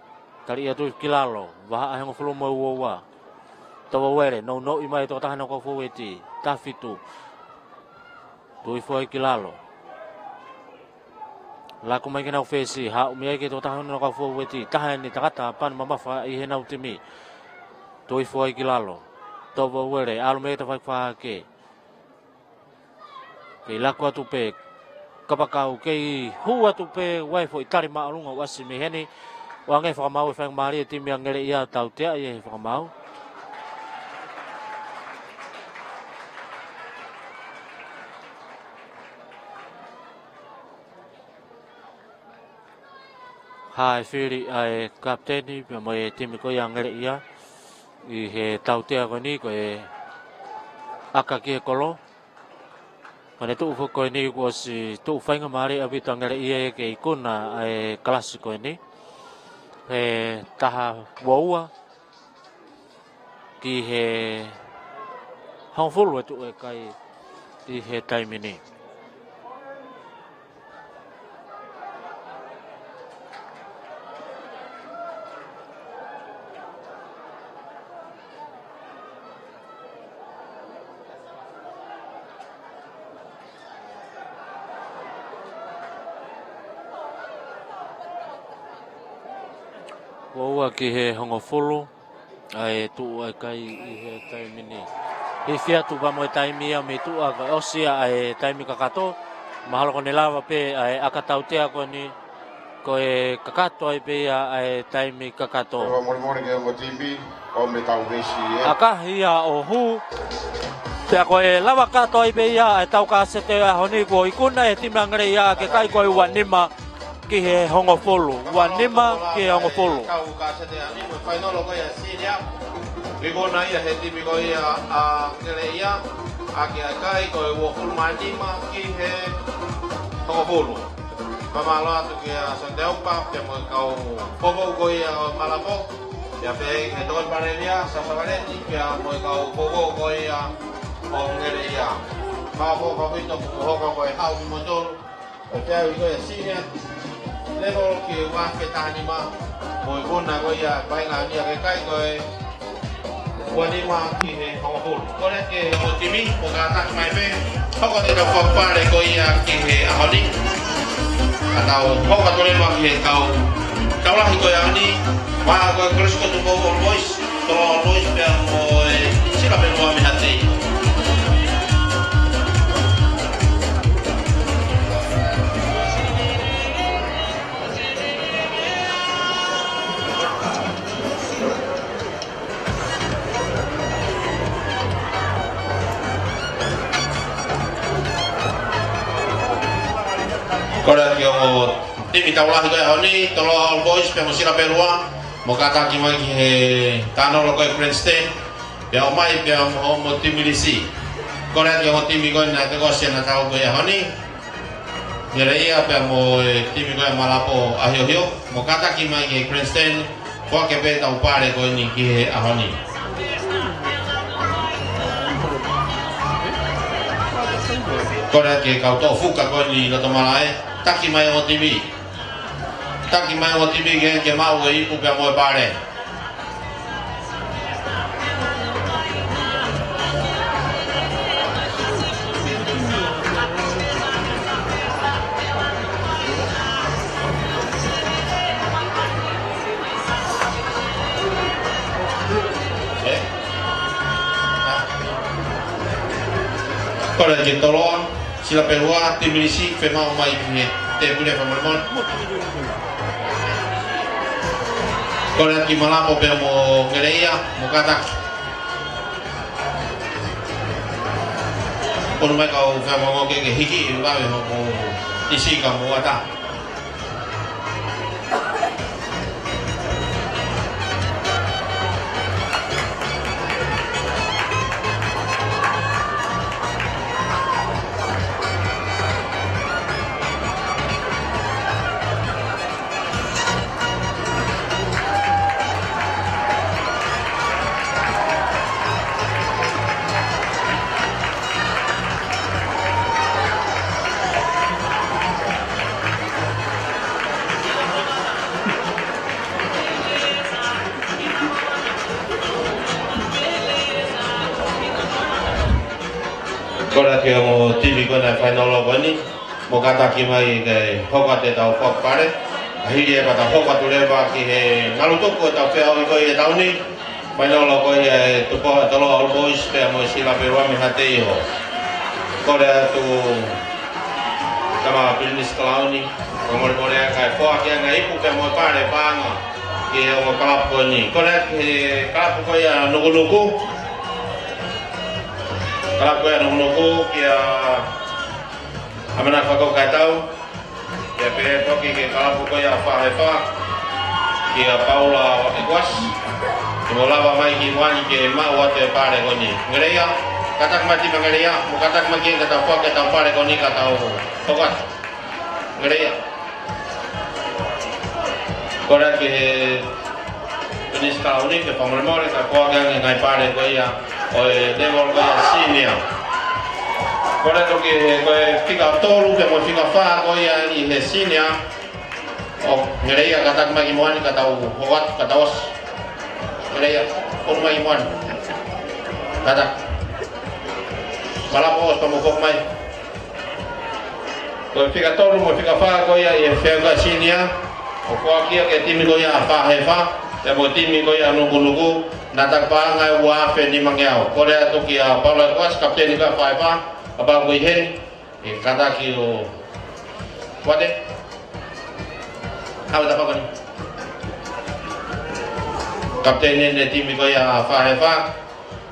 Tali atu ki lalo, vahaʻa he hongofulu mo e uaua. Tovo Uele, nounou mai e tokotaha ʻenau kau fōueti, Tafitu. Tuʻu hifo ai ki lalo. Laku mai ki heʻenau veesi, haʻu mei ai ki he tokotaha ʻenau kau fōueti, taha eni tangata pani mamafa ʻi heʻenau timi. Tuʻu hifo ai ki lalo. Tovo Uele, ʻalu mei ai tafaʻaki fakahahake. Kei laku atu pē, kapakau, kei hū atu pē, ʻoku ʻi ai e foʻi tali māʻolunga ʻoku ʻasi mei heni, ʻoange fakamaau e faingamālie e timi ʻa Ngeleʻia tautea ʻi he fakamaau. Hā e fili ʻa e kapiteni, pea mo e timi ko ia Ngeleʻia, ʻi he tautea ko eni ko e ʻaka ki he kolo. Ko ʻene tuʻu foki ko eni kuo ʻosi tuʻu faingamālie ʻaupito ʻa Ngeleʻia ke ikuna ʻa e kalasi ko eni. He taha uaua ki he hongofulu e tuʻu e kai ʻi he taimi ni. Uaua ki he hongofulu. ʻA e tuʻu ʻa e kai ʻi he taimi ni. Hifo atu pea mo e taimi ia mei tuʻa ko e ʻosi ia ʻa e taimi kakato. Mahalo ko ʻene lava pē ʻa e ʻaka tautea ko eni ko e kakato ai pē ia ʻa e taimi kakato. Ko e molemole ki he ongo timi, ʻomi e tau veesi ē. ʻAkahi ia ʻo hū. Pea ko e lava kakato ai pē ia ʻa e tau kasete ʻo e ʻaho ni kuo ikuna ʻe he timi ʻa Ngeleʻia ke kai ko e ua nima ki he hongofulu. Ua nima ki he hongofulu. Kau kasete ʻa ni, mo e fainolo ko ia senior. Ikuna ia he timi ko ia ʻa Ngeleʻia, ʻaki ʻa e kai ko e uofulu mā nima ki he hongofulu. Fakamālō atu kia Sonte Aupa, pea mo e kau poupou ko ia ʻo Malapo. Pea pehē ki he tokoni palēmia, Sasa Valeti, pea mo e kau poupou ko ia ʻo Ngeleʻia. Mālō ʻaupito kuo hoko ko e haʻu kimoutolu. ʻO te au i ko e senior level ki he ua afe taha nima, mo e kona ko ia painga nia ke kai ko e ua nima ki he hongofulu. Kole ki he ongo timi, ʻo kātaki mai pē, hoko atu e tau fakapale ko ia ki he ʻaho ni. Ka tau hoko atu leva ki he kau, kau lahi ko e ʻaho ni, ua ko e Kolisi ko Tupou All Boys. Toloa All Boys pea mo e Silapelua mei Haʻatei. Kole ki he ongo timi tau lahi ko e ʻaho ni, Toloa All Boys pea mo Silapelua. Mo kātaki mai ki he tānolo ko e grandstand, pea ō mai pea mo hoʻomo timi lisi. Kole atu ki he ongo timi ko ē naʻe toki ʻosi ʻena tau ko e ʻaho ni. Ngeleʻia pea mo e timi ko ē Malapo ʻahiohio. Mo kātaki mai ki he grandstand, foaki pē tau pale ko eni ki he ʻaho ni. Kole atu ki he kau toʻo fuka ko eni ʻi loto malaʻe, taki mai ongo timi. Taki mai ongo timi ke, ke maʻu e ipu pea mo e pale. Kole ki Toloa, Sila Pelua, Timilisi, fiemaʻu mai ki he tēpile fakamolemole. Kole ki Malapo pea mo Ngeleia, mo Kataki. Unu mai kau fiemaʻu ke ke hiki, ʻi vave hoʻo ʻisi ka mo ata. Kole ki he ongo timi ko ena ʻi he fainolo ko eni, mo kātaki mai ke hoko atu ʻetau fakapale. ʻA hili e pata hoko atu leva ki he ngalu tuku ʻetau feʻauhi ko ia ʻi he taʻu ni. Fainolo ko ia ʻe Tupou ʻa Toloa Old Boys pea mo e Sila Pelua mei Haʻateiho. Kole atu Tama Pilinisi Kalauni, fakamolemole ʻa e kakai foaki ange ipu pea mo e pale paʻanga ki he ongo kalapu ko eni. Kole ki he kalapu ko ia Nukunuku. Kalapu ko ia Nukunuku, kia ʻAmanaki Fakakaukau Kaitau. Pea pehē foki ki he kalapu ko ia Fahefa, kia Paula Ekuasi, ke mou lava mai ki muʻa ni ke maʻu atu e pale ko eni. Ngeleia, kātaki mai timi Ngeleia, mou kātaki mai ke tau foaki ʻetau pale ko eni ka tau hoko atu. Ngeleia. Kole ki he Pilinisi Kalauni ke fakamolemole kae foaki ange e ngaahi pale ko ia ʻo e level ko ia senior. Kole atu ki he, ko e fika tolu pea mo e fika fā ko ia ʻi he senior. ʻO Ngeleia, kātaki mai ki muʻa ni ka tau hoko atu, ka tau ʻosi. Ngeleia, unu mai ki muʻa ni. Kātaki. Malapo ʻosi pea mou foki mai. Ko e fika tolu mo e fika fā ko ia ʻi he feʻauhi senior, ʻo foaki ia ki he timi ko ia ʻa Fahefa, pea mo e timi ko ia ʻa Nukunuku, naʻa tau paʻanga ʻe ua afe nimangeau. Kole atu kia Paula Ekuasi, kapiteni ko ia ʻa Fahefa, kapau ko ē ʻi heni, ʻe kātaki ʻo Kuate. Hau ta pakoni. Kapiteni ʻene timi ko ia ʻa Fahefa,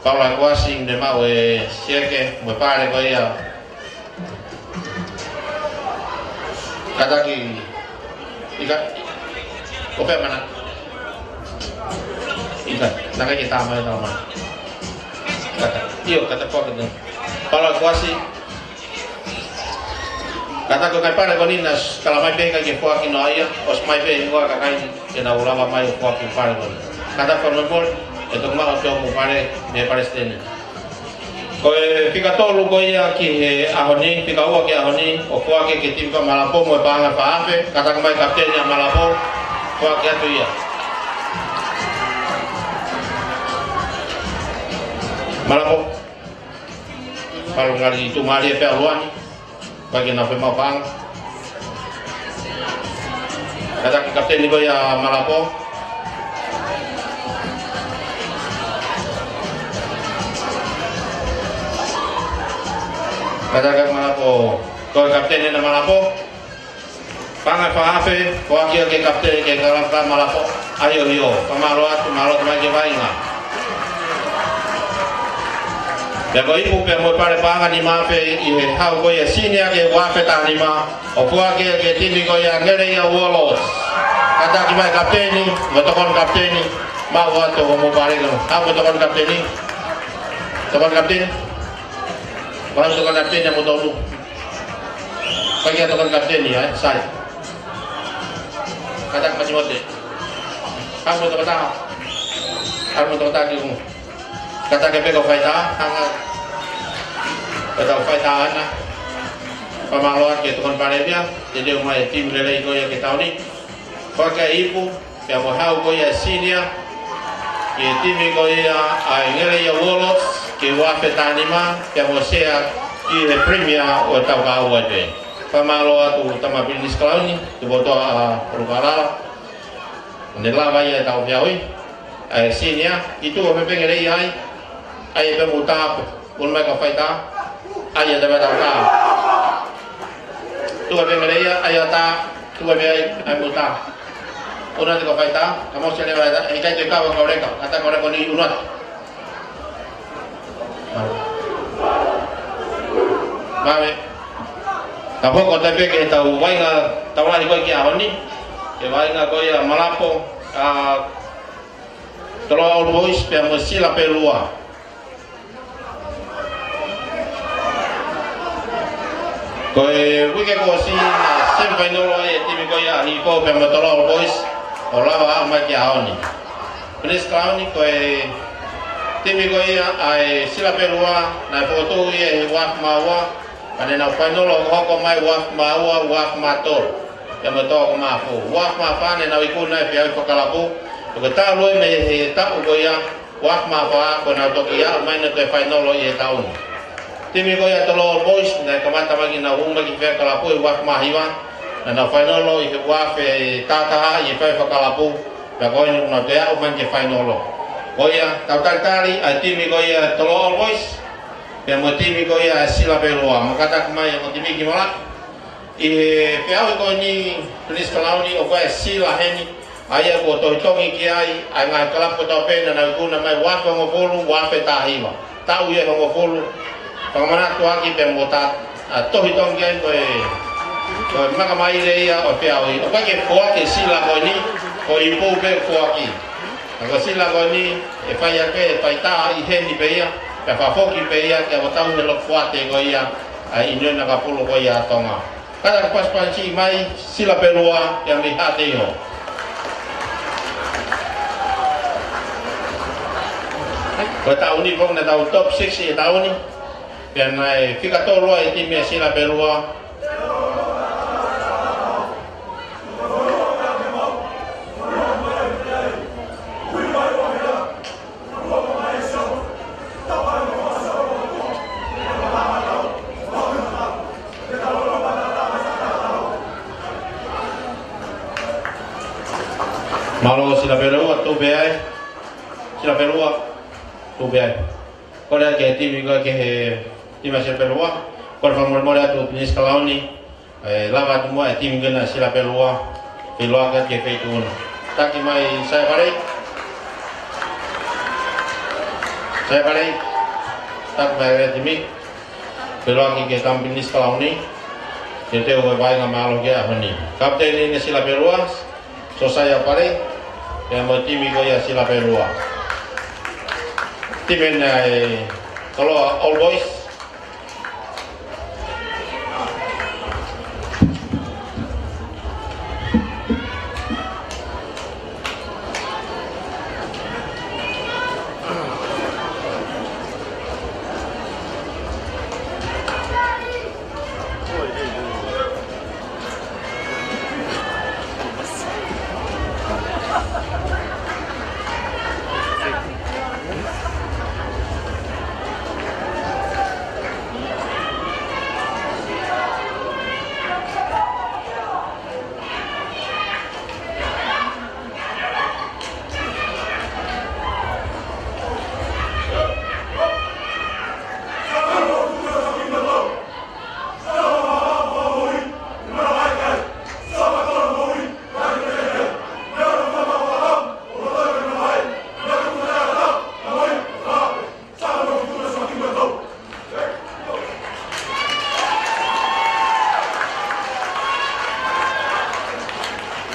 Paula Ekuasi, ne maʻu e sieke mo e pale ko ia. Kātaki. ʻIkai. ʻO pea mana. ʻIkai. Naʻe ʻikai ke tā mai, tā mai. Kātaki. ʻIo, kātaki foki atu. Paula Ekuasi. Kātaki, ko e ngaahi pale ko eni naʻe s-, tala mai pē ʻikai ke foaki noa ia, ʻosi mai pē ʻe he hingoa ʻo e kakai ke nau lava mai ʻo foaki e pale ko eni. Kātaki fakamolemole, ʻe toki maʻu atu hoʻomou pale mei he palesiteni. Ko e fika tolu ko ia ki he ʻaho ni, fika ua ki he ʻaho ni, ʻo foaki ki he timi ko ia ʻa Malapo mo e paʻanga ʻe fā afe, kātaki mai kapiteni ʻa Malapo, foaki atu ia. Malapo. Palu ngali tu mali e pea luani. Bagi na fe mau pang. Kātaki kapiteni ko ia ʻa Malapo. Kātaki Malapo. Ko e kapiteni ʻa Malapo. Paʻanga ʻe fā afe, foaki ia ki he kapiteni ki he kalapu ko ia ʻa Malapo. ʻAhiohio, fakamālō atu, mālō atu mai ki he vaʻinga. Pea ko e ipu pea mo e pale paʻanga nima afe ʻi he hau ko ia senior ki he ua afe taha nima, ʻo foaki ia ki he timi ko ia Ngeleia Warlords. Kātaki mai kapiteni, mo e tokoni kapiteni, maʻu atu hoʻomou pale ko eni. Haʻu mo e tokoni kapiteni. Tokoni kapiteni. Haʻu mo e tokoni kapiteni ʻa moutolu. Fai ki he tokoni kapiteni, ʻa e, sai. Kātaki Matimote. Haʻu mo e tokotaha. Haʻu mo e tokotaha ki ʻumu. Kātaki pē kau faitaha, hanga. Kātaki faitaha ana. Fakamālō atu ki he tokoni pale ia, te teu mai e timi lelei ko ia ki he taʻu ni. Foaki e ipu, pea mo e hau ko ia senior, ki he timi ko ia ʻa e Ngeleia Warlords, ki he ua afe taha nima, pea mo e sea ki he Premier ʻo e tau kahaʻu ai pē. Fakamālō atu Tama Pilinisi Kalauni, Tupotoa ʻa Pulukalala. Ne lava ia ʻetau feʻauhi, ʻa e senior, ʻi tuʻa pē pē Ngeleia ai, ʻai pē mo tapu, unu mai kau faitaha. ʻAi ʻa e tama tau tā. Tuku pē ngale ia, ʻai ʻa tā, tuku pē ai, ʻai mo tā. ʻOua te ke fai tā, ka mou sele fai tā, ʻe ʻikai te ke kau ka leka, ka tā ka leka ni ʻoua. Mālie. Ka hoko atu pē ki he tau vaʻinga, tau lahi ko ē ki he ʻaho ni. Ki he vaʻinga ko ia Malapo, ʻa Toloa Old Boys, pea mo Sila Pelua. Ko e uike kuo ʻosi naʻe semifinal ai e timi ko ia ʻa Hihifo pea mo Toloa Old Boys ʻo lava ʻo aʻu mai ki he ʻaho ni. Pilinisi Kalauni, ko e timi ko ia ʻa e Sila Pelua naʻe fokotuʻu ia he uaafe mā ua, ka ne nau final hokohoko mai uaafe mā ua, uaafe mā tolu. Pea mo Toloa Old Boys, uaafe mā fā ne nau ikuna e feʻauhi fakakalapu. Ko e talu mei he taʻu ko ia, uaafe mā fā, ko ʻenau toki aʻu mai ʻo toe final ʻi he taʻu ni. Timi ko ia Toloa Old Boys, naʻe kamata mai ke nau hū mai ki he feʻauhi fakakalapu ʻi he uaafe mā hiva, naʻa nau final ʻi he uaafe taha taha ʻi he feʻauhi fakakalapu, pea ko eni kuo nau toe aʻu mai ki he final. Ko ia, tau talitali ʻa e timi ko ia Toloa Old Boys, pea mo e timi ko ia Sila Pelua, mo kātaki mai ʻa e timi ki malaʻe. ʻI he feʻauhi ko eni Pilinisi Kalauni ʻoku ʻi ai e sila heni, ʻa ia kuo tohitongi ki ai ʻa e ngaahi kalapu kotoa pē naʻa nau ikuna mai uaafe hongofulu, uaafe taha hiva. Taʻu ia ʻe hongofulu, fakamanatu ʻaki pea mo tā, ʻa, tohitongi ki ai ko e, ko e makamaile ia ʻo e feʻauhi. ʻOku ʻikai ke foaki e sila ko eni, ko e ipu pē foaki. Ka ko e sila ko eni, ʻe fai ʻaki, ʻe fai tā ʻi heni pē ia, pea fakafoki pē ia, ke ʻalu ʻo tauhi e loki fuate ko ia, ʻa e ʻiunioni fakakalapu ko ia ʻa Tonga. Kātaki pasipasi mai, Sila Pelua, pea mei Haʻateiho. Ko e taʻu ni foki naʻa tau top six ʻi he taʻu ni, pea naʻe fika tolu ai e timi ʻa Sila Pelua. Mālō Sila Pelua, tuʻu pē ai. Sila Pelua, tuʻu pē ai. Kole ki he timi ko ē, ki he timi ʻa Sila Pelua. Kole fakamolemole atu Pilinisi Kalauni. ʻE lava atu muʻa e timi ko ena ʻa Sila Pelua, feʻiloaki ki he feituʻu na. Taki mai Saia Palei. Saia Palei. Taki mai e timi. Feʻiloaki ki he tama Pilinisi Kalauni. Ke teu ko e vaʻinga mālohi ki he ʻaho ni. Kapiteni ʻa Sila Pelua, Sosaia Palei. Pea mo e timi ko ia ʻa Sila Pelua. Timi ena ʻa e Toloa Old Boys.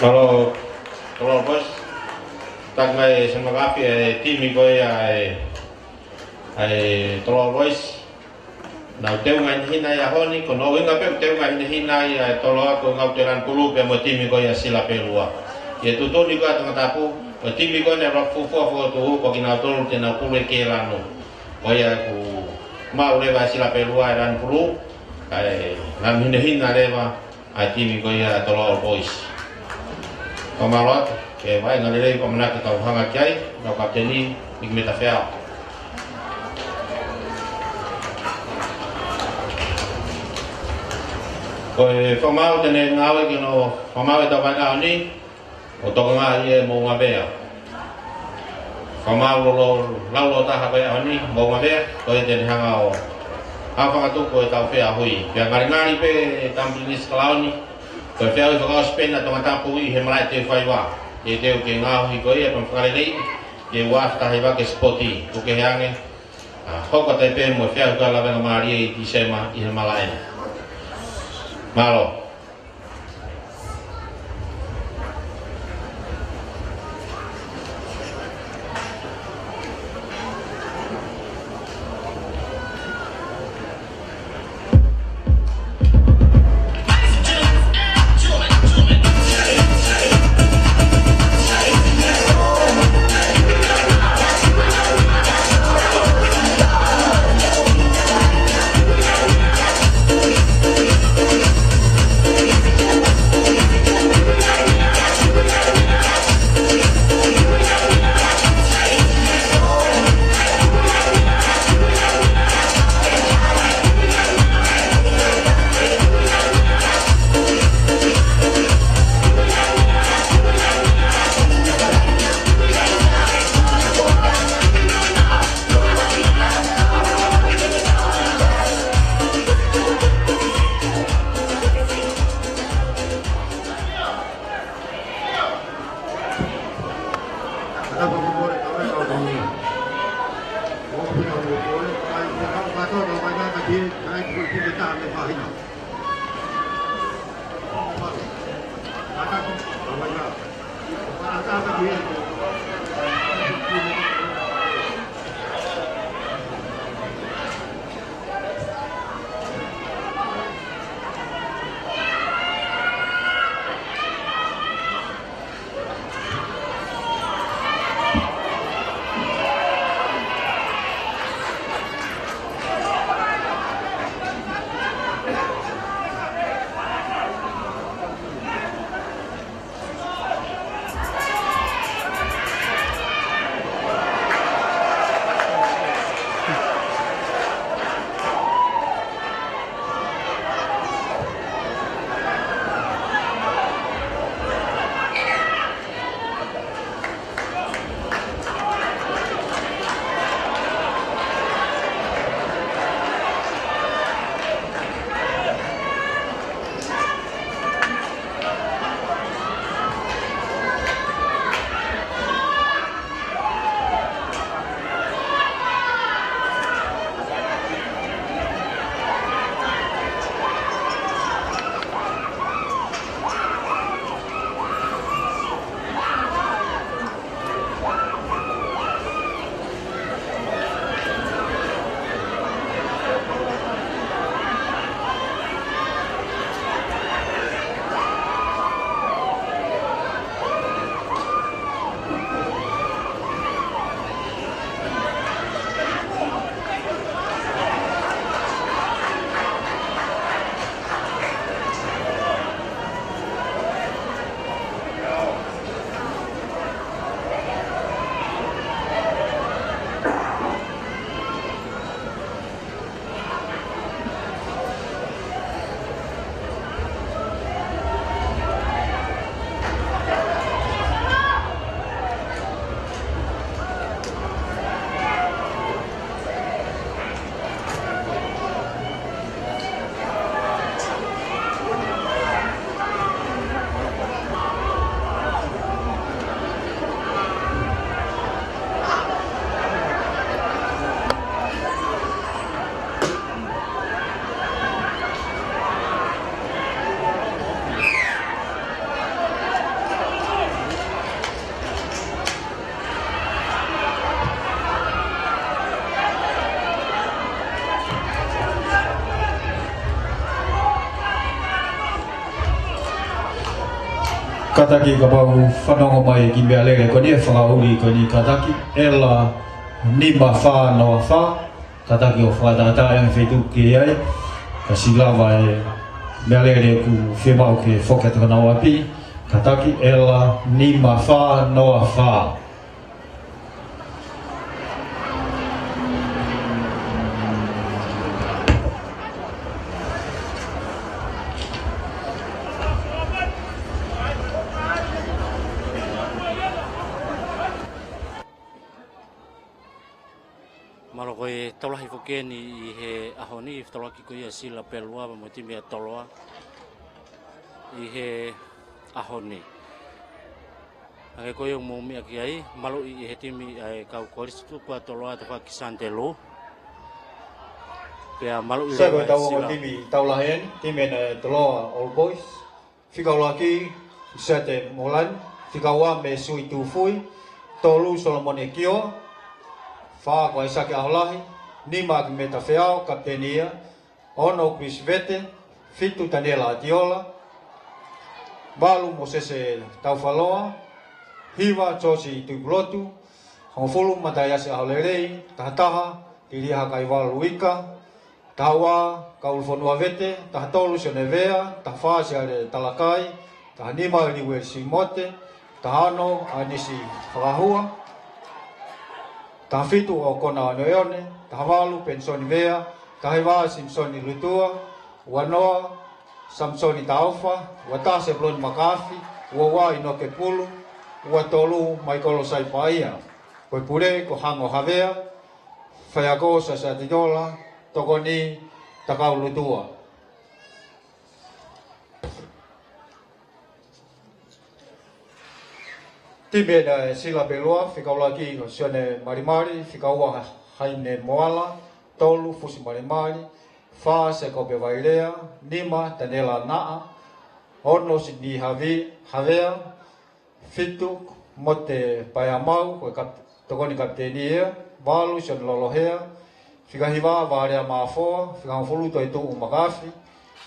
Mālō, Toloa Boys. Taki mai e Sema Kafi e timi ko ia ʻa e, ʻa e Toloa Boys. Nau teunga hinehina ʻi he ʻaho ni, ko hono ʻuhinga pē ʻoku teunga hinehina ai ʻa e Toloa ko e ngāue ʻa e lanu pulū pea mo e timi ko ia Sila Pelua. ʻI he tuʻutuʻuni ko ia ʻa Tongatapu, ko e timi ko ena ʻoku fuofua fokotuʻu, ko kinautolu te nau pule ki he lanu. Ko ia ʻoku maʻu leva ʻe Sila Pelua e lanu pulū, kae lanu hinehina leva ʻa e timi ko ia Toloa Old Boys. Fakamālō atu, ke vaʻinga lelei ko ʻamanaki ke tau hanga ki ai, ʻa e kapiteni, Miki Metafeao. Ko e fakamaau te ne ngāue ki hono fakamaau e tau vaʻinga ʻaho ni, ʻo tokangaʻi ʻe Moʻungavea. Fakamaau lolo, lau lolo taha ko e ʻaho ni, Moʻungavea, ko ia te ne hanga ʻo Fakatupu ʻetau feʻauhi. Pea ngalingali pē Tamu Pilinisi Kalauni, ko e feʻauhi fakaʻosi pē ʻa Tongatapu ʻi he malaʻe Teufaivā. ʻE teu ke ngaohi ko ia pea mo fakalelei, ke ua afe taha hiva ki he sipoti, ʻoku kehe ange, ʻa, hoko atu pē mo e feʻauhi fakalavengamālie ʻi Tīsema ʻi he malaʻe. Mālō. Kātaki, kapau fanongo mai ki he meʻalele ko eni, fakaʻuli ko eni, kātaki, ʻEla nima fā noa fā, kātaki ʻo fakatātā ange feituʻu ke ʻi ai, ka ʻosi lava e meʻalele ʻoku fiemaʻu ke foki atu ki honau ʻapi, kātaki, ʻEla nima fā noa fā. Mālō. Ko e tau lahi foki eni ʻi he ʻaho ni, fetaulaki ko ia Sila Pelua mo e timi ʻa Toloa ʻi he ʻaho ni. Hangē ko ia ʻoku mou meʻa ki ai, maluʻi ʻe he timi ʻa e kau Kolisi Tutuku ʻa Toloa, tafaʻaki Santelu. Pea maluʻi Sio leva ko e tau ongo Sila. Timi tau lahi eni, timi ʻa Toloa Old Boys. Fika ʻuluaki, Sete Molani. Fika ua, Mesui Tufui. Tolu, Solomone Kioa. Fā, ko ʻAisake ʻAholahi. Nima, ʻAkimeta Feao, kapiteni ia. Ono, Chris Vete. Fitu, Taniela Atiola. Valu, Mosese Taufaloa. Hiva, Josi Tuipulotu. Hongofulu, Mataiasi ʻAholelei. Tahataha, Tilia Hakaivalu Uika. Taha ua, Kaulufonua Vete. Taha tolu, Sione Vea. Taha fā, Siale Talakai. Taha nima, Liueli Simote. Taha ono, ʻAnisi Fakahua. Taha fitu, ʻOkona Oneone. Taha valu, Penisoni Vea. Taha hiva, Simisoni Lutua. Ua noa, Samisoni Taofa. Ua taha, Sepuloni Makafi. Ua ua, ʻInoke Pulu. Ua tolu, Maikolo Saipaia. Ko e pule, ko Hango Havea. Faiako, Sasatitola. Tokoni, Takau Lutua. Timi ʻa Sila Pelua, fika ʻuluaki ko Sione Malimali, fika ua, Haine Moala. Tolu, Fusi Malimali. Fā, Sekope Vailea. Nima, Taniela Naʻa. Ono, Sini Havi-, Havea. Fitu, Mote Paeamau, ko e kap-, tokoni kapiteni ia. Valu, Sione Lolohea. Fika hiva, Valea Mafoa. Fika hongofulu, Toetuʻu Makafi.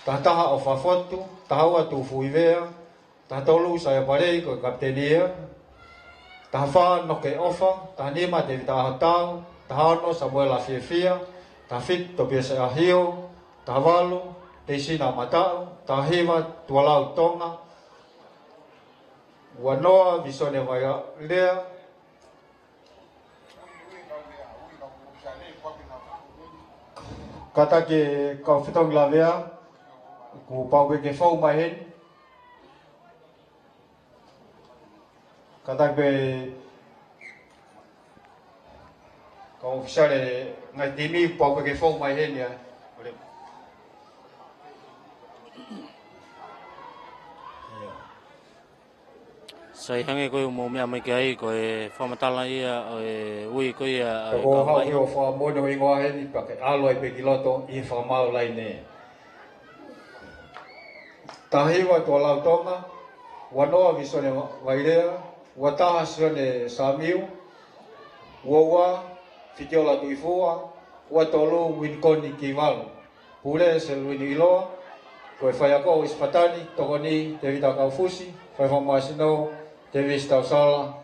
Taha taha, ʻOfa Fotu. Taha ua, Tufuivea. Taha tolu, Saia Palei, ko e kapiteni ia. Taha fā, Noke ʻOfa. Taha nima, Tevita ʻAhotau. Taha ono, Samuela Fiefia. Taha fitu, Topiasi ʻAhio. Taha valu, Teisina Mataʻu. Taha hiva, Tualau Tonga. Ua noa, Visone Vailea. Kātaki e kau fetongi lavea, kuo pau pē ke fou mai heni. Kātaki pē kau ʻōfisiale ngaahi timi, kuo pau pē ke fou mai heni, ʻa. Sai, hangē ko ia ʻoku mou meʻa mai ki ai, ko e fakamatala ia ʻo e ui ko ia ʻa e kau haʻu mai. Ko e fakamoʻoni ʻo e hingoa heni, pea ke ʻalu ai pē ki loto ʻi he fakamaau laine. Taha hiva, Tualau Tonga. Ua noa, Visone Vailea. Ua taha, Sione Samiu. Ua ua, Fitiola Tuifua. Ua tolu, Winikoni Kivalu. Pule, Selwini ʻIloa. Ko e faiako, ʻIsi Fatani. Tokoni, Tevita Kaufusi. Fai fakamāsino, Tevisi Tausala.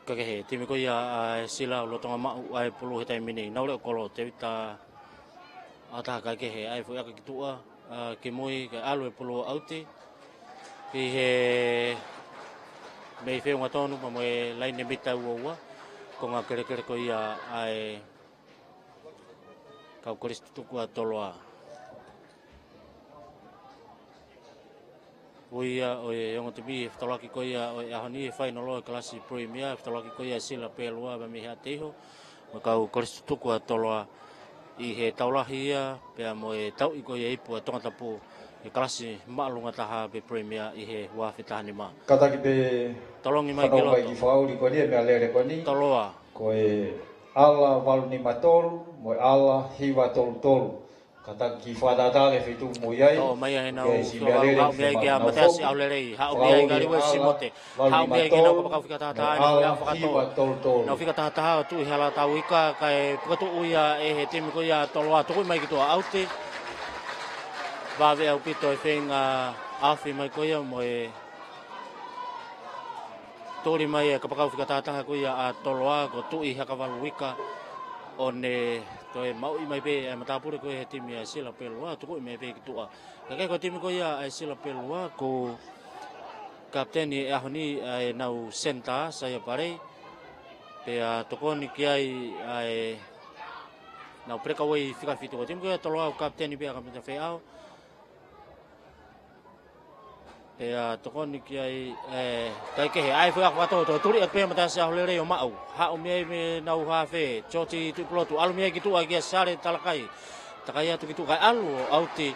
Kaikehe, timi ko ia ʻa Sila ʻoku lolotonga maʻu ʻa e pulu he taimi ni. Nau leʻo kolo, Tevita, ʻa taha kaikehe, ʻai foʻi aka ki tuʻa, ʻa, ki mui, kae ʻalu e pulu ʻo ʻauti. Ki he mei feʻunga tonu pea mo e laine mita ua ua, konga kelekele ko ia ʻa e kau Kolisi Tutuku ʻa Toloa. Ko ia ʻo e ongo timi, fetaulaki ko ia ʻo e ʻaho ni, he fainolo ʻo e kalasi Premier, fetaulaki ko ia Sila Pelua pea mei Haʻateiho, mo e kau Kolisi Tutuku ʻa Toloa ʻi he tau lahi ia, pea mo e tauʻi ko ia ipu ʻa Tongatapu he kalasi māʻolunga taha pe Premier ʻi he ua afe taha nima. Kātaki pē tolongi mai ki loto. Fanongo mai ki he fakaʻuli ko eni, meʻalele ko eni. Toloa. Ko e ʻala valu nima tolu, mo e ʻala hiva tolu tolu. Kātaki fakatātā ki he feituʻu ʻoku mou ʻi ai. Toʻo mai ʻa ʻenau ʻufiʻufi, haʻu mei ai kia Mateasi ʻAulelei, haʻu mei ai kia Liueli Simote, haʻu mei ai ki heʻenau kapakau fika taha taha, ʻenau fika taha taha ʻo tuʻi hala tau ika, kae puka tuʻu ia ʻe he timi ko ia Toloa, tuku mai ki tuʻa ʻauti. Vave ʻaupito e feinga ʻaofi mai ko ia mo e tuli mai e kapakau fika taha taha ko ia ʻa Toloa, ko Tuʻi Hakavalu Uika, ʻo ne toe maʻuʻi mai pē e matāpule ko ia he timi ʻa Sila Pelua, tukuʻi mai pē ki tuʻa. Kaikehe ko e timi ko ia ʻa Sila Pelua, ko kapiteni he ʻaho ni ʻa ʻenau senitā, Saia Palei, pea tokoni ki ai ʻa e Nau peleka uei fika fitu ko e timi ko ia ʻa Toloa, ʻoku kapiteni pē ʻa Kamita Feʻao. Pea tokoni ki ai, ē, kaikehe, ʻai foʻi ʻaku fakatōtō, tuli ʻaki pē Mataʻasi ʻAholelei ʻo maʻu. Haʻu mei ai mei heʻenau hafe, George Tuʻipulotu, ʻalu mei ai ki tuʻa kia Sale Talakai. Takai atu ki tuʻa kae ʻalu ʻo ʻauti.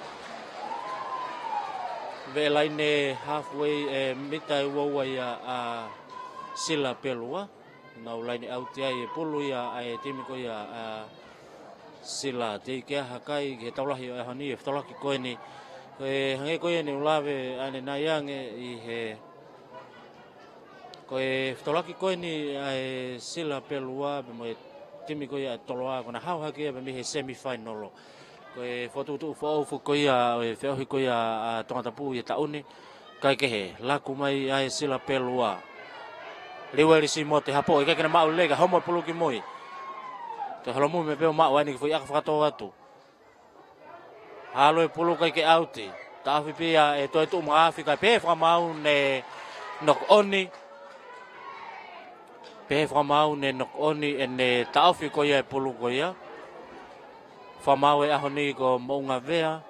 Veʻe laine halfway, ē, mita ʻe ua ua ia ʻa Sila Pelua. Nau laine ʻauti ai e pulu ia ʻa e timi ko ia ʻa Sila. Teʻeki ke ʻi ai ha kai ki he tau lahi ʻo e ʻaho ni, e fetolaki ko eni. Ko e hangē ko ia ne u lave ʻanenai ange ʻi he, ko e fetolaki ko eni ʻa e Sila Pelua pea mo e timi ko ia ʻa Toloa, ko ʻena hao hake ia pē mei he semifinal. Ko e fokotuʻutuʻu foʻou foki ko ia ʻo e feʻauhi ko ia ʻa Tongatapu ʻi he taʻu ni. Kaikehe, laku mai ʻa e Sila Pelua. Liueli Simote, hapo, ʻikai ke ne maʻu lelei, ka homo e pulu ki mui. Toe holomui mai pē ʻo maʻu ai ʻene kiʻi foʻi ʻaku fakatō atu. ʻAlu e pulu ʻikai ke ʻauti. Taʻofi pē ia ʻe Toetuʻu Makaafi, kae pehē fakamaau ne knock on. Pehē fakamaau ne knock on ʻene taʻofi ko ia e pulu ko ia. Fakamaau e ʻaho ni ko Moʻungavea.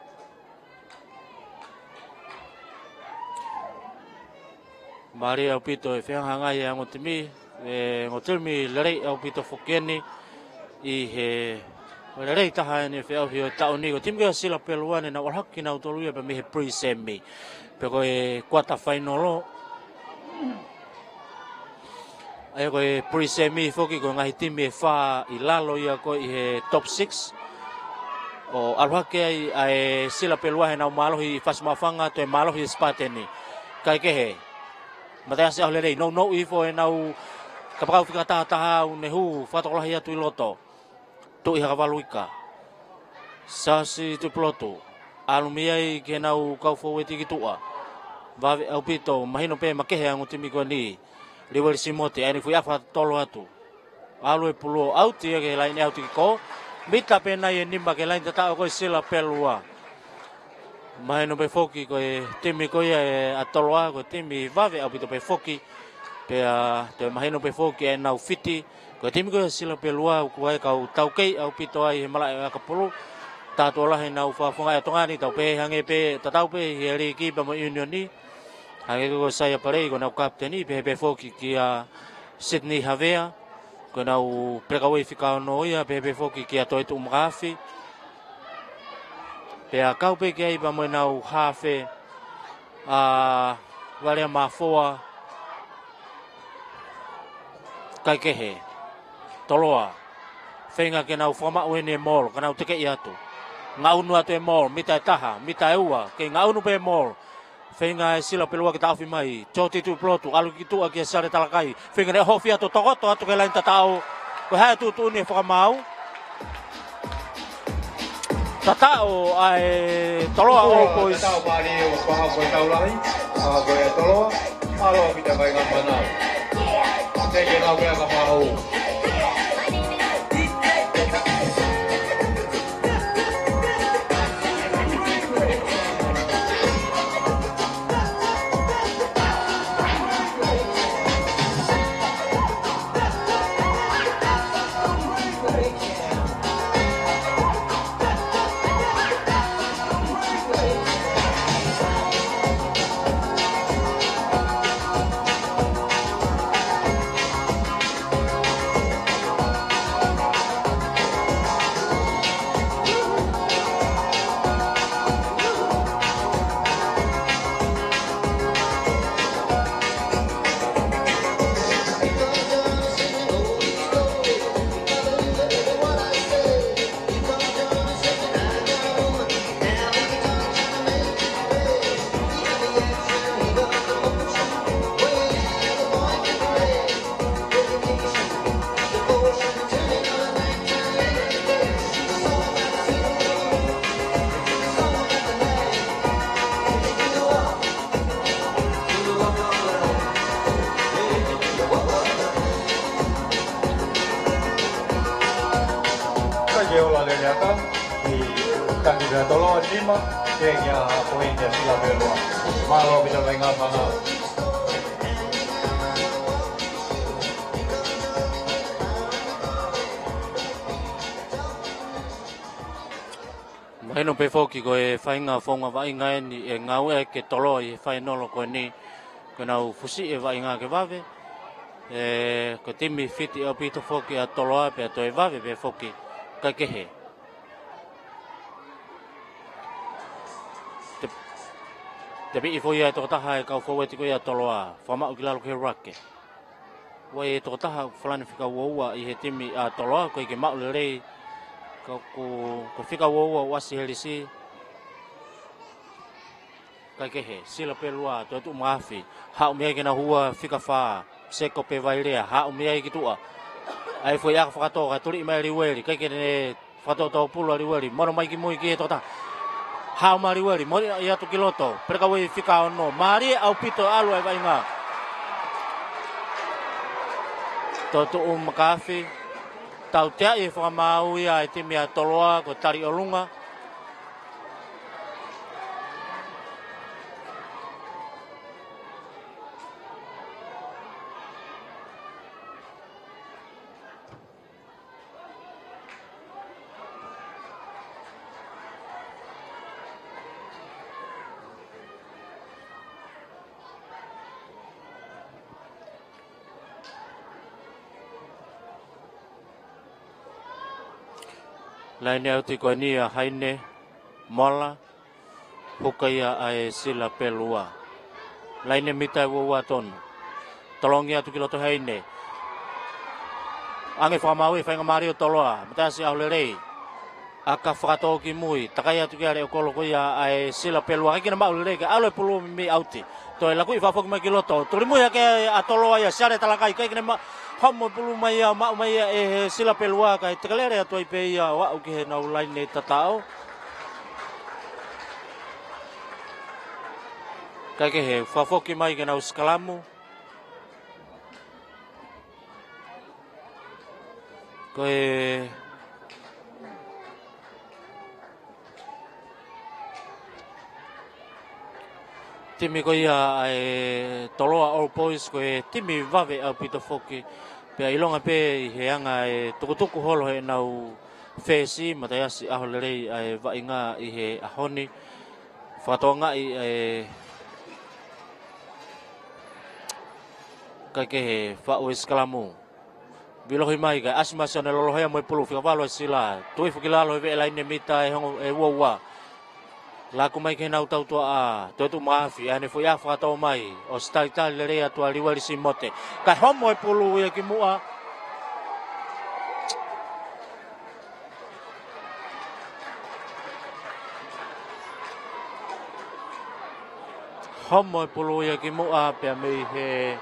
Mālie ʻaupito e fehangahangai ʻa e ongo timi, e ongo timi lelei ʻaupito foki eni ʻi he lelei taha eni e feʻauhi ʻo e taʻu ni. Ko e timi ko ia ʻa Sila Pelua ne nau ʻalu hake kinautolu ia pē mei he pre-semi. Pe ko e quarter final. ʻA ia ko e pre-semi foki ko e ngaahi timi ʻe fā ʻi lalo ia ko ē ʻi he top six. ʻO ʻalu hake ai ʻa e Sila Pelua heʻenau mālohi Fasimaʻofanga, toe mālohi e Spartan. Kaikehe. Mataʻasi ʻAholelei, nounou hifo ʻenau kapakau fika taha taha ʻo ne hū fakatokolahi atu ʻi loto. Tuʻi Hakavalu Ika. Sasi Tupulotu. ʻAlu mei ai ki heʻenau kau foueti ki tuʻa. Vave ʻaupito, mahino pē makehe ʻa e ongo timi ko eni. Liueli Simote, ʻai ʻene foʻi ʻaku fakatōtō atu. ʻAlu e pulu ʻo ʻauti ia ki he laine ʻauti ki kō. Mita pē nai ʻe nima ki he laine tataʻo ko ē ʻa Sila Pelua. Mahino pē foki ko e timi ko ia ʻa Toloa, ko e timi vave ʻaupito pē foki. Pea toe mahino pē foki ʻenau fiti. Ko e timi ko ia ʻa Sila Pelua, ʻoku ʻi ai e kau taukei ʻaupito ai he malaʻe ʻakapulu. Tātuʻo lahi ʻenau fakafofongaʻi ʻa Tonga ni, tau pehē hangē pē, tatau pē ʻi he liiki pea mo e ʻiunioni. Hangē ko Saia Palei, ko ʻenau kapiteni, pehē pē foki kia Sydney Havea. Ko ʻenau peleka uei fika ono ia, pehē pē foki kia Toetuʻu Makaafi. Pea kau pē ki ai pea mo ʻenau hafe, ʻa Valea Mafoa. Kaikehe. Toloa. Feinga ke nau fakamaʻu ʻeni e maul, ka nau tekeʻi atu. Ngaʻunu atu e maul, mita ʻe taha, mita ʻe ua, kei ngaʻunu pē e maul. Feinga ʻe Sila Pelua ke taʻofi mai, Toti Tupulotu, ʻalu ki tuʻa kia Sale Talakai. Feinga ʻene ʻohofi atu, tokoto atu ki he laine tataʻo. Ko e hā e tuʻutuʻuni ʻa e fakamaau? Tataʻo ʻa e Toloa All Boys. Tataʻo mālie ʻo fakahoko e tau lahi, fakahoko e Toloa, mālō ʻaupito e kāinga fānau. Thank you, nau mea ka fāhou. Kaikehe, ola lelei ʻa e kau, ʻi he taki ʻa Toloa nima, ke kia poini ʻa Sila Pelua. Mālō ʻaupito kāinga fānau. Mahino pē foki ko e faʻahinga founga vaʻinga eni ʻe ngāue ai ke toloa ʻi he fainolo ko eni, ko ʻenau fusi e vaʻinga ke vave. ʻE, ko e timi fiti ʻaupito foki ʻa Toloa pea toe vave pē foki, kae kehe. Te, tepiʻi foʻi ʻa e tokotaha e kau foueti ko ia ʻa Toloa, fakamaʻu ki lalo ki he rake. ʻOku ʻi ai e tokotaha ʻoku falani fika uaua ʻi he timi ʻa Toloa, ʻoku ʻikai ke maʻu lelei, ka ko, ko e fika uaua ʻoku ʻasi he lisi. Kae kehe, Sila Pelua, Toetuʻu Mahafi, haʻu mei ai ki heʻenau hua fika fā, Seko pe Vailea, haʻu mei ai ki tuʻa. ʻAi foʻi ʻaka fakatō, kae tuliʻi mai ʻe Liueli, ʻikai ke ne fakatōtōpulu ʻa Liueli, mono mai ki mui ki he tokotaha. Haʻu mai Liueli, moli atu ki loto, Pelekauei fika ono, mālie ʻaupito ʻalu ʻa e vaʻinga. Toetuʻu Mahafi, tauteaʻi e fakamaau ia ʻa e timi ʻa Toloa, ko e tali ʻolunga. Laine ʻauti ko eni ʻa Haine Mola, huka ia ʻa e Sila Pelua. Laine mita ʻe uaua tonu. Tolongi atu ki loto Haine. ʻAnge fakamaau e faingamālie ʻo Toloa, Mataʻasi ʻAholelei. ʻAka fakatō ki mui, takai atu ki he leʻo kolo ko ia ʻa e Sila Pelua. ʻIkai ke ne maʻu lelei kae ʻalu e pulu mei ʻauti. Toe lakuʻi fakafoki mai ki loto. Tuli mui hake ʻa Toloa ia, Siale Talakai, ʻikai ke ne ma-, homo e pulu mai ia, maʻu mai ia ʻe he Sila Pelua, kae tekelele atu ai pē ia ʻo aʻu ki heʻenau laine tataʻo. Kae kehe, fakafoki mai ki heʻenau sikalamu. Ko e timi ko ia ʻa e Toloa Old Boys, ko e timi vave ʻaupito foki. Pea ʻilonga pē ʻi he anga e tukutuku holo heʻenau fesi, Mataʻasi ʻAholelei ʻa e vaʻinga ʻi he ʻaho ni. Fakatokangaʻi e kae kehe, faʻu e sikalamu. Vilohi mai kae ʻasi mai Sione Lolohea mo e pulu, fika valu ʻa Sila. Tuʻi foki ki lalo he veʻe laine mita ʻe hongofulu ʻe uaua. Laku mai ki heʻenau tautuaʻa, Toetuʻu Mahafi, ʻai ʻene foʻi ʻaka fakatō mai, ʻosi talitali lelei atu ʻa Liueli Simote. Kae homo e pulu ia ki muʻa. Homo e pulu ia ki muʻa pea mei he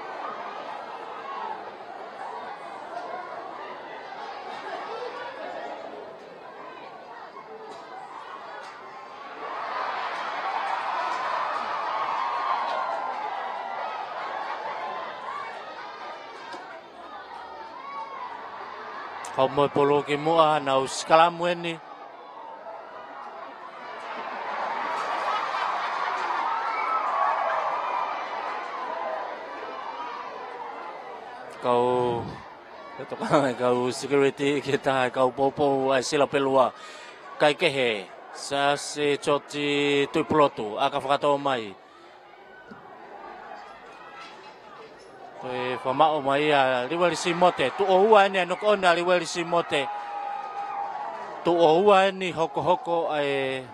Homo e pulu ki muʻa, nau sikalamu eni. Kau, ke toka e kau security ki he taha e kau poupou ʻa e Sila Pelua. Kae kehe, Siaosi Tioti Tuʻipulotu, ʻaka fakatō mai. Toe fakamaʻu mai ʻa Liueli Simote. Tuʻo ua eni ʻa e knock on ʻa Liueli Simote. Tuʻo ua eni hokohoko ʻa e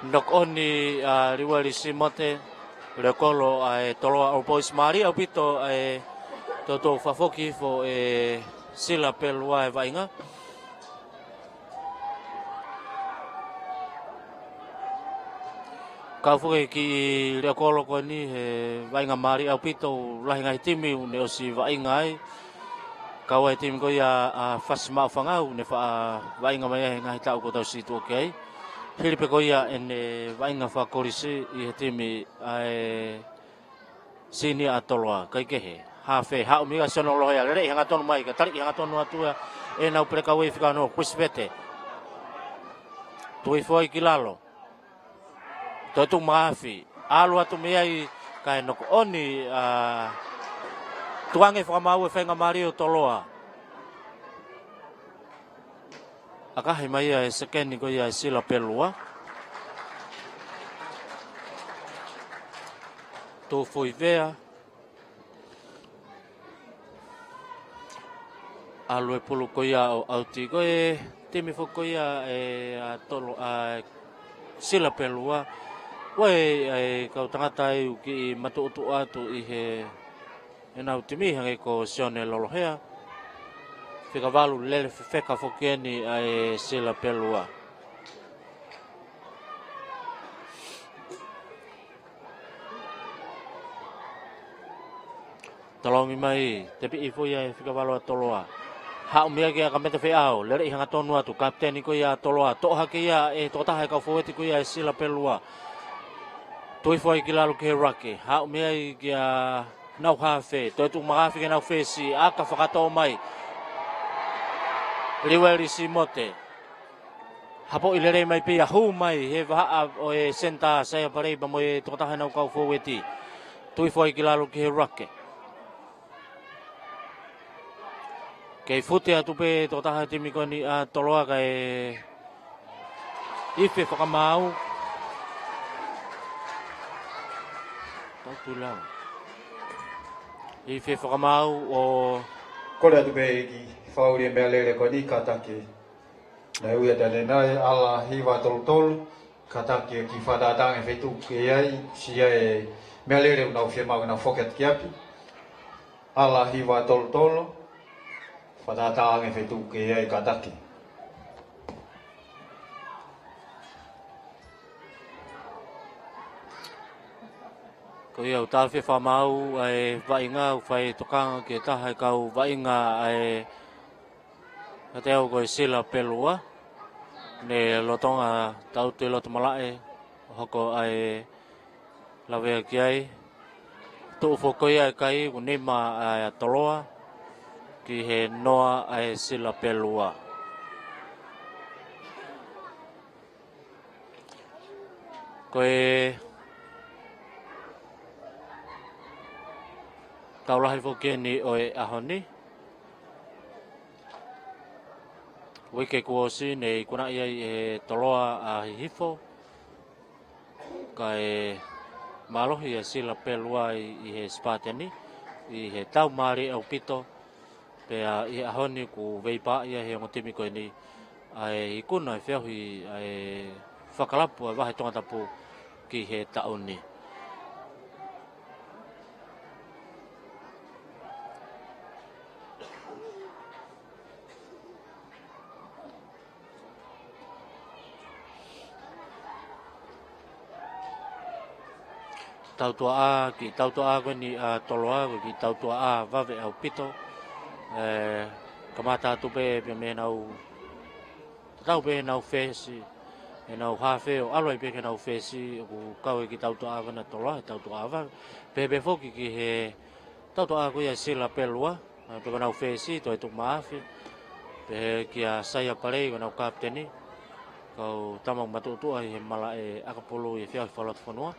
knock on ʻa Liueli Simote. Leʻo kolo ʻa e Toloa Old Boys, mālie ʻaupito ʻa e toutou fakafoki hifo ʻe Sila Pelua e vaʻinga. Kau foki ki he leʻo kolo ko eni he vaʻinga mālie ʻaupito, lahi ngaahi timi ʻoku ne ʻosi vaʻinga ai. Kau ai e timi ko ia ʻa Fasi Maʻufangau, ne faʻa vaʻinga mai ai he ngaahi taʻu kuo tau situʻa ki ai. Hili pē ko ia ʻene vaʻinga fakakolisi ʻi he timi ʻa e Sinia ʻa Toloa, kae kehe. Hafe, haʻu mei ai Sione Lolohea, lele ʻi hangatonu mai, kae tali ʻi hangatonu atu ia ʻenau Pelekauei fika ono, Chris Vete. Tuʻi foʻi ki lalo. Toetuʻu Mahafi. ʻAlu atu mei ai kae knock on ʻa, tukuange fakamaau e faingamālie ʻo Toloa. ʻAkahi mai ia e sekeni ko ia ʻa e Sila Pelua. Tuʻu foʻi vea. ʻAlu e pulu ko ia ʻo ʻauti. Ko e timi foki ko ia ʻa e, ʻa Tolo, ʻa e Sila Pelua. Ko e, ʻa e kau tangata ʻoku kiʻi matuʻotuʻa atu ʻi he ʻenau timi hangē ko Sione Lolohea. Fika valu lele fefeka foki eni ʻa e Sila Pelua. Tolongi mai, tepiʻi foʻi ia ʻe he fika valu ʻa Toloa. Haʻu mei ai ki he ʻakameta feʻao, lele ʻi hangatonu atu, kapiteni ko ia ʻa Toloa. Toʻo hake ia ʻe he tokotaha ʻa e kau fōueti ko ia ʻa e Sila Pelua. Tui foʻi ki lalo ki he rake, haʻu mei ai kia nau hafe, toe tuʻu makafi ki he nau fesi, ʻaka fakatō mai. Liueli Simote. Hapoʻi lelei mai pea hū mai he vahaʻa ʻo e senitā Saia Palei pea mo e tokotaha ʻenau kau fōueti. Tui foʻi ki lalo ki he rake. Kei fute atu pē tokotaha timi ko eni ʻa Toloa kae ifi fakamaau. Tau tui lau. Ifi fakamaau ʻo kole atu pē ki he fakaʻuli e meʻalele ko eni kātaki. Naʻe ui atu ʻanenai, ʻAla Hiva Tolutolu, kātaki ki he fakatātā ange feituʻu ke ʻi ai, siʻi ʻa e meʻalele ʻoku nau fiemaʻu ke nau foki atu ki ʻapi. ʻAla Hiva Tolutolu, fakatātā ange feituʻu ke ʻi ai kātaki. Ko ia ʻoku tāfie fakamaau ʻa e vaʻinga ʻoku fai tokanga ki he taha ʻa e kau vaʻinga ʻa e Ka te au ko e Sila Pelua, ne lolotonga tau tui loto malaʻe, ʻo hoko ʻa e lavea ki ai, tuʻu foʻi ko ia ʻa e kai, ʻoku nima ʻa Toloa, ki he noa ʻa e Sila Pelua. Ko e tau lahi foki eni ʻo e ʻaho ni. Uike kuo ʻosi ne ikunaʻi ai ʻe Toloa ʻa Hihifo. Kae mālohi ʻa Sila Pelua ʻi, ʻi he sipate ni, ʻi he tau mālie ʻaupito. Pea ʻi he ʻaho ni ʻoku veiveiua ia he ongo timi ko eni ʻa e ikuna e feohi ʻa e fakalapu ʻa e Vahe Tongatapu ki he taʻu ni. Tautuaʻa, kiʻi tautuaʻa ko eni ʻa Toloa, ko e kiʻi tautuaʻa vave ʻaupito. ʻE, kamata atu pē, pē mei heʻenau, tatau pē heʻenau fesi, heʻenau hafe ʻo ʻalu ai pē ki heʻenau fesi, ʻoku kau e kiʻi tautuaʻa ko ena ʻa Toloa, he tautuaʻa vave. Pehē pē foki ki he tautuaʻa ko ia ʻa Sila Pelua. ʻA, pea ko ʻenau fesi, toe tuʻu mā afi. Pehē kia Saia Palei, ko ʻenau kapiteni. Kau tama matuʻotuʻa ʻi he malaʻe ʻakapulu ʻi he feohi fakalotofonua.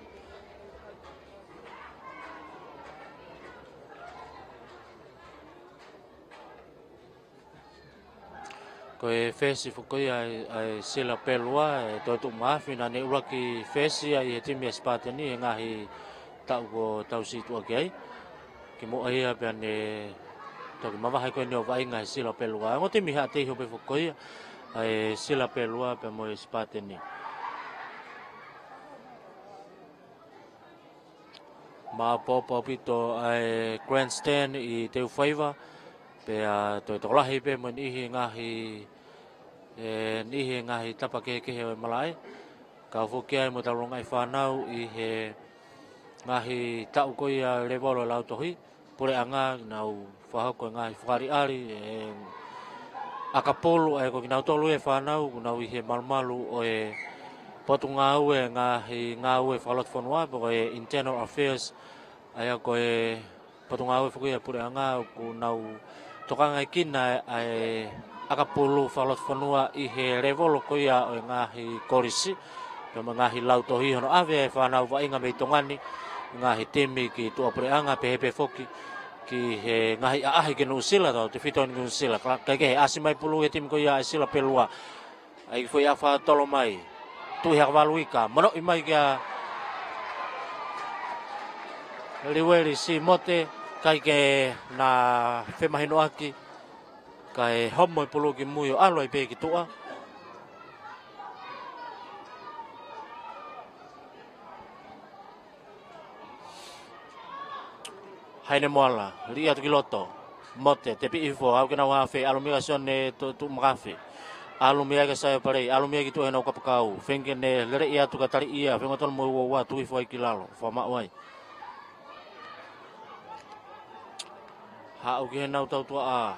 Ko e fesi foki ia ʻa e, ʻa e Sila Pelua, ʻe toe tuʻu mā afi, naʻa ne ʻuluaki fesi ia ʻi he timi ʻa Sipateni, he ngaahi taʻu kuo tau situʻa ki ai. Kimuʻa ia pea ne toki mavahe ko eni ʻo vaʻinga he Sila Pelua. Ongo timi haʻa teiho pē foki ia, ʻa e Sila Pelua pea mo e Sipateni. Maʻopoʻopo ʻaupito ʻa e grandstand ʻi Teufaiva, pea toe tokolahi pē mo e niʻihi ngaahi, ʻe, niʻihi ngaahi tapa kehekehe ʻo e malaʻe. Kau foki ai mo e tau longaʻi fānau ʻi he ngaahi taʻu ko ia levolo lautohi, puleʻanga, nau fakahoko e ngaahi fakaʻaliʻali, ʻe, ʻakapulu, ʻe, ko kinautolu e fānau, ʻoku nau ʻi he malumalu ʻo e Potungāue Ngaahi Ngāue Fakalotofonua, pe ko e Internal Affairs, ʻa ia ko e Potungāue foki ʻa e Puleʻanga, ʻoku nau tokangaekina ʻa e ʻakapulu fakalotofonua ʻi he levolo ko ia ʻo e ngaahi kolisi, pea mo e ngaahi lautohi hono ʻave e fānau vaʻinga mei Tonga ni, ngaahi timi ki tuʻapuleʻanga, pehē pē foki ki he ngaahi ʻaʻahi ki Nuʻusila, tautefito ʻi Nuʻusila. Ka, kae kehe, ʻasi mai pulu e timi ko ia ʻa e Sila Pelua. ʻAi foʻi ʻafa tolo mai. Tuʻi hake valu ika. Monoʻi mai kia Liueli Simote. ʻIkai ke na femahinoʻaki. Kae homo e pulu ki mui ʻo ʻalu ai pē ki tuʻa. Haine Moala, liʻi atu ki loto. Mote, tepi hifo, aʻu ki heʻenau hafe, ʻalu mai kia Sione Tuʻu, Tuʻu Makafi. ʻAlu mai ai kia Saia Palei, ʻalu mai ai ki tuʻa heʻenau kapakau. Feinga ke ne lele atu ka taliʻi ia, feinga tonu mo e ua ua, tuʻi hifo ai ki lalo, fakamaʻu ai. Haʻu ki heʻenau tautuaʻa,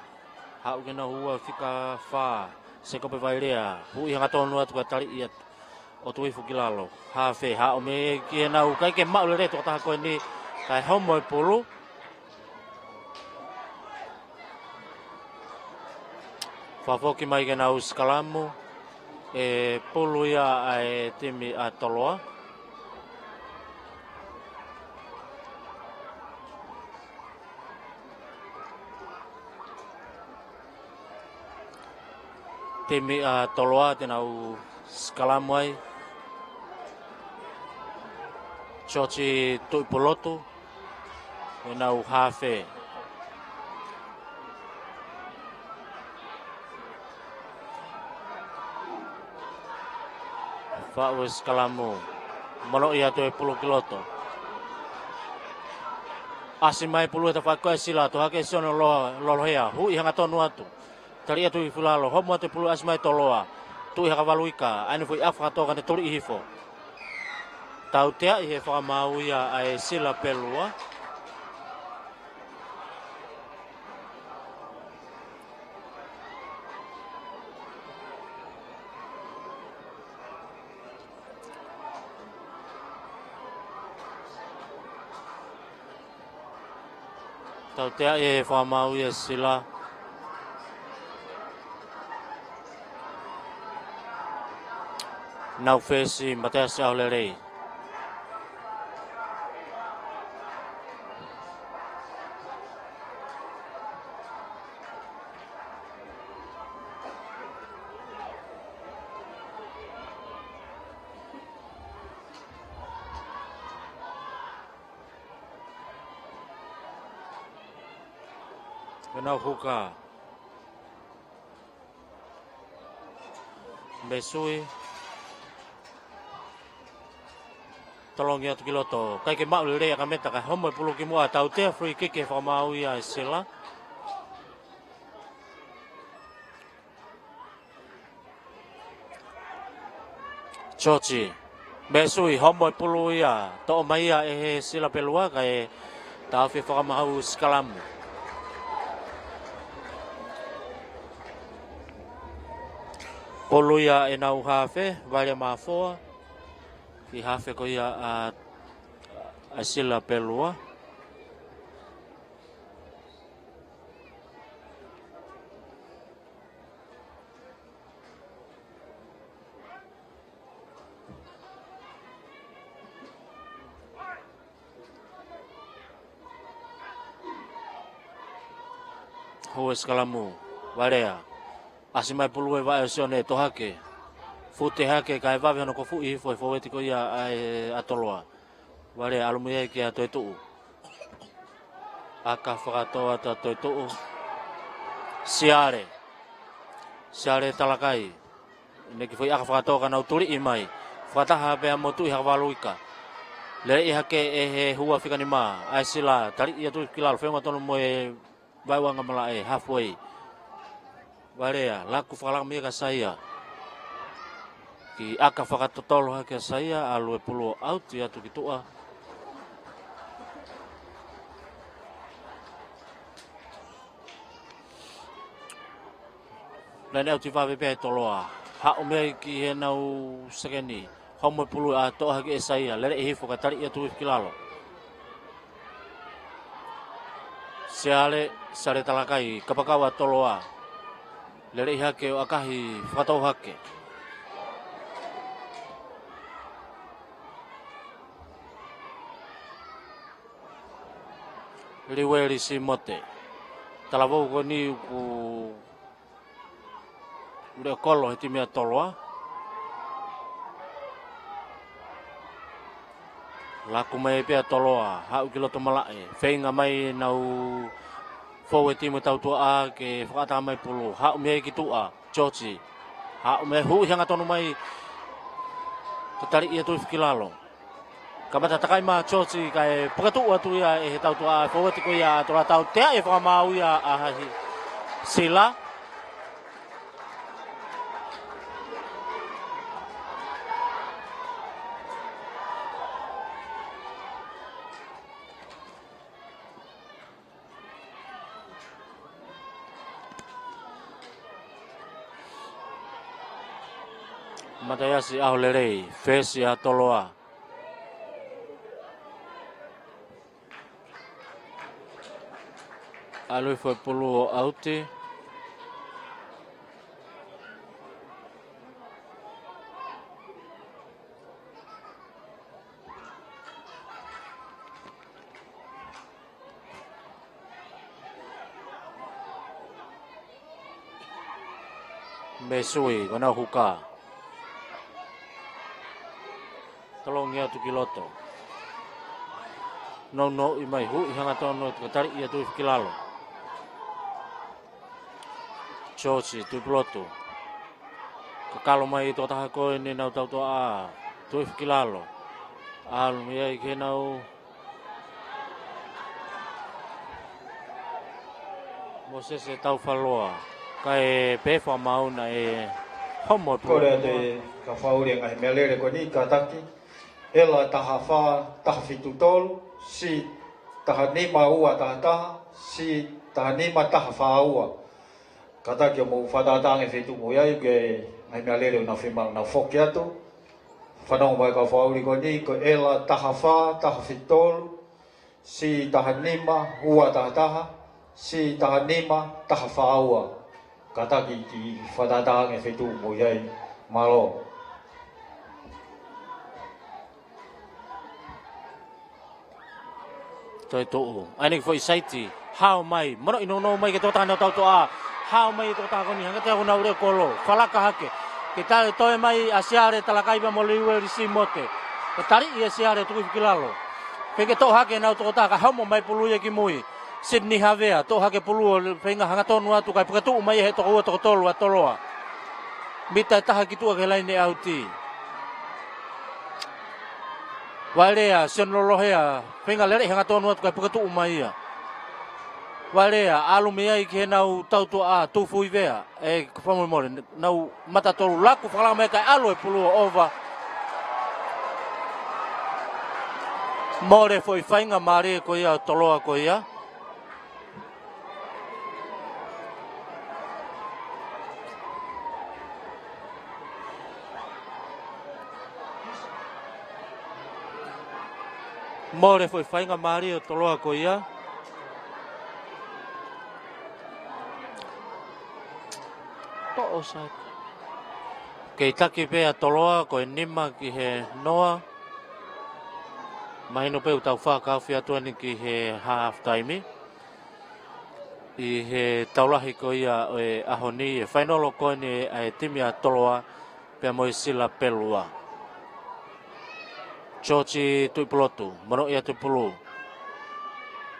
haʻu ki heʻenau ua fika fā, Sekope Vailea, huʻi hangatonu atu ka taliʻi atu. ʻO tuʻi hifo ki lalo. Hafe, haʻu mai ki heʻenau, ʻikai ke maʻu lelei e tokotaha ko eni, kae homo e pulu. Fakafoki mai ki heʻenau sikalamu, ʻe pulu ia ʻa e timi ʻa Toloa. Timi ʻa Toloa te nau sikalamu ai. George Tuʻipulotu, ʻenau hafe. Faʻu e sikalamu. Monoʻi atu e pulu ki loto. ʻAsi mai pulu he tafaʻaki ko ē ʻa Sila, toʻo hake ʻe Sione Lo-, Lolohea, huʻi hangatonu atu. Taliʻi atu ki lalo, homo atu e pulu ʻasi mai Toloa. Tuʻi hake valu ika, ʻai eni foʻi ʻafa fakatō ka ne tuliʻi hifo. Tauteaʻi he fakamaau ia ʻa e Sila Pelua. Tauteaʻi he fakamaau ia ʻa Sila. Nau fesi, Mateasi ʻAholelei. ʻEnau huka. Mesui. Tolongi atu ki loto. ʻIkai ke maʻu lelei ʻa Kameta kae homo e pulu ki muʻa, tautea free kick he fakamaau ia ʻa Sila. George. Mesui, homo e pulu ia. Toʻo mai ia ʻe he Sila Pelua kae taʻofi e fakamaau sikalamu. Pulu ia ʻenau hafe, Vailea Mafoa. Ki hafe ko ia ʻa, ʻa Sila Pelua. Hou e sikalamu, Vailea. ʻAsi mai pulu he vaʻe ʻo Sione, toʻo hake. Fute hake, kae vave hono kofuʻi hifo ʻe he fōueti ko ia ʻa e ʻa Toloa. Vailea ʻalu mai ai kia Toetuʻu. ʻAka fakatō atu ʻa Toetuʻu. Siale. Siale Talakai. ʻEne kiʻi foʻi ʻaka fakatō ka nau tuliʻi mai. Fakataha pea mo Tuʻi hake valu ika. Lele hake ʻe he ua fika nima. ʻAi Sila, taliʻi atu ki lalo, feinga tonu mo e vaeuanga malaʻe, halfway. Vailea, laku fakalaka mai kia Saia. Kiʻi ʻaka fakatotolo hake ʻa Saia, ʻalu e pulu ʻo ʻauti atu ki tuʻa. Laine ʻauti vave pē ʻa Toloa. Haʻu mai ki heʻenau sekeni. Homo e pulu ʻa toʻo hake ʻe Saia. Lele hifo ka taliʻi atu ki lalo. Siale, Siale Talakai, kapakau ʻa Toloa. Lele hake ʻo ʻakahi fakatō hake. Liueli Simote. Talavou ko eni ʻoku, Leʻo kolo he timi ʻa Toloa. Laku mai pē ʻa Toloa, haʻu ki loto malaʻe. Feinga mai ʻenau fou he timi ʻa Tautuʻa ke fakaʻatā mai pulu. Haʻu mei ai ki tuʻa, George. Haʻu mei ai, huʻi hangatonu mai. Ka tali ia Tuʻi Fakilalo. Kamata takai mai George kae puke tuʻu atu ia ʻe he Tautuʻa, fou atu ko ia ʻa Toloa, tautea e fakamaau ia ʻa Hahi Sila. Mataiasi ʻAholelei, fesi ʻa Toloa. ʻAlu hifo e pulu ʻo ʻauti. Mei sui, ko ʻenau huka. Tolongi atu ki loto. Nounou ʻi mai, huʻi hangatonu atu ka tali ia Tuʻi Fakilalo. George Tuʻipulotu. Kakalo mai tokotaha ko eni ʻenau Tautuʻa, Tuʻi Fakilalo. ʻAlu mei ai ki heʻenau Mosese Taufaloa. Kae pehē fakamaau naʻe homo e pulu. Kole atu e kau faʻu ʻi he ngaahi meʻalele ko eni, kātaki. ʻEla taha fā, taha fitu tolu, si taha nima ua taha taha, si taha nima taha fā ua. Kātaki ʻo mou fakatātā ange feituʻu mou ʻi ai, ke ngaahi meʻalele ʻoku nau fiemaʻu nau foki atu. Fanongo mai kau faʻu ko eni, ko e ʻela taha fā, taha fitu tolu, si taha nima ua taha taha, si taha nima taha fā ua. Kātaki ke fakatātā ange feituʻu mou ʻi ai, mālō. Toe tuʻu. ʻAi eni ki he foʻi saiti. Hao mai. Mono ʻi nounou mai ki he tokotaha ʻenau Tautuʻa. Hao mai e tokotaha ko eni. Hanga ʻe he Tautuʻa ʻo leʻo kolo. Falaka hake. Ke tali toe mai ʻa Siale Talakai pea mo Liueli Simote. Ka tali ia ʻe Siale Tuʻi Fakilalo. Feinga ke toʻo hake ʻenau tokotaha ka homo mai pulu ia ki mui. Sydney Havea. Toʻo hake pulu ʻo feinga hangatonu atu kae puke tuʻu mai ʻe he toko ua toko tolu ʻa Toloa. Mita ʻe taha ki tuʻa ki he laine ʻauti. Vailea, Sione Lolohea, feinga lelei hangatonu atu kae puke tuʻu mai ia. Vailea, ʻalu mei ai ki heʻenau Tautuʻa, Tufuivea, ʻe, fakamolemole, nau mata tolu laku fakalaka mai kae ʻalu e pulu ʻo ʻova. Mole foʻi faingamālie ko ia ʻo Toloa ko ia. Mole foʻi faingamālie ʻo Toloa ko ia. Toʻo sai. Kei taki pē ʻa Toloa ko e nima ki he noa. Mahino pē ʻoku tau fakaofi atu eni ki he half time. ʻI he tau lahi ko ia ʻo e ʻaho ni, e fainolo ko eni ʻa e timi ʻa Toloa pea mo e Sila Pelua. George Tuʻipulotu, mono ia Tuʻipulu.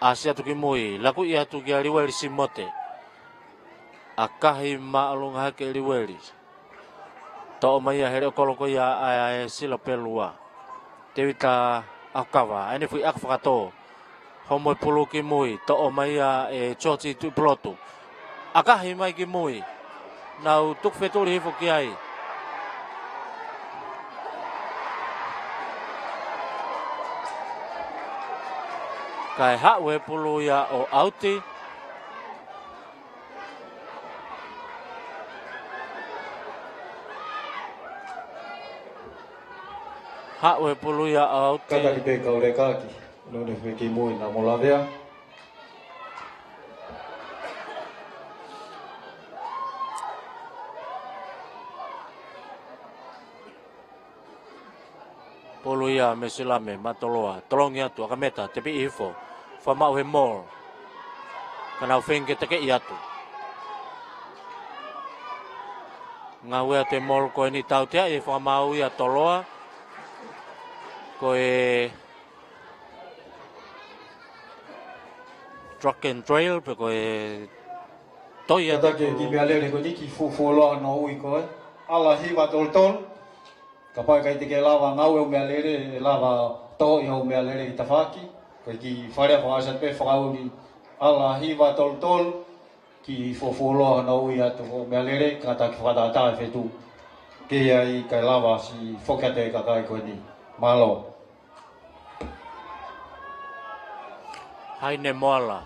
ʻAsi atu ki mui, laku ia atu kia Liueli Simote. ʻAkahi māʻolunga hake Liueli. Toʻo mai ia he leʻo kolo ko ia ʻa e Sila Pelua. Tevita ʻAkava, ʻa eni foʻi ʻaku fakatō. Homo e pulu ki mui, toʻo mai ia ʻe George Tuʻipulotu. ʻAkahi mai ki mui. Nau tuku fetuli hifo ki ai. Kae haʻu e pulu ia ʻo ʻauti. Haʻu e pulu ia ʻo ʻauti. Kātaki pē kau lekaki. None feki mui na mo lavea. Pulu ia mei Silame, Matoloa, tolongi atu, ʻAkameta, tepiʻi hifo, fakamaʻu he mole. Ka nau feinga ke tekeʻi atu. Ngāue atu e mole ko eni, tautea e fakamaau ia ʻa Toloa. Ko e track and trail, pe ko e toi atu. Kātaki ki he meʻalele ko eni, kiʻi fuofua loa hono ui ko ē. ʻAla hiva tolu tolu. Kapau ʻe ʻikai te ke lava ngāue hoʻo meʻalele, ʻe lava toʻo hoʻo meʻalele ʻi tafaʻaki. Ko e kiʻi fale fakaʻosi pē fakaʻuli. ʻAla hiva tolu tolu. Kiʻi fuofua loa hono ui atu hoʻo meʻalele, kātaki fakatātā e fetuʻu. Ke ʻai kae lava siʻi foki atu e kakai ko eni. Mālō. Haine Moala.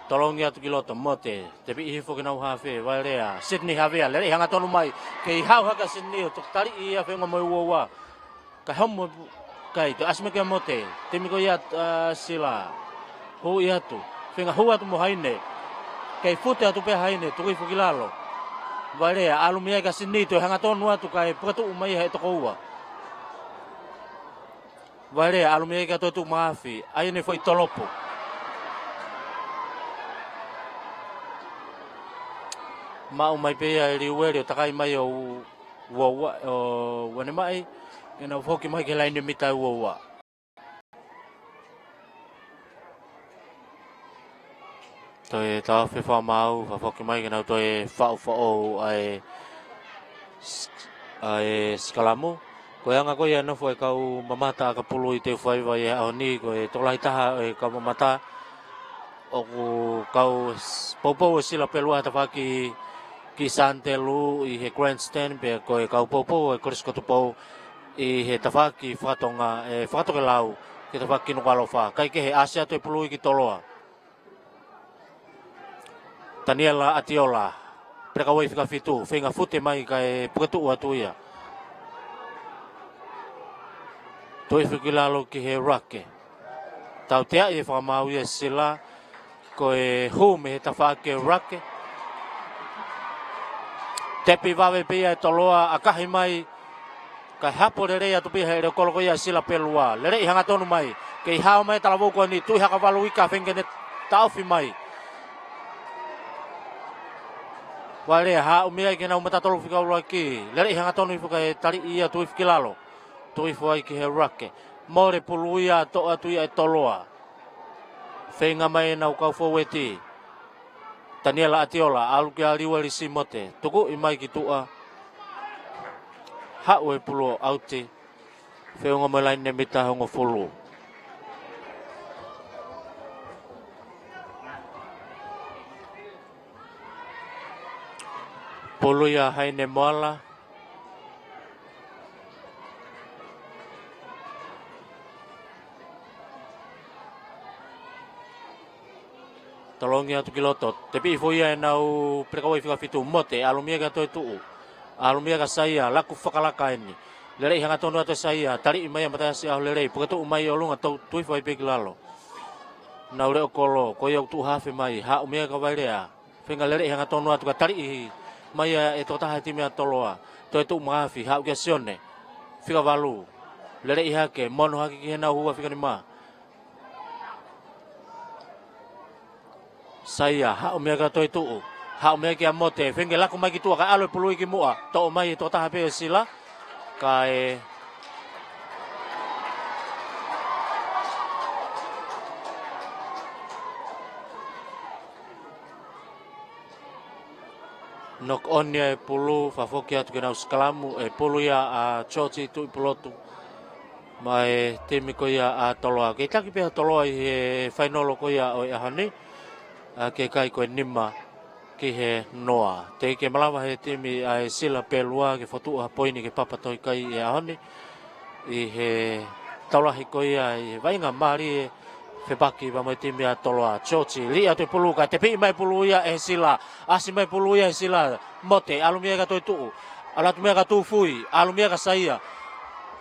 Tolongi atu ki loto, Mote. Tepiʻi hifo ki heʻenau hafe, Vailea. Sydney Havea, lele hangatonu mai. Kei hao hake ʻa Sydney ʻo toki taliʻi ia, feinga mo e ua ua. Kae homo, kae toe ʻasi mai kia Mote. Timi ko ia ʻa Sila. Hū atu. Feinga hū atu mo Haine. Kei fute atu pē Haine, tuku hifo ki lalo. Vailea, ʻalu mei ai kia Sydney, toe hangatonu atu kae puke tuʻu mai he toko ua. Vailea, ʻalu mei ai kia Toetuʻu Mahafi, ʻai ʻene foʻi tolopo. Maʻu mai pē ia ʻe Liueli ʻo takai mai ʻo u-, ua ua, ʻo uane mai, ke nau foki mai ki he laine mita ua ua. Toe taofi e fakamaau, fakafoki mai ke nau toe faʻufaʻu ʻa e s-, ʻa e sikalamu. Ko e anga ko ia e nofo e kau mamata ʻakapulu ʻi he ʻotu faiva ʻi he ʻaho ni, ko e tokolahi taha e kau mamata ʻoku kau s-, poupou ʻa Sila Pelua he tafaʻaki ki Santelu ʻi he grandstand, pea ko e kau poupou ʻa e Kolisi ko Tupou ʻi he tafaʻaki fakatonga, ʻe, fakatokelau, ki he tafaʻaki Nukuʻalofa. Kae kehe, ʻasi atu e pulu ia ki Toloa. Taniela ʻAtiola, peleka uai fika fitu, feinga fute mai kae puke tuʻu atu ia. Tuʻu hifo ki lalo ki he ruck. Tautea e fakamaau ia ʻe Sila, ko e hū mei he tafaʻaki ruck. Tepi vave pē ia ʻe Toloa, ʻakahi mai, kae hapo lelei atu pē ia he ʻelekolo ko ia ʻa Sila Pelua. Lele hangatonu mai. Kei hao mai e talavou ko eni, tuʻi hake valu ika, feinga ke ne taʻofi mai. Vailea, haʻu mei ai ki heʻenau mata tolu fika ʻuluaki. Lele hangatonu hifo kae taliʻi ia, tuʻu hifo ki lalo. Tuʻu hifo ai ki he ruck. Mole pulu ia, toʻo atu ia ʻe Toloa. Feinga mai ʻenau kau foueti. Taniela ʻAtiola, ʻalu kia Liueli Simote. Tukuʻi mai ki tuʻa. Haʻu e pulu ʻo ʻauti. Feʻunga mo e laine mita hongofulu. Pulu ia ʻa Haine Moala. Tolongi atu ki loto. Tepiʻi hifo ia ʻenau peleka uai fika fitu, Mote, ʻalu mei ai kia Toetuʻu. ʻAlu mei ai kia Saia, laku fakalaka eni. Lele hangatonu atu ʻa Saia, taliʻi mai ia mataʻi ʻasi ʻaho lelei, puke tuʻu mai ʻi ʻolunga, tuʻu hifo ai pē ki lalo. Nau leʻo kolo, ko ia ʻoku tuʻu hafe mai, haʻu mei ai kia Vailea. Feinga lele hangatonu atu kae taliʻi mai ia ʻe he tokotaha e timi ʻa Toloa. Toetuʻu Mahafi, haʻu kia Sione. Fika valu. Lele hake, mono hake ki heʻenau hū ʻa fika nima. Saia, haʻu mei ai kia Toetuʻu. Haʻu mei ai kia Mote, feinga laku mai ki tuʻa kae ʻalu e pulu ia ki muʻa. Toʻo mai ʻe he tokotaha pē ʻo Sila. Kae knock on ia e pulu, fakafoki atu ki heʻenau sikalamu, e pulu ia ʻa George Tuʻipulotu. Mei he timi ko ia ʻa Toloa. Kei taki pē ʻa Toloa ʻi he fainolo ko ia ʻo e ʻaho ni. ʻA, ke kai ko e nima ki he noa. Teʻeki ke malava ʻe he timi ʻa e Sila Pelua ke fokotuʻu ha poini ki he Papatoʻi Kai ʻi he ʻaho ni. ʻI he tau lahi ko ia ʻi he vaʻinga mālie fepaki pea mo e timi ʻa Toloa. George, liʻaki atu e pulu kae tepiʻi mai e pulu ia ʻe Sila. ʻAsi mai e pulu ia ʻe Sila. Mote, ʻalu mei ai kia Toetuʻu. ʻAlu atu mei ai kia Tufui. ʻAlu mei ai kia Saia.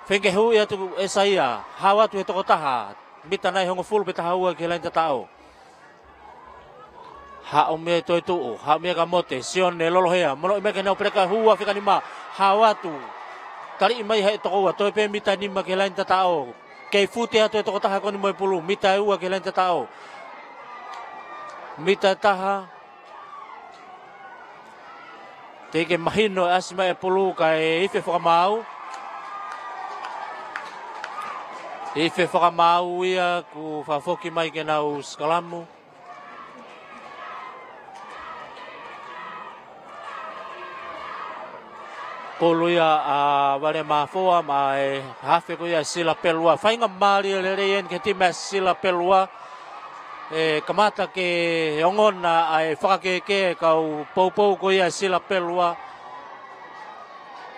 Feinga ke hū atu ʻe Saia. Hao atu he tokotaha. Mita nai hongofulu pe taha ua ki he laine tataʻo. Haʻu mei ai Toetuʻu, haʻu mei ai kia Mote, Sione Lolohea, mono ʻi mai ke nau peleka hū ʻa fika nima, hao atu. Taliʻi mai he toko ua, toe pē mita nima ki he laine tataʻo. Kei fute atu e tokotaha ko eni mo e pulu, mita ʻe ua ki he laine tataʻo. Mita ʻe taha. Teʻeki ke mahino e ʻasi mai e pulu kae ife fakamaau. Ife fakamaau ia kuo fakafoki mai ke nau sikalamu. Pulu ia ʻa Vale Mafoa maʻa e hafe ko ia Sila Pelua. Faingamālie lelei eni ki he timi ʻa Sila Pelua. ʻE kamata ke ongona ʻa e fakakēkē kau poupou ko ia Sila Pelua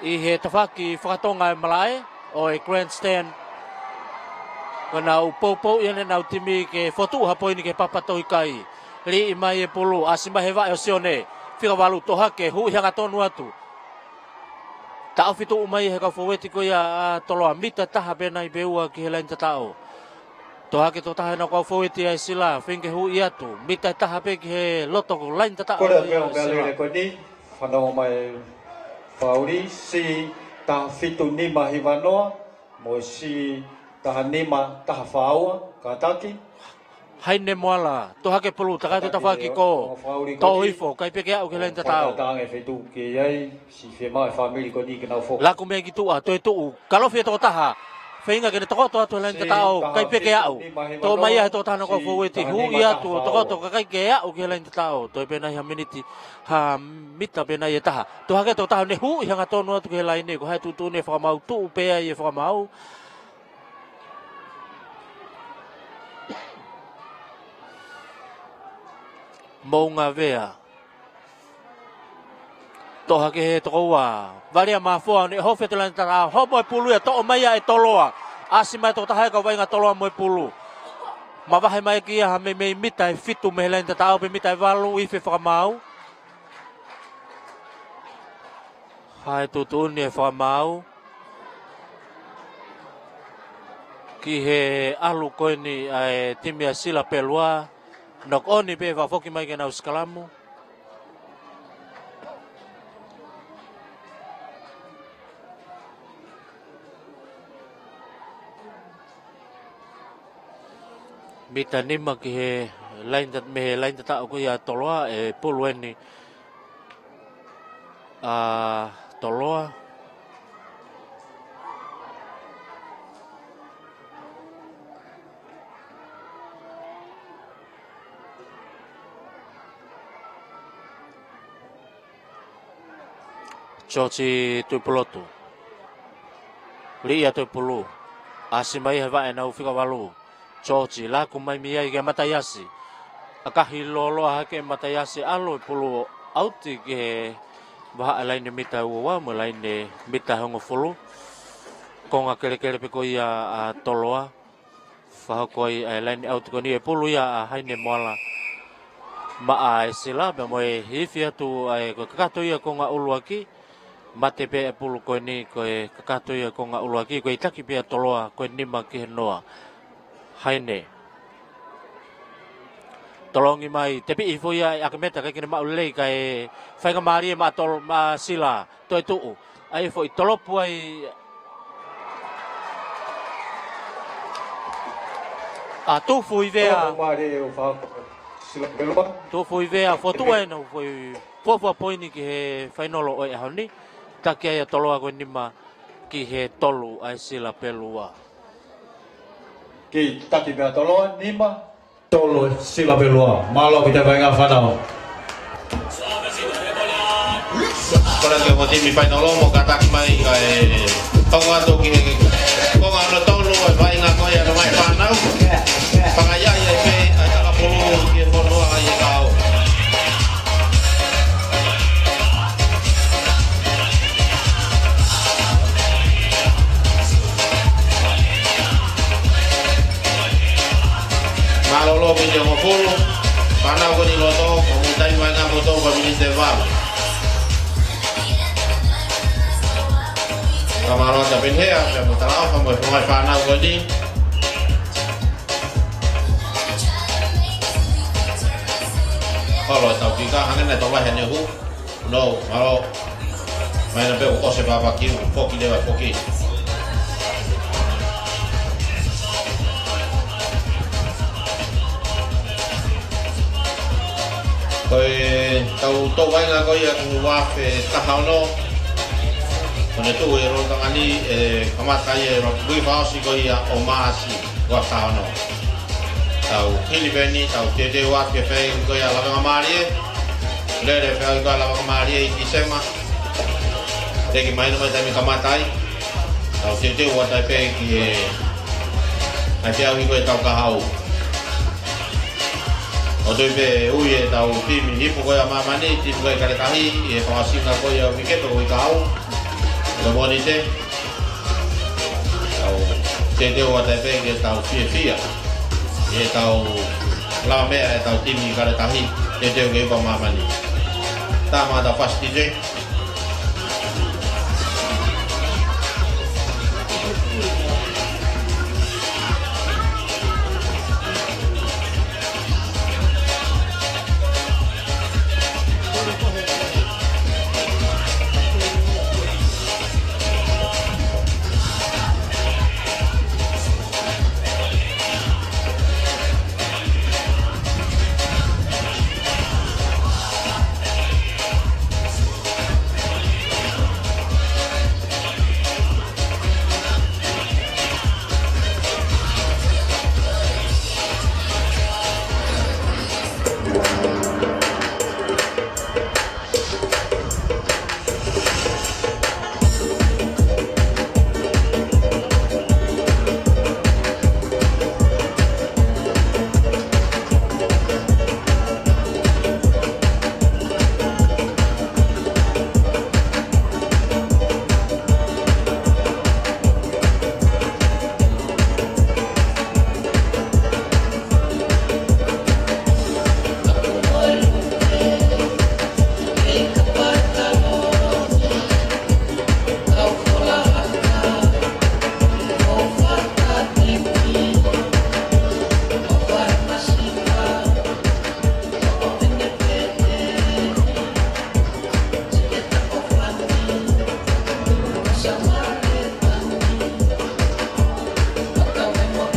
ʻi he tafaʻaki fakatonga e malaʻe ʻo e grandstand. Ko ʻenau poupou ia ʻenau timi ke fokotuʻu ha poini ki he papa tohi kai. Liʻi mai e pulu, ʻasi mai he vaʻe ʻo Sione. Fika valu toʻo hake, huʻi hangatonu atu. Taʻofi tuʻu mai he kau fōueti ko ia ʻa Toloa, mita taha pē nai pē ua ki he laini tataʻo. Toʻo hake tokotaha ʻenau kau fōueti ʻa e Sila, feinga ke huʻi atu. Mita taha pē ki he loto laini tataʻo. Kole ʻa e pea Sila. Ko eni, fanongo mai fakaʻuli, C taha fitu nima hiva noa, mo C taha nima taha fā ua, kātaki. Haine Moala, toʻo hake pulu, takai atu tafaʻaki ko. Toʻo hifo, ʻikai pē ke aʻu ki he laini tataʻo. Laku mai ki tuʻa, toe tuʻu, kalofi e tokotaha. Feinga ke ne tokoto atu he laini tataʻo, ʻikai pē ke aʻu. Toʻo mai ia he tokotaha ʻenau kau fōueti, huʻi atu, tokoto, kae ʻikai ke aʻu ki he laini tataʻo. Toe pē nai ha miniti, ha mita pē nai ʻe taha. Toʻo hake tokotaha ne huʻi hangatonu atu ki he laini, ko hai tuʻutuʻuni e fakamaau, tuʻu pē ai e fakamaau. Moʻunga Vea. Toʻo hake he toko ua. Vale ʻa Mafoa, ne hofe atu laini tataʻo, homo e pulu ia, toʻo mai ia ʻe Toloa. ʻAsi mai tokotaha e kau vaʻinga Toloa mo e pulu. Mavahe mai ki ai ha meimei mita ʻe fitu mei he laini tataʻo pe mita ʻe valu, ife fakamaau. Haʻu e tuʻutuʻuni e fakamaau ki he ʻalu ko eni ʻa e timi ʻa Sila Pelua, knock on pē fakafoki mai ke nau sikalamu. Mita nima ki he laini tat-, mei he laini tataʻo ko ia Toloa, e pulu eni ʻa Toloa. George Tuʻipulotu. Liʻi atu e pulu. ʻAsi mai he vaʻe ʻenau fika valu. George, laku mai mei ai kia Mataiasi. ʻAkahi lōloa hake Mataiasi, ʻalu e pulu ʻauti ki he vahaʻa laini mita ua ua mo e laini mita hongofulu. Konga kelekele pē ko ia ʻa Toloa. Fakahoko ai e laini ʻauti ko eni, e pulu ia ʻa Haine Moala maʻa e Sila, pea mo e ifi atu ʻa e, ko e kakato ia konga ʻuluaki. Mate pē e pulu ko eni, ko e kakato ia konga ʻuluaki, ko e taki pē ʻa Toloa, ko e nima ki he noa. Haine. Tolongi mai, tepiʻi hifo ia ʻe ʻAkimeta, ʻikai ke ne maʻu lelei, kae faingamālie maʻa Tol-, maʻa Sila. Toe tuʻu. ʻAi foʻi tolopu ai. ʻA Tufuivea. Tolopu mai ʻo fa-, Sila Pelua. Tufuivea, fokotuʻu ʻenau foʻi fuofua poini ki he fainolo ʻo e ʻaho ni. Taki ai ʻa Toloa ko e nima ki he tolu ʻa e Sila Pelua. Kei taki pē ʻa Toloa, nima. Tolu Sila Pelua, mālō ki he vaʻinga fānau. Kole ke mo timi fainolo mo kātaki mai kae tonga atu ki he konga hono tolu e vaʻinga ko ia ʻa e fānau. Fakaʻaiʻai pē ʻa e takapulu ki he fonua ʻa e kau. Mālōlō miniti hongofulu. Fānau ko eni loto, ko e miniti mai ngā moto, ko e miniti ʻe valu. Ka mālō atu Penhea, pea mo Talaʻofa mo e foʻi fānau ko eni. Holo e tau kika, hangē naʻe tau lahi ʻene hū. No, mālō. Mai na pē ʻo ʻosi e pāpā kiu, foki leva, foki. Ko e tau tō vaʻinga ko ia ki he ua afe taha ono, ko ʻene tuʻu e lolotonga ni, ʻe kamata ai e rugby fakaʻosi ko ia ʻo Maʻasi ua afe taha ono. Tau hili pē eni, tau teuteu atu ki he feʻauhi ko ia Lavengamālie. Lele feʻauhi ko ia Lavengamālie ʻi Tīsema. Teʻeki mahino mai taimi kamata ai. Tau teuteu atu ai pē ki he, ʻa e feʻauhi ko ia Taukahau. ʻO toe pē ui ʻetau timi hipo ko ia ʻa māmani, timi ko ia Kaletahi, ʻi he fakaʻosinga ko ia uike pē ko ia ʻi Kau. Ko Mōnite. Tau teuteu atu ai pē ke tau fiefia. ʻI heʻetau lava meʻa ʻetau timi Kaletahi, teuteu ke hipo ʻa māmani. Tā mai ʻetau fasi D J.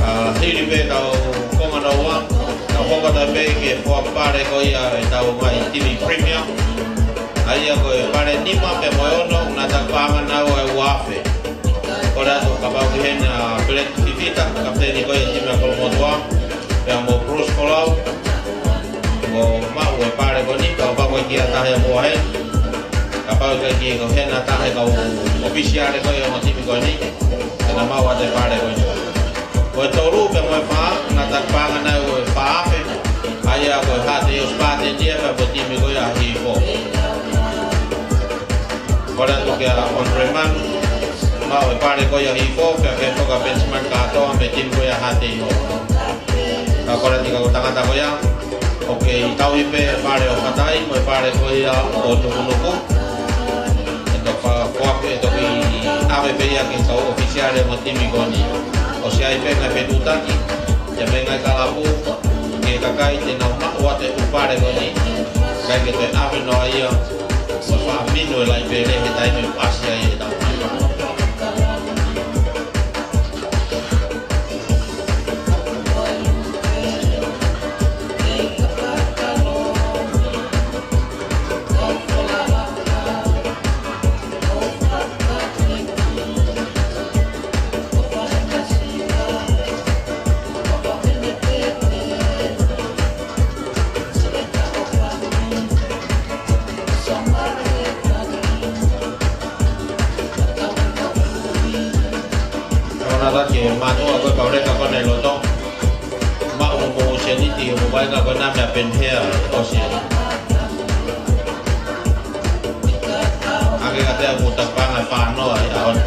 ʻA, hili pē ʻetau konga noa ua, tau hoko atu pē ki he foʻi pale ko ia ʻetau ngaahi timi Premier. ʻA ia ko e pale nima pea mo e ono, naʻa tau paʻanga naua ʻe ua afe. Kole atu kapau ʻoku ʻi heni ʻa Peleti Fifita, kapiteni ko ia timi ʻa Kolomotuʻa, pea mo Bruce Folau. Ko e maʻu e pale ko eni, kapau ko e kiʻi taha ia mo e heni. Kapau ko e kiʻi ko hena taha e kau ʻofisiale ko ia ʻo e timi ko eni, ke na maʻu atu e pale ko eni. Ko e tolu pea mo e fā, naʻa tau paʻanga naua ʻe fā afe. ʻA ia ko e Haʻateiʻosi Pāteni ia pea mo e timi ko ia Hihifo. Kole atu kia Andre Manu, maʻu e pale ko ia Hihifo, pea ke toka Benjamin Katoa mei he timi ko ia Haʻateiʻosi. Ka kole atu ki he kau tangata ko ia, ʻoku kei tauhi pē e pale ʻo Fatai, mo e pale ko ia ʻo Nukunuku. ʻE toki fa-, foaki, ʻe toki ʻave pē ia ki he kau ʻofisiale mo e timi ko eni. ʻOsi ʻi ai pē ngaahi fetuʻutaki, ʻi he ngaahi kalapu, ki he kakai te nau maʻu atu e ʻū pale ko eni. ʻIkai ke toe ʻave noa ia, ʻo fakaminu e laipele he taimi ʻoku ʻasi ai ʻetau pale. Ona la ke mano a ko e pauleka ko ʻene loto. Maʻu mo seniti mo vaʻinga ko ena mea pehē ʻosi. ʻA ke ka te a mo tapanga fano ai a on.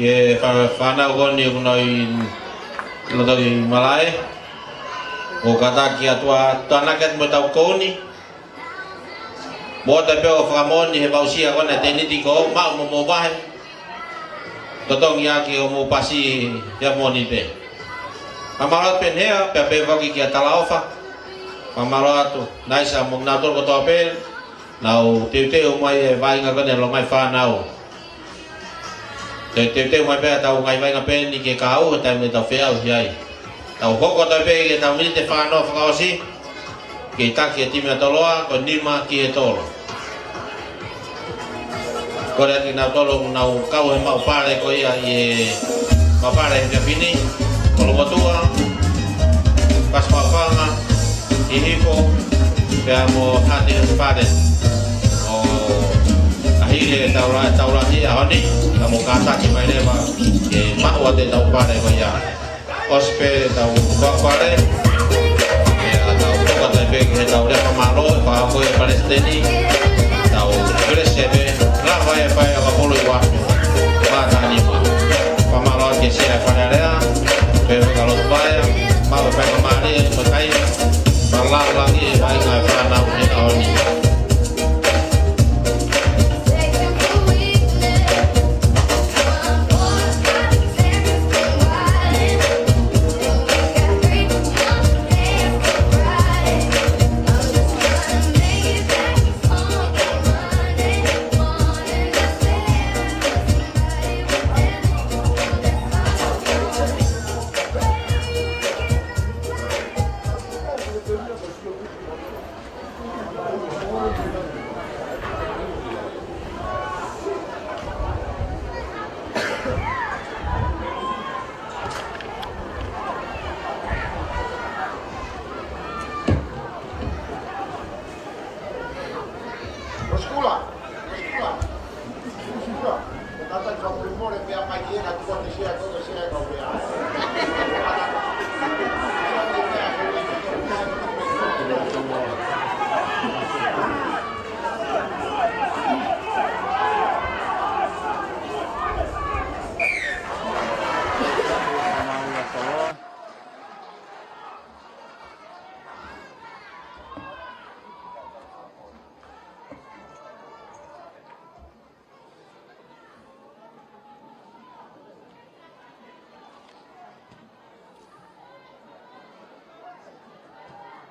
Ki he fā-, fānau ko eni ʻoku nau ʻi loto ʻi malaʻe. ʻOku kātaki atu ʻa tānaki atu mo ʻetau kouni. Mo ʻeta pē ʻo fakamoʻoni he fakaʻosi ko ena tēniti ko ʻo maʻu mo mou vahe. Totongi ʻaki ʻo mou pasi ia moʻoni pē. Fakamālō atu pē Nea, pea pehē foki kia Talaʻofa. Fakamālō atu, Naisa mo kinautolu kotoa pē. Nau teuteu mai e vaʻinga ko ena ʻo e longaʻi fānau. Te, teuteu mai pē ʻetau ngaahi vaʻinga pē eni ke kau, he taimi ʻetau feʻauhi ai. Tau hoko atu pē ki heʻetau miniti ʻe fāngofulu fakaʻosi. Ke taki e timi ʻa Toloa, ko e nima ki he tolu. Kole atu kinautolu ʻoku nau kau he maʻu pale ko ia ʻi he maʻu pale he efiafi ni. Kolomotuʻa, Pasipauʻanga, Hihifo, pea mo Hati Fale. ʻO ʻahiʻahi e taula, taula ʻi he ʻaho ni, ka mou kātaki mai leva, ke maʻu atu ʻetau pale ko ia. ʻOsi pē ʻetau fakapale, ʻe, ʻa tau toka tai pē ki heʻetau lea fakamālō, ʻe fakahoko ʻe he palesiteni, tau kelesi pē, lava e fai ʻa kapolo i wa, mata ni ma. Fakamālō ki he Sea ʻo e Fale Alea, pea mo e kau lotu paea, maʻu e faingamālie, mo e kai, ma lava ki he vaʻinga e fānau he ʻaho ni.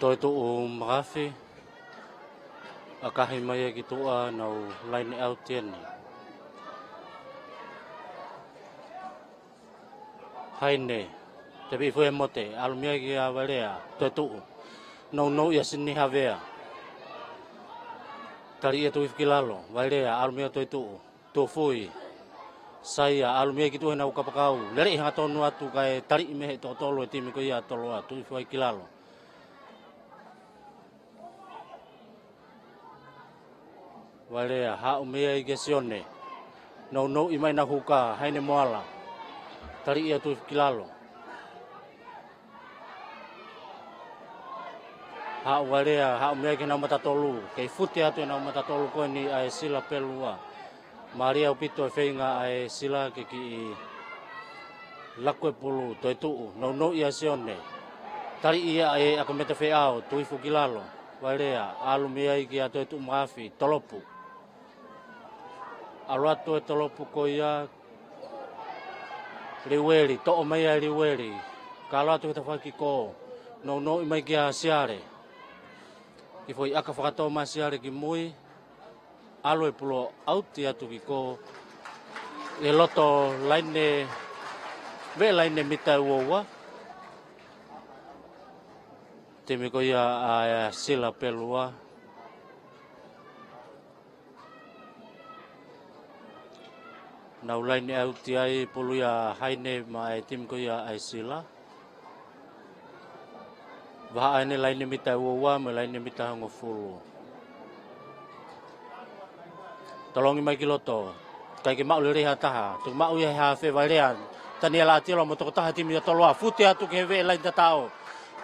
Toetuʻu Makafi, ʻakahi mai ia ki tuʻa, nau laine ʻauti eni. Haine, te pī fue mote, ʻalu mei ai kia Vailea, Toetuʻu. Nounou ia Sini Havea. Tali ia Tuʻifukilalo, Vailea, ʻalu mei ai Toetuʻu. Tufui. Saia, ʻalu mei ai ki tuʻa heʻenau kapakau. Lele hangatonu atu kae tali mei he toko tolu e timi ko ia Toloa, Tuʻifuaikilalo. Vailea, haʻu mei ai kia Sione. Nounou ia mai ʻenau huka, Haine Moala. Tali ia Tuʻifukilalo. Haʻu Vailea, haʻu mei ai ki heʻenau mata tolu. Kei fute atu ʻenau mata tolu ko eni ʻa e Sila Pelua. Mālie ʻaupito e feinga ʻa e Sila ke kiʻi laku e pulu, Toetuʻu. Nounou ia Sione. Tali ia ʻe ʻAkameta Feʻao, Tuʻifukilalo. Vailea, ʻalu mei ai kia Toetuʻu Makafi, Tolopu. ʻAlu atu e Tolopu ko ia, Liueli, toʻo mai ʻe Liueli. Kalo atu he tafaʻaki kiko. Nounou ia mai kia Siale. Kiʻi foʻi ʻaka fakatō mai Siale ki mui. ʻAlu e pulu ʻauti atu ki kō. ʻI loto laine, veʻe laine mita ua ua. Timi ko ia ʻa e Sila Pelua. Nau laine ʻauti ai, pulu ia Haine maʻa e timi ko ia ʻa e Sila. Vahaʻa eni laine mita ua ua mo e laine mita hongofulu. Tolongi mai ki loto. ʻIkai ke maʻu lelei ha taha. Toki maʻu ia he hafe Vailea. Taniela ʻAtilo mo e tokotaha timi ʻa Toloa. Fute atu ki he veʻe laine tataʻo.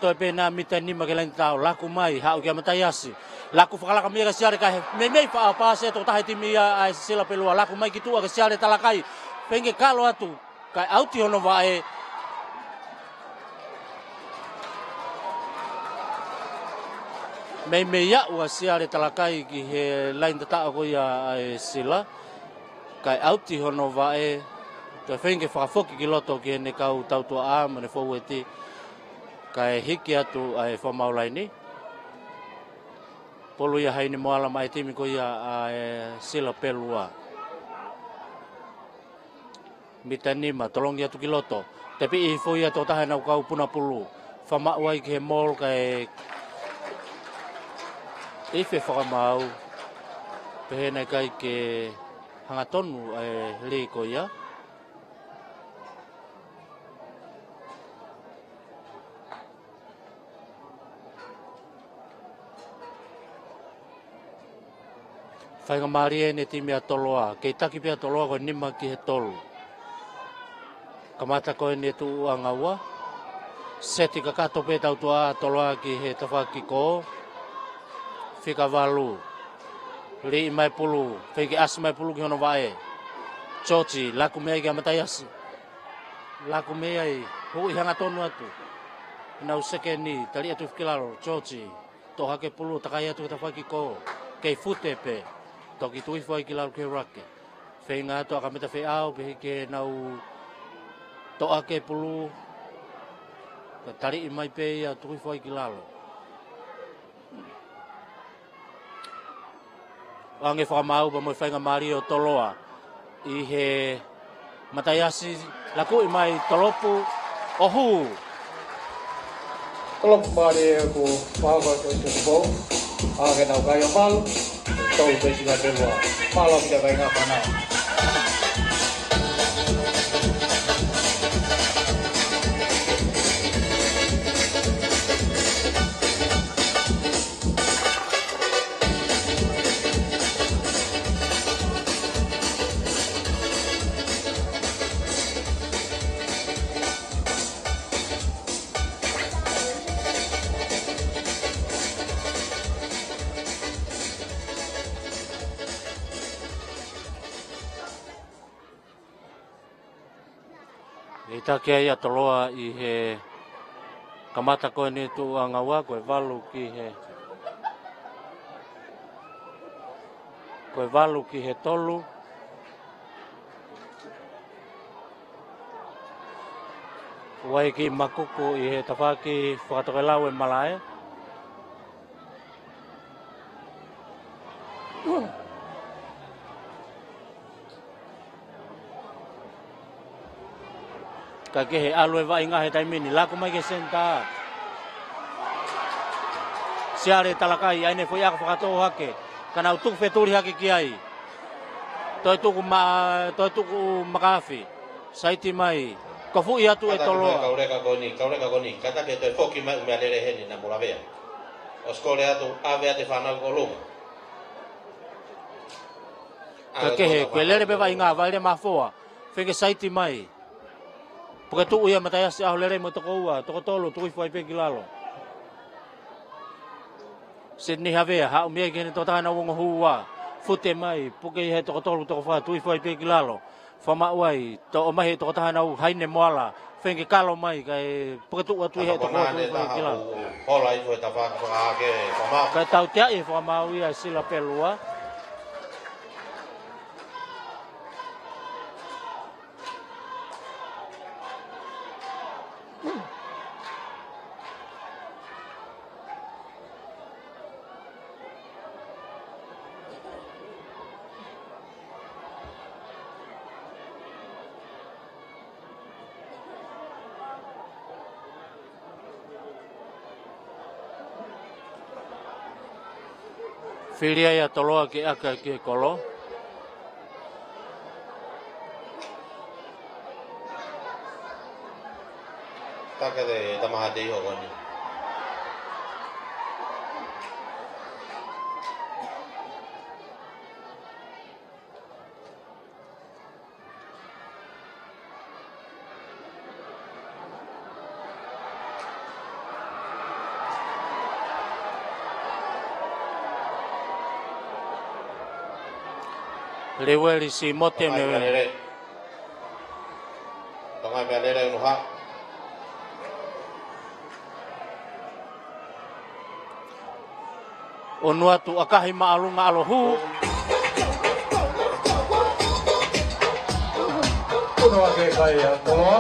Toe pē ʻena mita nima ki he laine tataʻo. Laku mai, haʻu kia Mataiasi. Laku fakalaka mei ai kia Siale kae meimei faʻa pasi e tokotaha timi ia ʻa e Sila Pelua. Laku mai ki tuʻa kia Siale Talakai. Feinga ke kalo atu, kae ʻauti hono vaʻe. Meimei aʻu ʻa Siale Talakai ki he laine tataʻo ko ia ʻa e Sila. Kae ʻauti hono vaʻe, toe feinga ke fakafoki ki loto ki heʻene kau tautuʻa mo ʻene fōueti. Kae hiki atu ʻa e fakamaau laini. Pulu ia Haine Moala maʻa e timi ko ia ʻa e Sila Pelua. Mita nima, tolongi atu ki loto. Tepiʻi hifo ia ʻe he tokotaha ʻenau kau puna pulu. Fakamaʻu ai ki he malu kae ʻi he fakamaau. Pehē naʻe ʻikai ke hangatonu ʻa e lī ko ia. Faingamālie ʻene timi ʻa Toloa, kei taki pē ʻa Toloa ko e nima ki he tolu. Kamata ko eni e tuʻuʻanga ua. Seti kakato pē tautuʻa ʻa Toloa ki he tafaʻaki kō. Fika valu. Liʻi mai pulu, feinga ke ʻasi mai pulu ki hono vaʻe. George, laku mei ai kia Mataiasi. Laku mei ai, huʻi hangatonu atu. Nau sekeni, tali atu ki lalo, George. Toʻo hake pulu, takai atu ki he tafaʻaki kō. Kei fute pē, toki tuku hifo ai ki lalo ki he rake. Feinga atu ʻa Kameta Feʻao, pehē ke nau toʻo hake pulu. Ka taliʻi mai pē ia tuku hifo ai ki lalo. ʻOange fakamaau pea mo e faingamālie ʻo Toloa. ʻI he Mataiasi lakuʻi mai tolopu ʻo hū. Tolopu mālie ʻoku fakahoko ʻi he tuku pou. ʻA ke nau kai ʻo malu. Tau pesi ka telua. Mālō ki he vaʻinga fānau. ʻI he taki ai ʻa Toloa ʻi he kamata ko eni tuʻuʻanga ua, ko e valu ki he, ko e valu ki he tolu. ʻOku ʻi ai e kiʻi makuku ʻi he tafaʻaki fakatokelau e malaʻe. Kae kehe, ʻalu e vaʻinga he taimi ni, laku mai ki he senitā. Siale Talakai, ʻai ʻene foʻi ako fakatō hake, ka nau tuku fetuli hake ki ai. Toe tuku ma-, toe tuku makaafi. Saiti mai. Kofuʻi atu ʻe Toloa. Kauleka ko eni, kauleka ko eni. Kātaki ʻe toe foki mai ʻū meʻalele heni naʻa mou lavea. ʻOsi kole atu, ʻave atu e fānau ki ʻolunga. Kae kehe, ko e lele pē vaʻinga, vaʻe lele mafoa. Feinga ke saiti mai. Puke tuʻu ia Mataiasi ʻAholelei mo e toko ua, toko tolu, tuku hifo ai pē ki lalo. Sini Havea, haʻu mei ai ki heʻene tokotaha ʻenau ongo hū ua. Fute mai, puke ia he toko tolu, toko fā, tuku hifo ai pē ki lalo. Fakamaʻu ai, toʻo mai he tokotaha ʻenau Haine Moala. Feinga ke kalo mai, kae puke tuʻu atu ia he toko ua, tuku hifo ai ki lalo. Hola hifo he tafaʻaki fakahake, fakamaʻu. Kae tautea ʻi he fakamaau ia ʻa Sila Pelua. Fili ai ʻa Toloa ke ʻaka ki he kolo. Taka te tamaha te iho ko eni. Leueli Simote mo e Mea lele unu ha. ʻOnu atu ʻakahi māʻolunga ʻalu hū. Unu ake kai ʻa Toloa.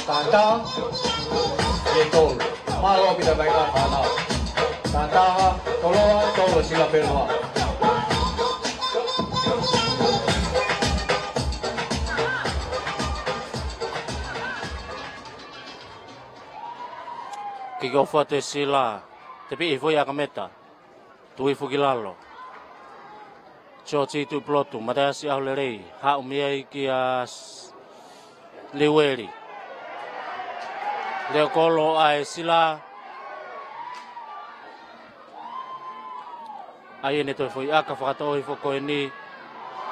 Tata. Ye tolu. Mālō pita mai ka fana. Tata. Toloa. Toloa Sila Pelua. Kick off atu e Sila, tepiʻi hifo ia ʻe Akameta. Tuʻi hifo ki lalo. George Tuʻipulotu, Mataiasi ʻAholelei, haʻu mei ai kia S-, Liueli. Leo kolo ʻa e Sila. ʻAi ʻene toe foʻi ʻaka fakatō hifo ko eni.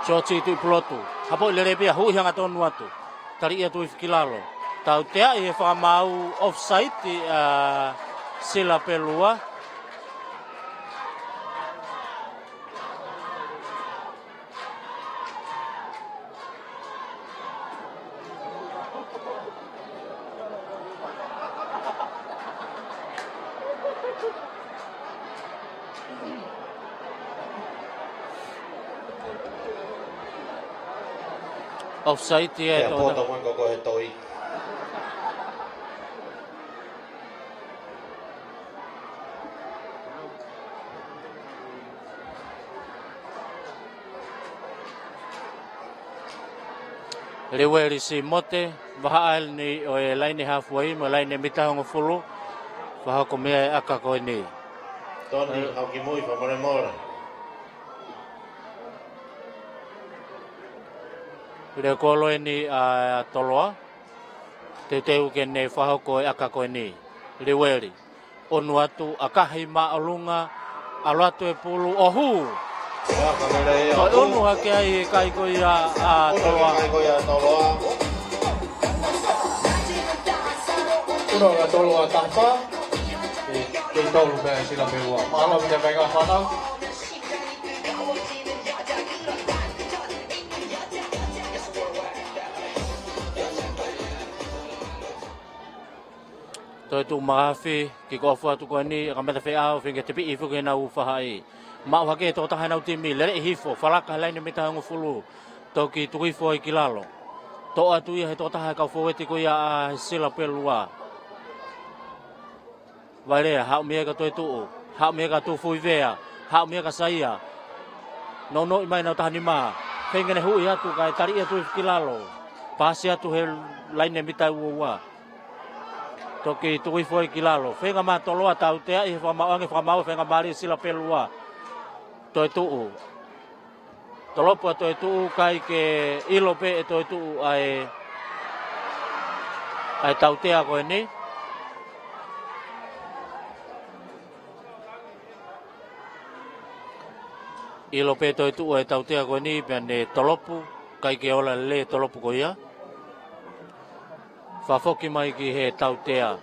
George Tuʻipulotu. Hapoʻi lelei pea huʻi hangatonu atu. Taliʻi atu hifo ki lalo. Tauteaʻi he fakamaau offside ʻa Sila Pelua. Offside ia e Ia, tō poto mai ko ko he toi. Liueli Simote, vahaʻa eni ʻo e laine hafuai mo e laine mita hongofulu, fakahoko mei ai e ʻaka ko eni. Toni, haʻu ki mui, fakamolemole. Leo kolo eni ʻa Toloa, teuteu ke ne fakahoko e ʻaka ko eni. Liueli. ʻOnu atu, ʻakahi māʻolunga, ʻalu atu e pulu, ʻo hū. Toe ʻunu hake ai e kai ko ia ʻa Toloa. Kai ko ia ʻa Toloa. ʻOnu ʻa Toloa taha fā. Ke, ke tolu pē Sila Pelua. Mālō pē ka fana. Toe tuʻu mahafi, kick off atu ko eni, ʻa Akameta Feʻao, feinga ke tepiʻi hifo ki heʻenau fahaʻi. Maʻu hake ʻe he tokotaha ʻenau timi, lele hifo, falaka he laine mita hongofulu, toki tuku hifo ai ki lalo. Toʻo atu ia ʻe he tokotaha ʻe he kau fōueti ko ia ʻa Sila Pelua. Vailea, haʻu mei ai kia Toetuʻu, haʻu mei ai kia Tufuivea, haʻu mei ai kia Saia. Nounou mai ʻenau taha nima, feinga ke ne huʻi atu kae taliʻi atu hifo ki lalo. Paasi atu he laine mita ua ua. Toki tuku hifo ai ki lalo. Feinga mai Toloa tauteaʻi he fakamaau ange, fakamaau, feinga mālie Sila Pelua. Toetuʻu. Tolopu ʻa Toetuʻu, kai ke ʻilo pē ʻe Toetuʻu ʻa e, ʻa e tautea ko eni. ʻIlo pē Toetuʻu ʻa e tautea ko eni, pea ne tolopu, kai ke ola lelei e tolopu ko ia. Fakafoki mai ki he tautea.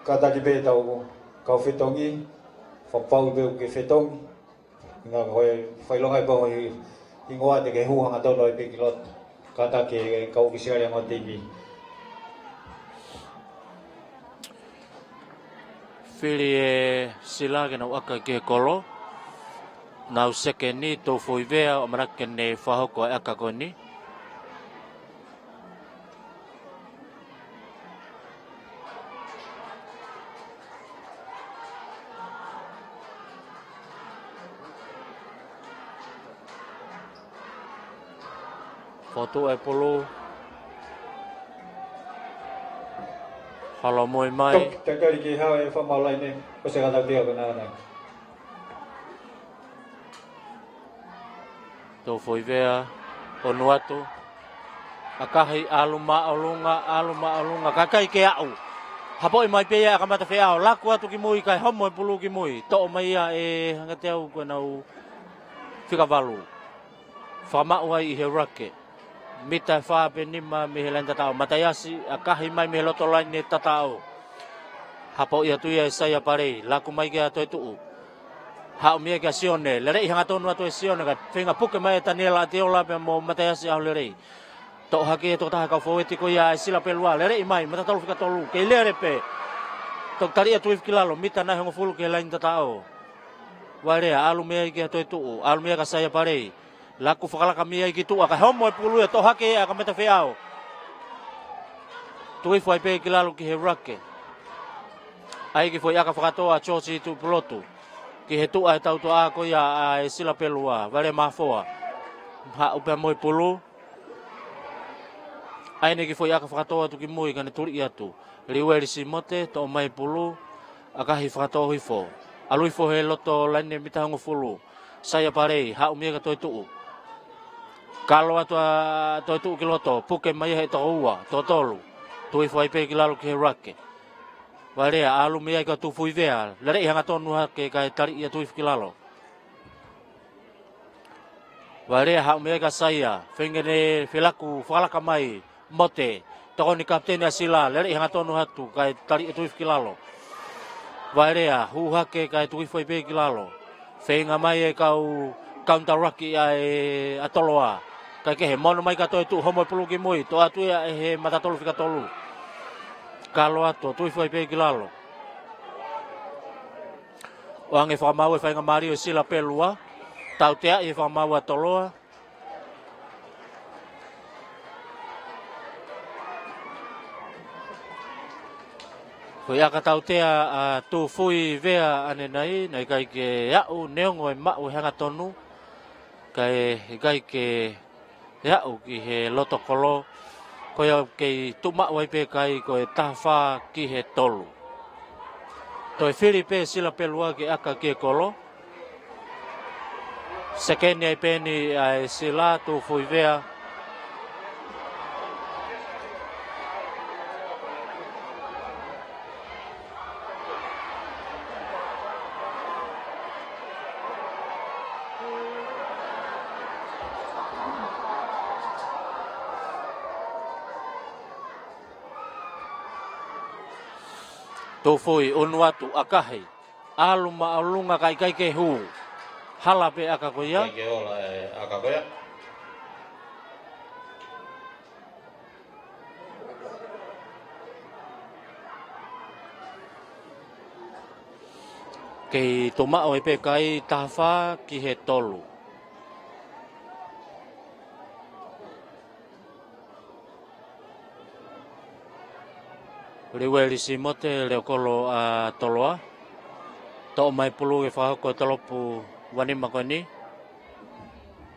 Kātaki pē ʻetau kau fetongi, fakapapau pē ʻoku ke fetongi. Ngā ko e fakaʻilonga ʻi he pō ʻi, ʻi hingoa te ke hū hangatonu ai pē ki loto. Kātaki e kau ʻōfisiale ʻa e ongo timi. Fili e Sila ke nau ʻaka ki he kolo. Nau sekeni, Tufuivea, ʻamanaki ke ne fakahoko e ʻaka ko eni. Fotu e pulu. Holomui mai. Tok, takali ki hao e fakamaau laine. Ko se kata pia ko nana. Tufuivea, ʻOnu atu. ʻAkahi, ʻalu māʻolunga, ʻalu māʻolunga, kae ʻikai ke aʻu. Hapoʻi mai pē ia ʻe Akamata Feʻao, laku atu ki mui, kae homo e pulu ki mui. Toʻo mai ia ʻe Hangateu ko ʻenau fika valu. Fakamaʻu ai ʻi he rake. Mita ʻe fā pe nima mei he laine tataʻo. Mataiasi, ʻakahi mai mei he loto laine tataʻo. Hapoʻi atu ia ʻe Saia Palei, laku mai kia Toetuʻu. Haʻu mei ai kia Sione, leleʻi hangatonu atu ʻe Sione, kae feinga puke mai ʻe Taniela Atiola pea mo Mataiasi ʻAholelei. Toʻo hake e tokotaha kau fōueti ko ia ʻa e Sila Pelua, leleʻi mai, mata tolu fika tolu, kei lele pē. Toki tali atu ifi ki lalo, mita nai hongofulu ki he laini tataʻo. Vailea, ʻalu mei ai kia Toetuʻu, ʻalu mei ai kia Saia Palei. Laku fakalaka mei ai ki tuʻa, kae homo e pulu ia, toʻo hake ʻe Akameta Feʻao. Tuku hifo ai pē ki lalo ki he rake. ʻAi kiʻi foʻi ʻaka fakatō ʻa George Tuʻipulotu. Ki he tuʻa ʻe tautuʻa ko ia ʻa e Sila Pelua, Vailea Mafoa. Haʻu pea mo e pulu. ʻAi ʻene kiʻi foʻi ʻaka fakatō atu ki mui, kae ne tuliʻi atu. Liueli Simote, toʻo mai pulu, ʻakahi fakatō hifo. ʻAlu hifo he loto laine mita hongofulu. Saia Palei, haʻu mei ai kia Toetuʻu. Kalo atu ʻa Toetuʻu ki loto, puke mai he toko ua, toko tolu. Tuku hifo ai pē ki lalo ki he rake. Vailea, ʻalu mei ai kia Tufuivea, leleʻi hangatonu hake kae taliʻi atu ifi ki lalo. Vailea, haʻu mei ai kia Saia, feinga ke ne felaku fakalaka mai, Mote, tokoni kapiteni ʻa Sila, leleʻi hangatonu atu, kae taliʻi atu ifi ki lalo. Vailea, hū hake kae tuku hifo ai pē ki lalo. Feinga mai e kau counter ruck ʻa e Atoloa. Kae kehe, mono mai kia Toetuʻu, homo e pulu ki mui, toʻo atu ia ʻe he mata tolu fika tolu. Kalo atu, tuku hifo ai pē ki lalo. ʻOange fakamaau e faingamālie ʻo e Sila Pelua. Tauteaʻi e fakamāua ʻa Toloa. Foʻi ʻaka tautea ʻa Tufuivea ʻanenai, naʻe ʻikai ke aʻu, neongo e maʻu e hangatonu, kae ʻikai ke aʻu ki he loto kolo, ko ia kei tuʻu maʻu ai pē kai ko e taha fā ki he tolu. Toe fili pē Sila Pelua ke ʻaka ki he kolo. Sekeni ai pē eni ʻa e Sila, Tufuivea. Tufui, ʻunu atu, ʻakahi. ʻAlu māʻolunga kae ʻikai ke hū. Hala pē ʻaka ko ia. ʻIkai ke ola e ʻaka ko ia. Kei tuʻu maʻu ai pē kai, taha fā ki he tolu. Liueli Simote, leʻo kolo ʻa Toloa. Toʻo mai pulu ke fakahoko e tolopu ua nima ko eni.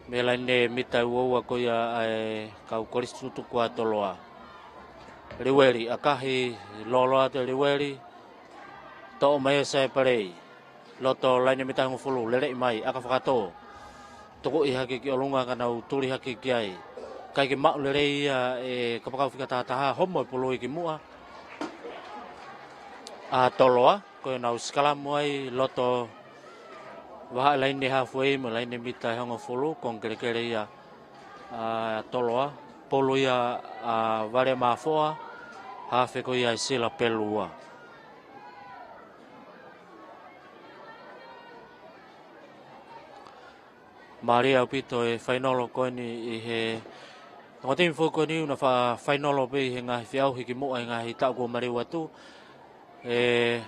Mei he laine mita ua ua ko ia ʻa e kau kolisi tutuku ʻa Toloa. Liueli, ʻakahi, lōloa atu e Liueli. Toʻo mai ʻe Saia Palei. Loto laine mita hongofulu, leleʻi mai, ʻaka fakatō. Tukuʻi hake ki ʻolunga ka nau tuli hake ki ai. ʻIkai ke maʻu lelei ia e kapakau fika taha taha, homo e pulu ia ki muʻa. ʻA Toloa, ko ia ʻoku nau sikalamu ai, loto vahaʻa laine halfway mo e laine mita ʻe hongofulu, konga kelekele ia ʻa Toloa. Pulu ia ʻa Vailea Mafoa, hafe ko ia ʻa e Sila Pelua. Mālie ʻaupito e fainolo ko eni ʻi he ongo timi foʻou ko eni, ʻoku na fa-, fainolo pē ʻi he ngaahi feʻauhi ki muʻa ʻi he ngaahi taʻu kuo maliu atu. ʻE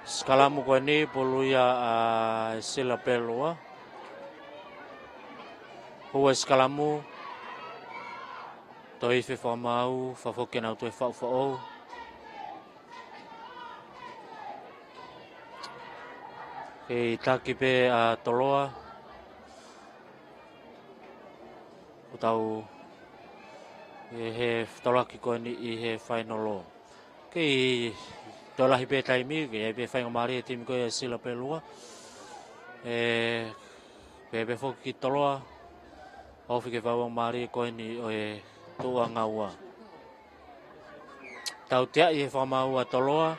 Sikalamu ko eni, pulu ia ʻa e Sila Pelua. Hū e sikalamu. Toe ifi e fakamaau, fakafoki ke nau toe faʻufaʻou. Kei taki pē ʻa Toloa. ʻOku tau ʻi he fetolaki ko eni ʻi he fainolo. Kei toe lahi pē taimi, kei ʻi ai pē faingamālie e timi ko ia ʻa e Sila Pelua. ʻE, pehē pē foki ki Toloa, ofi ke fai e faingamālie ko eni ʻo e tuʻuʻanga ua. Tauteaʻi e fakamaau ʻa Toloa.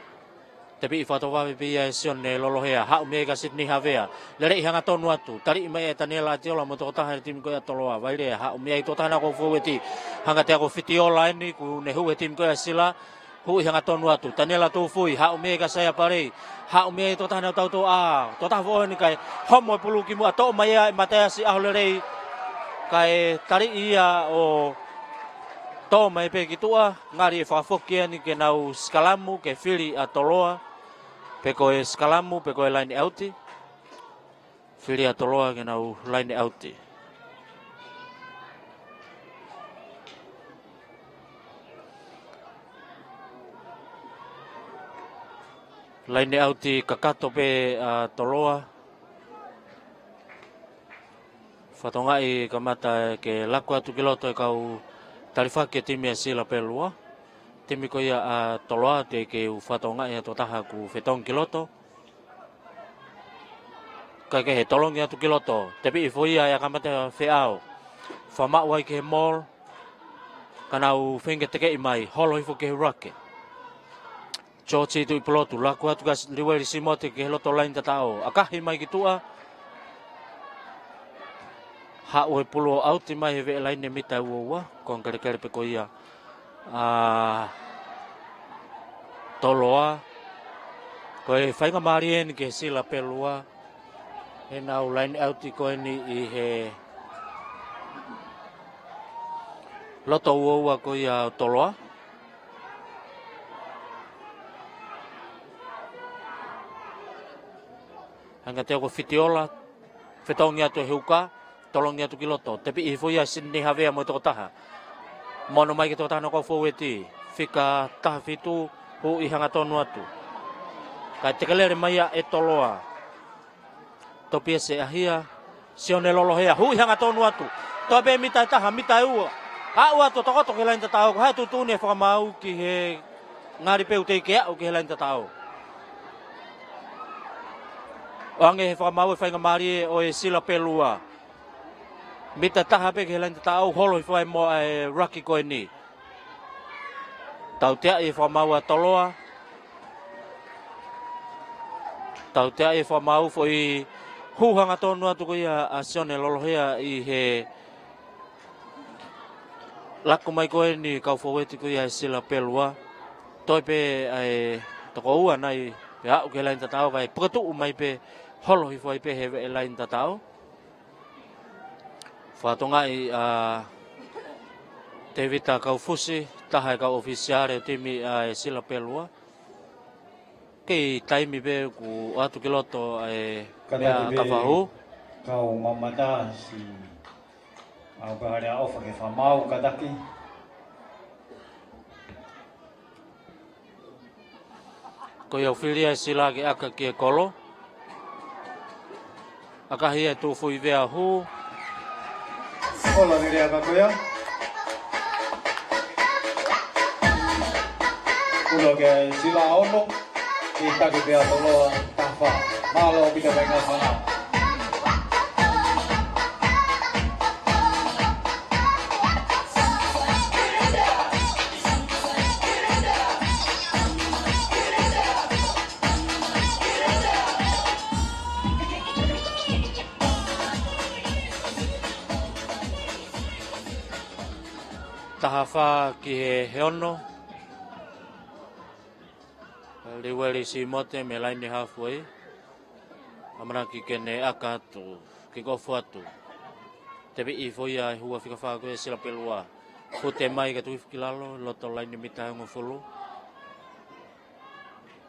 Tepiʻi fakatōvave pē ia ʻe Sione Lolohea. Haʻu mei ai kia Sydney Havea. Lele hangatonu atu. Taliʻi mai ʻe Taniela Atiola mo e tokotaha ʻo e timi ko ia ʻa Toloa. Vailea, haʻu mei ai tokotaha ʻa e kau fōueti. Hanga atu ko Fitiola eni, kuo ne hū he timi ko ia ʻa Sila. Huʻi hangatonu atu. Taniela Tufui, haʻu mei ai kia Saia Palei. Haʻu mei ai tokotaha ʻo e tautoʻa. Tokotaha foʻou eni kae homo e pulu ki muʻa, toʻo mai ia ʻe Mateasi ʻAholelei. Kae taliʻi ia ʻo tō mai pē ki tuʻa, ngali ʻe fakafoki eni ke nau sikalamu, ke fili ʻa Toloa, pe ko e sikalamu, pe ko e laine ʻauti. Fili ʻa Toloa ke nau laine ʻauti. Laine ʻauti kakato pē ʻa Toloa. Fakatokangaʻi kamata ke laku atu ki loto e kau talifaki e timi ʻa Sila Pelua. Timi ko ia ʻa Toloa teʻeki ke u fakatokangaʻi ha tokotaha kuo fetongi ki loto. Kae kehe, tolongi atu ki loto. Tepiʻi hifo ia ʻe Akamate Feʻao. Fakamaʻu ai ki he maul. Ka nau feinga tekeʻi mai, holo hifo ki he ruck. George Tuʻipulotu, laku atu kia Liueli Simote ki he loto laine tataʻo. ʻAkahi mai ki tuʻa. Haʻu e pulu ʻo ʻauti mai he veʻe laine mita ua ua, konga kelekele pē ko ia ʻa Toloa. Ko e faingamālie eni ki he Sila Pelua. He nau laine ʻauti ko eni ʻi he loto ua ua ko ia ʻo Toloa. Hanga atu ko Fitiola, fetongi atu e huka, tolongi atu ki loto. Tepiʻi hifo ia ʻe Sydney Havea mo e tokotaha. Mono mai ki he tokotaha ʻo e kau fōueti. Fika taha fitu, huʻi hangatonu atu. Kae tekelele mai ia ʻe Toloa. Topiasi ʻAhia, Sione Lolohea, huʻi hangatonu atu. Toe pē mita ʻe taha, mita ʻe ua. Aʻu atu tokoto ki he laine tataʻo, ko e hā e tuʻutuʻuni e fakamaau ki he ngali pē ʻoku teʻeki ke aʻu ki he laine tataʻo. ʻOange he fakamaau e faingamālie ʻo e Sila Pelua. Mita ʻe taha pē ki he laine tataʻo, holo hifo ai mo e ruck ko eni. Tauteaʻi e fakamaau ʻa Toloa. Tauteaʻi e fakamaau, foʻi hū hangatonu atu ko ia ʻa Sione Lolohea ʻi he laku mai ko eni kau fōueti ko ia ʻa Sila Pelua. Toe pē ʻa e toko ua nai pea aʻu ki he laine tataʻo kae puke tuʻu mai pē, holo hifo ai pē he veʻe laine tataʻo. Fakatokangaʻi ʻa Tevita Kaufusi, taha e kau ʻofisiale ʻo e timi ʻa e Sila Pelua. Kei taimi pē kuo ʻoatu ki loto ʻa e meʻa ka fahū. Kau mamata si au pehare a ofa ke fakamaau kataki. Ko ia ʻoku fili ʻa e Sila ke ʻaka ki he kolo. ʻAkahi ʻe Tufuivea hū. Ola lele ʻaka ko ia. Ulo ke Sila ono. Ke taki pea Toloa tafa. Mālō ʻaupito kāinga fānau. Taha fā ki he, he ono. Liueli Simote mei he laine hafu ai. ʻAmanaki ke ne ʻaka atu, kick off atu. Tepiʻi hifo ia ʻe he hua fika fā ko e Sila Pelua. Fute mai ka tuʻu hifo ki lalo, loto laine mita ʻe hongofulu.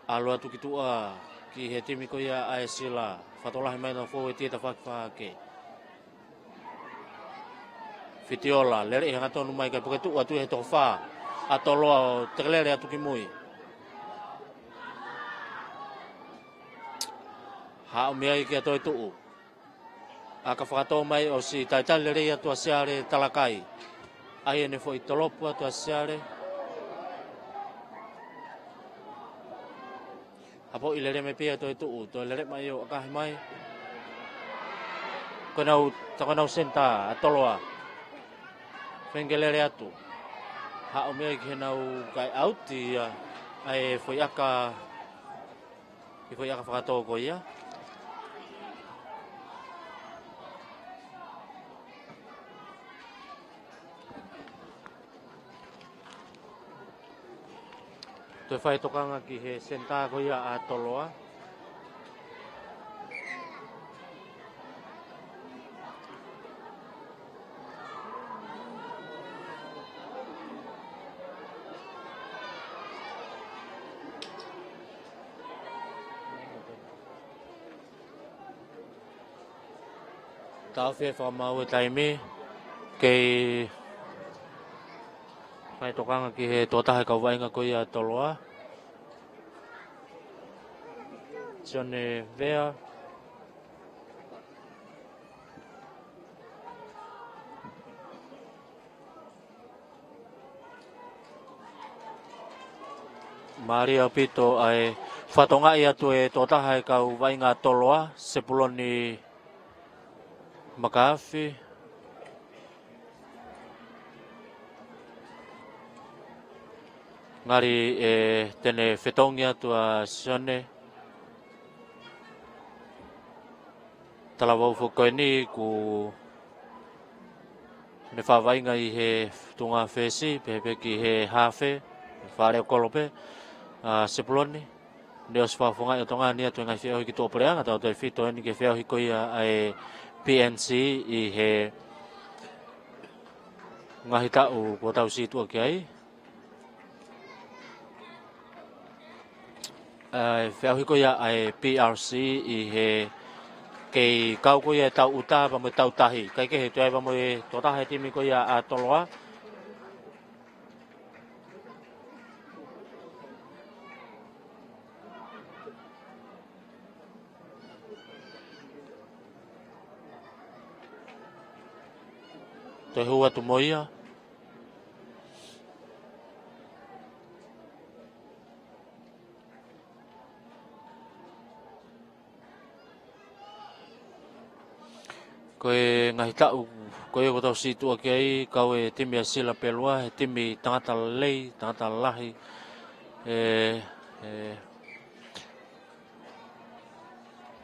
ʻAlu atu ki tuʻa ki he timi ko ia ʻa e Sila. Fakatokolahi mai ʻenau fōueti ʻi he tafaʻaki fāhake. Fitiola, lele hangatonu mai kae puke tuʻu atu ʻe he toko fā ʻa Toloa ʻo tekelele atu ki mui. Haʻu mei ai kia Toetuʻu. ʻAka fakatō mai ʻosi talitali lelei atu ʻa Siale Talakai. ʻAi ʻene foʻi tolopu atu ʻa Siale. Hapoʻi lele mai pē ʻa Toetuʻu, toe lele mai ʻo ʻakahi mai. Ko ʻenau, tā ko ʻenau senitā ʻa Toloa. Feinga ke lele atu. Haʻu mei ai ki heʻenau kai ʻauti ia ʻa e foʻi ʻaka Ki he foʻi ʻaka fakatō ko ia. Toe fai tokanga ki he senitā ko ia ʻa Toloa. Taʻofi e fakamaau e taimi, kei fai tokanga ki he tokotaha e kau vaʻinga ko ia ʻa Toloa. Sione Vea. Mālie ʻaupito ʻa e fakatokangaʻi atu e tokotaha e kau vaʻinga Toloa, Sepuloni Makaafi. Ngali ʻe te ne fetongi atu ʻa Sione. Talavou foki ko eni kuo ne fakavaʻinga ʻi he tuʻunga fesi, pehē pē ki he hafe, faʻa leʻo kolo pē, ʻa Sepuloni. Ne ʻosi fakafofongaʻi ʻo tokanga atu e ngaahi feʻauhi ki tuʻapuleʻanga, tautautefito eni ki he feʻauhi ko ia ʻa e P N C ʻi he ngaahi taʻu kuo tau situʻa ki ai. ʻA e feʻauhi ko ia ʻa e P R C ʻi he kei kau ko ia e tau ʻuta pea mo e tau tahi. Kae kehe, toe ʻi ai pea mo e tokotaha e timi ko ia ʻa Toloa. Toe hū atu mo ia. Ko e ngaahi taʻu ko ia kuo tau situʻa ki ai, kau e timi ʻa Sila Pelua, he timi tangata lelei, tangata lahi. ʻE, ʻe,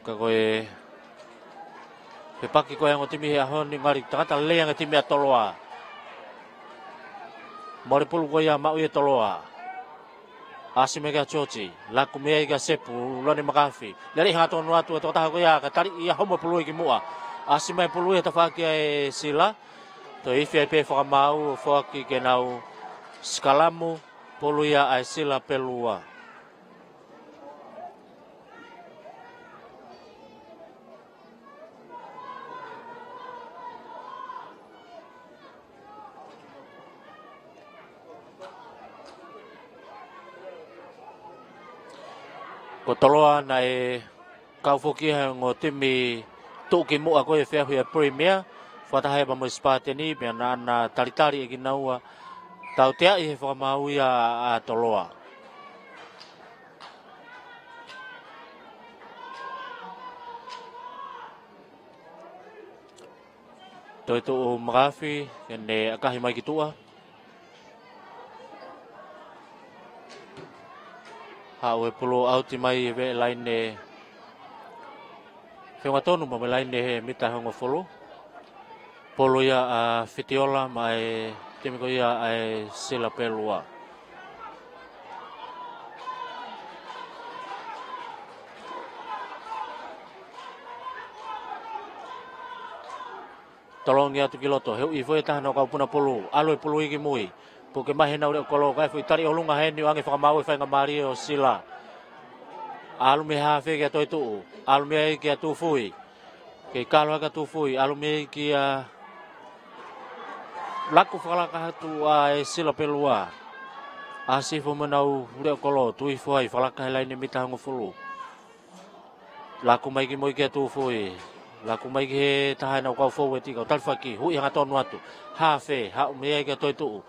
ka ko e fepaki ko ia ʻa e ongo timi he ʻaho ni, ngali tangata lelei ange e timi ʻa Toloa. Mole pulu ko ia maʻu ʻe Toloa. ʻAsi mai kia George, laku mei ai kia Sepuloni Makaafi. Lele hangatonu atu e tokotaha ko ia, ka tali ia homo pulu ki muʻa. ʻAsi mai pulu he tafaʻaki ʻa e Sila. Toe ifi ai pē fakamaau ʻo foaki ke nau sikalamu, pulu ia ʻa e Sila Pelua. Ko Toloa naʻe kau foki he ongo timi tuʻukimuʻa ko e feʻauhi ʻa e Premier, fakataha ia pea mo e Sipateni, pea naʻa na talitali ʻe kinaua tauteaʻi he fakamaau ia ʻa Toloa. Toetuʻu Makaafi, ke ne ʻakahi mai ki tuʻa. Haʻu e pulu ʻauti mai he laine feʻunga tonu mo e laine he mita hongofulu. Pulu ia ʻa Fitiola maʻa e timi ko ia ʻa e Sila Pelua. Tolongi atu ki loto, he ui foʻi taha ʻo e kau puna pulu, ʻalu e pulu ia ki mui. Puke mai he nau leʻo kolo, kae foʻi tali ʻolunga heni ʻo ʻoange fakamaau e faingamālie ʻo Sila. ʻAlu mei hafe kia Toetuʻu, ʻalu mei ai kia Tufui. Kei kalo ai kia Tufui, ʻalu mei ai kia, laku fakalaka atu ʻa e Sila Pelua. ʻAsi hifo mo ʻenau leʻo kolo, tui foʻi fakalaka he laine mita hongofulu. Laku mai ki mui kia Tufui. Laku mai ki he taha ʻenau kau foueti, kau talifaki, huʻi hangatonu atu. Hafe, haʻu mei ai kia Toetuʻu.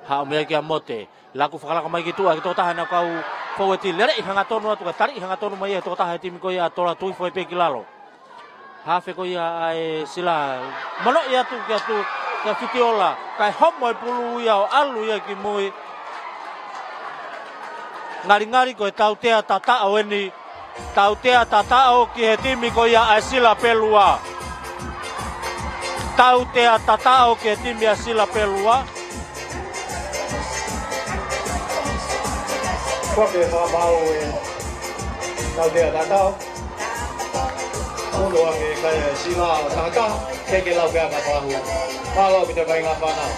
Haʻu mei ai kia Mote. Laku fakalaka mai ki tuʻa, ki he tokotaha ʻenau kau foueti. Lele hangatonu atu, kae tali hangatonu mai e tokotaha e timi ko ia ʻa Toloa, tui foʻi pē ki lalo. Hafe ko ia ʻa e Sila. Monoʻi atu kia Tufui, kia Fitiola. Kae homo e pulu ia ʻo ʻalu ia ki mui. Ngalingali ko e tautea tataʻo eni. Tautea tataʻo ki he timi ko ia ʻa e Sila Pelua. Tautea tataʻo ki he timi ʻa Sila Pelua. Ko e fakamaau e tautea tataʻo. Unu ake kai e Sila ʻo tata, ke ke lau ke aka pahu. Mālō ʻaupito kāinga fānau.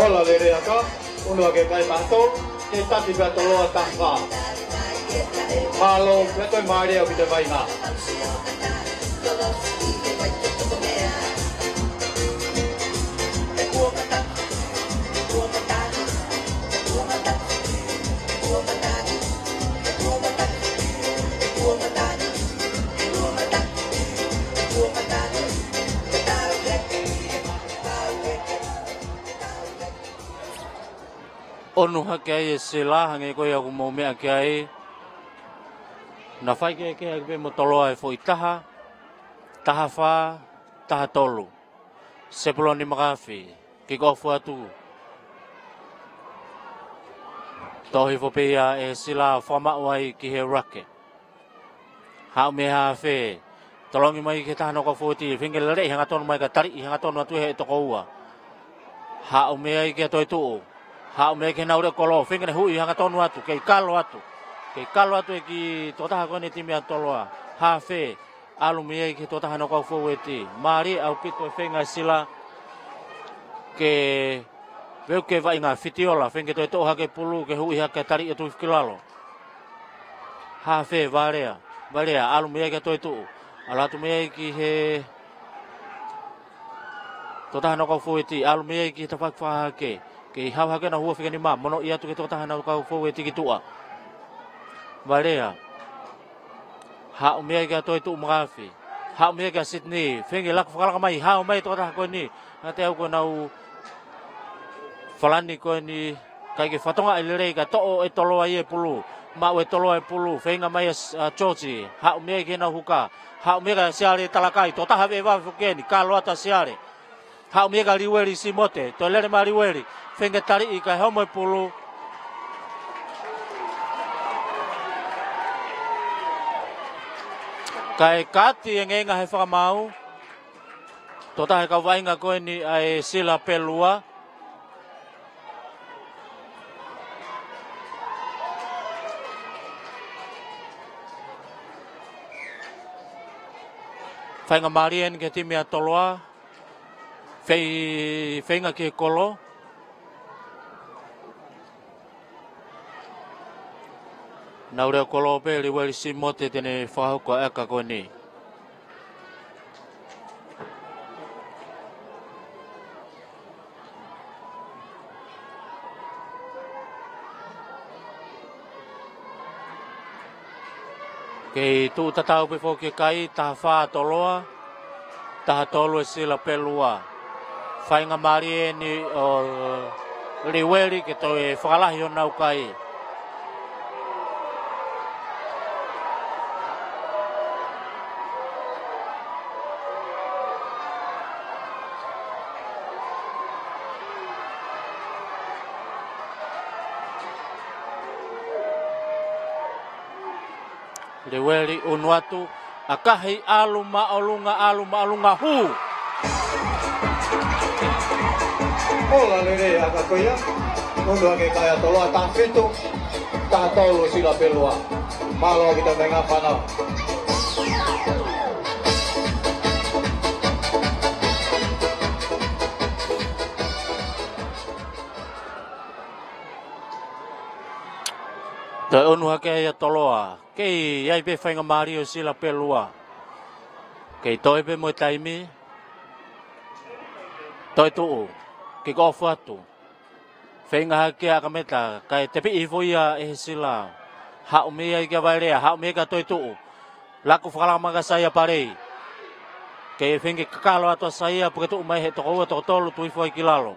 Ola lelei aka, unu ake kai taha tolu, ke taki pea toloa taha fā. Mālō, pea toe mālie ʻaupito kāinga. ʻOnu hake ai e Sila, hangē ko ia ʻoku mou meʻa ki ai. Na fai kehekehe ʻaki pē mo Toloa e foʻi taha, taha fā, taha tolu. Sepuloni Makafi, kick off atu. Toʻo hifo pē ia ʻe Sila, fakamaʻu ai ki he ruck. Haʻu mei he hafe. Tolongi mai ki he taha nokaufou ʻo e timi. Feinga ke lele hangatonu mai kae taliʻi hangatonu atu ʻe he tokoua. Haʻu mei ai kia Toetuʻu. Haʻu mei ai ki he nau leʻo kolo. Feinga ke huʻi hangatonu atu. Kei kalo atu. Kei kalo atu e kiʻi tokotaha ko eni e timi ʻa Toloa. Hafe. ʻAlu mei ai ki he tokotaha nokaufou ʻo e timi. Mālie ʻaupito e feinga ʻa Sila. Ke veu ke vaʻinga fitiola. Feinga ke toe toʻo hake pulu ke huʻi hake taliʻi atu ki lalo. Hafe, Valea, Valea, ʻalu mei ai kia Toetuʻu. ʻAlu atu mei ai ki he tokotaha nokaufou ʻo e timi, ʻalu mei ai ki he tafaʻaki fakahahake. Kei hau hake ʻena hua fika nima, monoʻi atu ki he tokotaha nokaufou ʻo e timi ki tuʻa. Valea. Haʻu mei ai kia Toetuʻu Makafi. Haʻu mei ai kia Sydney. Feinga ke laku fakalaka mai, hao mai e tokotaha ko eni. Naʻa te au ko ʻenau falani ko eni, ʻikai ke fatongia lelei ka toʻo ʻe Toloa ia e pulu. Maʻu ʻe Toloa e pulu, feinga mai ʻa, ʻa George, haʻu mei ai ki heʻenau huka. Haʻu mei ai kia Siale Talakai, tokotaha veʻe vave foki eni, kalo atu ʻa Siale. Haʻu mei ai kia Liueli Simote, toe lele mai Liueli, feinga ke taliʻi kae homo e pulu. Kae kati e ngeinga he fakamaau. Tokotaha e kau vaʻinga ko eni ʻa e Sila Pelua. Faingamālie eni ki he timi ʻa Toloa. Fei-, feinga ki he kolo. Nau leʻo kolo pē Liueli Simote te ne fakahoko e ʻaka ko eni. Kei tuʻu tatau pē foki e kai, taha fā Toloa, taha tolu e Sila Pelua. Faingamālie eni ʻo Liueli ke toe fakalahi honau kai. Liueli ʻunu atu, ʻakahi ʻalu māʻolunga, ʻalu māʻolunga hū. Ola lelei e ʻaka ko ia. ʻUnu hake e kai ʻa Toloa, taha fitu, taha tolu Sila Pelua. Mālō ʻaupito kāinga fānau. Toe ʻunu hake ai ʻa Toloa. Kei ʻi ai pē faingamālie ʻo Sila Pelua. Kei toe pē mo e taimi. Toetuʻu. Kick off atu. Feinga hake ʻa Kameta, kae tepiʻi hifo ia ʻe he Sila. Haʻu mei ai kia Vailea, haʻu mei ai kia Toetuʻu. Laku fakalaka mai kia Saia Palei. Kei feinga ke kakalo atu ʻa Saia, puke tuʻu mai he tokoua, toko tolu, tuʻu hifo ai ki lalo.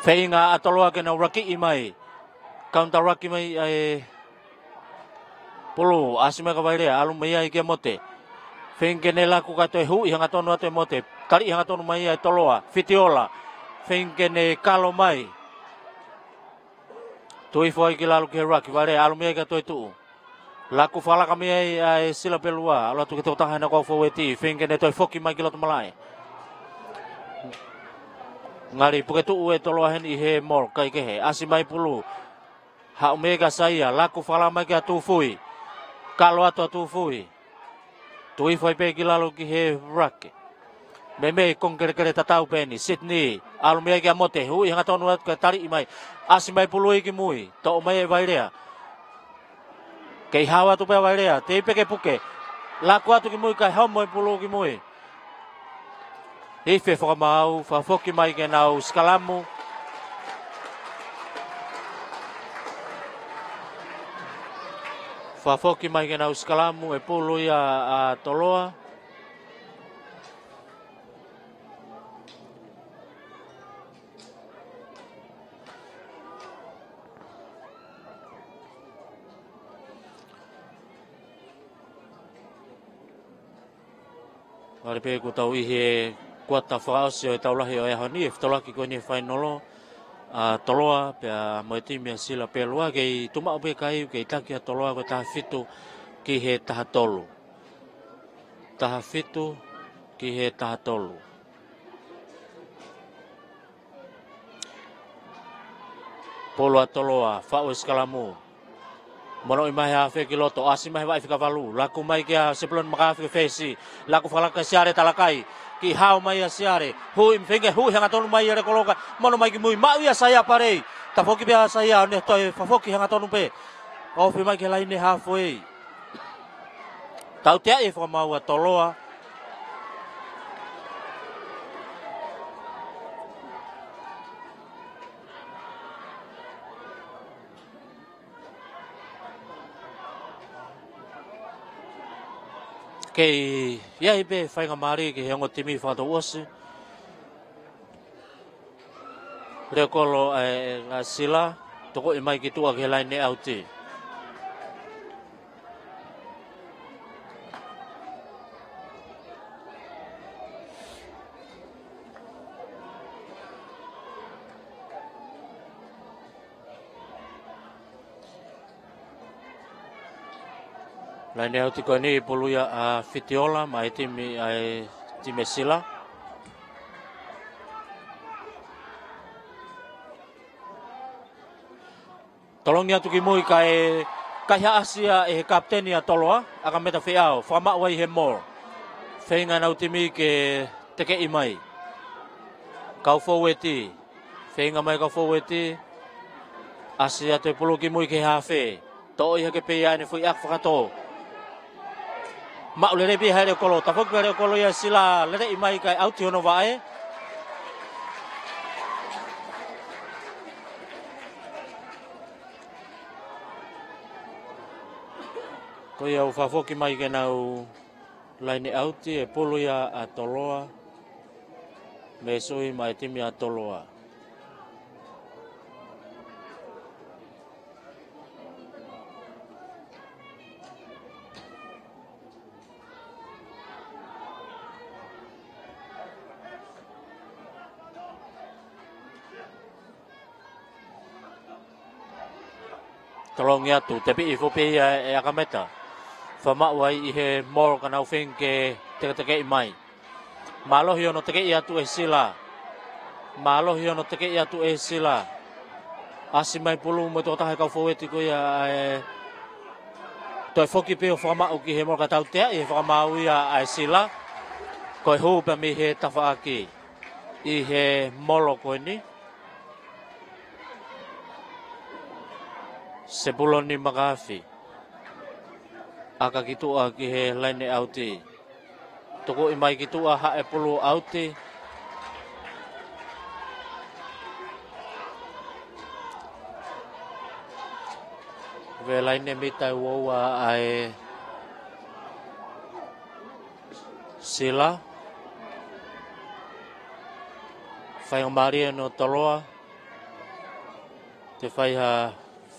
Feinga ʻa Toloa ke nau lakiʻi mai. Kaunitā laki mai ʻa e pulu, ʻasi mai kia Vailea, ʻalu mai ai kia Mote. Feinga ke ne laku kae toe huʻi hangatonu atu ʻe Mote. Taliʻi hangatonu mai ʻa Toloa, Fitiola. Feinga ke ne kalo mai. Tuʻu hifo ai ki lalo ki he laki, Vailea, ʻalu mai ai kia Toetuʻu. Laku fakalaka mai ai ʻa e Sila Pelua, ʻalu atu ki he tokotaha ʻena kau foueti, feinga ke ne toe foki mai ki loto malaʻe. Ngali puke tuʻu ʻe Toloa heni ʻi he malu, kae kehe, ʻasi mai pulu. Haʻu mai kia Saia, laku fakalaka mai kia Tufui. Kalo atu ʻa Tufui. Tuʻu hifo ai pē ki lalo ki he laki. Meimei konga kelekele tatau pē eni, Sydney, ʻalu mai ai kia Mote, huʻi hangatonu atu kae taliʻi mai. ʻAsi mai pulu ia ki mui, toʻo mai ʻe Vailea. Kei hao atu pē ʻa Vailea, tei pē ke puke. Laku atu ki mui kae homo e pulu ki mui. Ifi e fakamaau, fakafoki mai ke nau sikalamu. Fakafoki mai ke nau sikalamu, e pulu ia ʻa Toloa. Ngali pē kuo tau ʻi he kuata fakaʻosi ʻo e tau lahi ʻo e ʻaho ni, e fetolaki ko eni e fainolo, ʻa Toloa, pea mo e timi ʻa Sila Pelua, kei tuʻu maʻu pē kai, kei taki ʻa Toloa ko e taha fitu ki he taha tolu. Taha fitu ki he taha tolu. Pulu ʻa Toloa, faʻu e sikalamu. Mono ʻi mai he hafe ki loto, ʻasi mai he vaʻe fika valu. Laku mai kia Sepuloni Makafi ke fesi. Laku fakalaka Siale Talakai. Kiʻi hao mai ʻa Siale. Huʻi, feinga huʻi hangatonu mai ʻa Lekoloka. Mono mai ki mui, maʻu ia Saia Palei. Tafoki pē ʻa Saia, ʻo ne toe fakafoki hangatonu pē. Ofi mai ki he laine hafe. Tauteaʻi e fakamaau ʻa Toloa. Kei ʻi ai pē faingamālie ki he ongo timi fakatouʻosi. Leokolo ʻa e, ʻa Sila, tokoʻi mai ki tuʻa ki he laine ʻauti. Laine ʻauti ko eni pulu ia ʻa Fitiola, maʻa e timi, ʻa e timi ʻa Sila. Tolongi atu ki mui kae, kae haʻasi ia ʻe he kapiteni ʻa Toloa, ʻAkameta Feʻao, fakamaʻu ai he malu. Feinga ʻenau timi ke tekeʻi mai. Kau foueti, feinga mai kau foueti, ʻasi atu e pulu ki mui ki he hafe. Toʻo ia ke pei ʻa ʻene foʻi ʻaku fakatō. Maʻu lelei pē ʻe Leokolo, tafoki pē ʻa Leokolo ia Sila, leleʻi mai kae ʻauti hono vaʻe. Ko ia ʻoku fakafoki mai ke nau laine ʻauti e pulu ia ʻa Toloa, mei he sui maʻa e timi ʻa Toloa. Tolongi atu, tepiʻi hifo pē ia ʻe ʻAkameta. Fakamaʻu ai ʻi he malu ka nau feinga ke teketekeʻi mai. Mālohi hono tekeʻi atu ʻe Sila. Mālohi hono tekeʻi atu ʻe Sila. ʻAsi mai pulu mo e tokotaha e kau foueti ko ia ʻa e toe foki pē ʻo fakamaʻu ki he malu ka tauteaʻi he fakamaau ia ʻa e Sila. Ko e hū pē mei he tafaʻaki ʻi he malu ko eni. Sepuloni Makafi. ʻAka ki tuʻa ki he laine ʻauti. Tokoʻi mai ki tuʻa haʻu e pulu ʻauti. Velaine mita uaua ʻa e Sila. Faingamālie ʻa Toloa. Te fai ha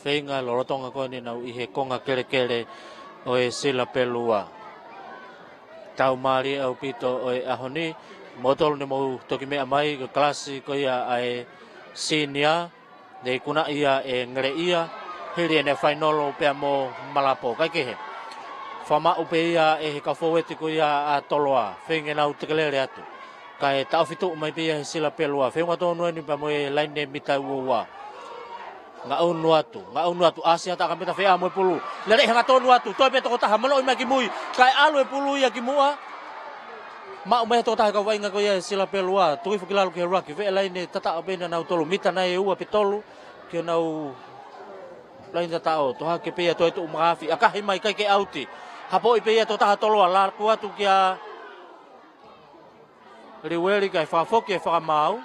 feinga lolotonga ko eni nau ʻi he konga kelekele ʻo e Sila Pelua. Tau mālie ʻaupito ʻo e ʻaho ni, mo tolu ne mou toki meʻa mai, ko e kalasi ko ia ʻa e senior, ne ikuna ia ʻe Ngeleʻia, hili ʻene fainolo pea mo Malapo. Kaikehe, fakamaʻu pē ia ʻe he kau foueti ko ia ʻa Toloa, feinga nau tekelele atu. Kae taʻofi tuʻu mai pē ia he Sila Pelua, feʻunga tonu eni pea mo e laine mita ua ua. Ngaʻunu atu, ngaʻunu atu, ʻasi atu ʻa Kameta Feʻao mo e pulu. Lele hangatonu atu, toe pē tokotaha, manoʻi mai ki mui, kae ʻalu e pulu ia ki muʻa. Maʻu mai he tokotaha kau vaʻinga ko ia Sila Pelua, tuku hifo ki lalo ki he ruck, veʻe laine tataʻo pē nautolu, mita nai ʻe ua pe tolu, ki honau laine tataʻo, toʻo hake pē ia toe tuʻu makafi, ʻakahi mai ʻikai ke ʻauti. Hapoʻi pē ia tokotaha Toloa, laku atu kia Liueli kae fakafoki e fakamaau.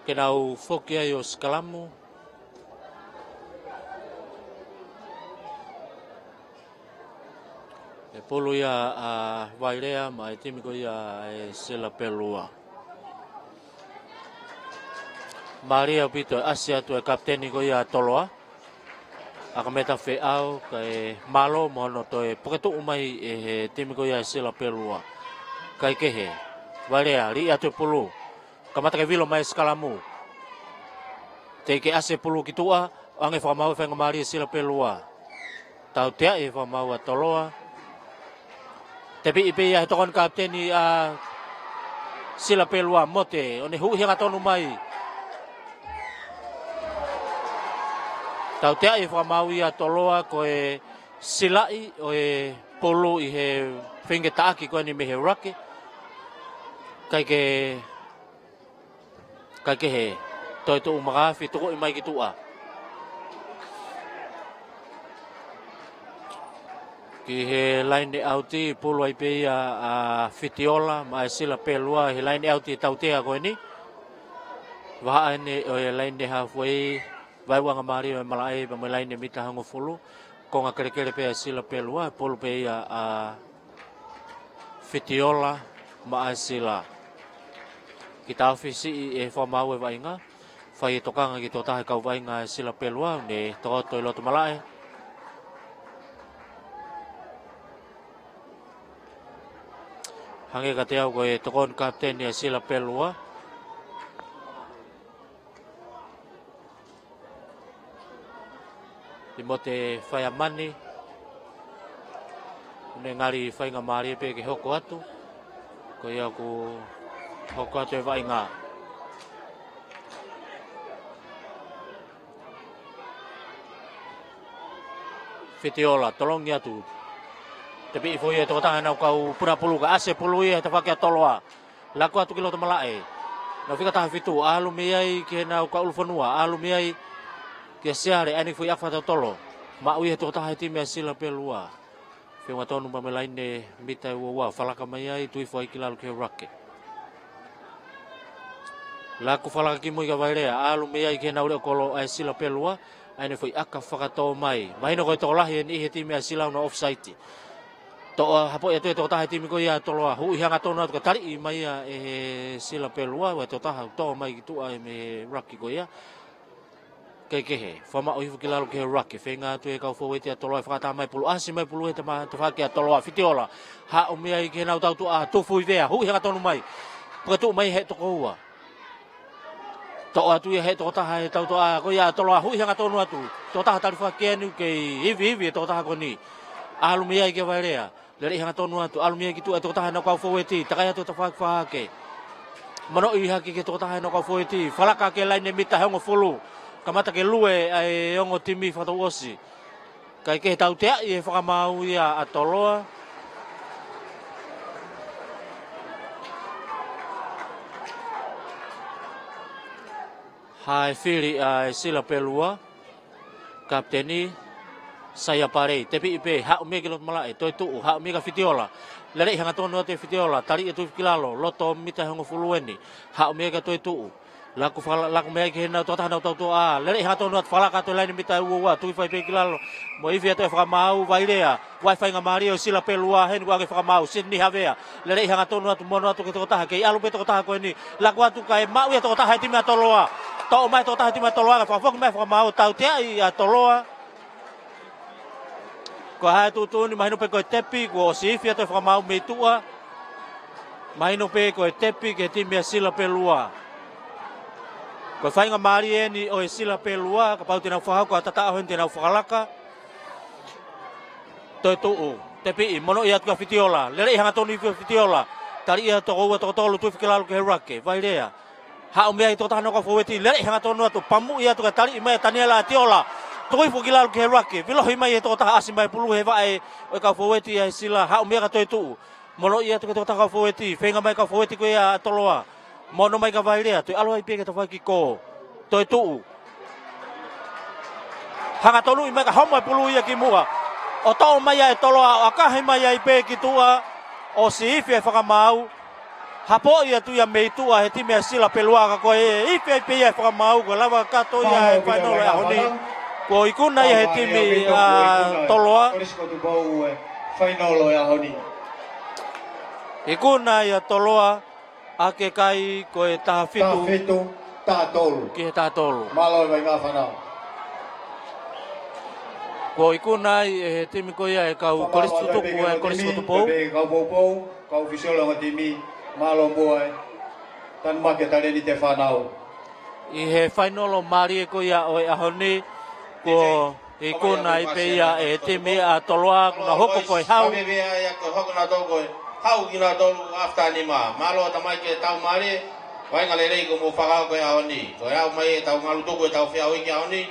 Ke nau foki ai ʻo sikalamu. E pulu ia ʻa Vailea maʻa e timi ko ia ʻa e Sila Pelua. Mālie ʻaupito e ʻasi atu e kapiteni ko ia Toloa, ʻa Kameta Feʻao, kae mālō mo hono toe puke tuʻu mai ʻe he timi ko ia ʻa e Sila Pelua. Kaikehe, Vailea, liʻi atu e pulu. Kamata ke vilo mai e sikalamu. Teʻeki ke ʻasi e pulu ki tuʻa, ʻoange fakamaau e faingamālie ʻa e Sila Pelua. Tauteaʻi e fakamaau ʻa Toloa. Tepiʻi pē ia he tokoni kapiteni ʻa Sila Pelua, Mote, ʻo ne huʻi hangatonu mai. Tauteaʻi e fakamaau ia ʻa Toloa, ko e silaʻi ʻo e pulu ʻi he feinga ke taʻaki ko eni mei he ruck. Kaikehe, kaikehe, toe tuʻu makafi, tukuʻi mai ki tuʻa. Ki he laine ʻauti, pulu ai pē ia ʻa Fitiola maʻa e Sila Pelua, he laine ʻauti tautea ko eni. Vahaʻa eni ʻo e laine halfway, vaeuanga mālie ʻo e malaʻe pea mo e laine mita hongofulu. Konga kelekele pē ʻa e Sila Pelua, pulu pē ia ʻa Fitiola maʻa e Sila. Kiʻi taʻofi siʻi e fakamaau e vaʻinga. Fai e tokanga ki he tokotaha e kau vaʻinga ʻa e Sila Pelua, ne tokoto ʻi loto malaʻe. Hangē kiate au ko e tokoni kapiteni ʻa e Sila Pelua, Timote Faiamani. Ne ngali faingamālie pē ke hoko atu. Ko ia ʻoku hoko atu e vaʻinga. Fitiola, tolongi atu. Tepiʻi foʻi e tokotaha ʻenau kau puna pulu, kae ʻasi e pulu ia he tafaʻaki ʻa Toloa. Laku atu ki loto malaʻe. Nau fika taha fitu, ʻalu mei ai ki heʻenau kau ʻulu fonua, ʻalu mei ai kia Siale, ʻai ʻene foʻi ʻaka fakatotolo. Maʻu ia he tokotaha e timi ʻa e Sila Pelua. Feʻunga tonu pea mo e laine mita ʻe ua ua, falaka mai ai, tuku hifo ai ki lalo ki he ruck. Laku falaka ki mui kia Vailea, ʻalu mei ai ki heʻenau leʻo kolo ʻa e Sila Pelua, ʻai ʻene foʻi ʻaka fakatō mai. Mahino ko e tokolahi eni ʻi he timi ʻa e Sila ʻoku nau offside. Toʻo, hapoʻi atu e tokotaha e timi ko ia ʻa Toloa, huʻi hangatonu atu ka taliʻi mai ia ʻe he Sila Pelua, ʻa e tokotaha ʻoku tō mai ki tuʻa mei he ruck ko ia. Kaikehe, fakamaʻu hifo ki lalo ki he ruck, feinga atu e kau foueti ʻa Toloa, fakatā mai pulu, ʻasi mai pulu he tama, tafaʻaki ʻa Toloa, Fitiola. Haʻu mei ai ki heʻenau tautuʻa, Tufuivea, huʻi hangatonu mai. Puke tuʻu mai he toko ua. Toʻo atu ia he tokotaha e tautuʻa, ko ia ʻa Toloa, huʻi hangatonu atu. Tokotaha tali fakakē eni, kei ivi ivi e tokotaha ko eni. ʻAlu mei ai kia Vailea. Lele hangatonu atu, ʻalu mei ai ki tuʻa e tokotaha ʻenau kau foueti, takai atu e tafaʻaki fakahahake. Manoʻi hake ki he tokotaha ʻenau kau foueti, falaka ki he laine mita ʻe hongofulu. Kamata ke lue ʻa e ongo timi fakatouʻosi. Kaikehe, tauteaʻi e fakamaau ia ʻa Toloa. Hae fili ʻa e Sila Pelua. Kapiteni, Saia Palei, tepiʻi pē, haʻu mei ai ki loto malaʻe, toe tuʻu, haʻu mei ai kia Fitiola. Lele hangatonu atu e Fitiola, tali atu ki lalo, loto mita ʻe hongofulu eni, haʻu mei ai kae toe tuʻu. Laku fala-, laku mei ai ki hena tokotaha nau tautoʻa. Lele hangatonu atu, fakalaka atu e laine mita ʻe ua ua, tui fai pē ki lalo. Mo ifi atu e fakamaau, Vailea. Vaʻe faingamālie ʻo Sila Pelua, heni kuo ʻoange fakamaau, Sydney Havea. Lele hangatonu atu, mono atu ki he tokotaha, kei ʻalu pē tokotaha ko eni. Laku atu kae maʻu ia tokotaha e timi ʻa Toloa. Toʻo mai tokotaha e timi ʻa Toloa, kae fakafoki mai fakamaau, tauteaʻi ʻa Toloa. Ko e hā e tuʻutuʻuni, mahino pē ko e tepi, kuo ʻosi ifi atu e fakamaau mei tuʻa. Mahino pē ko e tepi ki he timi ʻa Sila Pelua. Ko e faingamālie eni ʻo e Sila Pelua, kapau te nau fakahoko ha tataʻo heni te nau fakalaka. Toe tuʻu, tepiʻi, mono ia atu kia Fitiola. Lele hangatonu ifi ʻo Fitiola. Tali ia toko ua toko tolu, tui fai ki lalo ki he ruck, Vailea. Haʻu mei ai tokotaha nau kau fōueti, lele hangatonu atu, pamuʻi atu kae taliʻi mai ʻe Taniela ʻa Tiola. Tui fai ki lalo ki he ruck, vilohi mai e tokotaha, ʻasi mai pulu he vaʻe ʻo e kau fōueti ʻa e Sila, haʻu mei ai kae toe tuʻu. Mono ia atu ki he tokotaha kau fōueti, feinga mai kau fōueti ko ia ʻa Toloa. Mono mai kia Vailea, toe ʻalu ai pē ke tafaiki ko. Toe tuʻu. Hangatonu mai kae homo e pulu ia ki muʻa. ʻO toʻo mai ʻe Toloa, ʻo ʻakahi mai ai pē ki tuʻa, ʻosi ifi e fakamaau. Hapoʻi atu ia mei tuʻa he timi ʻa Sila Pelua ka ko e ifi ai pē ia e fakamaau, kuo lava kakato ia e fainolo ʻo e ʻaho ni. Kuo ikuna ia he timi ʻa Toloa. Kolisi ko Tupou e fainolo ʻo e ʻaho ni. Ikuna ia Toloa, ʻa e kai ko e taha fitu. Taha fitu, taha tolu. Ki he taha tolu. Mālō e vaʻinga fānau. Kuo ikuna ai ʻe he timi ko ia e kau Kolisi Tutupu, e Kolisi Tupou. Pea kau poupou, kau fisiolo ʻo e timi, mālō muʻa e tanumaki ʻa e talēniti e fānau. ʻI he fainolo mālie ko ia ʻo e ʻaho ni, kuo ikuna ai pē ia ʻe he timi ʻa Toloa, kuo nau hoko ko e hau. Pea vea ia ko e hoko nautolu ko e hau kinautolu ʻaho taha nima. Mālō tamai ke tau mālie, vaʻinga lelei kuo mou fakahoko he ʻaho ni. Ko e lau mai ʻetau ngalu tuku ʻetau feʻauhi ki he ʻaho ni.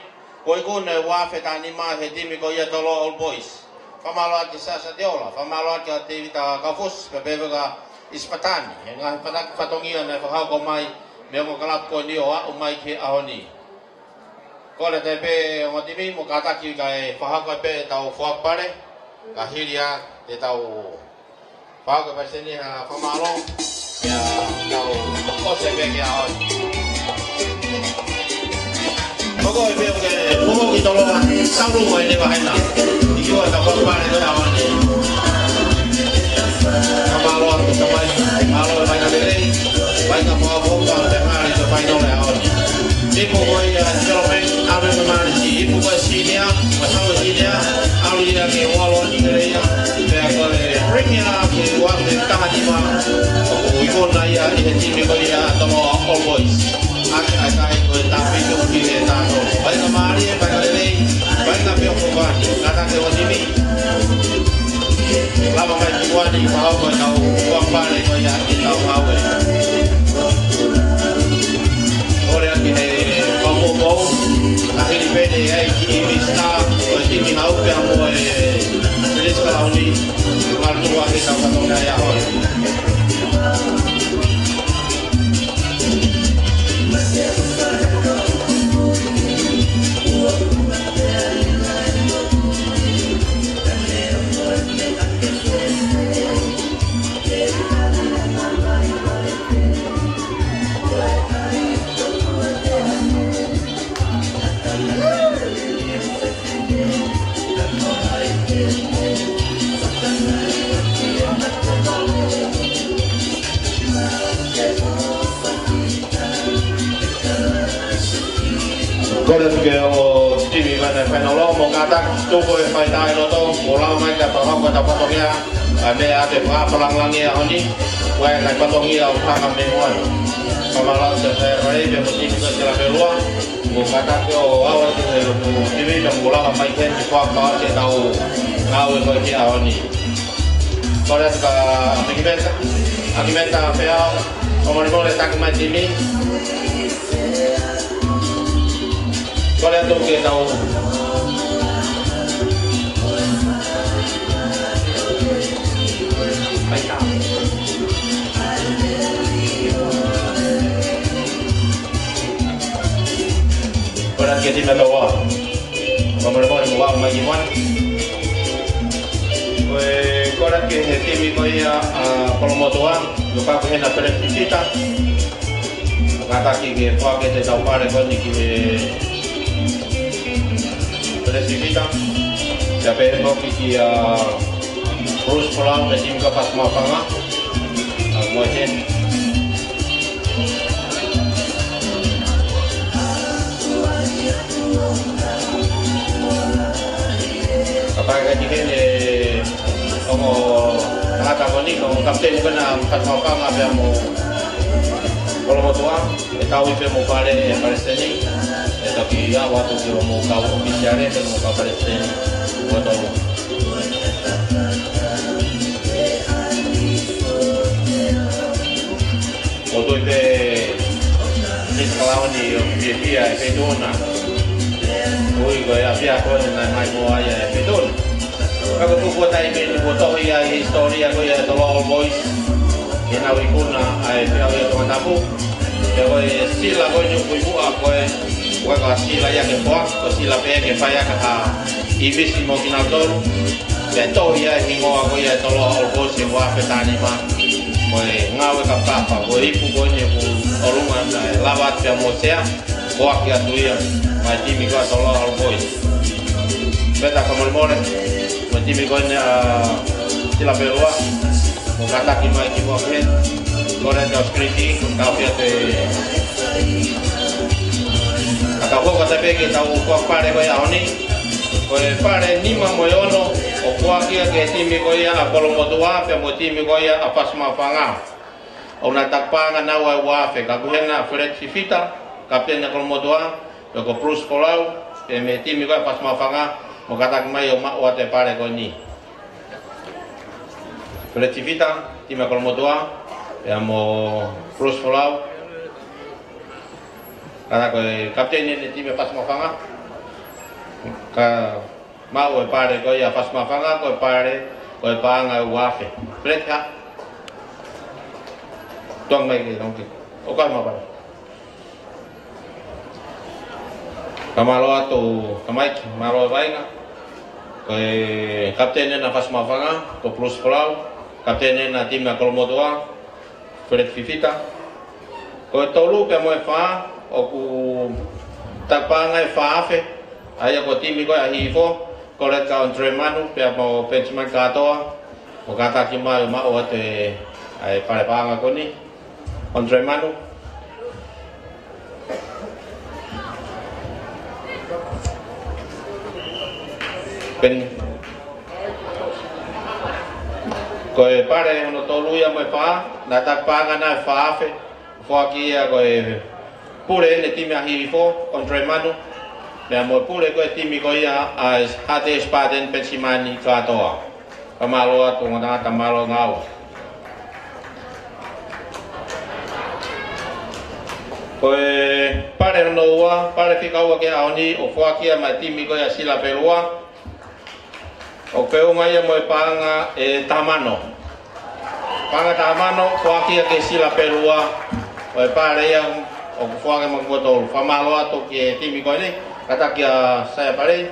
Kuo ikuna e ua afe taha nima he timi ko ia Toloa Old Boys. Fakamālō atu kia Sasa Teola, fakamālō atu kia Tēvita Kaufusi, pea pehē kia Isipatani. He ngaahi fata-, fatongia naʻe fakahoko mai mei he ongo kalapu ko eni ʻo aʻu mai ki he ʻaho ni. Kole atu pē ongo timi mo kātaki kae fakahoko pē ʻetau foaki pale, ka hili ia te tau fakahoko pē ʻa e palesiteni ha fakamālō, ia tau ʻosi pē ki he ʻaho ni. Hoko e pē ke pumo ki Toloa, saulu ko eni vahena. ʻIo, tau foaki pale ko e ʻaho ni. Fakamālō atu tamai, mālō e vaʻinga lelei, vaʻinga fakaʻofoʻofa, pea ngali ko e fainolo e ʻaho ni. Ipu ko ia development, ʻave mo e manisi. Ipu ko e senior, mo e hau senior, ʻalu ia ki he World Player, pea ko e premier ki he ua afe taha nima, ʻoku ikuna ia ʻi he timi ko ia Toloa Old Boys. ʻAki ʻa e kai ko e taha fitu ki he taha tolu. Vaʻinga mālie, vaʻinga lelei, vaʻinga feʻofoʻofani, kātaki ongo timi. Lava mai ki muʻa ni, fakahoko ʻetau foaki pale ko ia ʻi heʻetau ngāue. Kole atu ki he kau poupou, ka hili pē ʻe ʻai ki he Minisitā ʻo e timi hau pea mo e Minisitā ʻo e Kalauni, ngalu tuku ʻetau fatongia he ʻaho ni. Kole atu ki he ongo timi mei he fainolo, mo kātaki tuku e faitā ʻi loto, mo lau mai ka tau hoko ʻetau fatongia, ʻa e meʻa ʻa e fakapalangalangi ʻaho ni, ʻoku ʻi ai e fatongia ʻoku hanga mei muʻa. Fakamālō atu ki he faifekau pea mo e timi ko Sila Pelua, mo kātaki ʻo ʻave ki he lotu timi, pea mo lava mai ke ne fakapapauʻi ʻetau ngāue ko ē ki he ʻaho ni. Kole atu kia Akimeta, Akimeta Feao, fakamolemole taki mai timi. Kole atu ke tau. Kole atu ki he timi ʻa Toloa. Fakamolemole mo ʻave mai ki muʻa ni. Ko e kole atu ki he timi ko ia ʻa Kolomotuʻa, ʻoku kau ki hena Pelefitita. Kātaki ke foaki ʻetau pale ko eni ki he Peresibita. Pea pehē foki kia Bruce Folau, mei he timi ko ia ʻa Fasi Maʻufanga. ʻA, mo e he. Ka pehē ki he ongo tangata ko eni, ko e kapiteni ko ena ʻa Fasi Maʻufanga pea mo Kolomotuʻa, ʻe tauhi pē mo e pale ʻe he palesiteni, ʻe toki ʻave atu ki hoʻomou kau ʻōfisiale, pea mo e kau palesiteni, ko e tolu. ʻOku tui pē Miss Kalauni ʻoku fiefia ʻi he feituʻu na. Ui ko e ʻapiako eni naʻe mai mo ia ʻi he feituʻu na. Ka ko e tuku ʻa e taimi ni kuo tohi ʻa e hisitōlia ko ia ʻa e Toloa All Boys. ʻI heʻenau ikuna ʻa e Feʻauhi ʻa Tongatapu. Pea ko e sila ko eni ʻoku ʻi muʻa ko e, ʻoku ʻikai ko ha sila ia ke foaki, ko e sila pē ke fai ʻaki ha ʻīmisi mo kinautolu. Pea tohi ʻa e hingoa ko ia ʻa e Toloa All Boys ʻi he uaafe tahanima. Mo e ngāue kapakapa, ko e ipu ko eni ʻoku ʻolunga naʻe lava atu pea mo e sea, foaki atu ia maʻa e timi ko ia ʻa Toloa All Boys. Pea ta ka molemole, mo e timi ko eni ʻa Silapelua, mo kātaki mai ki muʻa ki he, ko e kau sikiliti, ko e kau fia te ʻa ka hoko atu pē ki heʻetau foaki pale ko ia ʻaho ni. Ko e pale nima mo e ono, ʻoku foaki ia ki he timi ko ia ʻa Kolomotuʻa, pea mo e timi ko ia ʻa Fasi Maʻufanga. ʻOku na taki paʻanga naua ʻe uaafe, ka ʻoku ʻi hena Feleti Fifita, kapiteni ʻa Kolomotuʻa, pea ko Bruce Folau, pea mei he timi ko ia ʻa Fasi Maʻufanga, mo kātaki mai ʻo maʻu atu e pale ko eni. Feleti Fifita, timi ʻa Kolomotuʻa, pea mo Bruce Folau, ka ko e kapiteni ʻo e timi ʻa Fasi Maʻufanga, ka maʻu e pale ko ia ʻa Fasi Maʻufanga, ko e pale, ko e paʻanga ʻe uaafe. Feleti ha. Tuʻu mai ke, tuʻu mai ke. ʻOku ʻi ai e pale. Ka mālō atu, ka Maiki, mālō e vaʻinga. Ko e kapiteni ʻena ʻa Fasi Maʻufanga, ko Bruce Folau, kapiteni ʻena timi ʻa Kolomotuʻa, Feleti Fifita. Ko e tolu pea mo e fā, ʻoku taki paʻanga ʻe fā afe, ʻa ia ko e timi ko ia ʻa Hihifo, ko Leka Andre Manu, pea mo Benjamin Kātoa, ʻo kātaki mai ʻo maʻu atu e, ʻa e pale paʻanga ko eni. Andre Manu. Peni. Ko e pale hono tolu ia mo e fā, naʻe taki paʻanga ʻe fā afe, foaki ia ko e pule ʻene timi ʻa Hihifo, Andre Manu, pea mo e pule ko e timi ko ia ʻa Haʻatei Spartan, Penisimani Kātoa. Ka mālō atu, ngata ngata mālō ngāue. Ko e pale hono ua, pale fika ua ki he ʻaho ni, ʻoku foaki ia maʻa e timi ko ia ʻa Silapelua. ʻOku feʻunga ia mo e paʻanga ʻe taha mano. Paʻanga taha mano, foaki ia ki he Silapelua. Ko e pale ia ʻoku foaki maʻa kimoutolu. Fakamālō atu ki he timi ko eni, kātaki ʻa Saia Palei.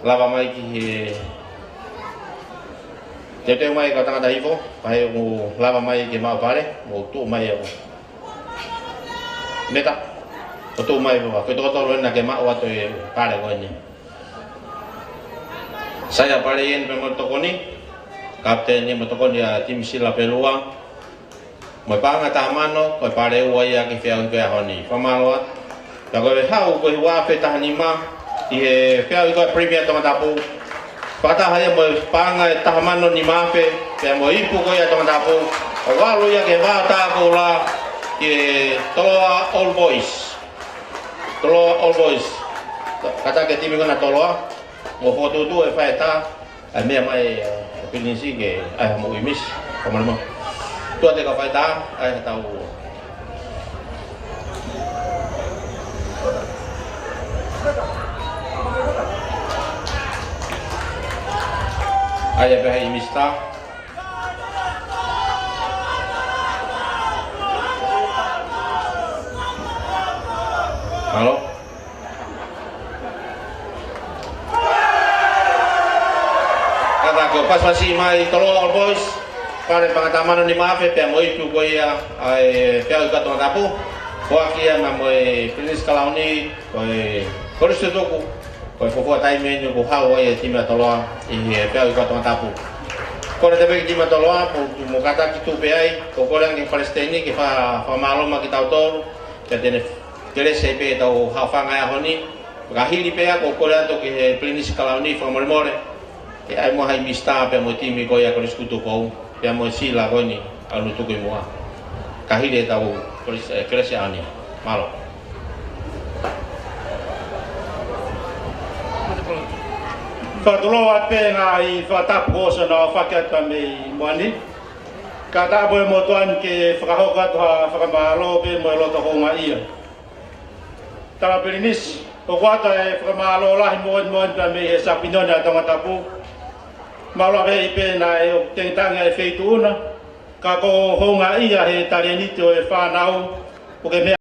Lava mai ki he teuteu mai ka tangata Hihifo, pea ʻoku lava mai ke maʻu pale, mo tuʻu mai ʻo meta, ʻo tuʻu mai pea, ko e toko tolu ena ke maʻu atu e pale ko eni. Saia Palei eni pea mo e tokoni, kapiteni mo e tokoni ʻa e timi Silapelua. Mo e paʻanga taha mano, ko e pale ua ia ki he feʻauhi ko ia ʻaho ni. Fakamālō atu. Pea ko e haʻu ko e uaafe tahanima, ʻi he feʻauhi ko ia Premier Tongatapu. Fakataha ia mo e paʻanga ʻe taha mano nima afe, pea mo e ipu ko ia ʻa Tongatapu. ʻO valu ia ki he vahaʻa ʻo Tākula, ki he Toloa All Boys. Toloa All Boys. Kātaki e timi ko ena ʻa Toloa, mo fokotuʻutuʻu e faʻitā, ʻa e meʻa mai, ʻa e pilinisi ke ʻai haʻamou ʻīmisi, ka mālō mo. Tuʻa te ka faitā, ʻai hatau. ʻAi ʻa e pehē ʻīmisi tā. Mālō. Kātaki ʻo pasipasi mai Toloa All Boys, pale paʻanga taha mano nima afe, pea mo e ipu ko ia ʻa e feʻauhi ko ia ʻa Tongatapu. Foaki ia mo e Pilinisi Kalauni, ko e Kolisi Tutuku, ko e fuofua taimi eni ʻoku haʻu ai e timi ʻa Toloa ʻi he peau ʻi Tongatapu. Kole atu pē ki he timi ʻa Toloa, mo, mo kātaki tuʻu pē ai, ko e kole ange ki he palesiteni ke fa-, fakamālō mai kiate kitautolu, kiate ne kelesi ai pē ʻetau haʻofanga he ʻaho ni, ka hili pea ko e kole atu ki he Pilinisi Kalauni fakamolemole, ke ʻai mo hai Misitā pea mo e timi ko ia Kolisi Kutu Pou, pea mo e sila ko eni ʻa Lutuku ʻi muʻa. Ka hili ʻetau kolisi, eh, kelesi ʻaho ni. Mālō. Fakatulou atu pē ngaahi fakatapu ko ē naʻe fakahoko atu mei muʻa ni. Kae ʻatā pē mo e motuʻa ni ke fakahoko atu ha fakamālō pea mo e loto houngaʻia. Tala Pilinisi, ʻoku ʻoatu e fakamālō lahi moʻoni moʻoni pea mei he Sapinoni ʻa Tongatapu. Mālō pē ʻi pē naʻe ʻo tengitangi e feituʻu na, ka ko e houngaʻia he talēniti ʻo e fānau, ʻoku ke meʻa